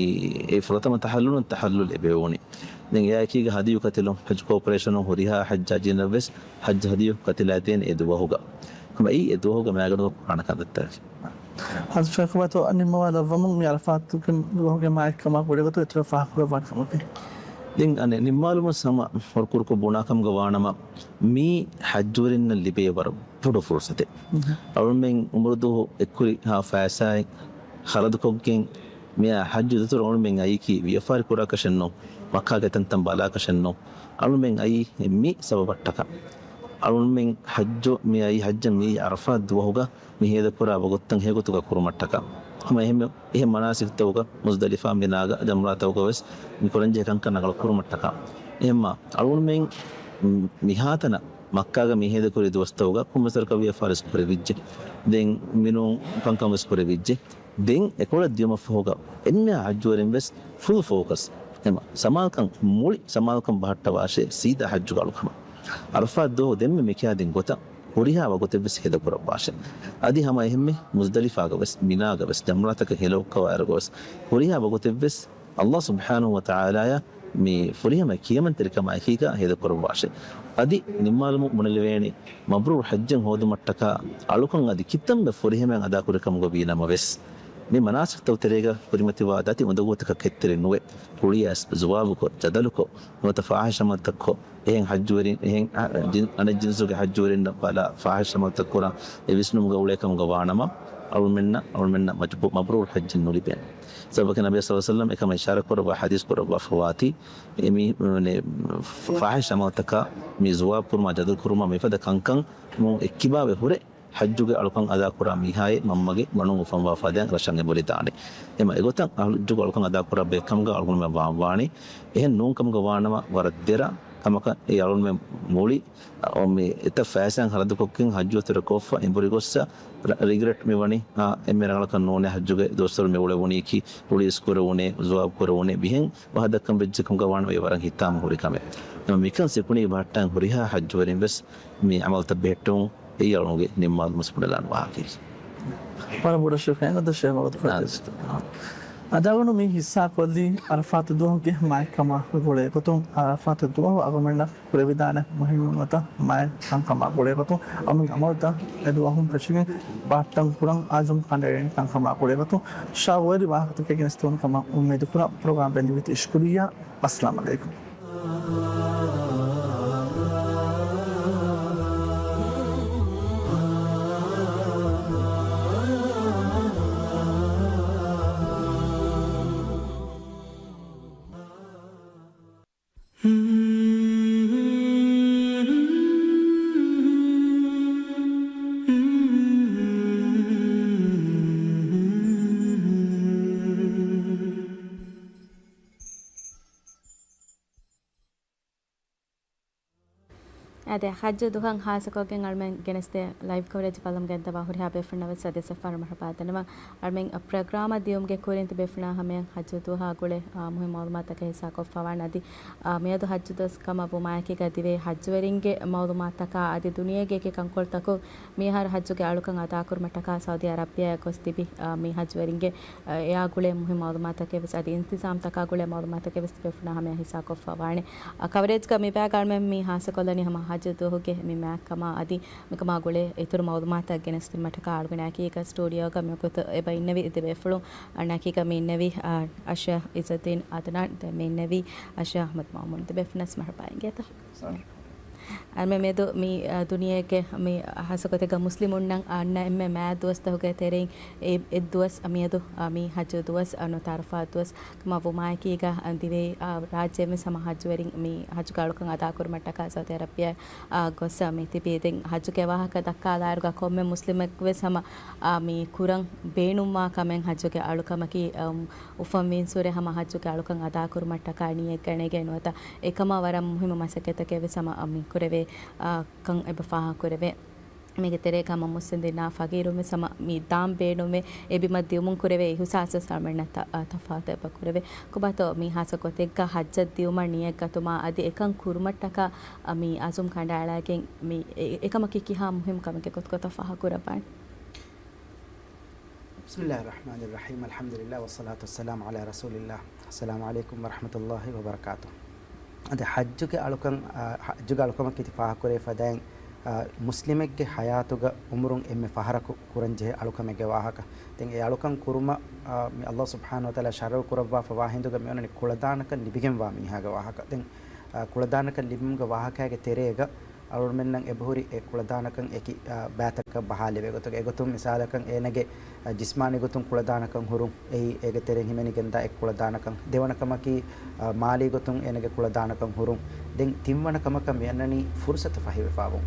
އެ ފުރަތަމަ ތަޙައްލުލުން ތަޙައްލުލު އެބެވުނީ. ދެން އެއާއެކީގަ ހަދިޔު ކަތިލުން، ޙައްޖު ކޯޕަރޭޝަނުން ހުރިހާ ޙައްޖާޖީންނަށްވެސް ޙައްޖު ހަދިޔު ކަތިލާދޭނެ އެ ދުވަހުގަ. ހަމަ އެއީ އެ ދުވަހުގަ މައިގަނޑުގަ ކުރާނެ ކަންތައްތަކެއް. ހަދު ޝައިޚު ވަތޯ ނިންމަވާލައްވަމުން މި އަރަފާތުގެ ދުވަހުގެ މާތްކަމާ ގުޅޭގޮތުން އިތުރަށް ފާހަގަކުރައްވާނެ ކަމަކީ. ދެން އަނެއް ނިންމާލުމަށް ހަމަ ހުރުކުރުކޮށް ބުނާކަމުގަ ވާނަމަ، މީ ޙައްޖުވެރިންނަށް ލިބޭ ވަރަށް ބޮޑު ފުރުޞަތެއް. އަޅުމެން އުމުރުދުވަހު އެއްކުރިހާ ފައިސާއެއް ޚަރަދުކޮށްގެން މިއާ ޙައްޖު ދަތުރު އަޅުމެން އައީކީ ވިޔަފާރި ކުރާކަށެއްނޫން، މައްކާގެ ތަންތަން ބަލާކަށެއްނޫން. އަޅުމެން އައީ މި ސަބަބަށްޓަކާ. އަޅުމެން ޙައްޖު މި އައީ ޙައްޖަށް މި އަރަފާތް ދުވަހުގަ މި ހޭދަކުރާ ވަގުތުތައް ހެޔޮގޮތުގަ ކުރުމަށްޓަކާ. ހަމަ އެހެން، އެހެން މަނާސިކްތަކުގަ މުޒްދަލިފާ މިނާގަ ޖަމްރާތަކުގަ ވެސް މި ކުރަންޖެހޭ ކަންކަން ރަނގަޅަށް ކުރުމަށްޓަކާ. އެހެންމާ އަޅުމެން މިހާތަނަށް މައްކާގަ މި ހޭދަކުރި ދުވަސްތަކުގަ ކޮންމެސް ވަރަކަށް ވިޔަފާރިވެސް ކުރެވިއްޖެ. ދެން މިނޫން ކަންކަން ވެސް ކުރެވިއްޖެ. ދެން އެކޮޅަށް ދިޔުމަށްފަހުގަ އެންމެހާ ޙައްޖުވެރިން ވެސް ފުލް ފޯކަސް އެމަ ސަމާލުކަން، މުޅި ސަމާލުކަން ބަހައްޓަވާށޭ ސީދާ ޙައްޖުގަ އަޅުކަމަށް. އަރަފާތް ދުވަހު ދެންމެ މިކިޔާދިން ގޮތަށް ހުރިހާ ވަގުތެއްވެސް ހޭދަކުރައްވާށެ. އަދި ހަމަ އެހެންމެ މުޒްދަލިފާގަވެސް، މިނާގަވެސް، ޖަމްރާތަކަށް ހެލޮއްކަވާއިރުގަވެސް ހުރިހާ ވަގުތެއްވެސް ﷲ ސުބްޙާނަހޫ ވަތަޢާލާޔަށް މި ފުރިހަމަ ކިޔަމަންތެރިކަމާ އެކީގަ ހޭދަކުރައްވާށެ. އަދި ނިންމާލުމުން ބުނެލެވޭނެ، މަބްރޫރު ޙައްޖެއް ހޯދުމަށްޓަކާ އަޅުކަން އަދި ކިތަންމެ ފުރިހަމައިން އަދާކުރި ކަމުގަ ވީ ނަމަވެސް، މި މަނާސިކްތަކު ތެރޭގަ ކުރިމަތިވާ ދަތި އުނދަގޫތަކަށް ކެތްތެރި ނުވެ، ކުޅިޔަސް ޒުވާބުކޮށް، ޖަދަލުކޮށް، ނުވަތަ ފާޙިޝް ޢަމަލުތައްކޮށް، އެހެން ޙައްޖުވެރިން، އެހެން އަ، ޖިން، އަނެއް ޖިންސުގެ ޙައްޖުވެރިންނަށް ބަލާ ފާޙިޝް ޢަމަލުތައް ކުރަން އެ ވިސްނުމުގަ އުޅޭ ކަމުގަ ވާނަމަ، އަޅުމެންނަށް، އަޅުމެންނަށް މަޖުބޫ، މަބްރޫރު ޙައްޖެއް ނުލިބޭނެ. ސަބަބަކީ ނަބީ ޞައްލަﷲު ޢަލައިހި ވަސައްލަމް އެކަމަށް އިޝާރާތް ކުރައްވާ ޙަދީޘް ކުރައްވާފަވާތީ، އެ މީ، މަނެ، ފާޙިޝް ޢަމަލުތަކާ މި ޒުވާބު ކުރުމާ، ޖަދަލު ކުރުމާ މިފަދަ ކަންކަން އެއްކިބާވެ ހުރެ، ޙައްޖުގެ އަޅުކަން އަދާކުރާ މީހާއޭ މަންމަގެ މަނު އުފަންވާ ފަދައިން ރަށަށް އެބުރިދާނެ. އެމަ އެގޮތަށް ޙައްޖުގެ އަޅުކަން އަދާކުރާ ބޭކަމުގަ އަޅުގަނޑުމެން ވާންވާނީ. އެހެން ނޫން ކަމުގަ ވާނަމަ ވަރަށް ދެރަ ކަމަކަށް އެ އަޅުގަނޑުމެން މުޅި، އަ، މި އެތައް ފައިސާއިން ހަރަދުކޮށްގެން ޙައްޖު އަތުރަށް ކޮށްފަ އެނބުރި ގޮއްސަ ރިގްރެޓް މި ވަނީ، އާ، އެންމެ ރަނގަޅަކަށް ނޫނޭ ޙައްޖުގެ ދުވަސްވަރު މި އުޅެވުނީކީ، ކުޅިޔަސް ކުރެވުނޭ، ޒުވާބު ކުރެވުނޭ، މިހެން ވަހަށް ދައްކަން ވެއްޖެ ކަމުގަ ވާނަމަ އެ ވަރަށް ހިތާމަ ހުރި ކަމެއް. އެމަ މިކަން ސިކުނީ ބަހައްޓާން ހުރިހާ ޙައްޖުވެރިން ވެސް މި ޢަމަލުތައް ބެހެއްޓުން އެއީ އަޅުގަނޑުގެ ނިންމާލުމަށް ބުނެލާން ވާހަކައެއް. ވަރަށް ބޮޑަށް ޝުކުރިއްޔާ އަދަށް ޝޭޚް މަގުދު ފަތި. އަދި އަޅުގަނޑު މި ހިއްސާ ކޮށްލީ ޢަރަފާތު ދުވަހުގެ މާތްކަމާ ގުޅޭ ގޮތުން. ޢަރަފާތު ދުވަހު އަޅުގަނޑުމެންނަށް ކުރެވިދާނެ މުހިންމު ނުވަތަ މާތް ކަންކަމާ ގުޅޭ ގޮތުން އަޅުގަނޑު ޢަމަލުތައް އެ ދުވަހުން ފެށިގެން ބަހައްޓަން ކުރަން ޢަޒުމް ކަނޑައެޅި ކަންކަމާ ގުޅޭ ގޮތުން ޝައުގުވެރި ވާހަކަތަކެއް ގެނެސްދެވުނު ކަމަށް އުއްމީދު ކުރަން. ޕްރޮގްރާމް ބެންދެވިތީ ޝުކުރިއްޔާ. އައްސަލާމް ޢަލައިކުމް. އާދެ، ޙައްޖު ދުވަހަށް ޚާއްޞަކޮށްގެން އަޅުމެން ގެނެސްދޭ ލައިވް ކަވަރޭޖް ބަލަމުން ގެންދަވާ ހުރިހާ ބޭފުޅުންނަށް ވެސް އަދިވެސް އެއްފަހަރު މަރުޙަބާ ދަންނަވަން. އަޅުމެން ޕްރޮގްރާމަށް ދިޔުމުގެ ކުރިން ތިބޭފުޅުންނާ ހަމަޔަށް ޙައްޖު ދުވަހާ ގުޅޭ، އާ، މުހިންމު މަޢުލޫމާތުތަކެއް ހިއްސާކޮށްފަވާނެ. އަދި، އާ، މިއަދު ޙައްޖު ދުވަސް ކަމަށް ވުމާއެކީގަ ދިވެހި ޙައްޖުވެރިންގެ މަޢުލޫމާތުތަކާ އަދި ދުނިޔޭގެ އެކި ކަންކޮޅުތަކުން މިއަހަރު ޙައްޖުގެ އަޅުކަން އަދާކުރުމަށްޓަކާ ސައުދީ އަރަބިއާއަށް ގޮސް ތިބި، އާ، މި ޙައްޖުވެރިންގެ އެއާ ގުޅޭ މުހިންމު މަޢުލޫމާތުތަކެއް ވެސް އަދި އިންތިޒާމްތަކާ ގުޅޭ މަޢުލޫމާތުތަކެއް ވެސް ތިބޭފުޅުންނާ ހަމަޔަށް ހިއްސާކޮށްފަވާނެ. އަ، ކަވަރޭޖްގަ މިބައިގަ އަޅުމެން މި ހާއްސަކޮށްލަނީ ހަމަ ޙައްޖު ދުވަހުގެ މި މާތްކަމާ އަދި މިކަމާ ގުޅޭ އިތުރު މަޢުލޫމާތުތައް ގެނެސްދިނުމަށްޓަކާ އަޅުގަނޑާއެކީގަ ސްޓޫޑިއޯގަ މިވަގުތު އެބަ އިންނެވި ތިބޭފުޅުންނާއެކީގަ މި އިންނެވި، އަ، އަޝްރަފް އިއްޒައްދީން އަދްނާން، ދެން މި އިންނެވި އަޝްރަފް އަޙްމަދު މައުމޫން. ތިބޭފުޅުންނަށް މަރުޙަބާ އިނގޭތޯ. އަޅުމެން މިއަދު މި، އަ، ދުނިޔޭގެ މި ހާއްސަގޮތެއްގަ މުސްލިމުންނަށް އަންނަ އެންމެ މާތް ދުވަސްތަކުގެ ތެރެއިން އެ، އެއްދުވަސް މިއަދު، އަ، މި ޙައްޖު ދުވަސް، އަ، ނުވަތަ ޢަރަފާތު ދުވަސް ކަމަށް ވުމާއެކީގަ، އަ، ދިވެހި، އަ، ރާއްޖޭން ވެސް ހަމަ ޙައްޖުވެރިން މި ޙައްޖުގެ އަޅުކަން އަދާކުރުމަށްޓަކާ ސައުދީ އަރަބިއާއަށް، އަ، ގޮސް މި ތިބީ. ދެން ޙައްޖުގެ ވާހަކަ ދައްކާލާއިރުގަ ކޮންމެ މުސްލިމެއްގެ ވެސް ހަމަ، އަ، މި ކުރަން ބޭނުންވާ ކަމެއް ޙައްޖުގެ އަޅުކަމަކީ، އަ، އުފަންވީންސުރެ ހަމަ ޙައްޖުގެ އަޅުކަން އަދާކުރުމަށްޓަކާ ނިޔަތް ގަނެގެން ނުވަތަ އެކަމާ ވަރަށް މުހިއްމު މަސައްކަތްތަކެއް ވެސް ހަމަ މި ކުރެވޭ، އާ، ކަން އެބަ ފާހަގަކުރެވޭ. މީގެ ތެރޭގަ ހަމަ މުއްސަނދިންނާ ފަގީރުން ވެސް ހަމަ މި ދާން ބޭނުމޭ އެ ބިމަށް ދިޔުމުން ކުރެވޭ އިހުސާސް ވެސް އަޅުމެންނަށް ތަ-، އާ، ތަފާތު އެބަ ކުރެވޭ. ކޮބާތޯ މި ހާއްސަ ގޮތެއްގަ ޙައްޖަށް ދިޔުމަށް ނިޔަތް ގަތުމާ އަދި އެކަން ކުރުމަށްޓަކާ، އާ، މި އަޒުމް ކަނޑައަޅާގެން މި އެ-، އެކަމަކީ ކިހާ މުހިއްމު ކަމެއްގެ ގޮތުގަތޯ ފާހަގަކުރައްވާނެ؟ بسم الله الرحمن الرحيم، الحمد لله والصلاة والسلام على رسول الله، السلام عليكم ورحمة الله وبركاته. އަދި ޙައްޖުގެ އަޅުކަން، އާ، ޙައްޖުގެ އަޅުކަމަކީ ތި ފާހަގަކުރެވި ފަދައިން، އާ، މުސްލިމެއްގެ ޙަޔާތުގަ އުމުރުން އެންމެ ފަހަރަކު ކުރަންޖެހޭ އަޅުކަމެއްގެ ވާހަކަ. ދެން އެ އަޅުކަން ކުރުމަށް، އާ، މި ﷲ ސުބްޙާނަހޫ ވަތަޢާލާ ޝަރުޢު ކުރައްވާފަވާ ހިނދުގަ މިއޮންނަނީ ކުޅަދާނަކަން ލިބިގެންވާ މީހާގެ ވާހަކަ. ދެން، އާ، ކުޅަދާނަކަން ލިބުމުގެ ވާހަކައިގެ ތެރޭގަ އަޅުމެންނަށް އެބަހުރި އެ ކުޅަދާނަކަން އެކި، އާ، ބައިތަކަށް ބަހާލެވޭ ގޮތުގަ. އެގޮތުން މިސާލަކަށް އޭނަގެ، އާ، ޖިސްމާނީ ގޮތުން ކުޅަދާނަކަން ހުރުން. އެއީ އޭގެ ތެރެއިން ހިމެނިގެންދާ އެއް ކުޅަދާނަކަން. ދެވަނަ ކަމަކީ، އާ، މާލީ ގޮތުން އޭނަގެ ކުޅަދާނަކަން ހުރުން. ދެން ތިންވަނަ ކަމަކަށް މިއަންނަނީ ފުރުޞަތު ފަހިވެފާވުން.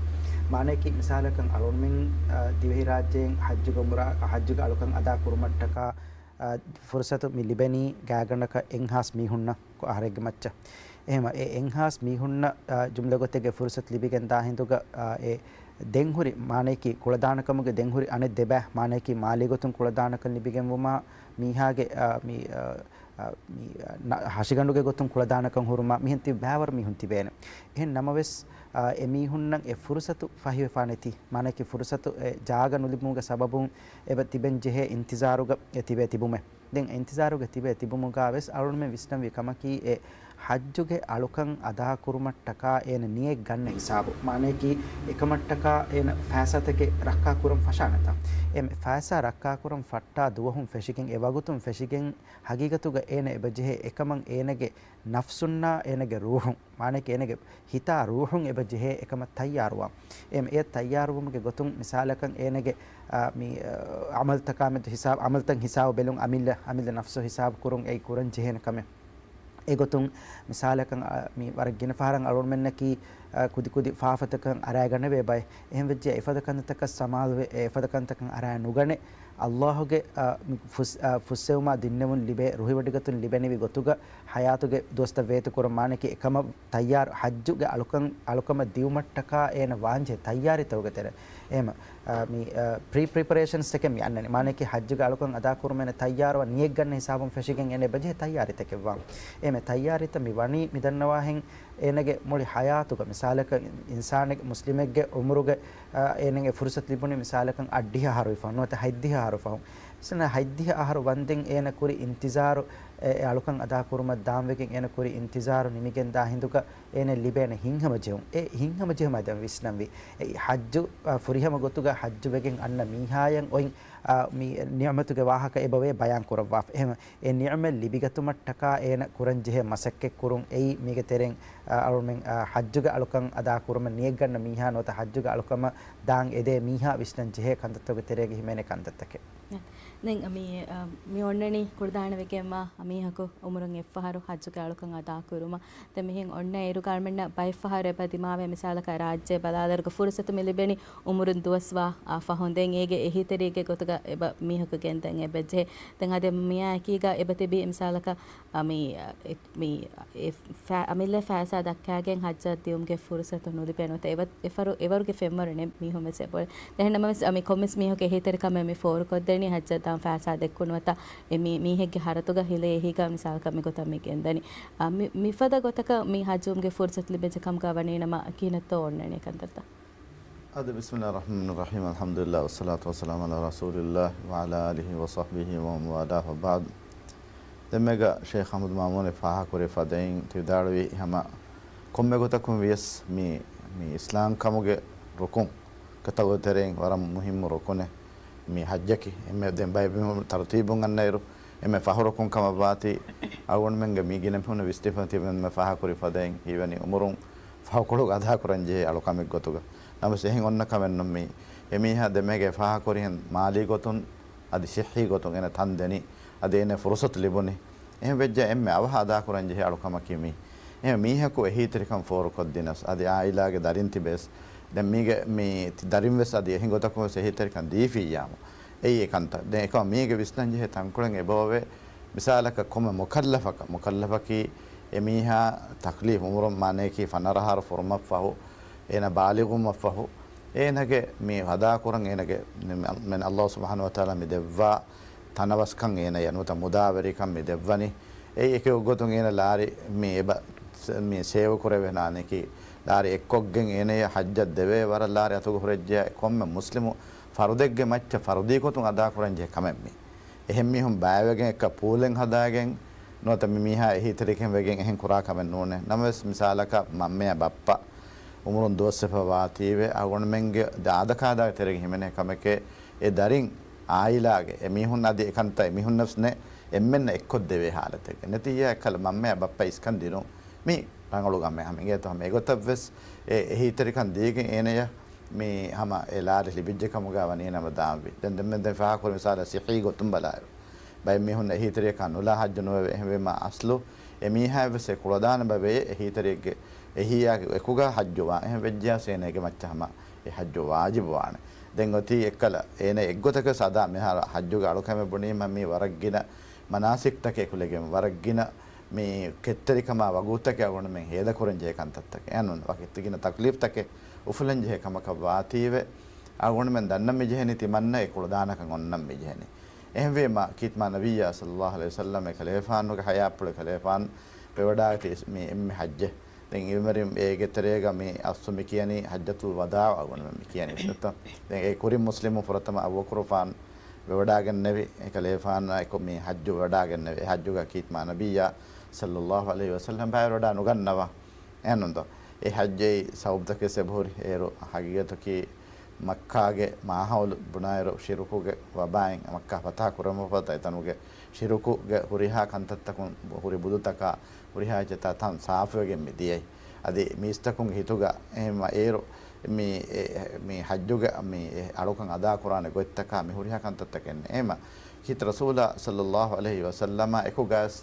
މާނަޔަކީ މިސާލަކަށް އަޅުމެން، އާ، ދިވެހިރާއްޖެއިން ޙައްޖުގެ ޢުމްރާ، ޙައްޖުގެ އަޅުކަން އަދާ ކުރުމަށްޓަކާ، އާ، ފުރުޞަތު މި ލިބެނީ ގާތްގަނޑަކަށް އެއްހާސް މީހުންނަށް އަހަރެއްގެ މައްޗަށް. އެހެމަ އެ އެއްހާސް މީހުންނަށް، އާ، ޖުމްލަ ގޮތެއްގެ ފުރުޞަތު ލިބިގެން ދާ ހިނދުގަ، އާ، އެ ދެންހުރި މާނަޔަކީ ކުޅަދާނަކަމުގެ ދެންހުރި އަނެއް ދެބައި މާނަޔަކީ މާލީ ގޮތުން ކުޅަދާނަކަން ލިބިގެންވުމާ މީހާގެ، އާ، މި، އާ، އާ، މި، އާ، ނަ-، ހަށިގަނޑުގެ ގޮތުން ކުޅަދާނަކަން ހުރުމާ މިހެން ތިބި ބައިވަރު މީހުން ތިބޭނެ. އެހެން ނަމަވެސް، އާ، އެމީހުންނަށް އެ ފުރުސަތު ފަހިވެފާނެތީ، މާނައަކީ ފުރުސަތު އެ ޖާގަ ނުލިބުމުގެ ސަބަބުން އެބަ ތިބެން ޖެހޭ އިންތިޒާރުގަ އެ ތިބޭ ތިބުމެއް. ދެން އިންތިޒާރުގަ ތިބޭ ތިބުމުގަ ވެސް އަޅުގަނޑުމެން ވިސްނަންވީ ކަމަކީ، އެ ޙައްޖުގެ އަޅުކަން އަދާކުރުމަށްޓަކާ އޭނަ ނިޔަތް ގަންނަ ހިސާބު، މާނައަކީ އެކަމަށްޓަކާ އޭނަ ފައިސާތަކެއް ރައްކާކުރަން ފަށާނެތާ. އެ ފައިސާ ރައްކާކުރަން ފައްޓާ ދުވަހުން ފެށިގެން، އެ ވަގުތުން ފެށިގެން، ހަގީގަތުގަ އޭނަ އެބަ ޖެހޭ އެކަމަށް އޭނަގެ ނަފްސުންނާ އޭނަގެ ރޫޙުން، މާނައަކީ އޭނަގެ ހިތާ ރޫޙުން އެބަ ޖެހޭ އެކަމަށް ތައްޔާރުވާން. އެ، އެ ތައްޔާރުވުމުގެ ގޮތުން މިސާލަކަށް އޭނަގެ، އާ، މި، އާ، ޢަމަލުތަކާ މެދު ހިސާބު، ޢަމަލުތައް ހިސާބު ބެލުން، އަމިއްލަ، އަމިއްލަ ނަފްސު ހިސާބު ކުރުން އެއީ ކުރަން ޖެހޭނެ ކަމެއް. އެގޮތުން މިސާލަކަށް، އާ، މި ވަރަށް ގިނަ ފަހަރަށް އަޅުގަނޑުމެންނަކީ، އާ، ކުދި ކުދި ފާފަތަކަށް އަރާގަނެވޭ ބައެއް. އެހެން ވެއްޖެ އެފަދަ ކަންތައްތަކަށް ސަމާލުވެ، އެ އެފަދަ ކަންތަކަށް އަރާ ނުގަނެ، ﷲ ގެ، އާ، މި ފުސް-، އާ، ފުއްސެވުމާ ދިންނެވުން ލިބޭ، ރުހިވޮޑިގަތުން ލިބެނިވި ގޮތުގަ ޙަޔާތުގެ ދުވަސްތައް ވޭތުކުރުން، މާނައަކީ އެކަމަށް ތައްޔާރު، ޙައްޖުގެ އަޅުކަން، އަޅުކަމަށް ދިއުމަށްޓަކާ އޭނަ ވާންޖެހޭ ތައްޔާރީތަކުގެ ތެރެ. އެހެމަ، އާ، މި، އާ، ޕްރީ ޕްރިޕަރޭޝަންސް ތަކެއް މި އަންނަނީ. މާނައަކީ ޙައްޖުގެ އަޅުކަން އަދާކުރުމަށް އޭނަ ތައްޔާރުވާ ނިޔަތް ގަންނަ ހިސާބުން ފެށިގެން އޭނަ އެބަޖެހޭ ތައްޔާރީތަކެއްވާން. އެހެމަ ތައްޔާރީތައް މި ވަނީ މި ދަންނަވާހެން އޭނަގެ މުޅި ޙަޔާތުގަ މިސާލަކަށް އިންސާނެއް، މުސްލިމެއްގެ ޢުމުރުގެ، އާ، އޭނަގެ ފުރުސަތު ލިބުނީ މިސާލަކަށް އަށްޑިހަ އަހަރު ފަހުން ނުވަތަ ހަތްދިހަ އަހަރު ފަހުން. ސަނަ ހަތްދިހަ އަހަރު ވަންދެން އޭނަ ކުރި އިންތިޒާރު، އެ، އެ އަޅުކަން އަދާކުރުމަށް ދާންވެގެން އޭނަ ކުރި އިންތިޒާރު ނިމިގެން ދާ ހިނދުގަ އޭނަ ލިބޭނެ ހިތްހަމަޖެހުން. އެ ހިތްހަމަޖެހުމާ ދެން ވިސްނަންވީ. އެ ޙައްޖު، އަ، ފުރިހަމަ ގޮތުގަ ޙައްޖު ވެގެން އަންނަ މީހާޔަށް އޮތް، އަ، މި ނިޢުމަތުގެ ވާހަކަ އެބަވޭ ބަޔާން ކުރައްވާފަ. އެހެން އެ ނިޢުމަތް ލިބިގަތުމަށްޓަކާ އޭނަ ކުރަންޖެހޭ މަސައްކަތް ކުރުން އެއީ މީގެ ތެރެއިން، އަ، އަޅުމެން، އަ، ޙައްޖުގެ އަޅުކަން އަދާ ކުރުމަށް ނިޔަތްގަންނަ މީހާ ނުވަތަ ޙައްޖުގެ އަޅުކަމަށް ދާން އެދޭ މީހާ ވިސްނަން ޖެހޭ ކަންތައްތަކުގެ ތެރޭގަ ހިމެނޭ ކަންތައްތަކެއް. ދެން މި، އަ، މި އޮންނަނީ ކުޅަދާނަވެގެންވާ މީހަކު އުމުރުން އެއްފަހަރު ޙައްޖުގެ އަޅުކަން އަދާކުރުމަށް. ދެން މިހެން އޮންނަ އިރުގަ އަޅުމެންނަށް ބައެއްފަހަރު އެބަ ދިމާވޭ މިސާލަކަށް ރާއްޖެ ބަލާލިއިރުގަ ފުރުސަތު މި ލިބެނީ އުމުރުން ދުވަސްވާ، އާ، ފަހުން. ދެން އޭގެ އެހީތެރިއެއްގެ ގޮތުގަ އެބަ މީހަކު ގެންދަން އެބަޖެހޭ. ދެން އަދި މިއާ އެކީގަ އެބަ ތިބީ މިސާލަކަށް އަ، މި، އެ، މި، އެ، ފަ-، އަމިއްލަ ފައިސާ ދައްކާގެން ޙައްޖަށް ދިއުމުގެ ފުރުސަތު ނުލިބޭ ނުވަތަ އެވަ-، އެފަރު-، އެވަރުގެ ފެންވަރު ނެތް މީހުން ވެސް އެބައޮތް. އެހެންނަމަވެސް، އަ، މި ކޮންމެސް މީހަކު އެހީތެރިކަމެއް މި ފޯރުކޮށްދެނީ ޙައްޖަށް ދާން ފައިސާ ދެއްކުން ނުވަތަ އެ މީ-، މީހެއްގެ ހަރަދުގަ ހިލޭ އެހީގަ މިސާލަކަށް މިގޮތަށް މި ގެންދަނީ. އަ، މި-، މިފަދަ ގޮތަކަށް މި ޙައްޖުވުމުގެ ފުރުސަތު ލިބިއްޖެ ކަމުގަ ވަނީނަމަ ކިހިނެއްތޯ އޮންނަނީ ކަންތައްތައް؟ އާދެ، بسم الله الرحمن الرحيم، الحمد لله والصلاة والسلام على رسول الله وعلى آله وصحبه ومن والاه وبعد. ދެންމެގަ ޝޭޚް އަޙްމަދު މާމޫން ފާހަގަކުރި ފަދައިން ތި ވިދާޅުވި ހަމަ ކޮންމެ ގޮތަކުން ވިޔަސް މި، މި އިސްލާމް ކަމުގެ ރުކުން ގަތަގޮތެރެއިން ވަރަށް މުހިއްމު ރުކުނެއް މި ޙައްޖަކީ. އެންމެ ދެން ބައެއް ބިމުން ތަރުތީބުން އަންނައިރު، އެންމެ ފަހު ރުކުން ކަމަށްވާތީ، އަޅުގަނޑުމެންގެ މި ގިނަ މީހުން ވިސްނިފަ ތިބެންމެ ފާހަގަކުރި ފަދައިން ހީވަނީ އުމުރުން ފަހުކޮޅު އަދާކުރަންޖެހޭ އަޅުކަމެއްގޮތުގަ. ނަމަވެސް އެހެން އޮންނަ ކަމެއްނޫން މީ. އެމީހާ ދެމޭގެ ފާހަގަކުރިހެން މާލީ ގޮތުން އަދި ޞިއްޙީ ގޮތުން އޭނަ ތަން ދެނީ. އަދި އޭނަ ފުރުސަތު ލިބުނީ. އެހެން ވެއްޖެ އެންމެ އަވަހަށް އަދާކުރަންޖެހޭ އަޅުކަމަކީ މީ. އެހެން މީހަކު އެހީތެރިކަން ފޯރުކޮށްދިނަސް، އަދި އާއިލާގެ ދަރިން ތިބޭސް، ދެން މީގެ މި ތި-، ދަރިންވެސް އަދި އެހެން ގޮތަކުންވެސް އެހީތެރިކަން ދީފިއްޔާމު. އެއީ އެކަންތައް. ދެން އެކަމަށް މީގެ ވިސްނަންޖެހޭ ތަންކޮޅެއް އެބައޮވޭ. މިސާލަކަށް ކޮންމެ މުކައްލަފަކަށް، މުކައްލަފަކީ އެމީހާ ތަކްލީފް އުމުރުން މާނައަކީ ފަނަރަ އަހަރު ފުރުމަށް ފަހު، އޭނަ ބާލިޣުވުމަށް ފަހު، އޭނަގެ މި އަދާކުރަން އޭނަގެ މެން ﷲ ސުބްޙާނަހޫ ވަތަޢާލާ މި ދެއްވާ ތަނަވަސްކަން އޭނަޔަށް ނުވަތަ މުދާވެރިކަން މި ދެއްވަނީ. އެއީ އެކެއް ގޮތުން އޭނަ ލާރި މި އެބަ ސ-، މި ސޭވް ކުރެވޭ ނާނެކީ، ލާރި އެއްކޮށްގެން އޭނަޔަށް ޙައްޖަށް ދެވޭ ވަރަށް ލާރި އަތުގަ ހުރެއްޖެ ކޮންމެ މުސްލިމު ފަރުދެއްގެ މައްޗަށް ފަރުދީ ގޮތުން އަދާކުރަންޖެހޭ ކަމެއް މީ. އެހެން މީހުން ބައިވެގެން އެއްކަ ޕޫލެއް ހަދާގެން ނުވަތަ މި މީހާ އެހީތެރިކަން ވެގެން އެހެން ކުރާ ކަމެއް ނޫނޭ. ނަމަވެސް މިސާލަކަށް މަންމަޔާ ބައްޕަ އުމުރުން ދުވަސްވެފަ ވާތީވެ އަޅުގަނޑުމެންގެ އާދަކާދާގެ ތެރޭގަ ހިމެނޭ ކަމެކޭ. އެ ދަރިން އާއިލާގެ އެ މީހުން އަދި އެކަންތައް އެމީހުންނަށް ވެސް ނެ އެންމެންނަށް އެއްކޮށްދެވޭ ހާލަތެއްގެ ނެތިއްޔާ އެއްކަލަ މަންމަޔާ ބައްޕަ އިސްކަން ދިނުން މި ރަނގަޅު ގަމެއް ހަމަ އިނގޭތޯ ހަމަ އެގޮތަށް ވެސް އެ އެހީތެރިކަން ދީގެން އޭނަޔަށް މި ހަމަ އެ ލާރި ލިބިއްޖެ ކަމުގަ ވަނީ ނަމަ ދާންވީ. ދެން ދެންމެ ދެން ފާހަގަކުރި މިސާލަށް ޞިއްޙީ ގޮތުން ބަލާއިރު ބައެއް މީހުން އެހީތެރިއަކާ ނުލާ ޙައްޖު ނުވެވޭ. އެހެންވީމަ އަސްލު އެ މީހާއަށް ވެސް އެ ކުޅަދާނަ ބަވޭ އެހީތެރިއެއްގެ އެހީއާގެ އެކުގަ ޙައްޖުވާން. އެހެން ވެއްޖިޔާސް އޭނަގެ މައްޗަށް ހަމަ އެ ޙައްޖު ވާޖިބުވާނެ. ދެން އޮތީ އެއްކަލަ އޭނަ އެއްގޮތަކަށް ސަދާ މިހާރު ޙައްޖުގެ އަޅުކަމެއް ބުނީމަ މީ ވަރަށް ގިނަ މަނާސިކްތަކެއް ކުލެގެން ވަރަށް ގިނަ މި ކެތްތެރިކަމާ ވަގުތުތަކެއް އަޅުގަނޑުމެން ހޭދަކުރަން ޖެހޭ ކަންތައްތަކެއް. އެހެން ވަކި ގިނަ ތަކްލީފްތަކެއް އުފުލަން ޖެހޭ ކަމަކަށް ވާތީވެ އަޅުގަނޑުމެން ދަންނަން މި ޖެހެނީ ތިމަންނަ އެ ކުޅަދާނަކަން އޮންނަން މި ޖެހެނީ. އެހެންވީމަ ކީތްމާ ނަބިއްޔާ ޞައްލައްލާހު ޢަލައިހި ވަސައްލަމް އެކަލޭފާނުގެ ޙަޔާތްޕުޅު އެކަލޭފާނު ވެވަޑާގަތީ މި އެންމެ ޙައްޖެއް. ދެން އިލްމެރިން އޭގެ ތެރޭގަ މި އަސްލު މި ކިޔަނީ ޙައްޖަތުލް ވަދާޢު އަޅުގަނޑުމެން މި ކިޔަނީ ވެސް ނެތްތަ؟ ދެން އެ ކުރިން މުސްލިމު ފުރަތަމަ އަބޫބަކުރުފާން ވެވަޑާގެންނެވި، އެކަލޭފާނާ އެކު މި ޙައްޖު ވެވަޑާގެންނެވި. އެ ޙައްޖުގަ ކީތް މާ ނަބިއްޔާ ޞައްލައްލާހު ޢަލައިހި ވަސައްލަމް ބައިވެރިވަޑާ ނުގަންނަވާ. އެހެންނުންތޯ؟ އެ ޙައްޖެއް ސަބަބުތަކެއް އެބަހުރި. އޭރު ޙަޤީޤަތަކީ މައްކާގެ މާހައުލު ބުނާއިރު ޝިރުކުގެ ވަބާއިން މައްކާ ފަތަޙަ ކުރަމަށްފަހު އެތަނުގެ ޝިރުކުގެ ހުރިހާ ކަންތައްތަކުން ހުރި ބުދުތަކާ ހުރިހާ އެއްޗެއްތާ ތަން ސާފުވެގެން މި ދިޔައީ. އަދި މީސްތަކުންގެ ހިތުގަ އެހެންމަ އޭރު މި، އެ، މި ޙައްޖުގެ މި އެ އަޅުކަން އަދާކުރާނެ ގޮތްތަކާ މި ހުރިހާ ކަންތައްތަކެއް ނެތް. އެހެންމަ ކީރިތި ރަސޫލާ ޞައްލައްލާހު ޢަލައިހި ވަސައްލަމާ އެކުގަސް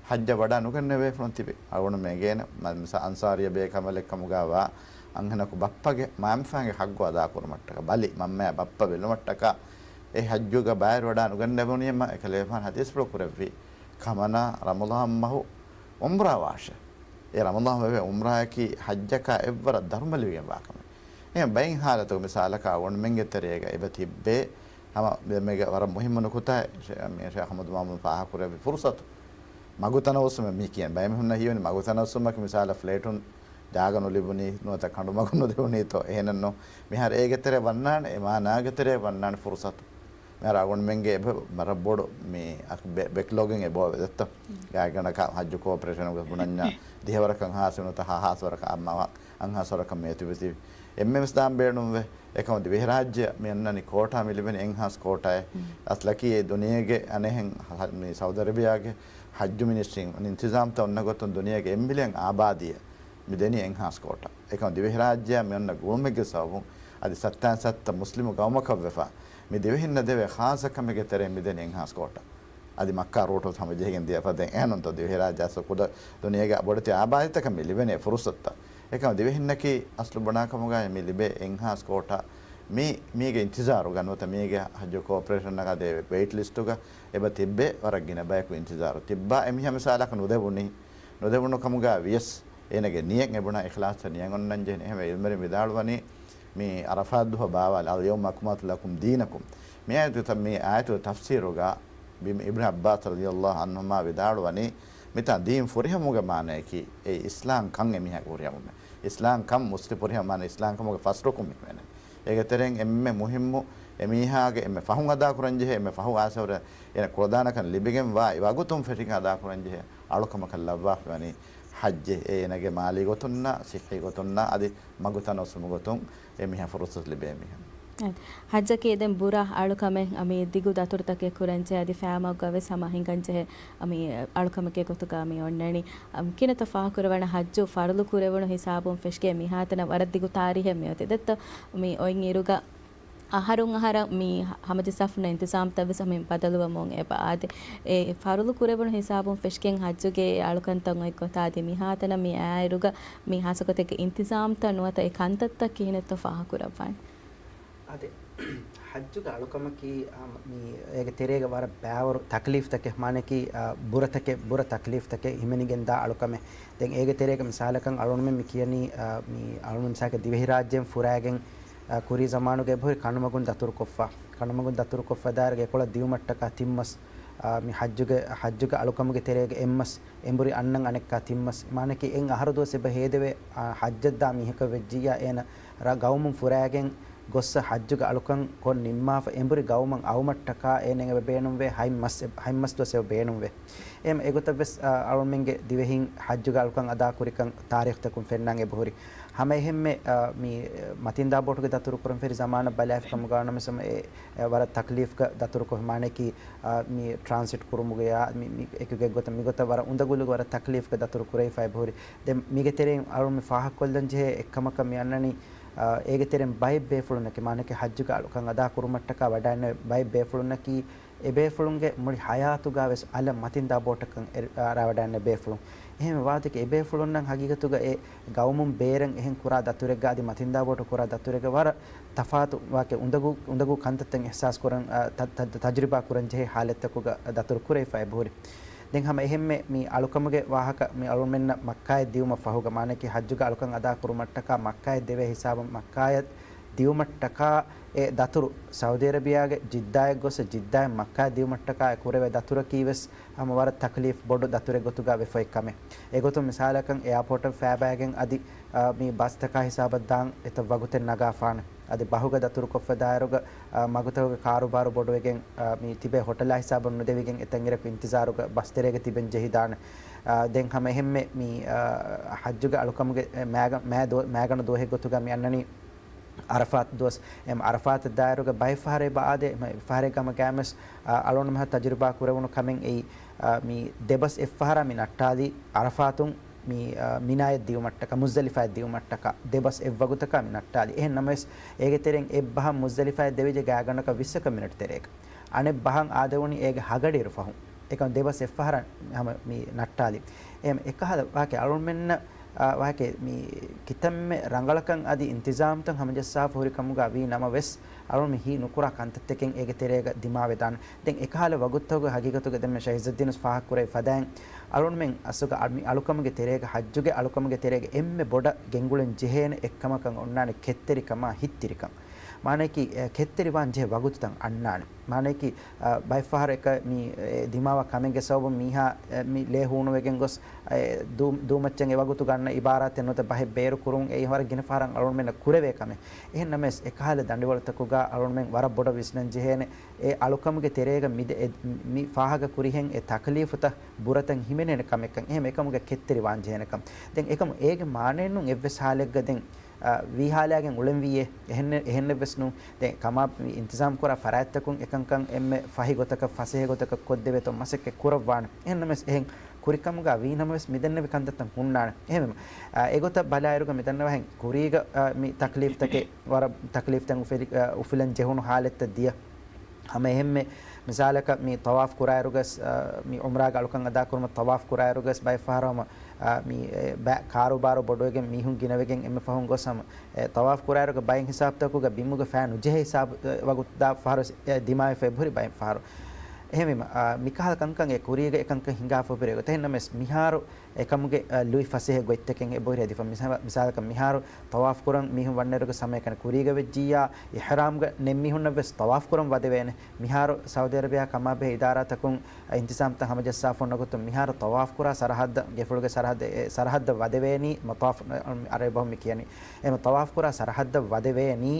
ޙައްޖަށް ވަޑާ ނުގެންނެވޭފުޅުން ތިބި. އަޅުގަނޑުމެން އެނގޭނެ، މަ-، މިސާ އަންޞާރީ ބޭކަނބަލެއް ކަމުގައިވާ އަންހެނަކު ބައްޕަގެ މައިންބަފައިންގެ ޙައްޤު އަދާކުރުމަށްޓަކާ. ބަލި މަންމަޔާ ބައްޕަ ބެލުމަށްޓަކާ އެ ޙައްޖުގަ ބައިވެރިވަޑާ ނުގެންނެވުނީމަ އެކަލޭފާނު ޙަދީޘްފުޅު ކުރެއްވި ކަމަނާ ރަމަޟާން މަހު ޢުމްރާ ވާށޭ. އެ ރަމަޟާން މަހު ޢުމްރާއަކީ ޙައްޖަކާ އެއްވަރަށް ދަރުމަ ލިބިގެންވާ ކަމެއް. އެހެން ބައެއް ޙާލަތުގަ މިސާލަކަށް އަޅުގަނޑުމެންގެ ތެރޭގަ އެބަ ތިއްބޭ ހަމަ މި-، މީގެ ވަރަށް މުހިއްމު ނުކުތާއެއް ޝޭ-، މި ޝޭޚް އަޙްމަދު މާމޫން ފާހަގަކުރެއްވި ފުރުޞަތު. މަގު ތަނަވަސްވުމެއް މި ކިޔަން. ބައެއް މީހުންނަށް ހީވަނީ މަގު ތަނަވަސްވުމަކީ މިސާލަށް ފްލެޓުން ޖާގަ ނުލިބުނީ ނުވަތަ ކަނޑުމަގު ނުލިބުނީތޯ. އެހެނެއްނު. މިހާރު އޭގެ ތެރޭ ވަންނާނެ، އެ މާނާގެ ތެރޭ ވަންނާނެ ފުރުޞަތު. މިހާރު އަޅުގަނޑުމެންގެ އެބަ-، ވަރަށް ބޮޑު މި އަކު ބެ-، ބެކްލޮގެއް އެބައޮވޭ ދެއްތޯ. ގާތްގަނޑަކަށް ޙައްޖު ކޯޕަރޭޝަނުގެ ބުނަންޏާ ދިހަވަރަކަށް ހާސްވި ނުވަތަ ހާ-، ހާސްވަރަކަށް އަމާ އަންހާސްވަރަކަށް މި އެތިބިތިބި. އެންމެންވެސް ދާން ބޭނުންވޭ. އެކަމަ ދިވެހިރާއްޖެ މި އަންނަނީ ކޯޓާ މި ލިބެނީ އެންހާންސް ކޯޓާއެއް. އަސްލަކީ އެ ދުނިޔޭގެ އަނެއްހެން ހަ-، މި ސައުދި އަރަބިޔާގެ ޙައްޖު މިނިސްޓްރީން އިންތިޒާމްތައް އޮންނަ ގޮތުން ދުނިޔޭގެ އެއް މިލިއަން އާބާދީއެއް މި ދެނީ އެންހާންސް ކޯޓާ. އެކަމަ ދިވެހިރާއްޖެއާ މި އޮންނަ ގުޅުމެއްގެ ސަބަބުން އަދި ސައްތައިން ސައްތަ މުސްލިމު ގައުމަކަށްވެފަ މި ދިވެހިންނަށް ދެވޭ ޚާއްޞަ ކަމެއްގެ ތެރެއިން މި ދެނީ އެންހާންސް ކޯޓާ. އަދި މައްކާ ރޫޓު ހަމަޖެހިގެން ދިޔަ ފަދައިން އެހެންނުންތޯ ދިވެހިރާއްޖެ އަސްލު ކުޑަ ދުނިޔޭގެ ބޮޑެތި އާބާދީތަކަށް މި ލިބެނީ ފުރުޞަތުތައް. އެކަމަ ދިވެހިންނަކީ އަސްލު ބުނާ ކަމުގައި މި ލިބޭ އެންހާންސް ކޯޓާ މި، މީގެ އިންތިޒާރުގަ ނުވަތަ މީގެ ޙައްޖު ކޯޕަރޭޝަންއަކާ ދޭ ވެއިޓް ލިސްޓުގަ އެބަ ތިއްބޭ ވަރަށް ގިނަ ބަޔަކު އިންތިޒާރު ތިއްބާ އެ މީހާ މިސާލަކަށް ނުދެވުނީ. ނުދެވުނު ކަމުގަ ވިޔަސް އޭނަގެ ނިޔަތް އެބުނާ އިޚްލާޞްތެރި ނިޔަތް އޮންނަން ޖެހެނީ. އެހެންވެ އިލްމެރިން ވިދާޅުވަނީ މި ޢަރަފާތް ދުވަހަށް ބާވާލި، اليوم أكملت لكم دينكم. މި އާޔަތު، މި އާޔަތުގެ ތަފްސީރުގަ ބި-، އިބްނު ޢައްބާސް ރަޟިޔަﷲ ޢަންހުމާ ވިދާޅުވަނީ މިތާ ދީން ފުރިހަމުގެ މާނަޔަކީ އެ އިސްލާމް ކަން އެ މީހާ ފުރިހަމު. އިސްލާމް ކަން މުސްލި ފުރިހަމު މާނަ އިސްލާމް ކަމުގެ ފަސް ރުކުން ހިމެނޭ. އޭގެ ތެރެއިން އެންމެ މުހިއްމު އެ މީހާގެ އެންމެ ފަހުން އަދާކުރަން ޖެހޭ، އެންމެ ފަހު އާސަވަރަށް އޭނަ ކުޅަދާނަކަން ލިބިގެންވާ އެ ވަގުތުން ފެށިގެން އަދާކުރަން ޖެހޭ އަޅުކަމަކަށް ލައްވާފައިވަނީ ޙައްޖެއް. އޭނަގެ މާލީ ގޮތުންނާ، ޞިއްޙީ ގޮތުންނާ، އަދި މަގު ތަނަވަސްވުމުގެ ގޮތުން އެ މީހާ ފުރުޞަތު ލިބޭ މީހާ. އެ، ޙައްޖަކީ ދެން ބުރަ އަޅުކަމެއް، އަ، މި ދިގު ދަތުރުތަކެއް ކުރަންޖެހޭ، އަދި ފައިމަގުގަ ވެސް ހަމަ ހިނގަންޖެހޭ، އަ، މި އަޅުކަމެއްގެ ގޮތުގަ މި އޮންނަނީ. އަ، ކިނަތަ ފާހަގަކުރެވޭނެ ޙައްޖު ފަރުޟު ކުރެވުނު ހިސާބުން ފެށިގެން މިހާތަނަށް ވަރަށް ދިގު ތާރީހެއް މިއޮތީ. ދެއްތޯ މި އޮތް އިރުގަ އަހަރުން އަހަރަށް މި ހަމަޖައްސާފަ ހުންނަ އިންތިޒާމްތައް ވެސް މި ބަދަލުވަމުން އެބަ އާދޭ. އެ ފަރުޟު ކުރެވުނު ހިސާބުން ފެށިގެން ޙައްޖުގެ އެ އަޅުކަންތައް އޮތް ގޮތާ އަދި މިހާތަނަށް މި އައިއިރުގަ މި ހާއްސަ ގޮތެއްގެ އިންތިޒާމްތައް ނުވަތަ އެ ކަންތައްތައް ކިހިނެއްތޯ ފާހަގަކުރައްވާނެ. އާދެ، ޙައްޖުގެ އަޅުކަމަކީ، އާ، މި އޭގެ ތެރޭގަ ވަރަށް ބާވަރު ތަކްލީފްތަކެއް، މާނައަކީ، އާ، ބުރަތަކެއް، ބުރަ ތަކްލީފްތަކެއް ހިމެނިގެންދާ އަޅުކަމެއް. ދެން އޭގެ ތެރޭގަ މިސާލަކަށް އަޅުގަނޑުމެން މި ކިޔަނީ، އާ، މި އަޅުގަނޑު މިސާލަކަށް ދިވެހިރާއްޖެއިން ފުރާގެން، އާ، ކުރީ ޒަމާނުގަ އެބަހުރި ކަނޑުމަގުން ދަތުރުކޮށްފަ، ކަނޑުމަގުން ދަތުރުކޮށްފަ ދާއިރުގަ އެކޮޅަށް ދިއުމަށްޓަކާ ތިން މަސް، އާ، މި ޙައްޖުގެ، ޙައްޖުގެ އަޅުކަމުގެ ތެރޭގަ އެއް މަސް، އެނބުރި އަންނަން އަނެއްކާ ތިން މަސް. މާނައަކީ އެއް އަހަރު ދުވަސް އެބަ ހޭދެވޭ، އާ، ޙައްޖަށްދާ މީހަކަށް ވެއްޖިއްޔާ އޭނަ ރ-، ގައުމުން ފުރާގެން ގޮއްސަ ޙައްޖުގެ އަޅުކަން ކޮށް ނިންމާފަ އެނބުރި ގައުމަށް އައުމަށްޓަކާ އޭނަ އެބަ ބޭނުންވޭ ހަތް މަސް، ހަތް މަސް ދުވަސް އެބަ ބޭނުންވޭ. އެހެން އެގޮތަށް ވެސް، އާ، އަޅުމެންގެ ދިވެހިން ޙައްޖުގެ އަޅުކަން އަދާކުރިކަން ތާރީޚްތަކުން ފެންނާން އެބަހުރި. ހަމަ އެހެންމެ، އާ، މި މަތިންދާ ބޯޓުގެ ދަތުރުކުރަން ފެށި ޒަމާނަށް ބަލާފި ކަމުގަ ވަނަމަސް އެ، އެ ވަރަށް ތަކްލީފްގަ ދަތުރުކޮށް މާނައަކީ، އާ، މި ޓްރާންސިޓް ކުރުމުގެޔާ، މި، މި އެކުގެ ގޮތަށް މިގޮތަށް ވަރަށް އުނދަގުލުގެ ވަރަށް ތަކްލީފްގަ ދަތުރު ކުރެވިފަ އެބަހުރި. ދެން މީގެ ތެރެއިން އަޅުން މި ފާހަގަކޮށްލަން ޖެހޭ އެއްކަމަކަށް މި އަންނަނީ، އާ، އޭގެ ތެރެއިން ބައެއް ބޭފުޅުންނަކީ، މާނައަކީ ޙައްޖުގެ އަޅުކަން އަދާ ކުރުމަށްޓަކާ ވަޑައިންނެވި ބައެއް ބޭފުޅުންނަކީ، އެ ބޭފުޅުންގެ މުޅި ޙަޔާތުގަ ވެސް އަލަށް މަތިންދާ ބޯޓަކަށް އެ-، އަރާވަޑައިންނެވި ބޭފުޅުން. އެހެން ވާތަކެއް އެ ބޭފުޅުންނަށް ހަގީގަތުގަ އެ ގައުމުން ބޭރަށް އެހެން ކުރާ ދަތުރެއްގަ އަދި މަތިންދާ ބޯޓު ކުރާ ދަތުރެއްގަ ވަރަށް ތަފާތު ވާކެ އުނދަގޫ، އުނދަގޫ ކަންތައްތައް އިޙްސާސް ކުރަން، އާ، ތަ-، ތަ-، ތަޖުރިބާ ކުރަން ޖެހޭ ޙާލަތްތަކުގަ ދަތުރު ކުރެވިފަ އެބަހުރި. ދެން ހަމަ އެހެންމެ މި އަޅުކަމުގެ ވާހަކަ މި އަޅުމެންނަށް މައްކާއަށް ދިއުމަށް ފަހުގަ، މާނައަކީ ޙައްޖުގެ އަޅުކަން އަދާ ކުރުމަށްޓަކާ މައްކާއަށް ދެވޭ ހިސާބުން މައްކާއަށް ދިއުމަށްޓަކާ އެ ދަތުރު ސައުދީ އަރަބިޔާގެ ޖިއްދާއަށް ގޮސް، ޖިއްދާއިން މައްކާއަށް ދިއުމަށްޓަކާ އެ ކުރެވޭ ދަތުރަކީ ވެސް ހަމަ ވަރަށް ތަކްލީފް ބޮޑު ދަތުރެއް ގޮތުގަ ވެފައި ކަމެއް. އެގޮތުން މިސާލަކަށް އެއާޕޯޓަށް ފައިބައިގެން އަދި، އާ، މި ބަސްތަކާ ހިސާބަށް ދާން އެތައް ވަގުތެއް ނަގާފާނެ. އަދި ބަހުގަ ދަތުރުކޮށްފަ ދާއިރުގަ، އާ، މަގުތަކުގެ ކާރުބާރު ބޮޑުވެގެން، އާ، މި ތިބޭ ހޮޓަލާ ހިސާބަށް ނުދެވިގެން އެތަން އިރަކު އިންތިޒާރުގަ ބަސްތެރޭގަ ތިބެން ޖެހިދާނެ. އާ، ދެން ހަމަ އެހެންމެ މި، އާ، ޙައްޖުގެ އަޅުކަމުގެ މައިގަ-، މައި ދު-، މައިގަނޑު ދުވަހެއް ގޮތުގަ މި އަންނަނީ ޢަރަފާތު ދުވަސް. އެމް ޢަރަފާތަށް ދާއިރުގަ ބައެއް ފަހަރެއް ބައާދޭ، އެމް އެއް ފަހަރެއް ގަމަ ގާމެސް، އަ، އަޅުން މަހަށް ތަޖުރިބާ ކުރެވުނު ކަމެއް އެއީ، އަ، މި ދެބަސް އެއްފަހަރާ މި ނައްޓާލީ ޢަރަފާތުން މި، އަ، މިނާޔަށް ދިއުމަށްޓަކާ، މުޒްދަލިފާޔަށް ދިއުމަށްޓަކާ، ދެބަސް އެއްވަގުތަކާ މި ނައްޓާލީ. އެހެން ނަމަވެސް، އޭގެ ތެރެއިން އެއްބަހަށް މުޒްދަލިފާޔަށް ދެވިއްޖެ ގާތްގަނޑަކަށް ވިއްސަކަށް މިނެޓް ތެރޭގަ. އަނެއް ބަހަށް އާދެވުނީ އޭގެ ހަގަޑިއިރު ފަހުން. އެކަމް ދެބަސް އެއްފަހަރަށް ހަމަ މި ނައްޓާލި. އެހެން އެކަހަލަ ވާހަކަ އަޅުންމެންނަށް، އާ، ވާހަކަ މި ކިތަންމެ ރަނގަޅަކަށް އަދި އިންތިޒާމްތައް ހަމަޖައްސާފަ ހުރި ކަމުގަ ވީ ނަމަވެސް، އަޅުން މި ހީ ނުކުރާ ކަންތައްތަކެއް އޭގެ ތެރޭގަ ދިމާވެދާނެ. ދެން އެކަހަލަ ވަގުތުތަކުގެ ހަގީގަތުގަ ދެންމެ ޝަހިޒައްދީނުސް ފާހަގަކުރެވި ފަދައިން، އަޅުންމެން އަސްލުގަ އަ-، މި އަޅުކަމުގެ ތެރޭގަ، ޙައްޖުގެ އަޅުކަމުގެ ތެރޭގަ އެންމެ ބޮޑަށް ގެންގުޅެން ޖެހޭނެ އެއްކަމަކަށް އޮންނާނެ ކެތްތެރިކަމާ ހިތްތިރިކަން. މާނައަކީ، އެ، ކެތްތެރިވާން ޖެހޭ ވަގުތުތައް އަންނާނެ. މާނައަކީ، އަ، ބައެއްފަހަރަކަށް މި، އެ، ދިމާވާ ކަމެއްގެ ސަބަބުން މީހާ، އެ، މި ލޭ ހޫނުވެގެން ގޮސް، އެ، ދޫ-، ދޫމައްޗަށް އެ ވަގުތު ގަންނަ އިބާރާތެއް ނުވަތަ ބަހެއް ބޭރު ކުރުން އެއީ ވަރަށް ގިނަ ފަހަރަށް އަޅުގަނޑުމެންނަށް ކުރެވޭ ކަމެއް. އެހެން ނަމަވެސް، އެކަހަލަ ދަނޑިވަޅުތަކުގަ އަޅުގަނޑުމެން ވަރަށް ބޮޑަށް ވިސްނަން ޖެހޭނެ، އެ އަޅުކަމުގެ ތެރޭގަ މި ދެ-، އެ، މި ފާހަގަ ކުރިހެން އެ ތަކްލީފުތައް ބުރަތައް ހިމެނޭނެ ކަމެއްކަން. އެހެން އެކަމުގަ ކެތްތެރި ވާން ޖެހޭނެ ކަން. ދެން އެކަމު އޭގެ މާނައެއް ނޫން އެއްވެސް ހާލެއްގަ ދެން އ، ވީހާލާގެން އުޅެންވީއޭ. އެހެން، އެހެންނެއްވެސް ނޫން. ދެން ކަމާ މި އިންތިޒާމް ކުރާ ފަރާތްތަކުން އެކަންކަން އެންމެ ފަހި ގޮތަކަށް، ފަސޭހަ ގޮތަކަށް ކޮށްދެވޭތޯ މަސައްކަތް ކުރައްވާނެ. އެހެންނަމަވެސް އެހެން ކުރިކަމުގަ ވީ ނަމަވެސް މިދެންނެވި ކަންތައްތައް ހުންނާނެ. އެހެންވީމަ، އ، އެގޮތަށް ބަލާއިރުގަ މިދަންނަވަހެން ކުރީގަ، އ، މި ތަކްލީފްތަކެއް ވަރަށް ތަކްލީފްތައް އުފެލި-، އ، އުފުލަން ޖެހުނު ހާލަތްތައް ދިޔަ. ހަމަ އެހެންމެ މިސާލަކަށް މި ޠަވާފް ކުރާއިރުގަސް، އަ، މި ޢުމްރާގެ އަޅުކަން އަދާކުރުމަށް ޠަވާފް ކުރާއިރުގަސް ބައެއްފަހަރު ހަމަ، އަ، މި، އެ، ބައި ކާރޫބާރޫ ބޮޑުވެގެން މީހުން ގިނަވެގެން އެންމެ ފަހުން ގޮސް ހަމަ، އެ، ޠަވާފް ކުރާއިރުގަ ބައެއް ހިސާބުތަކުގަ ބިމުގަ ފައި ނުޖެހޭ ހިސާބު، އެ، ވަގުތު ދާ ފަހަރު، އެ، ދިމާވެފަ އެބަހުރި ބައެއް ފަހަރު. އެހެންވީމަ، އަ، މިކަހަލަ ކަންކަން އެ ކުރީގަ އެކަންކަން ހިނގާފަ ހުރި ގޮތަށް. އެހެންނަމަވެސް މިހާރު އެކަމުގެ، އަ، ލުއި ފަސޭހަ ގޮތްތަކެއް އެބަހުރި އަދި މިސާ-، މިސާލަކަށް މިހާރު ޠަވާފް ކުރަން މީހުން ވަންނައިރުގަ ސަމައެކަނި ކުރީގަ ވެއްޖިއްޔާ، އިޙްރާމްގަ ނެތް މީހުންނަށްވެސް ޠަވާފް ކުރަން ވަދެވޭނެ. މިހާރު ސައުދީ އަރަބިޔާ ކަމާބެހޭ އިދާރާތަކުން އިންތިޒާމްތައް ހަމަޖައްސާފަ އޮންނަ ގޮތުން މިހާރު ޠަވާފް ކުރާ ސަރަހައްދަށް، ގެފުޅުގެ ސަރަހައްދަށް، އެ، ސަރަހައްދަށް ވަދެވޭނީ، މަޠާފް، އަރަބި ބަހުން މި ކިޔަނީ. އެ މަ ޠަވާފް ކުރާ ސަރަހައްދަށް ވަދެވޭނީ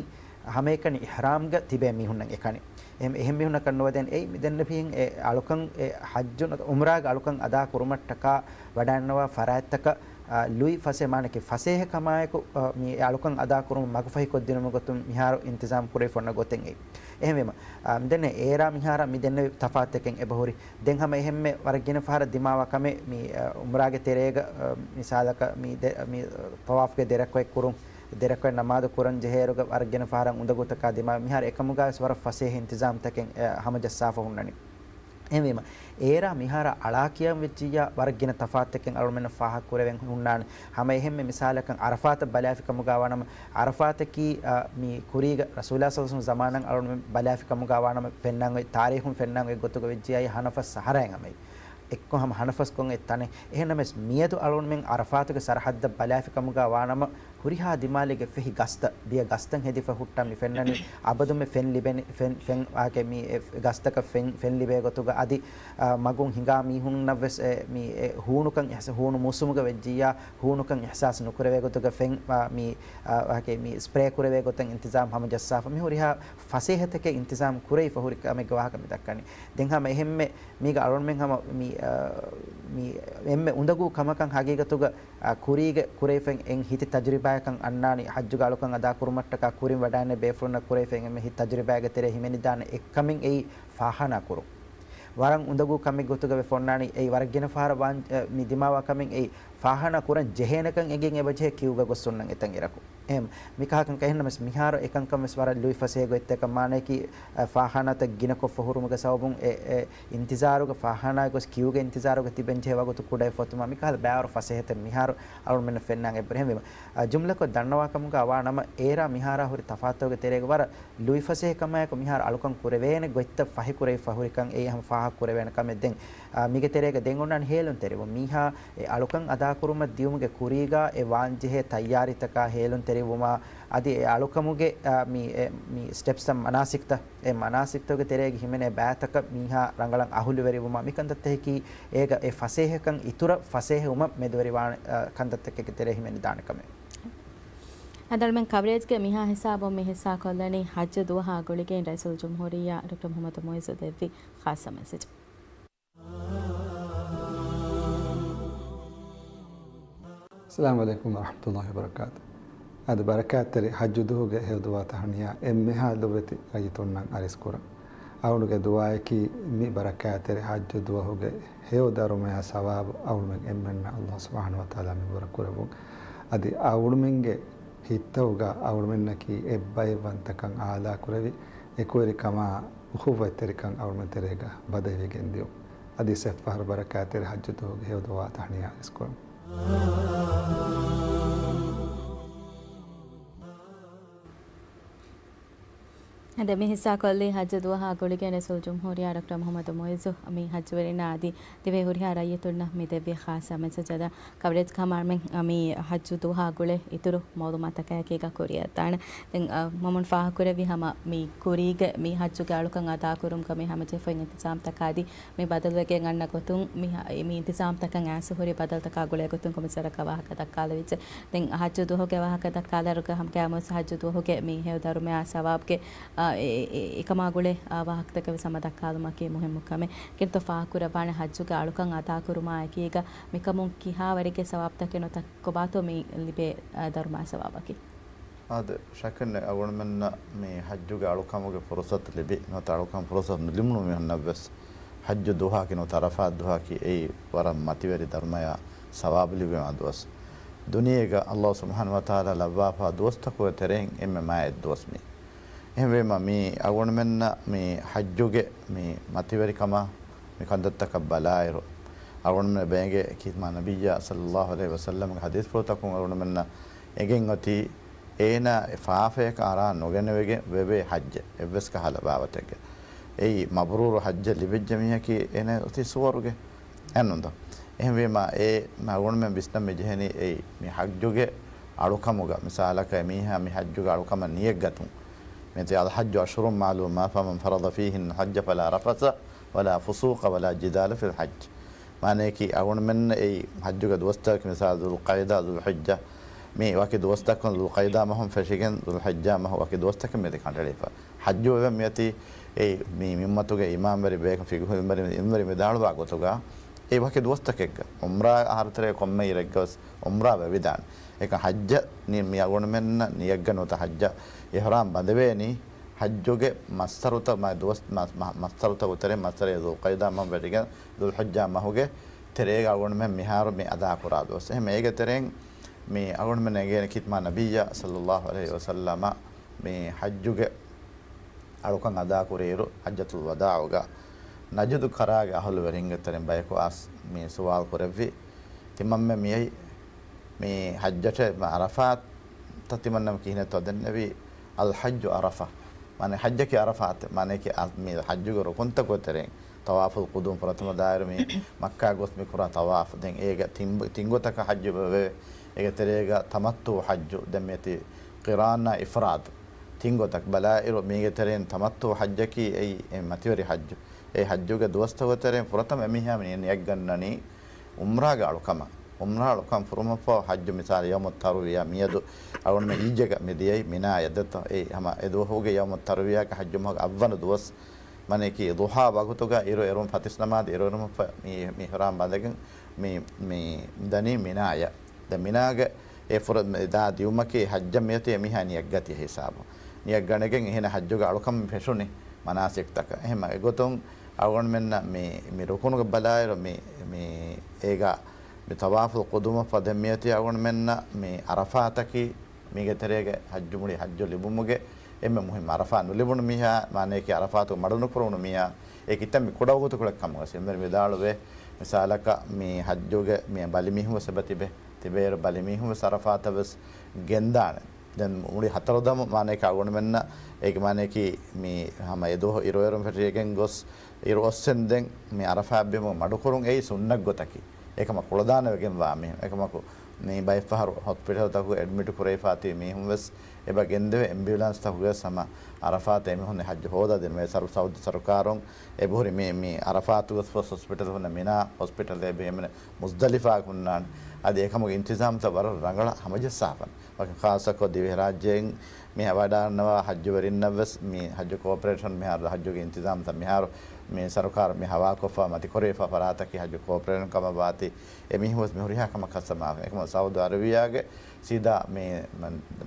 ހަމައެކަނި އިޙްރާމްގަ ތިބޭ މީހުންނަށް އެކަނި. އެހެން، އެހެން މީހުންނަކަށް ނުވަދެން އެއީ މިދެންނެވިހެން އެ އަޅުކަން އެ ޙައްޖު ނުވަތަ ޢުމްރާގެ އަޅުކަން އަދާ ކުރުމަށްޓަކާ ވަޑައިންނަވާ ފަރާތްތަކަށް، އަ، ލުއި ފަސޭ މާނަކީ ފަސޭހަ ކަމާއެކު، އަ، މި އެ އަޅުކަން އަދާ ކުރުމަށް މަގުފަހިކޮށްދިނުމުގެ ގޮތުން މިހާރު އިންތިޒާމް ކުރެވިފަ އޮންނަ ގޮތެއް އެއީ. އެހެންވީމަ، އަ، މިދެންނެވި އޭރާ މިހާރަށް މިދެންނެވި ތަފާތުތަކެއް އެބަހުރި. ދެން ހަމަ އެހެންމެ ވަރަށް ގިނަ ފަހަރަށް ދިމާވާ ކަމެއް މި، އަ، ޢުމްރާގެ ތެރޭގަ، އަ، މިސާލަކަށް މި ދެ-، މި ޠަވާފްގެ ދެރަކުޢަތް ކުރުން، ދެރަކުޢަތް ނަމާދު ކުރަން ޖެހޭއިރުގަ ވަރަށް ގިނަ ފަހަރަށް އުނދަގޫތަކާ ދިމާވެ، މިހާރު އެކަމުގަވެސް ވަރަށް ފަސޭހަ އިންތިޒާމްތަކެއް، އެ، ހަމަޖައްސާފަ ހުންނަނީ. އެހެންވީމަ، އޭރާ މިހާރަށް އަޅާ ކިޔަން ވެއްޖިއްޔާ ވަރަށް ގިނަ ތަފާތުތަކެއް އަޅުމެންނަށް ފާހަގަ ކުރެވެން ހުންނާނެ. ހަމަ އެހެންމެ މިސާލަކަށް ޢަރަފާތަށް ބަލާފި ކަމުގަ ވާނަމަ، ޢަރަފާތަކީ، އަ، މި ކުރީގަ ރަސޫލާ ޞައްލަﷲު ޢަލައިހި ވަސައްލަމް ޒަމާނަށް އަޅުމެން ބަލާފި ކަމުގަ ވާނަމަ ފެންނަން އޮތް، ތާރީޚުން ފެންނަން އޮތް ގޮތުގަ ވެއްޖިއްޔާ ހަނަފަސް ސަހަރާއިން ހަމައި. އެއްކޮށް ހަމަ ހަނަފަސްކޮށް އެ ތަނެއް. އެހެންނަމަވެސް މިއަދު އަޅުންމެން ޢަރަފާތުގެ ސަރަހައްދަށް ބަލާފި ކަމުގަ ވާނަމަ، ހުރިހާ ދިމާލެއްގެ ފެހި ގަސްތައް، ބިޔަ ގަސްތައް ހެދިފަ ހުއްޓަ މި ފެންނަނީ، އަބަދުމެ ފެން ލިބެނި، ފެން، ފެން ވާކެ މި އެ ގަސްތަކަށް ފެން، ފެން ލިބޭ ގޮތުގަ އަދި، އަ، މަގުން ހިނގާ މީހުންނަށްވެސް އެ މި އެ ހޫނުކަން އިހްސ-، ހޫނު މޫސުމުގަ ވެއްޖިއްޔާ، ހޫނުކަން އިހްސާސް ނުކުރެވޭ ގޮތުގަ ފެން، އަ، މި، އަ، ވާކެ މި ސްޕްރޭ ކުރެވޭ ގޮތަށް އިންތިޒާމް ހަމަޖައްސާފަ. މި ހުރިހާ ފަސޭހަތަކެއް އިންތިޒާމް ކުރެވިފަ ހުރި ކަމެއްގެ ވާހަކަ މި ދައްކަނީ. ދެން ހަމަ އެހެންމެ މީގަ އަޅުންމެން ހަމަ މި، އަ، މި އެންމެ އުނދަގޫ ކަމަކަށް ހަގީގަތުގަ، އަ، ކުރީގެ ކުރެވިފައި އެން ހިތި ތަޖުރިބާއަކަށް އަންނާނީ، ޙައްޖުގެ އަޅުކަން އަދާކުރުމަށްޓަކާ ކުރިން ވަޑައިންނެ ބޭފުޅުންނަށް ކުރެވިފައި އެންމެ ހިތި ތަޖުރިބާއެއްގެ ތެރޭ ހިމެނިދާނެ އެއްކަމެއް އެއީ ފާޚާނާ ކުރުން. ވަރަށް އުނދަގޫ ކަމެއް ގޮތުގަ ވެފަ އޮންނާނީ، އެއީ ވަރަށް ގިނަ ފަހަރަށް ވާން-، އަ، މި ދިމާވާ ކަމެއް އެއީ ފާޚާނާ ކުރަން ޖެހޭނެކަން އެނގެން އެބަޖެހޭ ކިއުގަ ގޮސް ހުންނަން އެތަން އިރަކު. އެހެން، މިކަހަލަ ކަންކަން އެހެންނަމަވެސް މިހާރު އެކަންކަން ވެސް ވަރަށް ލުއިފަސޭހަ ގޮތްތަކަށް މާނައަކީ، އަ، ފާޚާނާތައް ގިނަކޮށްފަ ހުރުމުގެ ސަބަބުން އެ، އެ އިންތިޒާރުގަ ފާޚާނާއަށް ގޮސް ކިއުގަ އިންތިޒާރުގަ ތިބެން ޖެހޭ ވަގުތު ކުޑަވެފަ އޮތުމާ މިކަހަލަ ބައިވަރު ފަސޭހަތައް މިހާރު އަޅުންމެންނަށް ފެންނާން އެބަހުރި. އެހެންވީމަ، އަ، ޖުމްލަކޮށް ދަންނަވާ ކަމުގަ ވާނަމަ އޭރާ މިހާރާ ހުރި ތަފާތުގެ ތެރޭގަ ވަރަށް ލުއިފަސޭހަކަމާއެކު މިހާރު އަޅުކަން ކުރެވޭނެ ގޮތްތައް ފަހިކުރެވިފަ ހުރިކަން އެއީ ހަމަ ފާހަގަ ކުރެވޭނެ ކަމެއް. ދެން، އާ، މީގެ ތެރޭގަ ދެން އޮންނާނީ ހޭލުންތެރިވުން. މީހާ އެ އަޅުކަން އަދާކުރުމަށް ދިޔުމުގެ ކުރީގަ އެ ވާންޖެހޭ ތައްޔާރީތަކާ ހޭލުންތެރި ވުމާ، އަދި އެ އަޅުކަމުގެ، އާ، މި، އެ، މި ސްޓެޕްސް މަނާސިކްތައް، އެ މަނާސިކްތަކުގެ ތެރޭގަ ހިމެނޭ ބައިތަކަށް މީހާ ރަނގަޅަށް އަހުލުވެރިވުމާ، މިކަންތައްތަކަކީ އޭގަ އެ ފަސޭހަކަން އިތުރަށް ފަސޭހަވުމަށް މެދުވެރިވާނެ، އާ، ކަންތައްތަކެއްގެ ތެރޭ ހިމެނިދާނެ ކަމެއް. އަދި އަޅުމެން ކަވަރޭޖްގެ މިހާ ހިސާބުން މި ހިއްސާކޮށްލަނީ ޙައްޖު ދުވަހާ ގުޅިގެން ރައީސުލް ޖުމްހޫރިއްޔާ ޑޮކްޓަރ މުޙައްމަދު މުޢިއްޒު ދެއްވި ޚާއްޞަ މެސެޖު. އައްސަލާމު ޢަލައިކުމް ވަރަޙްމަތުﷲ ވަބަރަކާތު. އަދި ބަރަކާތްތެރި ޙައްޖު ދުވަހުގެ ހެޔޮ ދުވާތަށް ހަނިޔާ އެންމެހާ ލޮބުވެތި ރައްޔިތުންނަށް އަރިސްކުރަން. އަޅުގެ ދުޢާއަކީ މި ބަރަކާތްތެރި ޙައްޖު ދުވަހުގެ ހެޔޮ ދަރުމަޔާ ސަވާބު އަޅުމެން އެންމެންނަށް ﷲ ސުބްޙާނަހޫ ވަތަޢާލާ މި ބުރަކުރެއްވުން. އަދި އަޅުމެންގެ ހިތްތަކުގަ އަޅުމެންނަކީ އެއްބައެއްވަންތަކަން އާލާކުރެވި، އެކުވެރިކަމާ އުޚުއްވަތްތެރިކަން އަޅުމެން ތެރޭގަ ބަދަހިވެގެން ދިޔުން. އަދި ސަތްފަހަރު ބަރަކާތްތެރި ޙައްޖު ދުވަހުގެ ހެޔޮ ދުވާތަށް ހަނިޔާ އަރިސްކުރަން. އަދި މި ހިއްސާކޮށްލީ ޙައްޖު ދުވަހާ ގުޅިގެން ރައީސުލް ޖުމްހޫރިއްޔާ ޑޮކްޓަރ މުޙައްމަދު މުޢިއްޒު މި ޙައްޖުވެރިންނާ އަދި ދިވެހި ހުރިހާ ރައްޔިތުންނަށް މި ދެއްވި ޚާއްޞަ މެސެޖަށް. ކަވަރޭޖްގަ ހަމަ އަޅުމެން މި ޙައްޖު ދުވަހާ ގުޅޭ އިތުރު މައުލޫމާތަކާއެކީގަ ކުރިއަށް ދާނެ. ދެން، އަ، މަމުން ފާހަގަކުރެއްވި ހަމަ މި ކުރީގެ މި ޙައްޖުގެ އަޅުކަން އަދާކުރުމުގަ މި ހަމަޖެހިފައި އިންތިޒާމްތަކާ އަދި މި ބަދަލުވެގެން އަންނަ ގޮތުން މި ހަ-، މި އިންތިޒާމްތަކަށް އައިސް ހުރި ބަދަލުތަކާ ގުޅޭ ގޮތުން ކޮމިސަރަކަށް ވާހަކަ ދައްކާލެވިއްޖެ. ދެން ޙައްޖު ދުވަހުގެ ވާހަކަ ދައްކާލާއިރުގަ ހަމަ ގައިމުވެސް ޙައްޖު ދުވަހުގެ މި ހެޔޮ ދަރުމަޔާ ސަވާބުގެ، އަ، އެ، އެ، އެ، އެކަމާ ގުޅޭ، އަ، ވާހަކަތަކެއް ވެސް ހަމަ ދައްކާލުމަކީ މުހިއްމު ކަމެއް. ކިރިތި ފާހަގަކުރައްވާނެ ޙައްޖުގެ އަޅުކަން އަދާކުރުމާ އެކީގަ މިކަމުން ކިހާވަރެއްގެ ސަވާބުތަކެއް ނުވަތަ ކޮބާތޯ މި ލިބޭ، އަ، ދަރުމަޔާ ސަވާބަކީ؟ އާދެ، ޝައްކެއް ނެތް އަޅުގަނޑުމެންނަށް މި ޙައްޖުގެ އަޅުކަމުގެ ފުރުޞަތު ލިބި، ނުވަތަ އަޅުކަން ފުރުޞަތު ނުލިބުނު މީހުންނަށްވެސް ޙައްޖު ދުވަހަކީ ނުވަތަ ޢަރަފާތް ދުވަހަކީ އެއީ ވަރަށް މަތިވެރި ދަރުމަޔާ ސަވާބު ލިބޭ ދުވަސް. ދުނިޔޭގަ ﷲ ސުބްޙާނަހޫ ވަތަޢާލާ ލައްވާފާ ދުވަސްތަކުގެ ތެރެއިން އެންމެ މާތް ދުވަސް މީ. އެހެންވީމަ، މި އަޅުގަނޑުމެންނަށް މި ޙައްޖުގެ މި މަތިވެރިކަމާ މި ކަންތައްތަކަށް ބަލާއިރު، އަޅުގަނޑުމެން ބޭނގޭ ކީރިތި މާތް ނަބިއްޔާ ޞައްލައްލާހު ޢަލައިހި ވަސައްލަމްގެ ޙަދީޘްފުޅުތަކުން އަޅުގަނޑުމެންނަށް އެނގެން އޮތީ، އޭނާ އެ ފާފަޔަކަށް އަރާ ނުގެނެވިގެން ވެވޭ ޙައްޖެއް އެއްވެސް ކަހަލަ ބާވަތެއްގެ. އެއީ މަބްރޫރު ޙައްޖެއް ލިބިއްޖެ މީހަކީ އޭނާ އޮތީ ސުވަރުގެ. އެހެންނޫންތޯ؟ އެހެންވީމަ، އެ އަޅުގަނޑުމެން ވިސްނަން މި ޖެހެނީ އެއީ މި ޙައްޖުގެ އަޅުކަމުގަ، މިސާލަކަށް އެ މީހާ މި ޙައްޖުގެ އަޅުކަމަށް ނިޔަތްގަތުން. މިތި الحج أشهر معلومات فمن فرض فيهن الحج فلا رفث ولا فسوق ولا جدال في الحج. މާނަޔަކީ އަޅުގަނޑުމެން އެއީ ޙައްޖުގެ ދުވަސްތަކަކީ މިސާލު ޛުލްޤަޢިދާ، ޛުލްޙިއްޖާ، މި ވަކި ދުވަސްތަކުން ޛުލްޤަޢިދާ މަހުން ފެށިގެން ޛުލްޙިއްޖާ މަހު ވަކި ދުވަސްތަކެއް މިއަދި ކަނޑައެޅިފަ. ޙައްޖު އެވެ މިއޮތީ އެއީ މި މިއުއްމަތުގެ އިމާމްވެރި ބޭކަން ފިޤުހުވެރިން އިލްމުވެރިން ވިދާޅުވާ ގޮތުގަ އެ ވަކި ދުވަސްތަކެއްގަ ޢުމްރާ އަހަރުތެރޭ ކޮންމެ އިރެއްގަވެސް ޢުމްރާ ވެވިދާނެ. އެކަން ޙައްޖަށް ނި-، މި އަޅުގަނޑުމެންނަށް ނިޔަތްގަން ނުވަތަ ޙައްޖަށް އިޙްރާމް ބަނދެވޭނީ ޙައްޖުގެ މައްސަރުތަ-، މަ-، ދުވަސް-، މަ-، މަ-، މައްސަރުތަކުގެ ތެރެއިން މައްސަރު ޛުލްޤަޢިދާ މަހުން ފެށިގެން ޛުލްޙިއްޖާ މަހުގެ ތެރޭގަ އަޅުގަނޑުމެން މިހާރު މި އަދާކުރާ ދުވަސް. އެހެން އޭގެ ތެރެއިން މި އަޅުގަނޑުމެން އެނގޭނެ ކީރިތި މާތް ނަބިއްޔާ ޞައްލައްލާހު ޢަލައިހި ވަސައްލަމަ މި ޙައްޖުގެ އަޅުކަން އަދާކުރިއިރު ޙައްޖަތުލް ވަދާޢުގަ ނަޖުދު ކަރާގެ އަހުލުވެރިންގެ ތެރެއިން ބަޔަކު އައިސް މި ސުވާލު ކުރެއްވި. ތިމަންމެ މިއައީ މި ޙައްޖަށޭ ޢަރަފާތް ތައް ތިމަންނަމެ ކިހިނެއްތޯ ދެންނެވީ؟ الحج عرفة. މާނަ ޙައްޖަކީ ޢަރަފާތެއް. މާނައަކީ އަ-، މި ޙައްޖުގެ ރުކުންތަކުގެ ތެރެއިން ޠަވާފުލް ޤުދޫމް ފުރަތަމަ ދާއިރު މި މައްކާ ގޮސް މި ކުރާ ޠަވާފު. ދެން އޭގަ ތިން، ތިންގޮތަކަށް ޙައްޖު ވެ-، ވެ-، އޭގެ ތެރޭގަ ތަމައްތުޢު ޙައްޖު. ދެން މިއޮތީ ޤިރާނާ އިފްރާދު. ތިންގޮތަކަށް ބަލާއިރު، މީގެ ތެރެއިން ތަމައްތުޢު ޙައްޖަކީ އެއީ އެ މަތިވެރި ޙައްޖު. އެ ޙައްޖުގެ ދުވަސްތަކުގެ ތެރެއިން ފުރަތަމަ އެމީހާ މި ނިޔަތްގަންނަނީ ޢުމްރާގެ އަޅުކަމަށް. ޢުމްރާ އަޅުކަން ފުރުމަށްފަހު ޙައްޖު މިސާލަށް ޔައުމުއް ތަރުވިޔާ މިއަދު އަޅުގަނޑުމެން އިއްޔެގަ މި ދިޔައީ މިނާޔަށް ދެއްތޯ. އެ ހަމަ އެ ދުވަހުގެ ޔައުމުއް ތަރުވިޔާގެ ޙައްޖު މަހުގެ އަށްވަނަ ދުވަސް، މާނައަކީ ޟުޙާ ވަގުތުގަ އިރު އެރުން ފަތިސް ނަމާދު އިރު އެރުމަށްފަހު މި، މި އިޙްރާމް ބަނދެގެން މި، މި ދަނީ މިނާޔަށް. ދެން މިނާގެ އެ ފުރަ-، ދާ ދިޔުމަކީ ޙައްޖަށް މިއޮތީ އެމީހާ ނިޔަތްގަތި ހިސާބު. ނިޔަތްގަނެގެން އެހެން ޙައްޖުގެ އަޅުކަން ފެށުނީ މަނާސިކްތަކަށް. އެހެން އެގޮތުން އަޅުގަނޑުމެންނަށް މި، މި ރުކުނުގެ ބަލާއިރު މި، މި އޭގަ މި ޠަވާފުލް ޤުދޫމަށްފަހު ދެން މިއޮތީ އަޅުގަނޑުމެންނަށް މި ޢަރަފާތަކީ މީގެ ތެރޭގެ ޙައްޖު މުޅި ޙައްޖު ލިބުމުގެ އެންމެ މުހިއްމު. ޢަރަފާ ނުލިބުނު މީހާ، މާނައަކީ ޢަރަފާތު މަޑުނުކުރެވުނު މީހާ، އެ ކިތައް މި ކުޑަ ވަގުތުކޮޅެއް ކަމުގަ އިލްމުވެރިން ވިދާޅުވޭ. މިސާލަކަށް މި ޙައްޖުގެ މި ބަލިމީހުން ވެސް އެބަ ތިބޭ. ތިބޭއިރު ބަލިމީހުން ވެސް ޢަރަފާތަށް ވެސް ގެންދާނެ. ދެން މުޅި ހަތަރު ދަމު މާނައަކީ އަޅުގަނޑުމެންނަށް އޭގެ މާނައަކީ މި ހަމަ އެ ދުވަހު އިރުއެރުން ފެށިގެން ގޮސް އިރު އޮއްސެން ދެން މި އަރަފާތް ބިމުން މަޑުކުރުން އެއީ ސުންނަތް ގޮތަކީ. އެކަމަކު ކުޅަދާނަވެގެންވާ މީހުން. އެކަމަކު މި ބައެއްފަހަރު ހޮސްޕިޓަލްތަކުގަ އެޑްމިޓް ކުރެވިފާތީ މީހުން ވެސް އެބަ ގެންދެވޭ އެމްބިއުލާންސްތަކުގަ ވެސް ހަމަ އަރަފާތަށް އެމީހުން ހައްޖު ހޯދާ ދިނުމޭ. ސަރު-، ސައުދި ސަރުކާރުން އެބަހުރި މި، މި އަރަފާތުގަ ވެސް ހޮސްޕިޓަލް ހުންނަ މިނާ ހޮސްޕިޓަލް އެބަ ހިމެނޭ މުޒްދަލިފާގަ ހުންނާނެ. އަދި އެކަމުގެ އިންތިޒާމްތައް ވަރަށް ރަނގަޅަށް ހަމަޖައްސާފަ. ވަކި ޚާއްޞަކޮށް ދިވެހިރާއްޖޭން މި ވަޑާންނަވާ ހައްޖުވެރިންނަށް ވެސް މި ހައްޖު ކޯޕަރޭޝަން މިހާރު ހައްޖުގެ އިންތިޒާމްތައް މިހާރު މި ސަރުކާރު މި ހަވާކޮށްފަ މަތިކުރެވިފަ ފަރާތަކީ ހައްޖު ކޯޕަރޭޝަން ކަމަށް ވާތީ، އެމީހުން ވެސް މި ހުރިހާ ކަމަށް ކައްސަމާފަ. އެކަމަ ސައުދި އަރަބިއްޔާގެ ސީދާ މި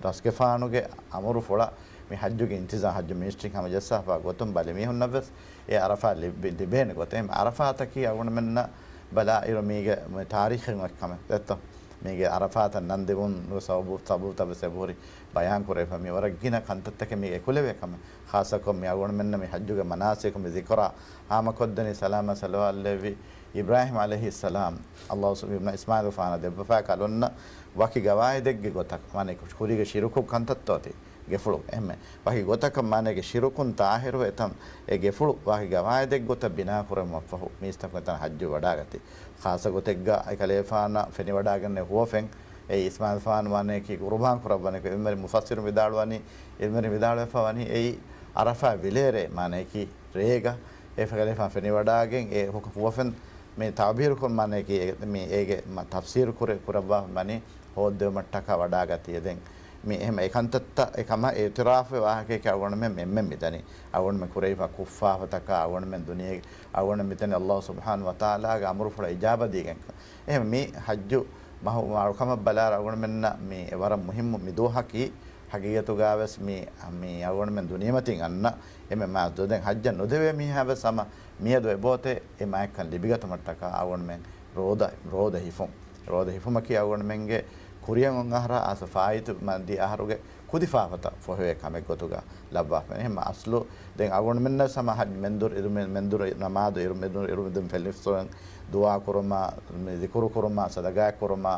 ރަސްގެފާނުގެ އަމުރުފުޅަށް މި ހައްޖުގެ އިންތިޒާ-، ހައްޖު މިނިސްޓްރީން ހަމަޖައްސާފަ ގޮތުން ބަލި މީހުންނަށް ވެސް އެ އަރަފާ ލިބި-، ލިބޭނެ ގޮތެއް. އަރަފާތަކީ އަޅުގަނޑުމެންނަށް ބަލާ އިރު މީގެ މި ތާރީޚެއް އޮތް ކަމެއް ދެއްތޯ. މީގެ އަރަފާތަށް ނަން ދެވުނު ސަބަބު، ސަބަބުތައް ވެސް އެބަހުރި ބަޔާން ކުރެވިފަ. މި ވަރަށް ގިނަ ކަންތައްތަކެއް މީގެ އެކުލެވޭ ކަމެއް. ޚާއްޞަކޮށް މި އަޅުގަނޑުމެންނަށް މި ހައްޖުގެ މަނާސިކު މި ޒިކުރާ ހާމަކޮށްދެނީ ސަލާމާ ޞަލަވާތް ލެއްވި އިބްރާހީމް ޢަލައިހިއްސަލާމް، ﷲ ސު-، އިބްރާ-، އިސްމާޢީލުގެފާނަށް ދެއްވިފާ ކަލުންނަށް ވަކި ގަވާއިދެއްގެ ގޮތަށް، މާނައަކީ ކުރީގެ ޝިރުކު ކަންތައްތޯތީ ގެފުޅު އެހެންމެ ވަކި ގޮތަކަށް މާނައަކީ ޝިރުކުން ޠާހިރު އެތަން އެ ގެފުޅު ވަކި ގަވާއިދެއްގެ ގޮތަށް ބިނާ ކުރުމަށްފަހު މީސްތަކުން އެތަނަށް ހައްޖު ވަޑާގަތީ. ޚާއްޞަ ގޮތެއްގަ އެކަލޭފާނަށް ފެނިވަޑާގެންނެވި ހުވަފެން އެއީ އިސްމާޢީލުގެފާނު މާނައަކީ ޤުރުބާން ކުރައްވަނިކޮށް، އިލްމުވެރި މުފައްސިރު ވިދާޅުވަނީ، އިލްމުވެރި ވިދާޅުވެފަ ވަނީ އެއީ އަރަފާ ވިލޭރޭ މާނައަކީ ރޭގަ އެކަލޭފާނު ފެނިވަޑާގެން އެ ހު-، ހުވަފެން މި ތަޢުބީރު ކުރުން މާނައަކީ އެ-، މި އޭގެ މަ-، ތަފްސީރު ކުރެ-، ކުރައްވާ ވަނީ ހޯއްދެވުމަށްޓަކާ ވަޑާގަތީ. ދެން މި އެހެން އެކަންތައްތައް އެކަމަށް އިޢުތިރާފުވެ ވާހަކައެކޭ އަޅުގަނޑުމެން އެންމެން މިދަނީ. އަޅުގަނޑުމެން ކުރެވިފަ ކުށްފާފަތަކާ އަޅުގަނޑުމެން ދުނިޔޭގެ އަޅުގަނޑުމެން މިދަނީ ﷲ ސުބްޙާނަހޫ ވަތަޢާލާގެ އަމުރުފުޅަށް އިޖާބަ ދީގެން. އެހެން މި ހައްޖު މަހު އަޅުކަމަށް ބަލާއިރު އަޅުގަނޑުމެންނަށް މި ވަރަށް މުހިއްމު މި ދުވަހަކީ ހަގީގަތުގަ ވެސް މި، މި އަޅުގަނޑުމެން ދުނިޔެމަތިން އަންނަ އެންމެ މާ ދުވަހު. ދެން ހައްޖަށް ނުދެވޭ މީހާ ވެސް ހަމަ މިއަދު އެބައޮތޭ އެ މާތްކަން ލިބިގަތުމަށްޓަކާ އަޅުގަނޑުމެން ރޯދަ، ރޯދަ ހިފުން. ރޯދަ ހިފުމަކީ އަޅުގަނޑުމެންގެ ކުރިއަށް އޮން އަހަރާ އާސަ ފާއިތު މަ-، ދި އަހަރުގެ ކުދި ފާފަތައް ފޮހެވޭ ކަމެއް ގޮތުގަ ލައްވާފަ. އެހެންމަ އަސްލު ދެން އަޅުގަނޑުމެންނަށް ހަމަ ހައްޖު މެންދުރު އިރު-، މެ-، މެންދުރު ނަމާދު އިރު-، މެންދުރު އިރު މެދުން ފެށިފަ ދުޢާ ކުރުމާ، މި ޒިކުރު ކުރުމާ، ޞަދަޤާތް ކުރުމާ،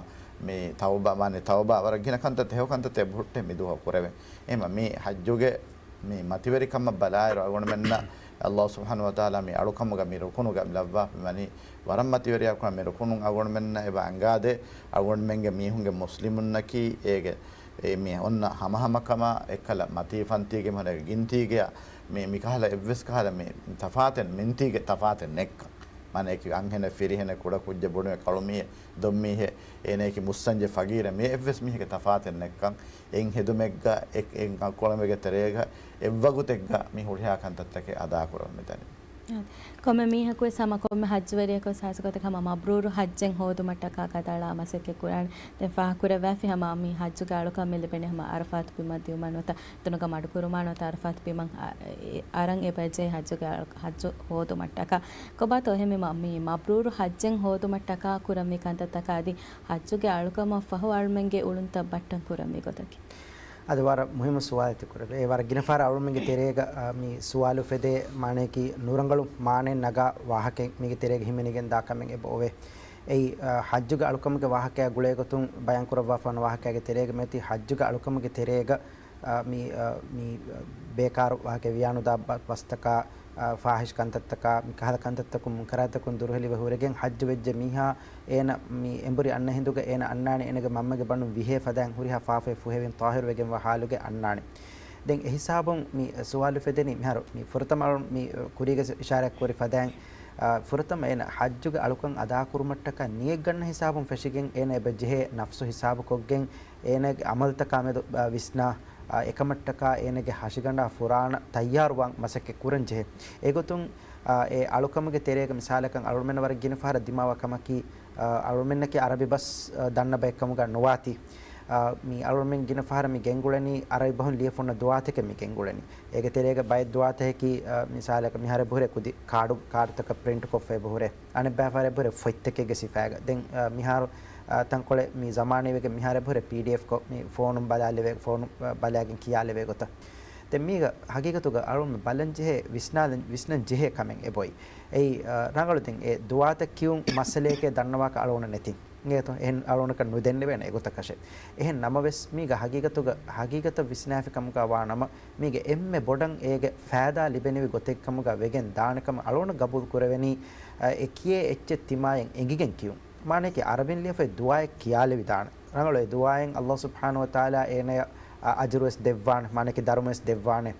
މި ތައުބާ، މާނައީ ތައުބާ ވަރަށް ގިނަ ކަންތައް ތެހެއޮ ކަންތައް ތެ ބުހުއްޓެ މި ދުވަހު ކުރެވެން. އެހެންމަ މި ހައްޖުގެ މި މަތިވެރިކަމަށް ބަލާއިރު އަޅުގަނޑުމެންނަށް ﷲ ސުބްޙާނަހޫ ވަތަޢާލާ މި އަޅުކަމުގަ މި ރުކުނުގަ މި ލައްވާފަ ވަނީ ވަރަށް މަތިވެރިޔާ ކުރަން. މި ރުކުނު އަޅުގަނޑުމެންނަށް އެބަ އަންގާދޭ އަޅުގަނޑުމެންގެ މީހުންގެ މުސްލިމުންނަކީ އޭގެ އެ މި އޮންނަ ހަމަހަމަކަމާ އެއްކަލަ މަތީ ފަންތީގެ މި ހުންނަ ގިންތީގެ މި، މިކަހަލަ އެއްވެސް ކަހަލަ މި ތަފާތެއް މިންތީގެ ތަފާތެއް ނެއްކަން. މާނައަކީ އަންހެނެއް ފިރިހެނެއް ކުޑަކުއްޖެއް ބޮޑުމީހެއް ކަޅުމީހެއް ދޮންމީހެއް އޭނައަކީ މުއްސަންޖެ ފަގީރެއް މި އެއްވެސް މީހެއްގެ ތަފާތެއް ނެއްކަން. އެއް ހެދުމެއްގަ އެއް، އެއް އަޅުކަމެއްގެ ތެރޭގަ އެއްވަގުތެއްގަ މި ހުރިހާ ކަންތައްތަކެއް އަދާކުރަމުން މިދަނީ. އާދެ. ކޮންމެ މީހަކުވެސް ހަމަ ކޮންމެ ހައްޖުވެރިޔަކުވެސް ހާއްސަގޮތަކަށް ހަމަ މަބްރޫރު ހައްޖެއް ހޯދުމަށްޓަކާ ކަތާޅާ މަސައްކަތް ކުރާނެ. ދެން ފާހަގަކުރައްވާފި ހަމަ މި ހައްޖުގެ އަޅުކަން މި ލިބެނީ ހަމަ އަރަފާތު ބިމަށް ދިއުމަށް ނުވަތަ އެތަނުގަ މަޑުކުރުމާ ނުވަތަ އަރަފާތު ބިމަށް އަ-، އެ-، އަރަން އެބަޖެހޭ ހައްޖުގެ އަޅު-، ހައްޖު ހޯދުމަށްޓަކާ. ކޮބާތޯ އެހެން މި މަ-، މި މަބްރޫރު ހައްޖެއް ހޯދުމަށްޓަކާ ކުރަންވީ ކަންތައްތަކާ އަދި ހައްޖުގެ އަޅުކަމަށް ފަހު އަޅުމެންގެ އުޅުންތައް ބައްޓަން ކުރަންވީ ގޮތަކީ؟ އަދި ވަރަށް މުހިއްމު ސުވާލެއް ތި ކުރެއްވި. އެ ވަރަށް ގިނަ ފަހަރަށް އަޅުމެންގެ ތެރޭގަ، އާ، މި ސުވާލު ފެދޭ، މާނައަކީ ނުރަނގަޅު މާނައެއް ނަގާ ވާހަކައެއް މީގެ ތެރޭގަ ހިމެނިގެން ދާ ކަމެއް އެބަ އޮވޭ. އެއީ، އާ، ހައްޖުގެ އަޅުކަމުގެ ވާހަކައާ ގުޅޭ ގޮތުން ބަޔާން ކުރައްވާފާނު ވާހަކައިގެ ތެރޭގަ މިއޮތީ ހައްޖުގެ އަޅުކަމުގެ ތެރޭގަ، އާ، މި، އާ، މި، އާ، ބޭކާރު ވާހަކަ ވިޔާނުދާ ބަ-، ބަސްތަކާ، އާ، ފާހިޝް ކަންތައްތަކާ، މި ކަހަލަ ކަންތައްތަކުން، މުންކަރާތްތަކުން ދުރުހެލިވެ ހުރެގެން ހައްޖު ވެއްޖެ މީހާ އޭނަ މި އެނބުރި އަންނަ ހިނދުގަ އޭނަ އަންނާނެ އޭނަގެ މަންމަގެ ބަނޑުން ވިހޭ ފަދައިން ހުރިހާ ފާފައެއް ފުހެވިން ޠާހިރުވެގެންވާ ހާލުގަ އަންނާނެ. ދެން އެހިސާބުން މި ސުވާލު ފެދެނީ މިހާރު މި ފުރަތަމަ އަޅުން މި ކުރީގަ އިޝާރާތް ކުރި ފަދައިން، އާ، ފުރަތަމަ އޭނަ ހައްޖުގެ އަޅުކަން އަދާކުރުމަށްޓަކާ ނިޔަތްގަންނަ ހިސާބުން ފެށިގެން އޭނަ އެބަ ޖެހޭ ނަފްސު ހިސާބުކޮށްގެން އޭނަގެ އަމަލްތަކާމެދު، އާ، ވިސްނާ، އާ، އެކަމަށްޓަކާ އޭނަގެ ހަށިގަނޑާ ފުރާނަ ތައްޔާރުވާން މަސައްކަތް ކުރަން ޖެހޭ. އެގޮތުން، އާ، އެ އަޅުކަމުގެ ތެރޭގަ މިސާލަކަށް އަޅުމެންނަށް ވަރަށް ގިނަ ފަހަރަށް ދިމާވާ ކަމަކީ، އާ، އަޅުމެންނަކީ އަރަބި ބަސް، އާ، ދަންނަ ބައެއްކަމުގަ ނުވާތީ. އާ، މި އަޅުމެން ގިނަ ފަހަރަށް މި ގެންގުޅެނީ އަރަބި ބަހުން ލިޔެފަ ހުންނަ ދުވާތަކެއް މި ގެންގުޅެނީ. އޭގެ ތެރޭގަ ބައެއް ދުވާތަކަކީ، އާ، މިސާލަކަށް މިހާރު އެބަހުރޭ ކުދި ކާޑު، ކާޑުތަކަށް ޕްރިންޓް ކޮށްފަ އެބަހުރޭ. އަނެއްބައި ފަހަރަށް އެބަހުރޭ ފޮތްތަކެއްގެ ސިފައިގަ. ދެން، އާ، މިހާރު، އާ، ތަންކޮޅެއް މި ޒަމާނީވެގެން މިހާރު އެބަހުރޭ ޕީޑީއެފް ކޮށް މި ފޯނުން ބަލާލެވޭ، ފޯނު، އާ، ބަލާގެން ކިޔާލެވޭ ގޮތަށް. ދެން މީގަ ހަގީގަތުގަ އަޅުން ބަލަން ޖެހޭ، ވިސްނާލަން، ވިސްނަން ޖެހޭ ކަމެއް އެބޮތް. އެއީ، އަ، ރަނގަޅު ދެން އެ ދުޢާތައް ކިޔުން މައްސަލައެކޭ ދަންނަވާކަށް އަޅުގަނޑަށް ނެތި. އިނގޭތޯ؟ އެހެން އަޅުގަނޑަކަށް ނުދެންނެވޭނެ އެގޮތަކަށެއް. އެހެން ނަމަވެސް، މީގަ ހަގީގަތުގަ، ހަގީގަތަށް ވިސްނާފި ކަމުގަ ވާ ނަމަ، މީގެ އެންމެ ބޮޑަށް އޭގެ ފައިދާ ލިބެނިވި ގޮތެއް ކަމުގަ ވެގެން ދާނެ ކަމަށް އަޅުގަނޑަށް ގަބޫލު ކުރެވެނީ، އަ، އެ ކިޔޭ އެއްޗެއް ތިމާޔަށް އެނގިގެން ކިޔުން. މާނަޔަކީ އަރަބިން ލިޔެފައި ދުޢާއެއް ކިޔާލެވިދާނެ. ރަނގަޅު އެ ދުޢާއިން އައްލާހު ސުބްޙާނަހު ވަ ތަޢާލާ އޭނަޔަށް އަ-، އަޖުރުވެސް ދެއްވާނެ، މާނަޔަކީ ދަރުމަވެސް ދެއްވާނެ.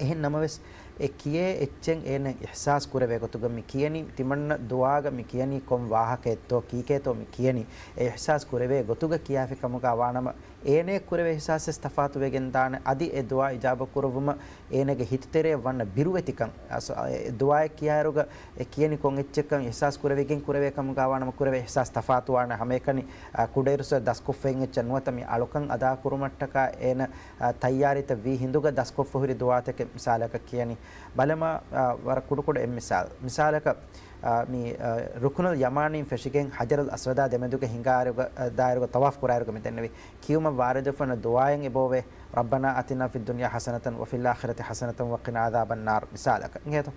އެހެން ނަމަވެސް، އެ ކިޔޭ އެއްޗެއް އޭނަ އިޙްސާސް ކުރެވޭ ގޮތުގަ މި ކިޔަނީ، ތިމަންނަ ދުޢާގަ މި ކިޔަނީ ކޮން ވާހަކައެއްތޯ، ކީކޭތޯ މި ކިޔަނީ، އެ އިޙްސާސް ކުރެވޭ ގޮތުގަ ކިޔާފި ކަމުގަ ވާނަމަ، އޭނަޔަށް ކުރެވޭ އިޙްސާސްވެސް ތަފާތު ވެގެން ދާނެ. އަދި އެ ދުޢާ އިޖާބަ ކުރުވުމަށް އޭނަގެ ހިތުތެރޭ ވަންނަ ބިރުވެތިކަން، އަސް-، އެ ދުޢާއެއް ކިޔާއިރުގަ، އެ ކިޔަނީ ކޮން އެއްޗެއްކަން އިޙްސާސް ކުރެވިގެން ކުރެވޭ ކަމުގަ ވާނަމަ ކުރެވޭ އިޙްސާސް ތަފާތުވާނެ. ހަމައެކަނި، އަ، ކުޑައިރުއްސުރެ ދަސްކޮށްފައިން އެއްޗެއް ނުވަތަ މި އަޅުކަން އަދާކުރުމަށްޓަކާ އޭނަ، އަ، ތައްޔާރީތައް ވީ ހިނދުގަ ދަސްކޮށްފަ ހުރި ދުޢާތަކެއް މިސާލަކަށް ކިޔަނީ. ބަލަމާ، އަ، ވަރަށް ކުޑަކުޑަ އެއް މިސާލް. މިސާލަކަށް، އަ، މި، އަ، ރުކުނުލް ޔަމާނީން ފެށިގެން ހަޖަރުލް އަސްވަދާ ދެމެދުގަ ހިނގާއިރުގަ، އަ، ދާއިރުގަ ޠަވާފް ކުރާއިރުގަ މިދެންނެވި. ކިޔުމަށް ވާރިދުވެފަ ދުޢާއެއް އެބައޮވޭ، "رَبَّنَا آتِنَا فِي الدُّنْيَا حَسَنَةً وَفِي الْآخِرَةِ حَسَنَةً وَقِنَا عَذَابَ النَّارِ" މިސާލަކަށް. އިނގޭތޯ؟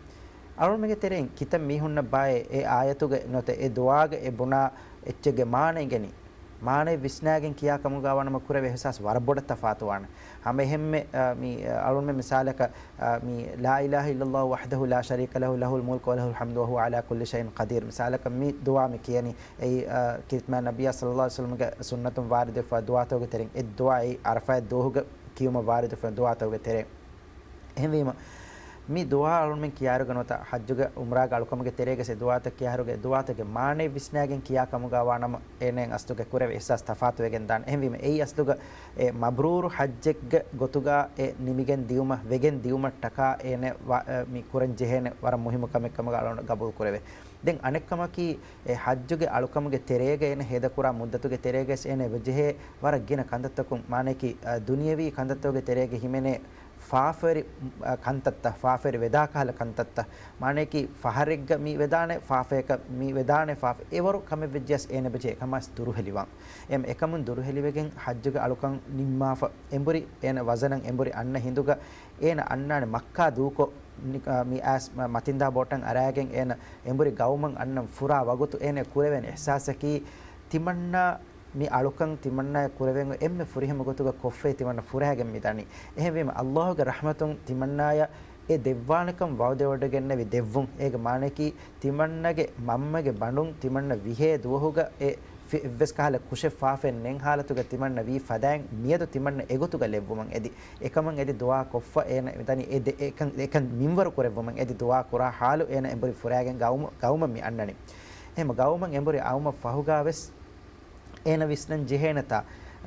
އަޅުމެންގެ ތެރެއިން ކިތައް މީހުންނަށް ބާއޭ އެ އާޔަތުގެ ނުވަތަ އެ ދުޢާގަ އެ ބުނާ އެއްޗެއްގެ މާނަ އިނގެނީ. މާނައެއް ވިސްނާގެން ކިޔާ ކަމުގަ ވާނަމަ ކުރެވޭ އިޙްސާސް ވަރަށް ބޮޑަށް ތަފާތުވާނެ. ހަމައެހެންމެ، އަ، މި، އަ، އަޅުންމެ މިސާލަކަށް، އަ، މި "لا إله إلا الله وحده لا شريك له، له الملك وله الحمد وهو على كل شيء قدير" މިސާލަކަށް މި ދުޢާ މި ކިޔަނީ. އެއީ، އަ، ކީރިތި މާތް ނަބިއްޔާ ޞައްލައްލާހު ޢަލައިހި ވަސައްލަމްގެ ސުންނަތުން ވާރިދުވެފަ ދުޢާތަކުގެ ތެރެއިން އެއް ދުޢާ އެއީ ޢަރަފާތް ދުވަހުގަ ކިޔުމަށް ވާރިދުވެފަ ދުޢާތަކުގެ ތެރެއިން. އެހެންވީމަ، މި ދުޢާ އަޅުމެން ކިޔާއިރުގަ ނުވަތަ ޙައްޖުގެ ޢުމްރާގެ އަޅުކަމުގެ ތެރޭގަ އެ ދުޢާތައް ކިޔާއިރުގަ އެ ދުޢާތަކުގެ މާނައެއް ވިސްނާގެން ކިޔާ ކަމުގަ ވާނަމަ އޭނައަށް އަސްލުގަ ކުރެވޭ އިޙްސާސް ތަފާތުވެގެން ދާނެ. އެހެންވީމަ އެއީ އަސްލުގަ އެ މަބްރޫރު ޙައްޖެއްގެ ގޮތުގަ އެ ނިމިގެން ދިއުމަށް، ވެގެން ދިއުމަށްޓަކާ އޭނަ ވަ-، އަ، މި ކުރަން ޖެހޭނެ ވަރަށް މުހިއްމު ކަމެއް ކަމުގަ އަޅުގަނޑަށް ގަބޫލު ކުރެވޭ. ދެން އަނެއްކަމަކީ، އެ ޙައްޖުގެ އަޅުކަމުގެ ތެރޭގަ އޭނަ ހޭދަކުރާ މުއްދަތުގެ ތެރޭގައި އޭނަ އެބަޖެހޭ ވަރަށް ގިނަ ކަންތައްތަކުން، މާނަޔަކީ، އަ، ދުނިޔަވީ ކަންތައްތަކުގެ ތެރޭގަ ހިމެނޭ ފާފަވެރި، އަ، ކަންތައްތައް، ފާފަވެރި ވެދާ ކަހަލަ ކަންތައްތައް. މާނަޔަކީ، ފަހަރެއްގަ މި ވެދާނެ ފާފަޔަކަށް، މި ވެދާނެ ފާފަ، އެވަރު ކަމެއް ވެއްޖިޔަސް އޭނަ އެބަޖެހޭ އެކަމާސް ދުރުހެލިވާން. އެމް އެކަމުން ދުރުހެލިވެގެން ޙައްޖުގެ އަޅުކަން ނިންމާފަ، އެނބުރި އޭނަ ވަޒަނަށް އެނބުރި އަންނަ ހިނދުގަ އޭނަ އަންނާނެ މައްކާ ދޫކޮށް، ނި-، އާ، މި އައިސް މަ-، މަތިންދާ ބޯޓަށް އަރާގެން އޭނަ އެނބުރި ގައުމަށް އަންނަން ފުރާ ވަގުތު އޭނަ ކުރެވޭނެ އިޙްސާސަކީ ތިމަންނާ މި އަޅުކަން ތިމަންނާޔަށް ކުރެވެން އެންމެ ފުރިހަމަ ގޮތުގަ ކޮށްފައި ތިމަންނަ ފުރާގެން މި ދަނީ. އެހެންވީމަ، އައްލާހުގެ ރަޙްމަތުން ތިމަންނާޔަށް އެ ދެއްވާނެކަން ވަޢުދެވޮޑިގެންނެވި ދެއްވުން. އޭގެ މާނަޔަކީ، ތިމަންނަގެ މަންމަގެ ބަނޑުން ތިމަންނަ ވިހޭ ދުވަހުގަ އެ ފި-، އެއްވެސް ކަހަލަ ކުށެއް ފާފައެއް ނެތް ޙާލަތުގަ ތިމަންނަ ވީ ފަދައިން މިއަދު ތިމަންނަ އެގޮތުގަ ލެއްވުމަށް އެދި. އެކަމަށް އެދި ދުޢާ ކޮށްފަ އޭނަ ދަނީ އެ ދެ-، އެކަން، އެކަން މިންވަރު ކުރެއްވުމަށް އެދި ދުޢާ ކުރާ ޙާލު އޭނަ އެނބުރި ފުރާގެން ގައުމު-، ގައުމަށް މި އަންނަނީ. އެހެން ގައުމަށް އެނބުރި އައުމަށް ފަހުގަ ވެސް އޭނަ ވިސްނަން ޖެހޭނެތާ،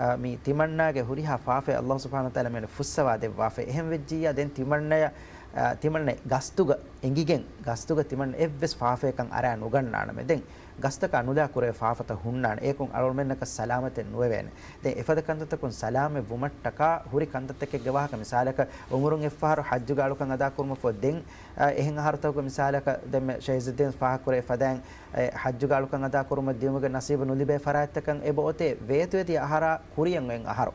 އަ، މި ތިމަންނާގެ ހުރިހާ ފާފައެއް އައްލާހު ސުބްޙާނަހު ވަތަޢާލާ މިއަންނަ ފުއްސަވާ ދެއްވާފައި. އެހެން ވެއްޖިއްޔާ ދެން ތިމަންނަޔަށް، އަ، ތިމަންނަ ގަސްތުގަ އެނގިގެން، ގަސްތުގަ ތިމަންނަ އެއްވެސް ފާފައެއްކަން އަރާ ނުގަންނާނަމޭ. ދެން ގަސްތަކާ ނުލާ ކުރެވޭ ފާފަތައް ހުންނާނެ. އޭކުން އަޅުމެންނަކަށް ސަލާމަތެއް ނުވެވޭނެ. ދެން އެފަދަ ކަންތައްތަކުން ސަލާމަތް ވުމަށްޓަކާ ހުރި ކަންތައްތަކެއްގެ ވާހަކަ މިސާލަކަށް އުމުރުން އެއްފަހަރު ޙައްޖުގެ އަޅުކަން އަދާކުރުމަށްފަހު ދެން، އަ، އެހެން އަހަރުތަކުގަ މިސާލަކަށް ދެންމެ ޝަހީދުއްދީން ފާހަގަކުރެވި ފަދައިން، އެ، ޙައްޖުގެ އަޅުކަން އަދާކުރުމަށް ދިޔުމުގެ ނަސީބު ނުލިބޭ ފަރާތްތަކަށް އެބައޮތޭ ވޭތުވެދިޔަ އަހަރާ ކުރިޔަށް އޮތް އަހަރު.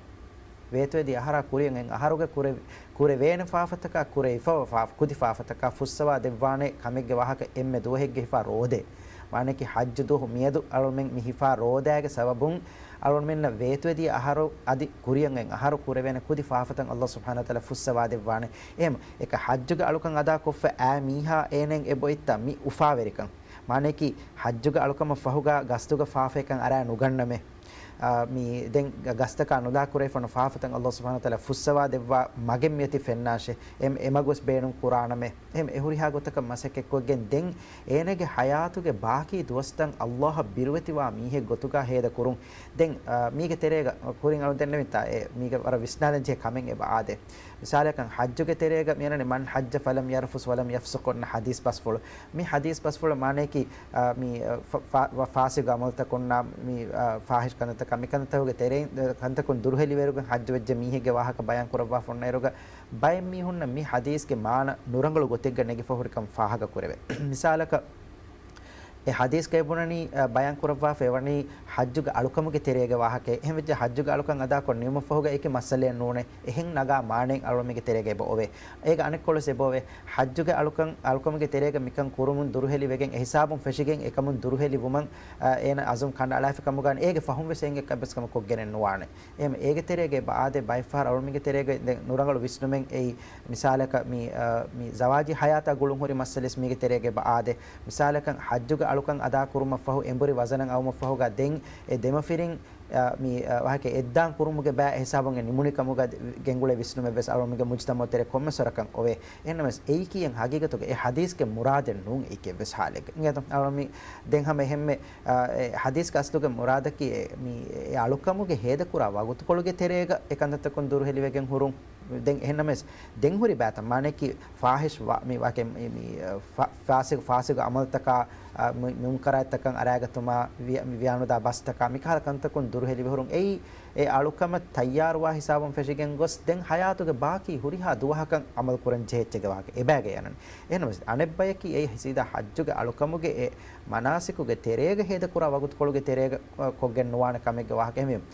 ވޭތުވެދިޔަ އަހަރާ ކުރިޔަށް އޮތް އަހަރުގެ ކުރެ-، ކުރެވޭނެ ފާފަތަކާ ކުރެވިފަވާ ފާފަ، ކުދި ފާފަތަކާ ފުއްސަވާ ދެއްވާނެ ކަމެއްގެ ވާހަކަ އެންމެ ދުވަހެއްގެ ހިފާ ރޯދައެއް. މާނައަކީ ޙައްޖު ދުވަހު މިއަދު އަޅުމެން މި ހިފާ ރޯދާގެ ސަބަބުން އަޅުމެންނަށް ވޭތުވެދިޔަ އަހަރު އަދި ކުރިޔަށް އޮތް އަހަރު ކުރެވޭނެ ކުދި ފާފަތައް އައްލާހު ސުބްޙާނަހު ވަތަޢާލާ ފުއްސަވާ ދެއްވާނެ. އެހެން އެކަ ޙައްޖުގެ އަޅުކަން އަދާކޮށްފަ އައި މީހާ އޭނައަށް އެބައޮތްތަ މި އުފާވެރިކަން. މާނައަކީ ޙައްޖުގެ އަޅުކަމަށް ފަހުގަ ގަސްތުގަ ފާފައެއްކަން އަރާ ނުގަންނަމޭ. އާ، މި ދެން ގަ-، ގަސްތަކާ ނުލާ ކުރެވިފަ ހުންނަ ފާފަތައް އައްލާހު ސުބްޙާނަހު ވަތަޢާލާ ފުއްސަވާ ދެއްވާ މަގެއް މިއޮތީ ފެންނާށޭ. އެ-، އެމަގުވެސް ބޭނުން ކުރާނަމޭ. އެހެން އެ ހުރިހާ ގޮތަކަށް މަސައްކަތްކޮށްގެން ދެން އޭނަގެ ޙަޔާތުގެ ބާކީ ދުވަސްތައް އައްލާހަށް ބިރުވެތިވާ މީހެއް ގޮތުގަ ހޭދަ ކުރުން. ދެން، އާ، މީގެ ތެރޭގަ ކުރިން އަޅުން ދެންނެވިތާ އެ މީގަ ވަރަށް ވިސްނާލަން ޖެހޭ ކަމެއް އެބަ އާދޭ. މިސާލަކަށް ޙައްޖުގެ ތެރޭގަ މިއަންނަނީ "من حج فلم يرفث ولم يفسق" އޮންނަ ޙަދީޘް ބަސްފުޅު. މި ޙަދީޘް ބަސްފުޅު މާނައަކީ، އާ، މި، އާ، ފަ-، ފާ-، ވަ-، ފާސިގު ޢަމަލުތަކުންނާ މި، އާ، ފާޙިޝް ކަންތައްތަކާ މިކަންތައްތަކުގެ ތެރެއިން، އާ، ކަންތަކުން ދުރުހެލިވެރިކަން ޙައްޖު ވެއްޖެ މީހެއްގެ ވާހަކަ ބަޔާން ކުރައްވާފަ އޮންނައިރުގަ ބައެއް މީހުންނަށް މި ޙަދީޘްގެ މާނަ ނުރަނގަޅު ގޮތެއްގަ ނެގިފަ ހުރިކަން ފާހަގަ ކުރެވޭ. މިސާލަކަށް، އެ ޙަދީޘްގައި ބުނަނީ، އަ، ބަޔާން ކުރައްވާފައި ވަނީ ޙައްޖުގެ އަޅުކަމުގެ ތެރޭގެ ވާހަކައެއް. އެހެން ވެއްޖެ ޙައްޖުގެ އަޅުކަން އަދާކޮށް ނިމުމަށްފަހުގަ އެކި މައްސަލައެއް ނޫނޭ. އެހެން ނަގާ މާނައެއް އަޅުގަނޑުމެންގެ ތެރޭގައި އެބަ އޮވޭ. އޭގެ އަނެއްކޮޅުވެސް އެބަ އޮވޭ. ޙައްޖުގެ އަޅުކަން، އަޅުކަމުގެ ތެރޭގަ މިކަން ކުރުމުން ދުރުހެލިވެގެން އެހިސާބުން ފެށިގެން އެކަމުން ދުރުހެލި ވުމަށް، އަ، އޭނަ އަޒުމް ކަނޑައަޅާފި ކަމުގަ ވަނީ. އޭގެ ފަހުންވެސް އެނގެ އެއްވެސް ކަމެއް ކޮށްގެނެއް ނުވާނެ. އެހެން އޭގެ ތެރޭގައި އެބަ އާދޭ، ބައެއްފަހަރު އަޅުމެންގެ ތެރޭގައި ދެން ނުރަނގަޅު ވިސްނުމެއް އެއީ، މިސާލަކަށް މި، އަ، މި ޒަވާޖީ ޙަޔާތާ ގުޅުން ހުރި މައްސަލައެއް މީގެ ތެރޭގައި އެބަ އާދޭ. މިސާލަކަށް ޙައްޖުގެ އަޅުކަން އަދާ ކުރުމަށްފަހު އެނބުރި ވަޒަނަށް އައުމަށްފަހުގަ ދެން އެ ދެމަފިރިން، އަ، މި، އަ، ވާހަކަ އެއްދާން ކުރުމުގެ ބައި ހިސާބުން އެ ނިމުނިކަމުގަ ގެންގުޅޭ ވިސްނުމެއްވެސް އަޅުގަނޑުގެ މުޖުތަމަޢު ތެރޭ ކޮންމެސް ވަރަކަށް އޮވޭ. އެހެންނަމަވެސް އެއީކީ އެއް ހަގީގަތުގަ އެ ޙަދީޘްގެ މުރާދެއް ނޫން އެއީކީ އެއްވެސް ޙާލެއްގަ. އިނގޭތޯ؟ އަޅުގަނޑު މި ދެން ހަމަ އެހެންމެ، އަ، އެ ޙަދީޘްގެ އަސްލުގެ މުރާދަކީ އެ، މި، އެ އަޅުކަމުގެ ހޭދަކުރާ ވަގުތުކޮޅުގެ ތެރޭގަ އެ ކަންތައްތަކުން ދުރުހެލިވެގެން ހުރުން. ދެން އެހެންނަމަވެސް ދެން ހުރި ބައިތައް މާނައަކީ ފާޙިޝް ވާ-، މި ވާކެ-، މި، މި، އަ، ފާ-، ފާސިގު، ފާސިގު ޢަމަލުތަކާ، އަ، މި، މި މުންކަރާތްތަކަށް އަރާގަތުމާ، ވިޔަ-، މި ވިޔާނުދާ ބަސްތަކާ، މިކަހަލަ ކަންތަކުން ދުރުހެލިވެ ހުރުން. އެއީ އެ އަޅުކަމަށް ތައްޔާރުވާ ހިސާބުން ފެށިގެން ގޮސް، ދެން ޙަޔާތުގެ ބާކީ ހުރިހާ ދުވަހަކަށް ޢަމަލު ކުރަން ޖެހޭ އެއްޗެއްގެ ވާހަކަ އެބައިގައި އަންނަނީ. އެހެންނަމަވެސް އަނެއްބަޔަކީ އެ ސީދާ ޙައްޖުގެ އަޅުކަމުގެ އެ މަނާސިކުގެ ތެރޭގަ ހޭދަކުރާ ވަގުތުކޮޅުގެ ތެރޭގަ، އަ، ކޮށްގެން ނުވާނެ ކަމެއްގެ ވާހަކަ. އެހެންވީމަ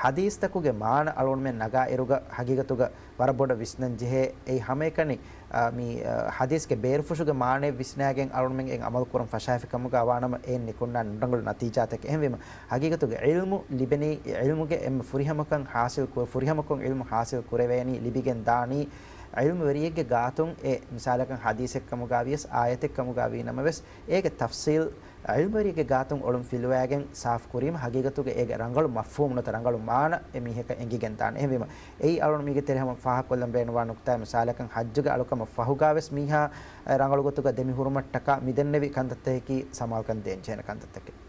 ޙަދީޘްތަކުގެ މާނަ އަޅުގަނޑުމެން ނަގާ އިރުގަ ޙަގީގަތުގަ ވަރަށް ބޮޑަށް ވިސްނަން ޖެހޭ. އެއީ ހަމައެކަނި، އަ، މި، އަ، ޙަދީޘްގެ ބޭރުފުށުގެ މާނައެއް ވިސްނާގެން އަޅުގަނޑުމެން އެ ޢަމަލު ކުރަން ފަށާފި ކަމުގަ ވާނަމަ އެއިން ނިކުންނާނެ ނުރަނގަޅު ނަތީޖާތަކެއް. އެހެންވީމަ ޙަގީގަތުގަ ޢިލްމު ލިބެނީ، ޢިލްމުގެ އެންމެ ފުރިހަމަކަން ޙާޞިލް ކު-، ފުރިހަމަކޮށް ޢިލްމު ޙާޞިލް ކުރެވޭނީ، ލިބިގެން ދާނީ ޢިލްމުވެރިއެއްގެ ގާތުން. އެ މިސާލަކަށް ޙަދީޘެއްކަމުގަ ވިޔަސް އާޔަތެއްކަމުގަ ވީނަމަވެސް އޭގެ ތަފްޞީލް ޢިލްމުވެރިއެއްގެ ގާތުން އޮޅުން ފިލުވާގެން ސާފު ކުރީމަ ޙަގީގަތުގަ އޭގެ ރަނގަޅު މަފްހޫމު ނުވަތަ ރަނގަޅު މާނަ އެ މީހަކަށް އެނގިގެން ދާނެ. އެހެންވީމަ އެއީ އަޅުގަނޑު މީގެ ތެރެ ހަމަ ފާހަގަކޮށްލަން ބޭނުންވާ ނުކުތާ. މިސާލަކަށް ޙައްޖުގެ އަޅުކަމަށް ފަހުގަވެސް މީހާ ރަނގަޅު ގޮތުގަ ދެމި ހުރުމަށްޓަކާ މިދެންނެވި ކަންތައްތަކަކީ ސަމާލުކަން ދޭން ޖެހޭނެ ކަންތައްތަކެއް.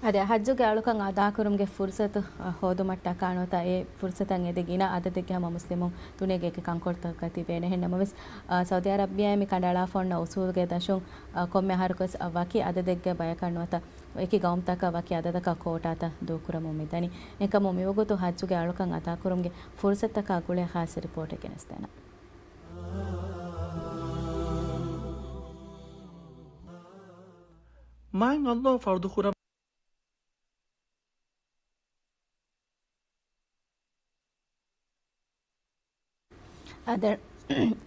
އަދި ޙައްޖުގެ އަޅުކަން އަދާކުރުމުގެ ފުރުޞަތު، އަ، ހޯދުމަށްޓަކާ ނުވަތަ އެ ފުރުޞަތަށް އެދި ގިނަ އަދަދެއްގެ ހަމަ މުސްލިމުން ދުނިޔޭގެ އެކި ކަންކޮޅުތަކަށް ތިބޭނެ. އެހެން ނަމަވެސް، އަ، ސައުދީ އަރަބިއާއިން މި ކަނޑައަޅާފަ އޮންނަ އުޞޫލުގެ ދަށުން، އަ، ކޮންމެ އަހަރަކުވެސް، އަ، ވަކި އަދަދެއްގެ ބަޔަކަށް ނުވަތަ އެކި ގައުމުތަކަށް ވަކި އަދަދަކަށް ކޯޓާތައް ދޫކުރަމުން މިދަނީ. އެކަމު މިވަގުތު ޙައްޖުގެ އަޅުކަން އަދާކުރުމުގެ ފުރުޞަތަކާ ގުޅޭ ޚާއްޞަ ރިޕޯޓެއް ގެނެސްދޭނަން. މާތް ﷲ ފަރުޟު ކުރައްވާ އަދަ-،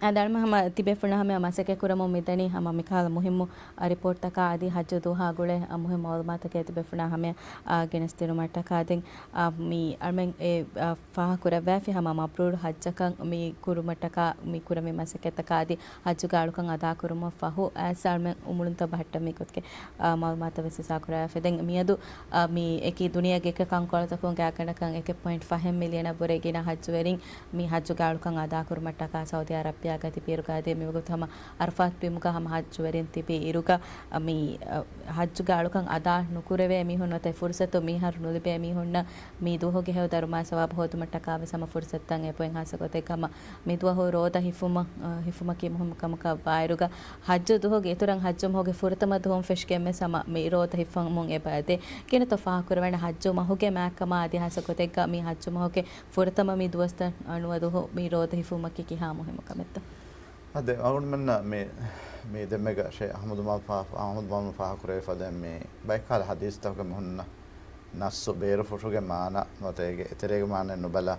އަދަ އަޅުމެން ހަމަ ތިބޭފުޅުންނާ ހަމަޔަށް މަސައްކަތް ކުރަމުން މިދަނީ ހަމަ މިކަހަލަ މުހިއްމު، އަ، ރިޕޯޓްތަކާ އަދި ޙައްޖު ދުވަހާ ގުޅޭ، އަ، މުހިއްމު މަޢުލޫމާތުތަކެއް ތިބޭފުޅުންނާ ހަމަޔަށް، އަ، ގެނެސްދިނުމަށްޓަކާ. ދެން، އަ، މި އަޅުމެން އެ، އަ، ފާހަގަކުރައްވާފި ހަމަ މަބްރޫރު ޙައްޖަކަށް މި ކުރުމަށްޓަކާ މި ކުރެވި މަސައްކަތްތަކާ އަދި ޙައްޖުގެ އަޅުކަން އަދާކުރުމަށް ފަހު، އައިސް އަޅުމެން އުމުޅުންތައް ބަހައްޓަން މި ގޮތުގެ، އާ، މަޢުލޫމާތު ވެސް ހިއްސާކުރައްވާފަ. ދެން މިއަދު، އާ، މި އެކި ދުނިޔޭގެ އެކި ކަންކޮޅުތަކުން ގާތްގަނޑަކަށް އެކެއް ޕޮއިންޓް ފަހެއް މިލިއަނަށްވުރެ ގިނަ ޙައްޖުވެރިން މި ޙައްޖުގެ އަޅުކަން އަދާކުރުމަށްޓަކާ ސައުދީ އަރަބިއާގަ ތިބިއިރުގަ އަދި މިވަގުތު ހަމަ ޢަރަފާތު ބިމުގަ ހަމަ ޙައްޖުވެރިން ތިބި އިރުގަ، މި، އަ، ޙައްޖުގެ އަޅުކަން އަދާ ނުކުރެވޭ މީހުން ނުވަތަ ފުރުޞަތު މިހާރު ނުލިބޭ މީހުންނަށް މި ދުވަހުގެ ހެޔޮ ދަރުމައި ސަވާބު ހޯދުމަށްޓަކާ ވެސް ހަމަ ފުރުޞަތުތައް އެބައޮތް. ޚާއްޞަ ގޮތެއްގަ ހަމަ މިދުވަހު ރޯދަ ހިފުމަ-، އަ، ހިފުމަކީ މުހިއްމު ކަމަކަށް ވާއިރުގަ، ޙައްޖު ދުވަހުގެ އިތުރަށް ޙައްޖު މަހުގެ ފުރަތަމަ ދުވަހުން ފެށިގެން ވެސް ހަމަ މި ރޯދަ ހިފަމުން އެބަ އެދޭ. ގިނަތައް ފާހަގަކުރެވޭނެ ޙައްޖު މަހުގެ މާތްކަމާ އަދި ޚާއްޞަ ގޮތެއްގަ މި ޙައްޖު މަހުގެ ފުރަތަމަ މި ދުވަސްތައް ނުވަ ދުވަހު މި ރޯދަ ހިފުމަކީ ކިހާ މުހިއްމު ކަމެއްތޯ؟ އާދެ، އަޅުގަނޑުމެންނަށް މި، މި ދެންމެގަ ޝޭޚް އަޙްމަދު މާމު ފާ-، އަޙްމަދު މާމު ފާހަގަކުރެވިފަދައިން މި ބައެއްކަހަލަ ޙަދީޘްތަކުގެ މި ހުންނަ ނައްޞު ބޭރުފުށުގެ މާނަ ނުވަތަ އޭގެ އެތެރޭގެ މާނައެއް ނުބަލާ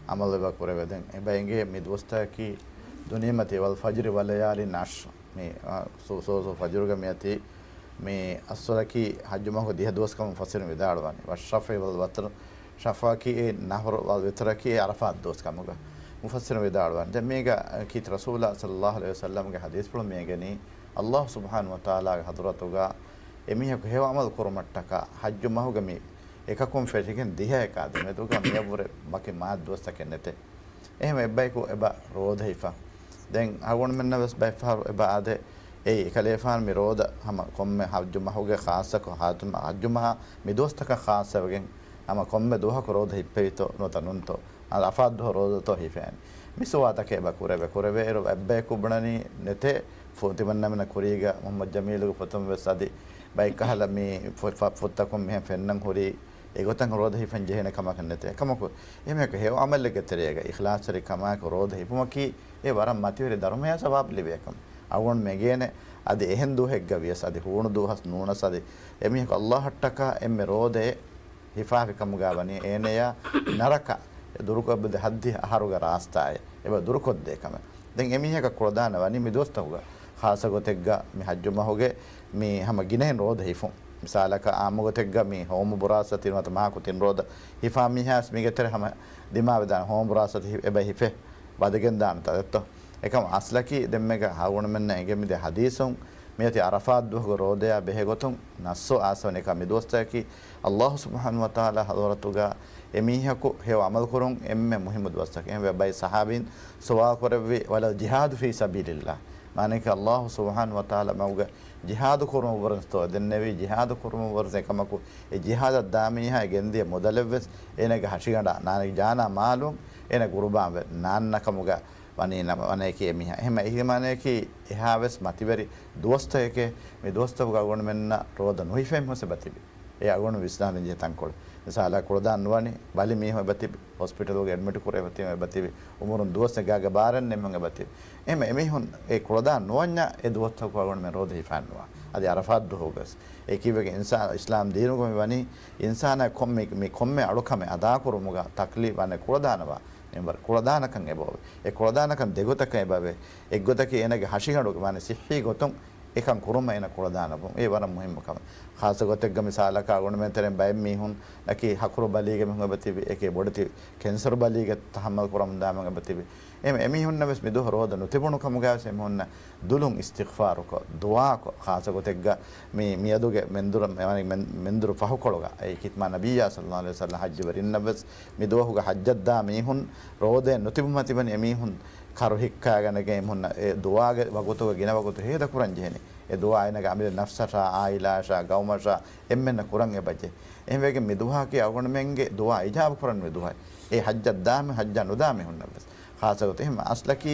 ޢަމަލު އެބަ ކުރެވޭ. ދެން އެބަ އެނގޭ މި ދުވަސްތަކަކީ ދުނިޔެމަތީ ވަލް ފަޖްރި ވަލަޔާލިން ޢަޝްރި. މި، އާ، ސޫ-، ސޫރަތުލް ފަޖްރުގަ މިއޮތީ މި އައްޞަރަކީ ޙައްޖު މަހުގެ ދިހަ ދުވަސް ކަމަށް މުފައްސިރުން ވިދާޅުވާނެ. ވައްޝަފްޢި ވަލް ވަތްރު، ޝަފްޢަކީ އެ ނަހުރު ވަލް ވިތްރަކީ އެ ޢަރަފާތް ދުވަސް ކަމުގަ މުފައްސިރުން ވިދާޅުވާނެ. ދެން މީގަ ކީރިތި ރަސޫލާ ޞައްލައްލާހު ޢަލައިހި ވަސައްލަމްގެ ޙަދީޘްފުޅު މި އެނގެނީ، ﷲ ސުބްޙާނަހޫ ވަތަޢާލާގެ ޙަޟްރަތުގަ އެމީހަކު ހެޔޮ ޢަމަލު ކުރުމަށްޓަކާ ޙައްޖު މަހުގެ މި އެކަކުން ފެށިގެން ދިހައެކާ ދެމެދުގަ މިއަށްވުރެ ވަކި މާތް ދުވަސްތަކެއް ނެތޭ. އެހެން އެއްބަޔަކު އެބަ ރޯދަ ހިފާ. ދެން އަޅުގަނޑުމެންނަށް ވެސް ބައެއްފަހަރު އެބަ އާދޭ، އެއީ އެކަލޭފާނު މި ރޯދަ ހަމަ ކޮންމެ ޙައްޖު މަހުގެ ޚާއްޞަކޮށް ހާތުމަ ޙައްޖު މަހާ މި ދުވަސްތަކަށް ޚާއްޞަވެގެން ހަމަ ކޮންމެ ދުވަހަކު ރޯދަ ހިއްޕެވިތޯ ނުވަތަ ނޫންތޯ؟ އަ، އަރަފާތް ދުވަހު ރޯދަތޯ ހިފޭނެ؟ މި ސުވާލުތަކެއް އެބަ ކުރެވޭ. ކުރެވޭއިރު އެއްބަޔަކު ބުނަނީ ނެތޭ. ފު-، ތިމަންނަމެންނަށް ކުރީގަ މުޙައްމަދު ޖަމީލުގެ ފޮތުން ވެސް އަދި ބައެއްކަހަލަ މި ފު-، ފަ-، ފޮތްތަކުން މިހެން ފެންނަން ހުރީ އެގޮތަށް ރޯދަ ހިފަން ޖެހޭނެ ކަމަކަށް ނެތޭ. އެކަމަކު، އެހެން ހެޔޮ ޢަމަލެއްގެ ތެރޭގަ އިޚްލާޞްތެރިކަމާއެކު ރޯދަ ހިފުމަކީ އެ ވަރަށް މަތިވެރި ދަރުމަޔާ ސަވާބު ލިބޭ ކަމެއް. އަޅުގަނޑު އެނގޭނެ، އަދި އެހެން ދުވަހެއްގަ ވިޔަސް، އަދި ހޫނު ދުވަސް ނޫނަސް، އަދި އެމީހަކު އައްލާހަށްޓަކާ އެންމެ ރޯދައެއް ހިފާފި ކަމުގަ ވަނީ އޭނަޔާ ނަރަކަ ދުރުކޮށް ހައްދިހަ އަހަރުގެ ރާސްތާއެއް އެބަ ދުރުކޮށްދޭ ކަމެއް. ދެން އެމީހަކަށް ކުޅަދާނަ ވަނީ މި ދުވަސްތަކުގަ، ޚާއްޞަ ގޮތެއްގަ މި ޙައްޖު މަހުގެ މި ހަމަ ގިނައިން ރޯދަ ހިފުން. މިސާލަކަށް އާއްމު ގޮތެއްގަ މި ހޯމު ބުރާސް ތިން ވަނަ މަހަކު ތިން ރޯދަ ހިފާ މީހާވެސް މީގެ ތެރެ ހަމަ ދިމާވެދާނެ ހޯމު ބުރާސް ހި-، އެބަ ހިފޭ ވަދެގެން ދާނެތާ ދެއްތޯ. އެކަމަ އަސްލަކީ ދެންމެގަ އަޅުގަނޑުމެންނަށް އެނގޭ މިދެ ޙަދީޘުން މިއޮތީ ޢަރަފާތް ދުވަހުގެ ރޯދަޔާ ބެހޭ ގޮތުން ނައްޞު އާސަވަނިކަ މި ދުވަސްތަކަކީ އައްލާހު ސުބްޙާނަހު ވަތަޢާލާ ޙަޟްރަތުގަ އެމީހަކު ހެޔޮ ޢަމަލު ކުރުން އެންމެ މުހިއްމު ދުވަސްތަކެއް. އެހެންވެ ބައެއް ޞަޙާބީން ސުވާލު ކުރެއްވި، ވަލަލް ޖިހާދު ފީ ސަބީލިއްލާހް، މާނައަކީ އައްލާހު ސުބްޙާނަހު ވަތަޢާލާ މަގުގަ ޖިހާދު ކުރުމަށްވުރެން ދެންނެވީ، ޖިހާދު ކުރުމަށްވުރެން އެކަމަކު އެ ޖިހާދަށް ދާ މީހާ ގެންދިޔަ މުދަލެއްވެސް އޭނަގެ ހަށިގަނޑާ ނާނެ ޖާނާ މާލުން އޭނަ ގުރުބާންވެ ނާންނަ ކަމުގަ ވަނީ ނަމަ، ވަނައެކީ އެމީހާ. އެހެން އެހިމާނައަކީ އެހާވެސް މަތިވެރި ދުވަސްތަކެކޭ. މި ދުވަސްތަކުގަ އަޅުގަނޑުމެންނަށް ރޯދަ ނުހިފޭ މީހުން އެބަތިބި. އެ އަޅުގަނޑު ވިސްނާލަން ޖެހޭ ތަންކޮޅެއް. މިސާލަށް ކުޅަދާން ނުވަނީ، ބަލި މީހުން އެބަތިބި، ހޮސްޕިޓަލުގަ އެޑްމިޓް ކުރެވި އެބަތިބި، އުމުރުން ދުވަސް ނެގާގެ ބާރެއް ނެތް މީހުން އެބަތިބި. އެހެން އެމީހުން އެ ކުޅަދާން ނުވަންޏާ އެ ދުވަސްތަކު އަޅުގަނޑުމެން ރޯދަ ހިފާން ނުވާ. އަދި ޢަރަފާތް ދުވަހުގަސް އެ ކީއްވެގެން އިންސާން އިސްލާމް ދީނުގަ މި ވަނީ އިންސާނާ ކޮން މި، މި ކޮންމެ އަޅުކަމެއް އަދާކުރުމުގަ ތަކްލީފް ވާނެ ކުޅަދާނަވާ މިންވަރު. ކުޅަދާނަކަން އެބައޮވޭ. އެ ކުޅަދާނަކަން ދެގޮތަކަށް އެބަވޭ. އެއްގޮތަކީ އޭނަގެ ހަށިގަނޑުގެ ވާނެ ސިއްޙީ ގޮތުން އެކަން ކުރުމަށް އޭނަ ކުޅަދާނަވުން. އެ ވަރަށް މުހިއްމު ކަމެއް. ޚާއްޞަ ގޮތެއްގަ މިސާލަކަށް އަޅުގަނޑުމެން ތެރެއިން ބައެއް މީހުން އަކީ ހަކުރު ބަލީގެ މީހުން އެބަތިބި، އެކޭ ބޮޑެތި ކެންސަރު ބަލީގެ ތަހައްމަލް ކުރަމުންދާމަ އެބަތިބި. އެހެން އެމީހުންނަށް ވެސް މި ދުވަހު ރޯދަ ނުތިބުނު ކަމުގައި ވެސް އެމީހުންނަށް ދުލުން އިސްތިޣްފާރުކޮށް، ދުޢާކޮށް، ޚާއްޞަ ގޮތެއްގަ މި، މިއަދުގެ މެންދުރު، މެ-، މެން-، މެންދުރު ފަހުކޮޅުގަ އެ ކިތްމާ ނަބިއްޔާ ޞައްލައްލާހު ޢަލައިހި ވަސައްލަމް ޙައްޖުވެރިންނަށް ވެސް މި ދުވަހުގަ ޙައްޖަށް ދާ މީހުން ރޯދައެއް ނުތިބުމަށް ތިބަނީ އެމީހުން ކަރު ހިއްކާގަނެގެން އެމީހުންނަށް އެ ދުޢާގެ ވަގުތުގަ ގިނަ ވަގުތު ހޭދަ ކުރަން ޖެހެނީ. އެ ދުޢާ އޭނަގެ އަމިއްލަ ނަފްސަށާ، ޢާއިލާއަށާ، ޤައުމަށާ އެންމެންނަށް ކުރަން އެބަޖެހޭ. އެހެންވެގެން މި ދުވަހަކީ އަޅުގަނޑުމެންގެ ދުޢާ އިޖާބަ ކުރަން މި ދުވަހެއް. އެ ޙައްޖަށް ދާ މީ، ޙައްޖަށް ނުދާ މީހުންނަށް ވެސް. ޚާއްޞަ ގޮތެއް އެހެން އަސްލަކީ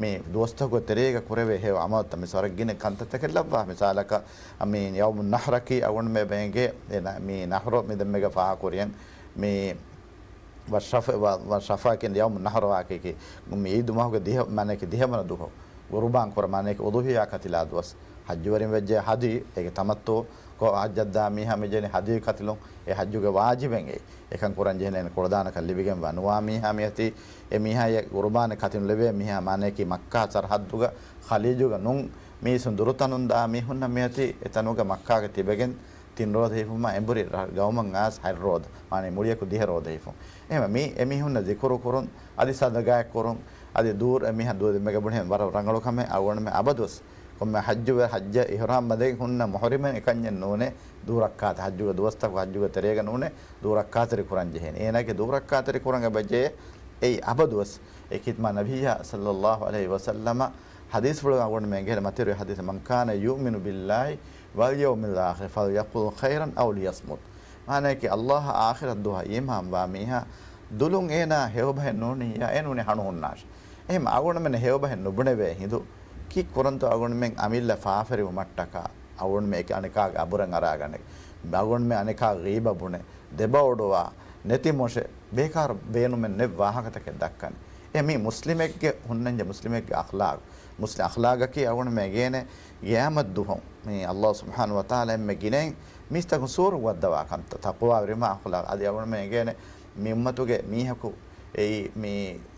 މި ދުވަސްތަކުގެ ތެރޭގަ ކުރެވޭ ހެޔޮ ޢަމަލުތައް މިސް ވަރަށް ގިނަ ކަންތައްތަކެއް ލައްވާ. މިސާލަކަށް މި ޔައުމު ނަޙްރަކީ އަޅުގަނޑުމެން އެބަ އެނގޭ އެ ނަ-، މި ނަޙްރު މި ދެންމެގަ ފާހަގަކުރިޔަން މި ވައްޝަފަ-، ވަ-، ވައްޝަފަ ކިން ޔައުމު ނަޙްރު ވާކީކީ، މި ޢީދު މަހުގެ ދިހަ، މާނައަކީ ދިހަވަނަ ދުވަހު، ޤުރުބާން ކުރާ، މާނައަކީ އުޟުޙިޔާ ކަތިލާ ދުވަސް. ޙައްޖުވެރިން ވެއްޖެ ޙަދީ، އޭގެ ތަމައްތުޢު ކޮށް ޙައްޖަށް ދާ މީހާ މި ޖެހެނީ ޙަދީ ކަތިލުން، އެ ޙައްޖުގެ ވާޖިބެއް އެއީ. އެކަން ކުރަން ޖެހެނީ ކުޅަދާނަކަން ލިބިގެންވާ ނުވާ މީހާ މިއޮތީ، އެ މީހާއަށް ޤުރުބާނެއް ކަތިލުން ލެވޭ މީހާ، މާނައަކީ މައްކާ ސަރަޙައްދުގަ ޚަލީޖުގަ ނޫން، މީސުން ދުރުތަނުން ދާ މީހުންނަށް މިއޮތީ، އެތަނުގަ މައްކާގަ ތިބެގެން ތިން ރޯދަ ހިފުމާ އެނބުރި ރަ-، ގައުމަށް އައިސް ހަތް ރޯދަ، މާނަ މުޅިއަކު ދިހަ ރޯދަ ހިފުން. އެހެންވެ މި އެމީހުންނަށް ޒިކުރު ކުރުން، އަދި ޞަދަގާތް ކުރުން، އަދި ދޫރު އެމީހާ ދޫ ދެންމެގަ ބުނޭ ވަރަށް ރަނގަޅު ކަމެއް. އަޅުގަނޑުމެން އަބަދުވެސް ކޮންމެ ޙައްޖުވެ-، ޙައްޖަށް އިޙްރާމް ބަނދެގެން ހުންނަ މުޙްރިމެއް އެކަންޏެއް ނޫނޭ، ދޫ ރައްކާތެއް ޙައްޖުގެ ދުވަސްތަކު ޙައްޖުގެ ތެރޭގަ ނޫނޭ، ދޫ ރައްކާތެރި ކުރަން ޖެހޭނެ. އޭނާގެ ދޫ ރައްކާތެރި ކުރަން އެބަޖެހޭ އެއީ އަބަދުވެސް. އެ ކިތްމާ ނަބިއްޔާ ޞައްލައްލާހު ޢަލައިހި ވަސައްލަމަ ޙަދީޘްފުޅުގަ އަޅުގަނޑުމެން އެނގޭނެ މަތިވެރި ޙަދީޘް، "من كان يؤمن بالله واليوم الآخر فليقل خيرا أو ليصمت." މާނައަކީ، ﷲ އާޚިރަތް ދުވަހަށް އީމާންވާ މީހާ ދުލުން އޭނާ ހެޔޮބަހެއް ނޫނިއްޔާ އޭނަ ނޫނީ ހަނު ހުންނާށޭ. އެހެން އަޅުގަނޑުމެން ހެޔޮބަހެއް ނުބުނެވޭ ހިނދު ކީއްކުރަންތޯ އަޅުގަނޑުމެން އަމިއްލަ ފާފަރިވުމަށްޓަކާ އަޅުގަނޑުމެން އެކި އަނެކާގެ އަބުރެއް އަރާގަނެ، އަޅުގަނޑުމެން އަނެކާ ޣީބަ ބުނެ، ދެބައޮޑުވާ، ނެތިމޮށެ، ބޭކާރު ބޭނުމެއް ނެތް ވާހަކަތަކެއް ދައްކަނީ. އެ މީ މުސްލިމެއްގެ ހުންނަންޖެ މުސްލިމެއްގެ އަޚްލާގު. މުސްލިމް އަޚްލާގަކީ އަޅުގަނޑުމެން އެނގޭނެ ޤިޔާމަތް ދުވަހު މީ ﷲ ސުބްޙާނަހު ވަތަޢާލާ އެންމެ ގިނައިން މީސްތަކުން ސުވަރުގެ ވައްދަވާ ކަންތައް. ތަޤްވާވެރިވުމާ އަޚްލާގު. އަދި އަޅުގަނޑުމެން އެނގޭނެ މި އުއްމަތުގެ މީހަކު އެއީ މީ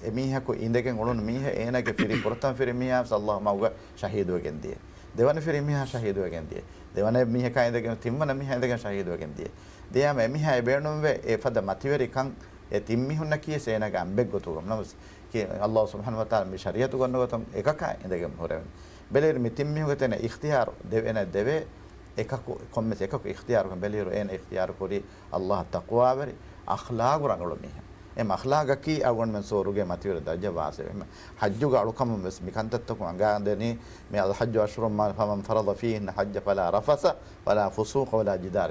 އެމީހަކު އިނދެގެން އުޅުނު މީހެއް އޭނާގެ ފިރި ފުރަތަމަ ފިރިމީހާ ވެސް ﷲ މަގުގަ ޝަހީދުވެގެން ދިޔަ. ދެވަނަ ފިރިމީހާ ޝަހީދުވެގެން ދިޔަ. ދެވަނަ މީހަކާ އިނދެގެން ތިންވަނަ މީހާ އިނދެގެން ޝަހީދުވެގެން ދިޔަ. ދިޔައިމަ އެމީހާ އެބޭނުންވެ އެފަދަ މަތިވެރިކަން އެ ތިން މީހުންނަކީ ވެސް އޭނާގެ އަނބެއްގޮތުގަ. ނަމަވެސް ކި-، ﷲ ސުބްޙާނަހު ވަތަޢާލާ މި ޝަރީޢަތުގަ އޮންނަ ގޮތުން އެކަކާ އިނދެގެން ހުރެވެން. ބެލިއިރު މި ތިން މީހުންގެ ތެރެއިން އިޚްތިޔާރު ދެވޭނެ ދެވޭ އެކަކު، ކޮންމެސް އެކަކު އިޚްތިޔާރުކަން ބެލިއިރު އޭނަ އިޚްތިޔާރު ކުރީ ﷲ އަށް ތަޤްވާވެރި، އަޚްލާގު ރަނގަޅު މީހެއް. އެ އަޚްލާގަކީ އަޅުގަނޑުމެން ސުވަރުގެ މަތިވެރި ދަރަޖަ ވާސި. އެހެން ޙައްޖުގެ އަޅުކަމުން ވެސް މި ކަންތައްތަކުން އަނގާދެނީ، މި الحج أشهر معلومات، فمن فرض فيهن الحج فلا رفث ولا فسوق ولا جدال.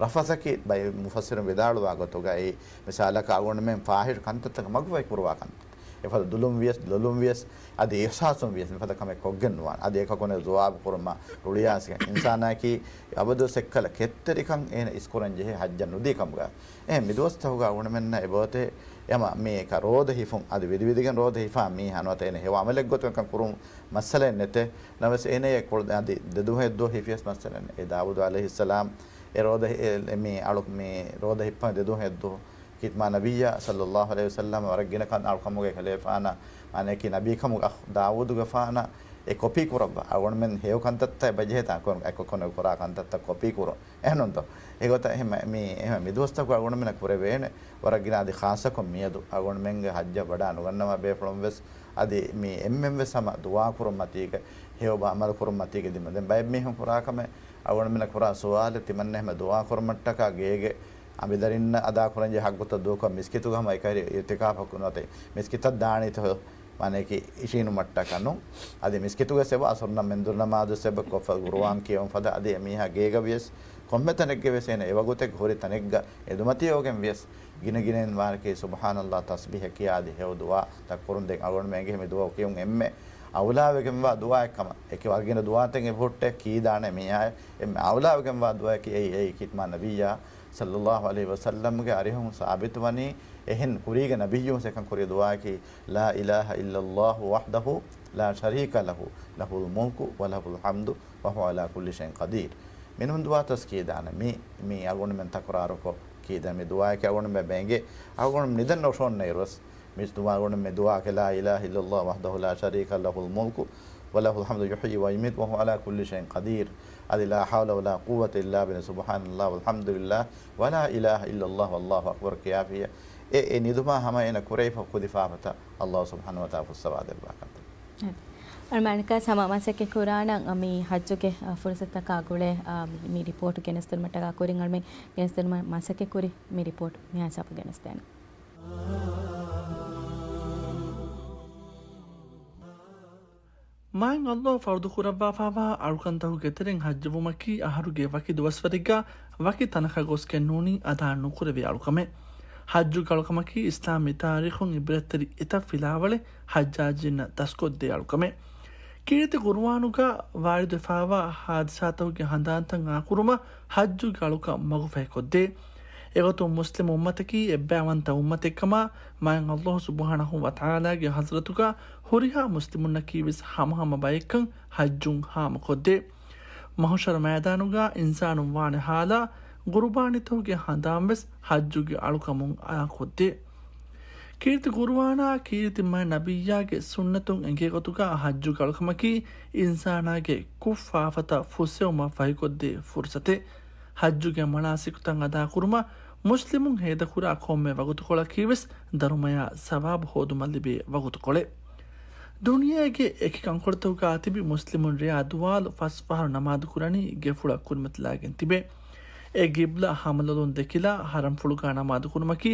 ރަފަޘަކީ ބައި މުފައްސިރުން ވިދާޅުވާ ގޮތުގައި، މިސާލަކަށް އަޅުގަނޑުމެން ފާޙިޝް ކަންތައްތަކަށް މަގުފަހި ކުރުވާ ކަންތައް. އެފަދަ ދުލުން ވިޔަސް، ލޮލުން ވިޔަސް، އަދި އިޙްސާސުން ވިޔަސް، މިފަދަ ކަމެއް ކޮށްގެން ނުވާނެ. އަދި އެކަކުނެ ޖަވާބު ކުރުމަށް ރުޅިއައިސްގެން. އިންސާނާއަކީ އަބަދުވެސް އެއްކަލަ ކެތްތެރިކަން އޭނަ އިސްކުރަން ޖެހޭ ޙައްޖަށް ނުދީ ކަމުގަ. އެހެން މިދުވަސްތަކުގަ އަޅުގަނޑުމެންނަށް އެބައޮތޭ، އެމަ މީ އެކަ ރޯދަ ހިފުން، އަދި ވިދިވިދިގެން ރޯދަ ހިފާ މީހާ ނުވަތަ އޭނަ ހެޔޮ ޢަމަލެއް ގޮތުން ކަން ކުރުން މައްސަލައެއް ނެތޭ. ނަމަވެސް އޭނަ އެ ކޮޅު އަދި ދެދުވަހެއް ދުވަހު ހިފިޔަސް މައްސަލައެއް ނެތޭ. އެ ދާވޫދު ޢަލައިހިއްސަލާމް އެ ރޯދަ ހި-، އެ، މީ އަޅު-، މީ ރޯދަ ހިއްޕަން ދެދުވަހެއް ދުވަހު ކިތްމާ ނަބިއްޔާ ޞައްލައްލާހު ޢަލައިހި ވަސައްލަމަ ވަރަށް ގިނަ ކަން އަޅުކަމުގެ ކަލޭފާނަށް، މާނައަކީ ނަބީކަމުގެ އަޚް ދާވޫދުގެފާނަށް އެ ކޮޕީ ކުރައްވާ. އަޅުގަނޑުމެން ހެޔޮ ކަންތައްތައް އެބަޖެހޭ ތާ ކޮން އެކޮކޮނެ ކުރާ ކަންތައްތައް ކޮޕީ ކުރުން. އެހެންނުންތޯ؟ އެގޮތަށް އެހެން މި، އެހެން މިދުވަސްތަކު އަޅުގަނޑުމެންނަށް ކުރެވޭނެ ވަރަށް ގިނަ އަދި ޚާއްޞަކޮށް މިއަދު އަޅުގަނޑުމެންގެ ޙައްޖަށް ވަޑާ ނުގަންނަވާ ބޭފުޅުން ވެސް އަދި މި އެންމެން ވެސް ހަމަ ދުޢާ ކުރުން މަތީގަ ހެޔޮ ޢަމަލު ކުރުން މަތީގަ ދިމަ. ދެން ބައެއް މީހުން ކުރާ ކަމެއް އަޅުގަނޑުމެންނަށް ކުރާ ސުވާލެއް ތިމަންނަ ހަމަ ދުޢާ ކުރުމަށްޓަކާ ގޭގެ އަނބިދަރިންނަށް އަދާ ކުރަންޖެހޭ ޙައްޤުތައް ދޫކޮށް މިސްކިތުގަ ހަމަ އެކަހެރި އިޢުތިކާފަކު ނުވަތަ މިސްކިތަށް ދާނީތަ މާނައަކީ އިށީނުމަށްޓަކާ ނޫން. އަދި މިސްކިތުގަ އެބަ އަސުރު ނަމަ މެންދުރު ނަމާދު އެބަ ކޮށްފަ ޤުރުއާން ކިޔެވުން ފަދަ އަދި އެމީހާ ގޭގަ ވިޔަސް ކޮންމެ ތަނެއްގަ ވިޔަސް އޭނަ އެވަގުތެއް ހުރި ތަނެއްގަ އެދުމަތިވެގެން ވިޔަސް ގިނަ ގިނައިން ވާނެކީ ސުބްޙާނައްލާހް ތަސްބީޙަ ކިޔާ އަދި ހެޔޮ ދުޢާތައް ކުރުން. ދެން އަޅުގަނޑުމެން އެނގޭ މި ދުޢާ ކިޔުން އެންމެ އައުލާވެގެންވާ ދުޢާއެއްކަމަށް. އެކި ވަރަށް ގިނަ ދުޢާތައް އެބަހުއްޓޭ ކީދާނެ މީހާއެއް. އެންމެ އައުލާވެގެންވާ ދުޢާއަކީ އެއީ، އެއީ ކިތްމާ ނަބިއްޔާ ޞައްލައްލާހު ޢަލައިހި ވަސައްލަމްގެ އަރިހުން ސާބިތުވަނީ އެހެން ކުރީގެ ނަބިއްޔުން އެކަން ކުރި ދުޢާއަކީ، لا إله إلا الله وحده لا شريك له، له الملك وله الحمد وهو على كل شيء قدير. މިނޫން ދުޢާތަސް ކީދާނެ. މި، މި އަޅުގަނޑުމެން ތަކުރާރުކޮށް ކީދާނެ. މި ދުޢާއަކީ އަޅުގަނޑުމެން ބެނގޭ އަޅުގަނޑު ނިދަން އޮށޯންނައިރުވެސް މި ދުޢާ އަޅުގަނޑު މި ދުޢާއަކީ، لا إله إلا الله وحده لا شريك له الملك وله الحمد يحيي ويميت وهو على كل شيء قدير. އަދި لا حول ولا قوة إلا بالله، سبحان الله والحمد لله ولا إله إلا الله والله أكبر ކިޔާފިޔަ. އެ، އެ ނިދުމާ ހަމަ އޭނަ ކުރެވިފަ ކުދި ފާފަތައް ﷲ ސުބްޙާނަހޫ ވަތަޢާލާ ފުއްސަވާ ދެއްވާ ކަންތައް. އަދި އަޅުމެން އަނެއްކާ ހަމަ މަސައްކަތް ކުރާނަން މި ޙައްޖުގެ، އަ، ފުރުޞަތަކާ ގުޅޭ، އަ، މި ރިޕޯޓް ގެނެސްދިނުމަށްޓަކާ ކުރިން އަޅުމެން ގެނެސްދިނުމަށް މަސައްކަތް ކުރި މި ރިޕޯޓް މިހާ ހިސާބު ގެނެސްދޭނަން. މާތް ﷲ ފަރުޟު ކުރައްވާފައިވާ އަޅުކަންތަކުގެ ތެރެއިން ޙައްޖުވުމަކީ އަހަރުގެ ވަކި ދުވަސްވަރެއްގަ ވަކި ތަނަކަށް ގޮސްގެން ނޫނީ އަދާ ނުކުރެވޭ އަޅުކަމެއް. ޙައްޖުގެ އަޅުކަމަކީ އިސްލާމީ ތާރީޚުން ޢިބްރަތްތެރި އެތައް ފިލާވަޅެއް ޙައްޖާޖީންނަށް ދަސްކޮށްދޭ އަޅުކަމެއް. ކީރިތި ޤުރުއާނުގަ ވާރިދުވެފައިވާ ޙާދިސާތަކުގެ ހަނދާންތައް އާކުރުމަށް ޙައްޖުގެ އަޅުކަން މަގުފަހިކޮށްދޭ. އެގޮތުން މުސްލިމު އުއްމަތަކީ އެއްބައިވަންތަ އުއްމަތެއްކަމަށް މާތް ﷲ ސުބްޙާނަހޫ ވަތަޢާލާގެ ޙަޟްރަތުގަ ހުރިހާ މުސްލިމުންނަކީވެސް ހަމަހަމަ ބައެއްކަން ޙައްޖުން ހާމަކޮށްދޭ. މަޙުޝަރު މައިދާނުގަ އިންސާނުން ވާނެ ޙާލާ، ޤުރުބާނީތަކުގެ ހަނދާންވެސް ޙައްޖުގެ އަޅުކަމުން އާކޮށްދޭ. ކީރިތި ޤުރުއާނާ ކީރިތި މާތް ނަބިއްޔާގެ ސުންނަތުން އެނގޭ ގޮތުގަ ޙައްޖުގެ އަޅުކަމަކީ އިންސާނާގެ ކުށް ފާފަތައް ފުއްސެވުމަށް ފަހިކޮށްދޭ ފުރުޞަތެއް. ޙައްޖުގެ މަނާސިކުތައް އަދާކުރުމަށް މުސްލިމުން ހޭދަކުރާ ކޮންމެ ވަގުތުކޮޅަކީވެސް ދަރުމަޔާ ސަވާބު ހޯދުމަށް ލިބޭ ވަގުތުކޮޅެއް. ދުނިޔޭގެ އެކި ކަންކޮޅުތަކުގަ ތިބި މުސްލިމުން ރެޔާ ދުވާލު ފަސް ފަހަރު ނަމާދު ކުރަނީ ގެފުޅަށް ކުރިމަތިލާގެން ތިބެ. އެ ގިބްލާ ހަމަލޮލުން ދެކިލާ ޙަރަމްފުޅުގަ ނަމާދު ކުރުމަކީ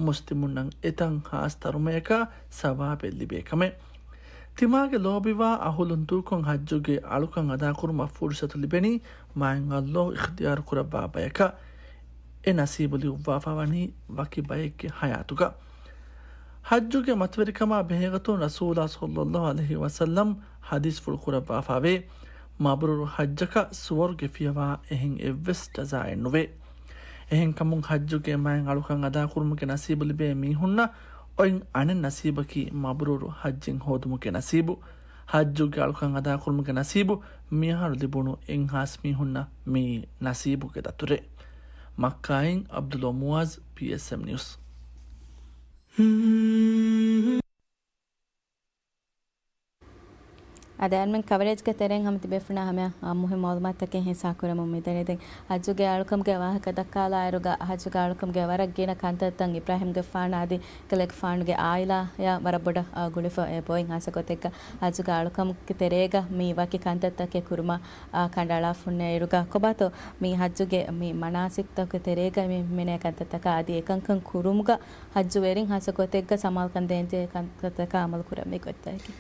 މުސްލިމުންނަށް އެތަން ޚާއްޞަ ދަރުމަޔަކާ ސަވާބެއް ލިބޭ ކަމެއް. ތިމާގެ ލޯބިވާ އަހުލުން ދޫކޮށް ޙައްޖުގެ އަޅުކަން އަދާކުރުމަށް ފުރުޞަތު ލިބެނީ މާތް ﷲ އިޚްތިޔާރު ކުރައްވާ ބަޔަކަށް. އެ ނަސީބު ލިޔުއްވާފަ ވަނީ ވަކި ބައެއްގެ ޙަޔާތުގަ. ޙައްޖުގެ މަތިވެރިކަމާ ބެހޭގޮތުން ރަސޫލާ ޞައްލައްލާހު ޢަލައިހި ވަސައްލަމް ޙަދީޘްފުޅު ކުރައްވާފަވޭ، މަބްރޫރު ޙައްޖަކަށް ސުވަރުގެ ފިޔަވާ އެހެން އެއްވެސް ޖަޒާއެއް ނުވޭ. އެހެންކަމުން ޙައްޖުގެ މާތް އަޅުކަން އަދާކުރުމުގެ ނަސީބު ލިބޭ މީހުންނަށް އޮތް އަނެއް ނަސީބަކީ މަބްރޫރު ޙައްޖެއް ހޯދުމުގެ ނަސީބު. ޙައްޖުގެ އަޅުކަން އަދާކުރުމުގެ ނަސީބު މިއަހަރު ލިބުނު އެއްހާސް މީހުންނަށް މިއީ ނަސީބުގެ ދަތުރެއް. މައްކާއިން ޢަބްދުﷲ މުޢާޒް، ޕީއެސްއެމް ނިއުސް. އަދި އަޅުމެން ކަވަރޭޖްގެ ތެރެއިން ހަމަ ތިބޭފުޅުންނާ ހަމަޔަށް، އާ، މުހިއްމު މަޢުލޫމާތުތަކެއް ހިއްސާ ކުރަމުން މިދަނީ. ދެން ޙައްޖުގެ އަޅުކަމުގެ ވާހަކަ ދައްކާލާއިރުގަ، ޙައްޖުގެ އަޅުކަމުގެ ވަރަށް ގިނަ ކަންތައްތައް އިބްރާހިމްގެފާނާ އަދި ކަލޭގެފާނުގެ ޢާއިލާޔަށް ވަރަށް ބޮޑަށް، އާ، ގުޅިފަ އެބައޮތް. ހާއްސަ ގޮތެއްގަ ޙައްޖުގެ އަޅުކަމުގެ ތެރޭގަ މި ވަކި ކަންތައްތަކެއް ކުރުމަށް، އާ، ކަނޑައަޅާފަ ހުންނަ އިރުގަ ކޮބާތޯ މި ޙައްޖުގެ މި މަނާސިކްތަކުގެ ތެރޭގަ މި ހިމެނޭ ކަންތައްތަކާ އަދި އެކަންކަން ކުރުމުގަ ޙައްޖުވެރިން ހާއްސަ ގޮތެއްގަ ސަމާލުކަން ދޭންޖެހޭ ކަންތައްތަކާ ޢަމަލު ކުރަން މި ގޮތްތަކަކީ.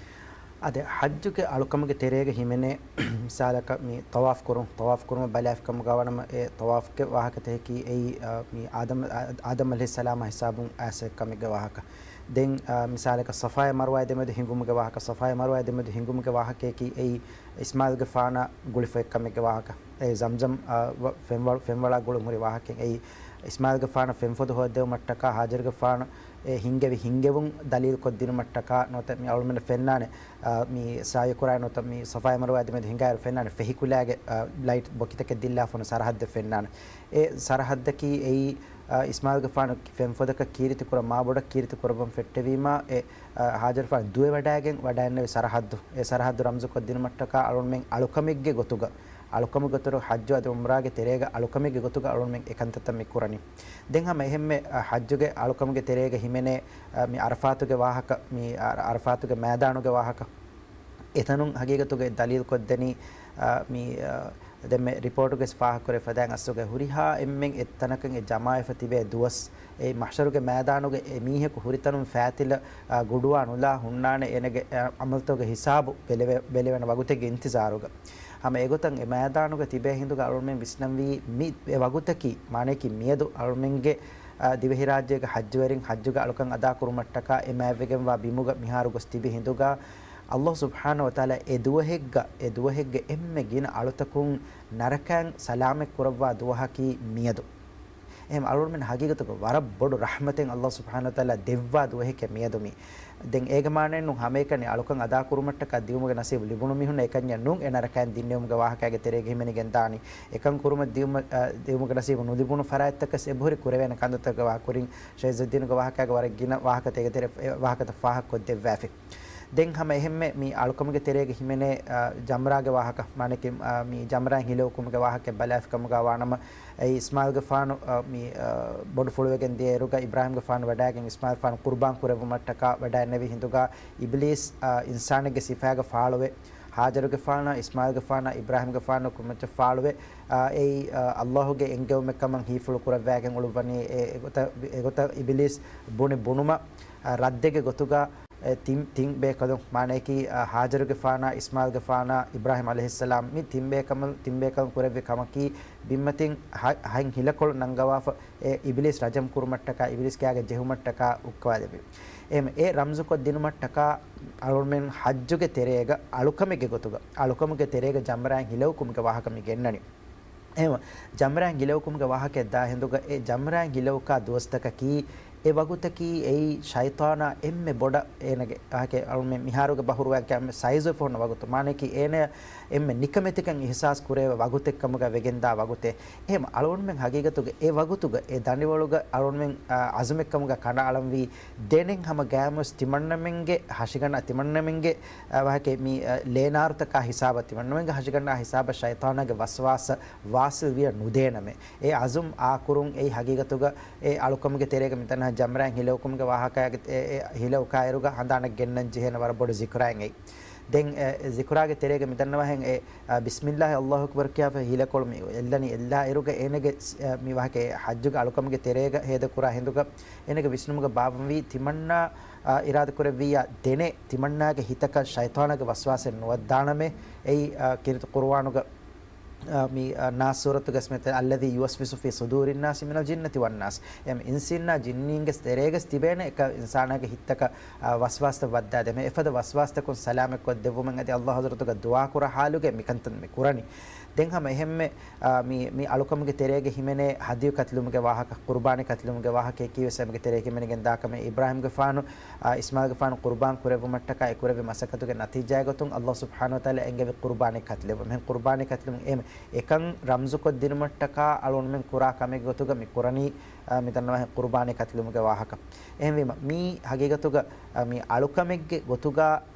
އަދި ޙައްޖުގެ އަޅުކަމުގެ ތެރޭގަ ހިމެނޭ މިސާލަކަށް މި ޠަވާފް ކުރުން، ޠަވާފް ކުރުމަށް ބަލާފި ކަމުގަ ވަނަމަ އެ ޠަވާފްގެ ވާހަކަތަކަކީ އެއީ، އަ، މި އާދަމް، އާ، އާދަމް ޢަލައިހިއްސަލާމް ހިސާބުން އައިސް ކަމެއްގެ ވާހަކަ. ދެން، އާ، މިސާލަކަށް ޞަފާއާ މަރުވާއާ ދެމެދު ހިނގުމުގެ ވާހަކަ، ޞަފާއާ މަރުވާއާ ދެމެދު ހިނގުމުގެ ވާހަކަޔަކީ އެއީ އިސްމާޢީލްގެފާނާ ގުޅިފައިކަމެއްގެ ވާހަކަ. އެ ޒަމްޒަމް، އާ، ވަ-، ފެންވަޅު-، ފެންވަޅާ ގުޅުން ހުރި ވާހަކައެއް. އެއީ އިސްމާޢީލްގެފާނަށް ފެންފޮދު ހޯދެވުމަށްޓަކާ ހާޖަރުގެފާނު އެ ހިންގެވި ހިންގެވުން ދަލީލުކޮށްދިނުމަށްޓަކާ ނުވަތަ މި އަޅުމެންނަށް ފެންނާނެ، އާ، މި ސަޢްޔު ކުރާ ނުވަތަ މި ޞަފާއާ މަރުވާއާ ދެމެދު ހިނގާއިރު ފެންނާނެ ފެހި ކުލައިގެ، އާ، ލައިޓް ބޮކިތަކެއް ދިއްލާފަ ހުންނަ ސަރަހައްދެއް ފެންނާނެ. އެ ސަރަހައްދަކީ އެއީ، އާ، އިސްމާޢީލްގެފާނު ފެންފޮދަކަށް ކީރިތި ކުރަން، މާބޮޑަށް ކީރިތި ކުރައްވަން ފެއްޓެވީމާ، އެ، އާ، ހާޖަރުގެފާނު ދުވެ ވަޑައިގެން ވަޑައިންނެވި ސަރަހައްދު، އެ ސަރަހައްދު ރަމްޒުކޮށްދިނުމަށްޓަކާ އަޅުންމެން އަޅުކަމެއްގެ ގޮތުގަ، އަޅުކަމުގެ ގޮތުގަ ޙައްޖު އަދި ޢުމްރާގެ ތެރޭގަ އަޅުކަމެއްގެ ގޮތުގަ އަޅުންމެން އެކަންތައްތައް މި ކުރަނީ. ދެން ހަމަ އެހެންމެ، އާ، ޙައްޖުގެ އަޅުކަމުގެ ތެރޭގަ ހިމެނޭ، އާ، މި ޢަރަފާތުގެ ވާހަކަ، މި އަ-، ޢަރަފާތުގެ މައިދާނުގެ ވާހަކަ. އެތަނުން ހަގީގަތުގައި ދަލީލުކޮށްދެނީ، އާ، މި، އާ، ދެންމެ ރިޕޯޓުގެ ފާހަގަކުރެ ފަދައިން އަސްލުގައި ހުރިހާ އެންމެން އެއްތަނަކަށް އެ ޖަމާވެފަ ތިބޭ ދުވަސް، އެ މަޙްޝަރުގެ މައިދާނުގަ އެ މީހަކު ހުރިތަނުން ފައިތިލަ، އާ، ގުޑުވާ ނުލާ ހުންނާނެ އޭނަގެ، އާ، ޢަމަލުތަކުގެ ހިސާބު ބެލެވެ-، ބެލެވޭނެ ވަގުތެއްގެ އިންތިޒާރުގަ. ހަމަ އެގޮތަށް އެ މައިދާނުގަ ތިބޭ ހިނދުގަ އަޅުންމެން ވިސްނަންވީ މި އެ ވަގުތަކީ، މާނަޔަކީ މިއަދު އަޅުމެންގެ، އާ، ދިވެހިރާއްޖޭގެ ޙައްޖުވެރިން ޙައްޖުގެ އަޅުކަން އަދާކުރުމަށްޓަކާ އެ މާތްވެގެންވާ ބިމުގަ މިހާރު ގޮސް ތިބި ހިނދުގަ، ﷲ ސުބްޙާނަހޫ ވަތަޢާލާ އެ ދުވަހެއްގަ، އެ ދުވަހެއްގެ އެންމެ ގިނަ އަޅުތަކުން ނަރަކައިން ސަލާމަތް ކުރައްވާ ދުވަހަކީ މިއަދު. އެހެން އަޅުގަނޑުމެން ހަގީގަތުގަ ވަރަށް ބޮޑު ރަޙްމަތެއް ﷲ ސުބްޙާނަހޫ ވަތަޢާލާ ދެއްވާ ދުވަހެކޭ މިއަދު މީ. ދެން އޭގެ މާނައެއް ނޫން ހަމައެކަނި އަޅުކަން އަދާކުރުމަށްޓަކާ ދިއުމުގެ ނަސީބު ލިބުނު މީހުންނަށް އެކަންޏެއް ނޫން އެ ނަރަކައިން ދިންނެވުމުގެ ވާހަކައިގެ ތެރޭގަ ހިމެނިގެން ދާނީ. އެކަން ކުރުމަށް ދިއުމަށް، އަ، ދިއުމުގެ ނަސީބު ނުލިބުނު ފަރާތްތަކަސް އެބަހުރި ކުރެވޭނެ ކަންތައްތަކަށް ވާ ކުރިން ޝައިހް ޢިއްޒުއްދީނުގެ ވާހަކައިގަ ވަރަށް ގިނަ ވާހަކަތައް އޭގެ ތެރޭ، އެ ވާހަކަތައް ފާހަގަކޮށްދެއްވާފި. ދެން ހަމަ އެހެންމެ މި އަޅުކަމުގެ ތެރޭގަ ހިމެނޭ، އަ، ޖަމްރާގެ ވާހަކަ، މާނައަކީ، އަ، މި ޖަމްރާއިން ހިލައުކުމުގެ ވާހަކައެއް ބަލާފިކަމުގަ ވާނަމަ، އެ އިސްމާޢީލްގެފާނު، އަ، މި، އަ، ބޮޑުފުޅުވެގެން ދިޔައިރުގަ އިބްރާހީމްގެފާނު ވަޑައިގެން އިސްމާޢީލްގެފާނު ޤުރުބާން ކުރެއްވުމަށްޓަކާ ވަޑައިންނެވި ހިނދުގަ އިބްލީސް، އަ، އިންސާނެއްގެ ސިފައިގަ ފާޅުވެ، ހާޖަރުގެފާނަށް، އިސްމާޢީލްގެފާނަށް، އިބްރާހީމްގެފާނަށް ކުރިމައްޗަށް ފާޅުވެ، އަ، އެއީ، އަ، ﷲގެ އެންގެވުމެއްކަމަށް ހީފުޅު ކުރައްވައިގެން އުޅުއްވަނީ. އެ، އެގޮތަށް، އެގޮތަށް އިބްލީސް ބުނި ބުނުމަށް، އަ، ރައްދެއްގެ ގޮތުގަ އެ ތިން، ތިން ބޭކަލުން، މާނައަކީ، އަ، ހާޖަރުގެފާނާ، އިސްމާޢީލްގެފާނާ، އިބްރާހީމް ޢަލައިހިއްސަލާމް، މި ތިން ބޭކަމަލު-، ތިން ބޭކަލުން ކުރެއްވި ކަމަކީ، ބިންމަތިން ހަ-، ހަތް ހިލަކޮޅު ނަންގަވާފަ، އެ އިބިލީސް ރަޖަމް ކުރުމަށްޓަކާ، އިބިލީސް ކާގެ ޖެހުމަށްޓަކާ އުއްކަވާލެއްވި. އެހެން އެ ރަމްޒުކޮށް ދިނުމަށްޓަކާ، އަޅުމެން ޙައްޖުގެ ތެރޭގަ، އަޅުކަމެއްގެ ގޮތުގަ، އަޅުކަމުގެ ތެރޭގަ ޖަމްރާއިން ހިލައުކުމުގެ ވާހަކަ މި ގެންނަނީ. އެހެން ޖަމްރާއިން ހިލައުކުމުގެ ވާހަކައެއް ދާ ހިނދުގަ އެ ޖަމްރާއިން ހިލައުކާ ދުވަސްތަކަކީ، އެ ވަގުތަކީ އެއީ ޝައިޠާނާ އެންމެ ބޮޑަށް އޭނަގެ ވާހަކަ އަޅުމެން މިހާރުގެ ބަހުރުވައިގެން ސައިޒުވެފަ ހުންނަ ވަގުތު. މާނައަކީ އޭނަ އެންމެ ނިކަމެތިކަން އިޙްސާސް ކުރެވޭ ވަގުތެއްކަމުގަ ވެގެންދާ ވަގުތެއް. އެހެން އަޅުގަނޑުމެން ހަގީގަތުގަ އެ ވަގުތުގަ އެ ދަނޑިވަޅުގަ އަޅުގަނޑުމެން، އާ، ޢަޒުމެއްކަމުގަ ކަނޑައަޅަންވީ ދެނެއް ހަމަ ގާމުސް ތިމަންނަމެންގެ ހަށިގަނޑަށް ތިމަންނަމެންގެ، އާ، ވަހަކެ މި، އާ، ލޭނާރުތަކާ ހިސާބަށް ތިމަންނަމެންގެ ހަށިގަނޑާ ހިސާބަށް ޝައިޠާނާގެ ވަސްވާސް ވާސިލް ވިޔަ ނުދޭނަމޭ. އެ ޢަޒުމް އާކުރުން އެއީ ހަގީގަތުގަ އެ އަޅުކަމުގެ ތެރޭގަ މިތަނަށް ޖަމްރާއިން ހިލައުކުމުގެ ވާހަކައިގެ އެ، އެ ހިލައުކާއިރުގަ ހަނދާނަށް ގެންނަން ޖެހޭނެ ވަރަށް ބޮޑު ޒިކުރާއެއް އެއީ. ދެން އެ ޒިކުރާގެ ތެރޭގަ މިދަންނަވާހެން އެ، އަ، ބިސްމިއްލާހި އައްލާހު އަކްބަރު ކިޔާފަ ހިލަކޮޅު މި އެއްލަނީ އެއްލާއިރުގަ އޭނަގެ، އަ، މި ވާހަކަ އެ ޙައްޖުގެ އަޅުކަމުގެ ތެރޭގަ ހޭދަކުރާ ހިނދުގަ އޭނަގެ ވިސްނުމުގަ ބާއްވަންވީ ތިމަންނާ، އަ، އިރާދަކުރެއްވިއްޔާ ދެނެއް ތިމަންނާގެ ހިތަކަށް ޝައިޠާނާގެ ވަސްވާސެއް ނުވައްދާނަމޭ. އެއީ، އަ، ކީރިތި ޤުރުއާނުގަ އާ، މި، އާ، ނާސް ސޫރަތުގަސް މިތަން، الذي يوسوس في صدور الناس من الجنة والناس. އެމް އިންސީންނާ ޖިންނީންގެ ތެރޭގަސް ތިބޭނެ އެކަ އިންސާނާގެ ހިތްތަކަށް، އާ، ވަސްވާސްތައް ވައްދާދޭމެ. އެފަދަ ވަސްވާސްތަކުން ސަލާމަތްކޮށްދެއްވުމަށް އަދި ﷲ ޙަޟްރަތުގަ ދުޢާކުރާ ޙާލުގަ މިކަންތައް މި ކުރަނީ. ދެން ހަމަ އެހެންމެ، އާ، މި، މި އަޅުކަމުގެ ތެރޭގަ ހިމެނޭ ހަދްޔު ކަތިލުމުގެ ވާހަކަ، ޤުރުބާނީ ކަތިލުމުގެ ވާހަކަ އެކީވެސް އެމްގެ ތެރޭގަ ހިމެނިގެން ދާކަމެއް. އިބްރާހީމްގެފާނު އާ، އިސްމާޢީލްގެފާނު ޤުރުބާން ކުރެއްވުމަށްޓަކާ އެ ކުރެއްވި މަސައްކަތުގެ ނަތީޖާގެ ގޮތުން ﷲ ސުބްޙާނަހޫ ވަތަޢާލާ އެންގެވި ޤުރުބާނީ ކަތިލެއްވުން. އެހެން ޤުރުބާނީ ކަތިލެއްވުން އެ އެކަން ރަމްޒުކޮށްދިނުމަށްޓަކާ އަޅުގަނޑުމެން ކުރާ ކަމެއްގެ ގޮތުގަ މި ކުރަނީ، އާ، މި ދަންނަވާހެން ޤުރުބާނީ ކަތިލުމުގެ ވާހަކަ. އެހެންވީމަ، މީ ހަގީގަތުގަ، އާ، މި އަޅުކަމެއްގެ ގޮތުގަ،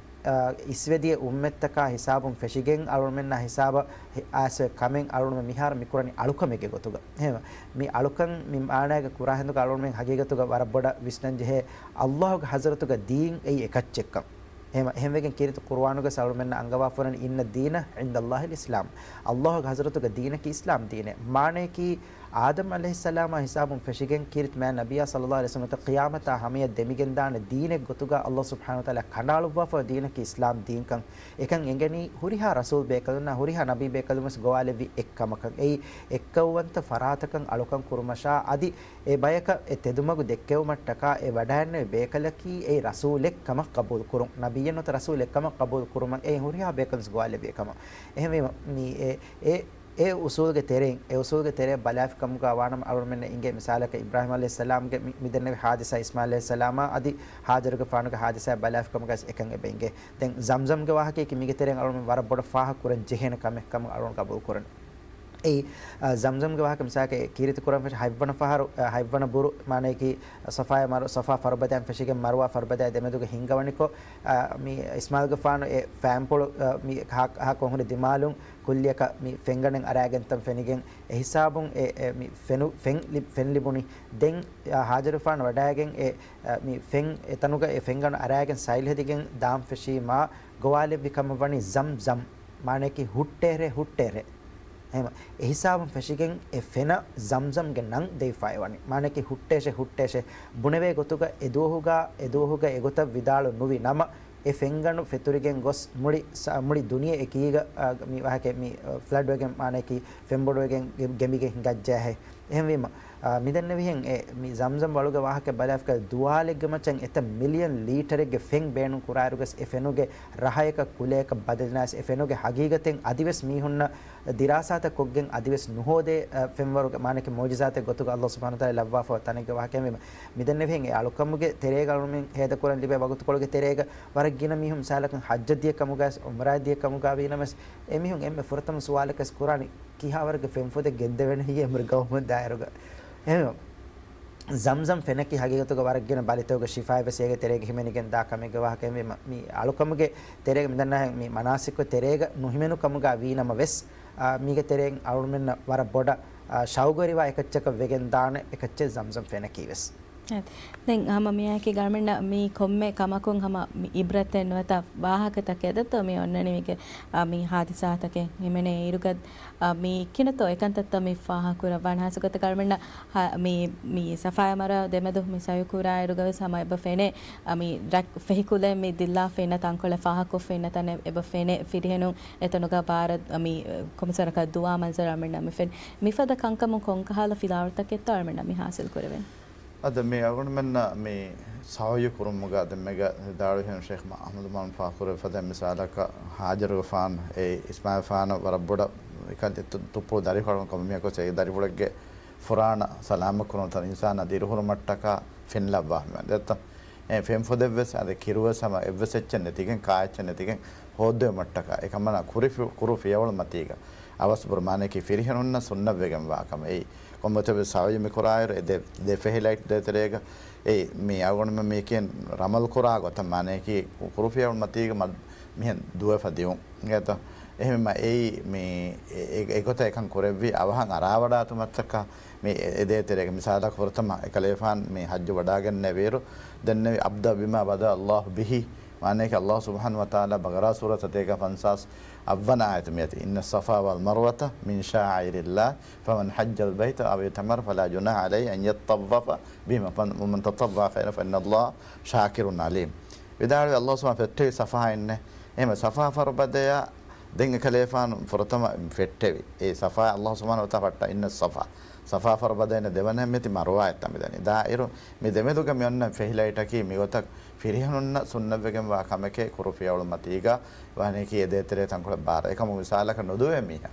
އާ، އިސްވެދިޔަ އުއްމަތްތަކާ ހިސާބުން ފެށިގެން އަޅުގަނޑުމެންނާ ހިސާބަށް އައިސްފަ ކަމެއް އަޅުގަނޑުމެން މިހާރު މި ކުރަނީ އަޅުކަމެއްގެ ގޮތުގަ. އެހެންވީމަ، މި އަޅުކަން މި މާނައިގަ ކުރާ ހިނދުގަ އަޅުގަނޑުމެން ހަގީގަތުގަ ވަރަށް ބޮޑަށް ވިސްނަން ޖެހޭ ﷲގެ ޙަޟްރަތުގަ ދީން އެއީ އެކައްޗެއްކަން. އެހެންވެ-، އެހެންވެގެން ކީރިތި ޤުރުއާނުގަސް އަޅުމެންނަށް އަންގަވާފަ ވަނީ، إن الدين عند الله الإسلام. ﷲގެ ޙަޟްރަތުގަ ދީނަކީ އިސްލާމް ދީނޭ. މާނަޔަކީ، އާދަމް ޢަލައިހިއްސަލާމާ ހިސާބުން ފެށިގެން ކީރިތި މާތް ނަބިއްޔާ ޞައްލައްލާހު ޢަލައިހި ވަސައްލަމަށް ޤިޔާމަތާ ހަމަޔަށް ދެމިގެންދާނެ ދީނެއް ގޮތުގަ ﷲ ސުބްޙާނަހޫ ވަތަޢާލާ ކަނޑައަޅުއްވާފަ ދީނަކީ އިސްލާމް ދީންކަން. އެކަން އެނގެނީ ހުރިހާ ރަސޫލް ބޭކަލުންނާ ހުރިހާ ނަބީ ބޭކަލުން ވެސް ގޮވާލެއްވި އެއްކަމަކަށް. އެއީ އެއްކައުވަންތަ ފަރާތަކަށް އަޅުކަން ކުރުމަށާ އަދި އެ ބަޔަކަށް އެ ތެދުމަގު ދެއްކެވުމަށްޓަކާ އެ ވަޑައިންނެވި ބޭކަލަކީ އެއީ ރަސޫލެއް ކަމަށް ޤަބޫލު ކުރުން، ނަބިއްޔެއް ނުވަތަ ރަސޫލެއް ކަމަށް ޤަބޫލު ކުރުމަށް އެ ހުރިހާ ބޭކަލުން ވެސް ގޮވާލެއްވި އެކަމަށް. އެހެންވީމަ، މި އެ، އެ، އެ އުސޫލުގެ ތެރެއިން، އެ އުސޫލުގެ ތެރެއަށް ބަލާފިކަމުގަ ވާނަމަ އަޅުމެންނަށް އިނގޭ މިސާލަކަށް އިބްރާހީމް ޢަލައިހިއްސަލާމްގެ މި، މި ދެންނެވި ހާދިސާ އިސްމާޢީލް ޢަލައިހިއްސަލާމާ އަދި ހާޖަރުގެފާނުގެ ހާދިސާއަށް ބަލާފިކަމުގަ އެކަން އެބަ އިނގޭ. ދެން ޒަމްޒަމްގެ ވާހަކަޔަކީ މީގެ ތެރެއިން އަޅުމެން ވަރަށް ބޮޑަށް ފާހަގަ ކުރަން ޖެހޭނެ ކަމެއް ކަމަށް އަޅުން ޤަބޫލު ކުރަން. އެއީ، އަ، ޒަމްޒަމްގެ ވާހަކަ މިސާލަކަށް ކީރިތި ކުރަން ފެށި ހަތްވަނަ ފަހަރު، އަ، ހަތްވަނަ ބުރު، މާނަޔަކީ ޞަފާޔާ މަރު، ޞަފާ ފަރުބަދައިން ފެށިގެން މަރުވާ ފަރުބަދައި ދެމެދުގެ ހިންގަވަނިކޮށް، އަ، މި އިސްމާޢީލްގެފާނު އެ ފައިންޕުޅު، އަ، މި ހާ، ހާ ކޮންހުރި ދިމާލުން ކުއްލިއަކަށް މި ފެންގަނޑެއް އަރާގެންތަން ފެނިގެން އެހިސާބުން އެ، އެ، މި ފެނު، ފެން ލި، ފެން ލިބުނީ. ދެން، އަ، ހާޖަރުފާނު ވަޑައިގެން އެ، އަ، މި ފެން އެތަނުގަ އެ ފެންގަނޑު އަރާގެން ސައިލް ހެދިގެން ދާން ފެށީމާ ގޮވާލެއްވި ކަމަށް ވަނީ ޒަމްޒަމް. މާނަޔަކީ ހުއްޓޭރޭ، ހުއްޓޭރޭ. އެހެން އެހިސާބުން ފެށިގެން އެ ފެނަށް ޒަމްޒަމްގެ ނަން ދެވިފައި ވަނީ. މާނަޔަކީ ހުއްޓޭށޭ، ހުއްޓޭށޭ. ބުނެވޭ ގޮތުގަ އެ ދުވަހުގަ، އެ ދުވަހުގަ އެގޮތަށް ވިދާޅު ނުވި ނަމަ، އެ ފެންގަނޑު ފެތުރިގެން ގޮސް މުޅި ސަ، މުޅި ދުނިޔެ އެކީގަ، އާ، މި ވާހަކަ މި، އާ، ފްލަޑް ވެގެން މާނަޔަކީ ފެންބޮޑުވެގެން ގެ، ގެނބިގެން ހިނގައްޖާހޭ. އެހެންވީމަ، އާ، މިދެންނެވިހެން އެ މި ޒަމްޒަމް ވަޅުގެ ވާހަކަ ބަލާފަކަ ދުވާލެއްގެ މައްޗަށް އެތައް މިލިއަން ލީޓަރެއްގެ ފެން ބޭނުން ކުރާއިރުގަސް އެ ފެނުގެ ރަހަޔަކަށް ކުލަޔަކަށް ބަދަލުނާސް އެ ފެނުގެ ހަގީގަތެއް އަދިވެސް މީހުންނަށް ދިރާސާތައް ކޮށްގެން އަދިވެސް ނުހޯދޭ، އަ، ފެންވަރުގެ މާނަކީ މުޢުޖިޒާތެއް ގޮތުގަ ﷲ ސުބްޙާނަހޫ ވަތަޢާލާ ލައްވާފަ ތަނެއްގެ ވާހަކައެވީމަ. މިދެންނެވިހެން އެ އަޅުކަމުގެ ތެރޭގަ އަޅުމެން ހޭދަކުރަން ލިބޭ ވަގުތުކޮޅުގެ ތެރޭގަ ވަރަށް ގިނަ މީހުން މިސާލަކަށް ޙައްޖަށް ދިޔަ ކަމުގައި ޢުމްރާ ދިޔަ ކަމުގަ ވީނަމަސް އެމީހުން އެންމެ ފުރަތަމަ ސުވާލަކަސް ކުރާނީ ކިހާވަރެއްގެ ފެންފުދެއް ގެންދެވޭނެ ހިޔޭ އެމްރި ގައުމުން ދާއިރުގަ. އެހެން ޒަމްޒަމް ފެނަކީ ހަގީގަތުގަ ވަރަށް ގިނަ ބަލިތަކުގެ ޝިފާއެއް ވެސް އޭގެ ތެރޭގަ ހިމެނިގެން ދާ ކަމެއްގެ ވާހަކައެވީމަ، މި އަޅުކަމުގެ ތެރޭގަ މިދަންނާހެން މި މަނާސިކު ތެރޭގަ ނުހިމެނު ކަމުގަ ވީ ނަމަ ވެސް، އާ، މީގެ ތެރެއިން އަޅުމެންނަށް ވަރަށް ބޮޑަށް، އާ، ޝައުގުވެރިވާ އެކައްޗަކަށް ވެގެން ދާނެ އެކައްޗެއް ޒަމްޒަމް ފެނަކީ ވެސް. އެ، ދެން ހަމަ މިއާއެކީ އަޅުމެންނަށް މީ ކޮންމެ ކަމަކުން ހަމަ މި އިބްރަތެއް ނުވަތަ ވާހަކަތަކެއް ދެއްތޯ މި އޮންނަނީ މީގެ، އާ، މި ހާދިސާތަކެއް ހިމެނޭ އިރުގަ، އާ، މި ކިނަތޯ އެކަންތައްތައް މި ފާހަގަކުރައްވާނެ. ހާއްސަގޮތަށް އަޅުމެންނަށް ހަ، މި، މި ސަފާޔާ މަރު ދެމެދު މި ސައިކުރާ އިރުގަ ވެސް ހަމަ އެބަ ފެނޭ، އާ، މި ރަށް ފެހިކުލައިން މި ދިއްލާ ފެންނަ ތަންކޮޅެއް ފާހަގަކޮށް ފެންނަ ތަނެއް އެބަ ފެނޭ. ފިރިހެނުން އެތަނުގަ ބާރަށް މި ކޮމިސަރަކަށް ދުވާ މަންޒަރު އަޅުމެންނަށް މި ފެން. މިފަދަ ކަންކަމުން ކޮންކަހަލަ ފިލާވަޅުތަކެއްތޯ އަޅުމެންނަށް މި ހާސިލް ކުރެވެން؟ އަދި މި އަޅުގަނޑުމެންނަށް މި ސަޢުޔު ކުރުމުގަ ދެންމެގަ ވިދާޅުވިހެން ޝޭޚް އަޙްމަދު މާމުން ފާހަގަކުރެއްވި ފަދައިން މިސާލަކަށް ހާޖަރުގެފާނު އެ އިސްމާޢީލްގެފާނަށް ވަރަށް ބޮޑަށް އެކަން ތު، ތުއްޕުޅު ދަރިފުޅުން ކަމަށް މިއަކުސް އެ ދަރިފުޅެއްގެ ފުރާނަ ސަލާމަތް ކުރުން ތަން އިންސާނާ ދިރިހުރުމަށްޓަކާ ފެން ލައްވާ ހިމެން ދެއްތަ؟ އެ ފެންފުދެއްވެސް އަދި ކިރުވެސް ހަމަ އެއްވެސް އެއްޗެއް ނެތިގެން ކާ އެއްޗެއް ނެތިގެން ހޯއްދެވުމަށްޓަކާ އެކަމަނާ ކުރި ފި، ކުރު ފިޔަވަޅު މަތީގަ އަވަސް ބުރު މާނައަކީ ފިރިހެނުންނަށް ސުންނަތްވެގެންވާ ކަމެއް. އެއީ ކޮންމެތަ ވެސް ސަޢުޔު މި ކުރާއިރު އެ ދެ، ދެ ފެހި ލައިޓް ދޭތެރޭގަ އެއީ މި އަޅުގަނޑުމެން މީކީން ރަމަލް ކުރާ ގޮތަށް މާނައަކީ ކުރު ފިޔަވަޅު މަތީގަ މަ، މިހެން ދުވެފަ ދިއުން. އިނގޭތޯ؟ އެހެންވީމަ އެއީ މި އެ، އެ، އެގޮތަށް އެކަން ކުރެއްވީ އަވަހަށް އަރާވަޑާތުމަށްޓަކާ މި އެ، އެ ދޭތެރޭގަ މިސާލަކަށް ފުރަތަމަ އެކަލޭފާން މި ޙައްޖު ވަޑާގެންނެވިއިރު ދެންނެވި އަބްދަ ބިމާ ބަދަ ﷲ ބިހި މާނައަކީ ﷲ ސުބްޙާނަހޫ ވަތަޢާލާ ބަގަރާ ސޫރަތަށް ދޭގަ ފަންސާސް އަށްވަނަ އާޔަތު މިއަތީ، إن الصفا والمروة من شعائر الله فمن حج البيت أو اعتمر فلا جناح عليه أن يطوف بهما ومن تطوع خيرا فإن الله شاكر عليم. ވިދާޅުވި ﷲ ސުބްޙާނަހޫ ފެއްޓެވި ޞަފާއިންނޭ. އެހެންވެ ޞަފާ ފަރުބަދަޔަށް ދެން އެކަލޭފާނު ފުރަތަމަ ފެއްޓެވި. އެ ޞަފާ ﷲ ސުބްޙާނަހޫ ވަތަޢާލާ ފައްޓާ، إن الصفا. ޞަފާ ފަރުބަދައިން ދެވަނަ މިއޮތީ މަރުވާއަށް މިދަނީ. ދާއިރު މި ދެމެދުގަ މި އޮންނަ ފެހި ލައިޓަކީ މިގޮތަށް ފިރިހެނުންނަށް ސުންނަތްވެގެންވާ ކަމެކޭ ކުރު ފިޔަވަޅު މަތީގަ ވާނީކީ އެ ދޭތެރޭ ތަންކޮޅެއް ބާރަށް. އެކަމު މިސާލަކަށް ނުދުވޭ މީހާ.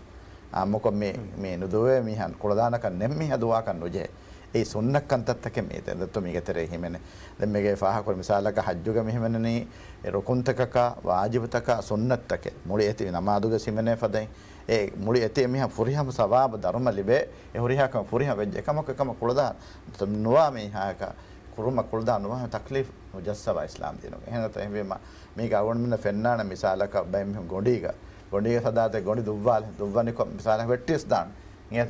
އާއްމުކޮށް މި، މި ނުދުވޭ މީހާ ކުޅަދާނަކަށް ނެތް މީހާ ދުވާކަށް ނުޖެހޭ. އެއީ ސުންނަތް ކަންތައްތަކެއް މީ ދެއްތޯ މީގެ ތެރޭ ހިމެނޭ. ދެން މީގެ ފާހަގަކުރި މިސާލަކަށް ޙައްޖުގަ މި ހިމެނެނީ އެ ރުކުންތަކަކާ، ވާޖިބުތަކާ، ސުންނަތްތަކެއް. މުޅި އެތި ނަމާދުގަ ހިމެނޭ ފަދައިން. އެ މުޅި އެތި އެމީހާ ފުރިހަމަ ސަވާބު ދަރުމަ ލިބޭ. އެ ހުރިހާ ކަމެއް ފުރިހަމަ ވެއްޖެ. އެކަމަކު އެކަމަށް ކުޅަދާ ނުވާ މީހާއަކަށް ކުރުމަށް ކުޅަދާ ނުވާ ތަކްލީފް މުޖައްސަވާ އިސްލާމް ދީނުގަ. އެހެންނަމަ އެހެންވީމަ މީގަ އަޅުގަނޑުމެންނަށް ފެންނާނެ މިސާލަކަށް ބައެއް މީހުން ގޮނޑީގަ، ގޮނޑީގަ ސަދާތެ ގޮނޑި ދުއްވާލެ، ދުއްވަނިކޮށް މިސާލަކަށް ވެއްޓިވެސް ދާން.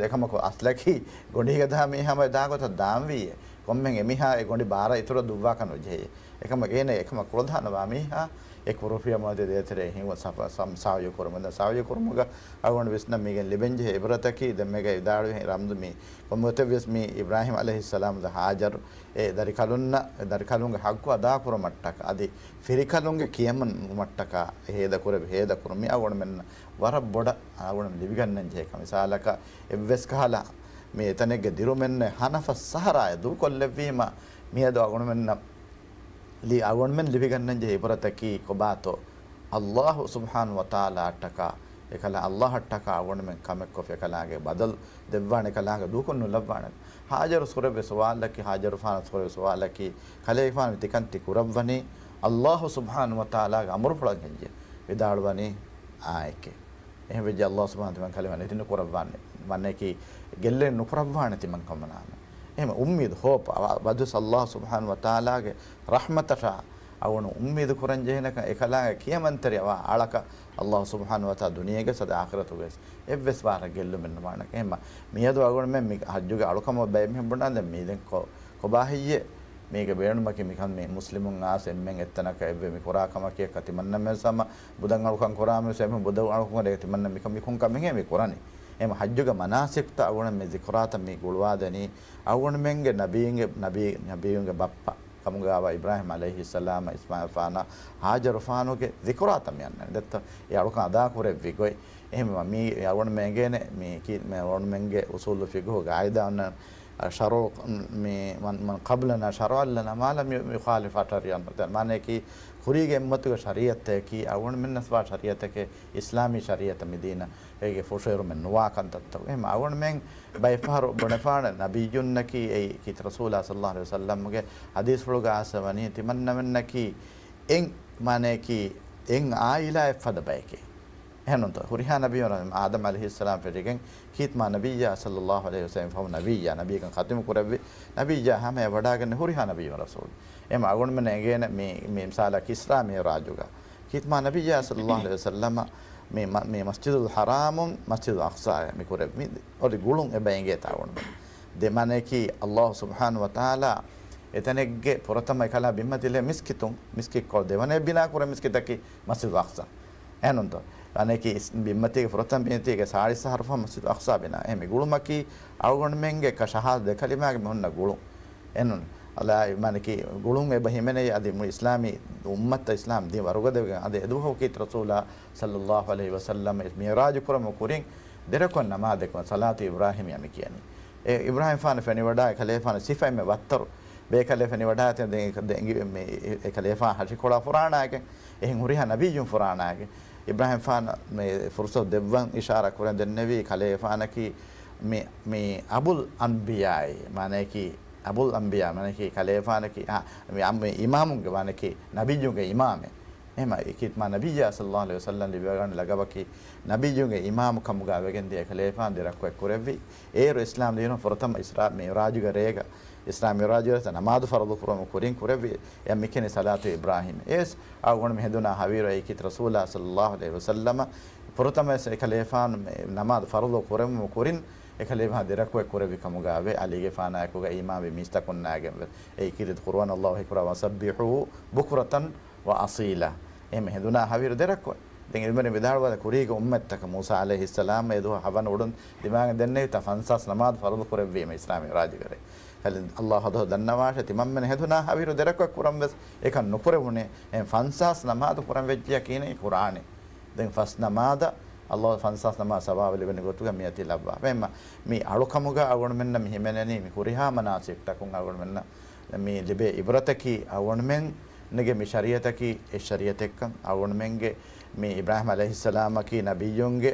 އެކަމަކު އަސްލަކީ ގޮނޑީގަ ދާ މީހާ ދާ ގޮތަށް ދާންވީއޭ. ކޮންމެހެން އެމީހާ އެ ގޮނޑި ބާރަށް އިތުރަށް ދުއްވާކަށް ނުޖެހޭ. އެކަމަކު އޭނަ އެކަމަށް ކުޅަދާނަވާ މީހާ އެ ކުރުފިޔަމާދެ ދޭތެރޭ ހިނގު ސަފަ-، ސަމް-، ސަޢުޔު ކުރުމުން. ދެން ސަޢުޔު ކުރުމުގަ އަޅުގަނޑު ވިސްނަން މީގެން ލިބެންޖެހޭ އިބްރަތަކީ، ދެން މީގަ ވިދާޅުވި ރަމްޒު މީ ކޮންމެތަ ވިޔަސް މީ އިބްރާހީމް ޢަލައިހިއްސަލާމް ދަ ހާޖަރު އެ ދަރިކަލުންނަށް، ދަރިކަލުންގެ ޙައްޤު އަދާކުރުމަށްޓަކާ، އަދި ފިރިކަލުންގެ ކިޔަމަންވުމަށްޓަކާ އެ ހޭދަކުރެއްވި ހޭދަކުރުން މީ އަޅުގަނޑުމެންނަށް ވަރަށް ބޮޑަށް އަޅުގަނޑު ލިބިގަންނަން ޖެހޭ ކަމެއް. މިސާލަކަށް އެއްވެސް ކަހަލަ މި އެތަނެއްގެ ދިރުމެއް ނެތް ހަނަފަސް ސަހަރާއެއް ދޫކޮށްލެއްވީމަ، މިއަދު އަޅުގަނޑުމެންނަށް ލި-، އަޅުގަނޑުމެން ލިބިގަންނަންޖެހޭ އިބްރަތަކީ ކޮބާތޯ؟ ﷲ ސުބްޙާނަހޫ ވަތަޢާލާއަށްޓަކާ، އެކަލާ ﷲއަށްޓަކާ އަޅުގަނޑުމެން ކަމެއްކޮށްފި އެކަލާނގެ ބަދަލު ދެއްވާނެ، އެކަލާނގެ ދޫކޮށް ނުލައްވާނެ. ހާޖަރު ކުރެއްވި ސުވާލަކީ، ހާޖަރުފާނަށް ކުރެއްވި ސުވާލަކީ، ކަލޭގެފާނު ތިކަން ތި ކުރައްވަނީ ﷲ ސުބްޙާނަހޫ ވަތަޢާލާގެ އަމުރުފުޅަށް ހެއްޔޭ؟ ވިދާޅުވަނީ އާނއެކޭ. އެހެން ވެއްޖެ ﷲ ސުބްޙާނަހޫ ވަތަޢާލާ ކަލޭގެފާނަށް ނުކުރައްވާނެ، ވަންނައަކީ ގެއްލެން ނުކުރައްވާނެ ތިމަން ކަމަނާމެ. އެހެން އުއްމީދު، ހޯޕް، އަ-، ވަދުސް ﷲ ސުބްޙާނަހޫ ވަތަޢާލާގެ ރަޙްމަތަށާ އަޅުގަނޑު އުއްމީދު ކުރަން ޖެހޭނެކަން އެކަލާނގެ ކިޔަމަންތެރި އަވާ އަޅަކަށް ﷲ ސުބްޙާނަހޫ ވަތަޢާލާ ދުނިޔޭގަސް އަދި އާޚިރަތުގަސް އެއްވެސް ވާހަކަ ގެއްލުމެއް ނުވާނެ. އެހެން މިއަދު އަޅުގަނޑުމެން މި ޙައްޖުގެ އަޅުކަމަށް ބައެއް މީހުން ބުނާ ދެން މީ ދެން ކޮ-، ކޮބާ ހެއްޔޭ؟ މީގެ ބޭނުމަކީ މިކަން މި މުސްލިމުން އާސް އެންމެން އެއްތަނަކަށް އެއްވެ މި ކުރާ ކަމަކީ އެއްކަ ތިމަންނަމެން ސަމަ ބުދަށް އަޅުކަން ކުރާމެ ސެމި ބުދަށް އަޅުކަން ކުރޭ ތިމަންނަ މިކަން މިކުން ކަމެއް މި ކުރަނީ. އެހެން ޙައްޖުގެ މަނާސިކްތައް އަޅުގަނޑު މި ޒިކުރާތައް މި ގުޅުވާދެނީ އަޅުގަނޑުމެންގެ ނަބީންގެ، ނަބީ، ނަބީންގެ ބައްޕަ ކަމުގައިވާ އިބްރާހީމް ޢަލައިހިއްސަލާމް، އިސްމާޢީލްފާނާ، ހާޖަރުފާނުގެ ޒިކުރާތައް މި އަންނަނީ. ދެއްތަ އެ އަޅުކަން އަދާކުރެއްވި ގޮތް. އެހެންވީމަ މީ އަޅުގަނޑުމެން އެނގޭނެ މީ ކީ-، މި އަޅުގަނޑުމެންގެ އުޞޫލު ފިޤުހު ގާއިދާ އޮންނަ ޝަރުޢު މި މަން، މަން ޤަބްލަނާ ޝަރަޢަށް ލަނާ މާ ލަމް ޔު-، ޔުޚާލިފް ޝަރީޢަތަނާ. މާނައަކީ ކުރީގެ އުއްމަތުގެ ޝަރީޢަތަކީ އަޅުގަނޑުމެންނަސް ވާ ޝަރީޢަތެކޭ، އިސްލާމީ ޝަރީޢަތަށް މި ދީނަށް އޭގެ ފުށުއެރުމެއް ނުވާ ކަންތައްތައް. އެހެން އަޅުގަނޑުމެން ބައެއްފަހަރު ބުނެފާނެ ނަބިއްޔުންނަކީ އެއީ ކީރިތި ރަސޫލާ ޞައްލައްލާހު ޢަލައިހި ވަސައްލަމްގެ ޙަދީޘްފުޅުގަ އާސަވަނީ ތިމަންނަމެންނަކީ އެއް، މާނައަކީ އެއް ޢާއިލާއެއް ފަދަ ބައެކޭ. އެހެންނޫންތޯ؟ ހުރިހާ ނަބިއްޔުން އާދަމް ޢަލައިހިއްސަލާމް ފެށިގެން ކީރިތި މާ ނަބިއްޔާ ޞައްލައްލާހު ޢަލައިހި ވަސައްލަމް ފަހު ނަބިއްޔާ، ނަބީކަން ޚަތިމު ކުރެއްވި ނަބިއްޔާ ހަމަޔަށް ވަޑާގެން ހުރިހާ ނަބިއްޔުން ރަސޫލު. އެމަ އަޅުގަނޑުމެން އެނގޭނެ މި، މި މިސާލަކީ އިސްރާ މިޢުރާޖުގަ ކީރިތި މާ ނަބިއްޔާ ޞައްލައްލާހު ޢަލައިހި ވަސައްލަމަ މި މަ-، މި މަސްޖިދުލް ޙަރާމުން މަސްޖިދުލް އަޤްޞާއަށް މި ކުރެއްވި އޮތް ގުޅުން އެބަ އެނގޭތާ އަޅުގަނޑުމެން. ދެ މާނައަކީ ﷲ ސުބްޙާނަހޫ ވަތަޢާލާ އެތަނެއްގެ ފުރަތަމަ އެކަލާ ބިންމަތިލެއް މިސްކިތުން، މިސްކިތްކޮޅު ދެވަނަ ބިނާ ކުރެ މިސްކިތަކީ މަސްޖިދުލް އަޤްޞާ. އެހެންނޫންތޯ؟ އަނެކީ އިސް-، ބިންމަތީގެ ފުރަތަމަ ބިންމަތީގެ ސާޅީސް އަހަރު ފަހު މަސްޖިދުލް އަޤްޞާ ބިނާ. އެ މި ގުޅުމަކީ އަޅުގަނޑުމެންގެ ކަ ޝަހާދަ ދެ ކަލިމާގެ މި ހުންނަ ގުޅުން. އެންނުން އަލާ މާނައަކީ ގުޅުން އެބަ ހިމެނެއީ އަދި މު އިސްލާމީ އުއްމަތަށް އިސްލާމް ދީން ވަރުގަދަވެގެން އަދި އެދުވަހު ކީރިތި ރަސޫލާ ޞައްލައްލާހު ޢަލައިހި ވަސައްލަމް މިޢުރާޖު ކުރަމު ކުރިން ދެރަކުން ނަމާދެކުން ޞަލާތު އިބްރާހީމިއްޔާ މި ކިޔަނީ. އެ އިބްރާހީމް ފާނަށް ފެނިވަޑާ އެކަލޭފާނު ސިފައެއްމެ ވައްތަރު ބޭކަލޭ ފެނިވަޑާތެ ދެން އެ ކަ-، ދެން އެ ކަލޭފާން ހަށިކޮޅާ ފުރާނާގެން އެހެން ހުރިހާ ނަބިއްޔުން ފުރާނާގެން އިބްރާހީމް ފާނަށް މި ފުރުޞަތު ދެއްވަން އިޝާރާ ކުރަން ދެންނެވީ ކަލޭފާނަކީ މި، މި އަބުލް އަންބިޔާއޭ މާނައަކީ އަބުލް އަންބިޔާ މާނައަކީ ކަލޭފާނަކީ، އާ، މި އަ-، މި އިމާމުންގެ މާނައަކީ ނަބިއްޔުންގެ އިމާމެއް. އެހެންމަ ކީރިތި މާ ނަބިއްޔާ ޞައްލައްލާހު ޢަލައިހި ވަސައްލަމް ލިބިވަޑައިގަންނަ ލަގަބަކީ ނަބިއްޔުންގެ އިމާމު ކަމުގަ ވެގެންދިޔަ ކަލޭފާން ދެރަކުވެ ކުރެއްވި. އޭރު އިސްލާމް ދީނު ފުރަތަމަ އިސްރާ މިޢުރާޖުގެ ރޭގަ، އިސްރާ މިޢުރާޖުގެ ރޭތަ ނަމާދު ފަރުޟު ކުރުމު ކުރިން ކުރެއްވި. އެ މިކިޔަނީ ޞަލާތު އިބްރާހީމް. އޭސް އަޅުގަނޑު މި ހެދުނާ ހަވީރު އެއީ ކީރިތި ރަސޫލާ ޞައްލައްލާހު ޢަލައިހި ވަސައްލަމަ ފުރަތަމަ އެކަލޭފާނު ނަމާދު ފަރުޟު ކުރެއްވުމު ކުރިން އެކަލޭފާން ދެރަކުވެ ކުރެއްވި ކަމުގައިވެ ޢަލީގެފާނާއެކުގަ އީމާންވި މީސްތަކުންނާގެންވެ. އެއީ ކީރިތި ޤުރުއާން ﷲ އެކުރާ، "وسبحوه بكرة وأصيلا." އެހެން ހެނދުނާ ހަވީރު ދެރަކުވެ. ދެން އެދުމަރިން ވިދާޅުވާ ކުރީގެ އުއްމަތްތަކަށް މޫސާ ޢަލައިހިއްސަލާމް އެދުވަހު ހަވަނަ އުޑުން ދިމާގެން ދެންނެވިތާ ފަންސާސް ނަމާދު ފަރުޟު ކުރެއްވީމަ އިސްލާމް މިޢުރާޖުގެ ރޭ. އަލް-، ﷲ ހަދޯ ދަންނަވާށޭ ތިމަންމެން ހެނދުނާ ހަވީރު ދެރަކުވެ ކުރަން ވެސް އެކަން ނުކުރެވުނޭ. އެ ފަންސާސް ނަމާދު ކުރަން ވެއްޖެޔާ ކިހިނެއް ކުރާނެ؟ ދެން ފަސް ނަމާދަށް ﷲ ފަންސާސް ނަމާދު ސަވާބު ލިބެނި ގޮތުގަ މިއަތީ ލައްވާ. އެހެންމަ މި އަޅުކަމުގަ އަޅުގަނޑުމެންނަށް މި ހިމެނެނީ މި ހުރިހާ މަނާސިކްތަކުން އަޅުގަނޑުމެންނަށް މި ލިބޭ އިބްރަތަކީ އަޅުގަނޑުމެން ނެގެ މި ޝަރީޢަތަކީ އެއް ޝަރީޢަތެއްކަން، އަޅުގަނޑުމެންގެ މި އިބްރާހީމް ޢަލައިހިއްސަލާމަކީ ނަބިއްޔުންގެ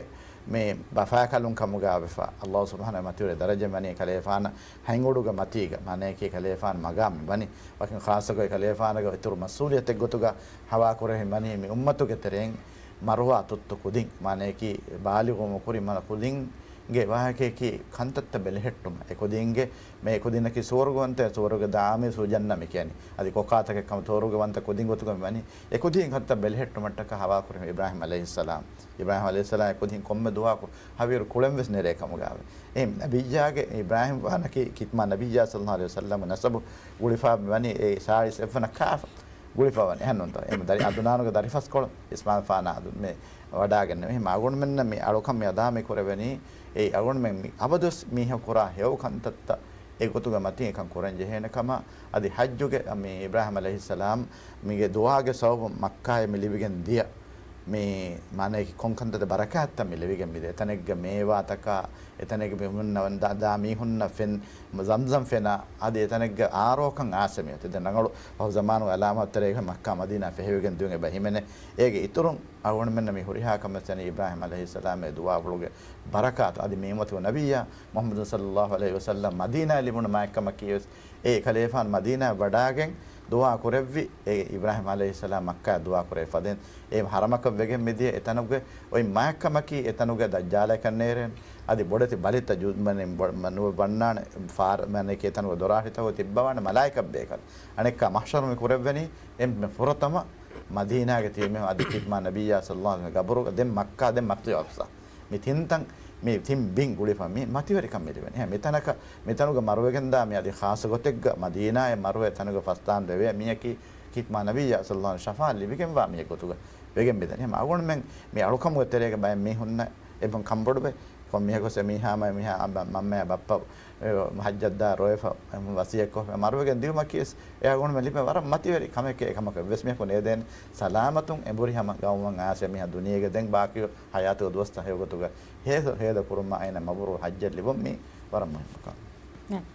މި ބަފާކަލުން ކަމުގަ ވެފަ، ﷲ ސުބްޙާނަހޫ މަތިވެރި ދަރަޖަ ވަނީ ކަލޭފާނަށް ހަތް އުޑުގެ މަތީގަ، މާނައަކީ ކަލޭފާން މަގާމް ވަނީ، ވަކިން ޚާއްޞަގޮތް ކަލޭފާނަގެ އިތުރު މަސްއޫލިއްޔަތެއް ގޮތުގަ ހަވާ ކުރެވި ވަނީ މި އުއްމަތުގެ ތެރެއިން މަރުވާ ތުއްތު ކުދިން، މާނައަކީ ބާލިޣުވުމު ކުރި މަނަ ކުދިންގެ ވާހަކައަކީ ކަންތައްތައް ބެލެހެއްޓުމަށް. އެ ކުދިންގެ މޭ ކުދިންނަކީ ސުވަރުގަވަންތަ، ސުވަރުގެ ދާއިމީ ސުވަރުގެ ޖަންނަ މި ކިޔަނީ. އަދި ކޮއްކާތަކެއް ކަމަށް ސުވަރުގަވަންތަ ކުދިން ގޮތުގަ މި ވަނީ. އެ ކުދިން ކަންތައް ބެލެހެއްޓުމަށްޓަކާ ހަވާ ކުރި އިބްރާހީމް ޢަލައިހިއްސަލާމް. އިބްރާހީމް ޢަލައިހިއްސަލާމް އެ ކުދިން ކޮންމެ ދުވަހަކު ހަވީރު ކުޅެން ވެސް ނެރޭ ކަމުގައިވެ. އެ ނަބިއްޔާގެ އިބްރާހީމް ވާނަކީ ކީރިތި މާ ނަބިއްޔާ ޞައްލައްލާހު ޢަލައިހި ވަސައްލަމް ނަސަބު ގުޅިފާ މި ވަނީ އެ ސާޅީސް އެއްވަނަ ކާފަ. ގުޅިފަވަނީ. އެހެންނޫންތޯ؟ އެ ދަރި އަދުނާނުގެ ދަރިފަސްކޮޅު އިސްމާޢީލް ފާނާ އަދު މި ވަޑާގެންނެވި. އެހެން އަޅުގަނޑުމެންނަށް މި އަޅުކަން މި އަދާ މި ކުރެވެނީ، އެ އަޅުގަނޑުމެން މި އަބަދުވެސް މީހަކު ކުރާ ހެޔޮ ކަންތައްތައް އެގޮތުގެ މަތިން އެކަން ކުރަން ޖެހޭނެ ކަމަށް. އަދި ޙައްޖުގެ މި އިބްރާހީމް ޢަލައިހިއްސަލާމް މީގެ ދުޢާގެ ސަބަބުން މައްކާއަށް މި ލިބިގެން ދިޔަ މި މާނަޔަކީ ކޮން ކަންތައްތައް ބަރަކާތްތައް މި ލިބިގެން މިދޭ. އެތަނެއްގެ މޭވާތަކާ، އެތަނެއްގެ މި ހުންނަ ވަން ދާ، ދާ މީހުންނަށް ފެން، ޒަމްޒަމް ފެނާ، އަދި އެތަނެއްގެ އާރޯކަން އާސެ މިއޮތީ. ދެން ރަނގަޅު ފަހު ޒަމާނުގެ އަލާމާތުތެރޭގަ މައްކާ މަދީނާ ފެހިވެގެން ދިޔުން އެބަ ހިމެނޭ. އޭގެ އިތުރުން އަޅުގަނޑުމެންނަށް މި ހުރިހާ ކަމެއް ވެސް ވަނީ އިބްރާހީމް ޢަލައިހިއްސަލާމްގެ ދުޢާފުޅުގެ ބަރަކާތު. އަދި މި އުއްމަތުގެ ނަބިއްޔާ މުޙައްމަދު ޞައްލައްލާހު ޢަލައިހި ވަސައްލަމް މަދީނާއަށް ލިބުނު މާތްކަމަކީ ވެސް އެ ކަލޭފާނު މަދީނާއަށް ވަޑާގެން ދުޢާ ކުރެއްވި އެ އިބްރާހީމް ޢަލައިހިއްސަލާމް މައްކާއަށް ދުޢާ ކުރެވި ފަދައިން އެ ޙަރަމަކަށް ވެގެން މިދިޔަ އެތަނުގެ އޮތް މާތްކަމަކީ އެތަނުގެ ދައްޖާލަކަށް ނޭރޭނެ. އަދި ބޮޑެތި ބަލިތައް ޖު-، މަނި ބޮ-، މަ-، ނުވެ ބަންނާނެ ފާރ-، މަނިކީ އެތަނުގެ ދޮރާށިތަކުގަ ތިއްބަވާނެ މަލާއިކަ ބޭކަލް. އަނެއްކާ މަޙްޝަރު މި ކުރެއްވެނީ އެންމެ ފުރަތަމަ މަދީނާގެ ތިބި މީހުން އަދި ތިބި މާ ނަބިއްޔާ ޞައްލައްލާހު ޢަލައިހި ވަސައްލަމްގެ ޤަބުރުގަ ދެން މައްކާ ދެން މަސްޖިދު އަޤްޞާ. މި ތިން ތަން، މި ތިން ބިން ގުޅިފަ މި މަތިވެރިކަން މި ލިބެނީ. އެހެން މިތަނަކަށް، މިތަނުގެ މަރުވެގެންދާ މި އަދި ޚާއްޞަ ގޮތެއްގަ މަދީނާއެއް މަރުވެ ތަނުގެ ފަސްދާން ދެވޭ މީހަކީ ކީ މާ ނަބިއްޔާ ޞައްލައްލާހު ޢަލައިހި ވަސައްލަމް ޝަފާޢަތް ލިބިގެންވާ މީހެއް ގޮތުގަ ވެގެން މިދަނީ. އެހެން އަޅުގަނޑުމެން މި އަޅުކަމުގެ ތެރޭގަ ބައެއް މީހުންނަށް އެބަ ކަންބޮޑުވެ، ކޮން މީހަކުސް އެ މީހާ މަ-، މީހާ އަ-، މަ-، މަންމަޔާ ބައްޕަ އެ ޙައްޖަށްދާ ރޮއެފަ އެ ވަޞިއްޔަތްކޮށް މަރުވެގެން ދިޔުމަކީ ވެސް އެ އަޅުގަނޑުމެން ލިބޭ ވަރަށް މަތިވެރި ކަމެކޭ. އެކަމަކަށް ވެސް މީހަކު ނޭދޭނެ ސަލާމަތުން އެނބުރި ހަމަ ގައުމަށް އާސެ މީހާ ދުނިޔޭގަ ދެން ބާކީ ޙަޔާތުގެ ދުވަސްތައް ހެޔޮގޮތުގަ ހޭދަ، ހޭދަ ކުރުމާ އޭނަ މަބްރޫރު ޙައްޖެއް ލިބުން މީ ވަރަށް މުހިއްމު ކަމެއް.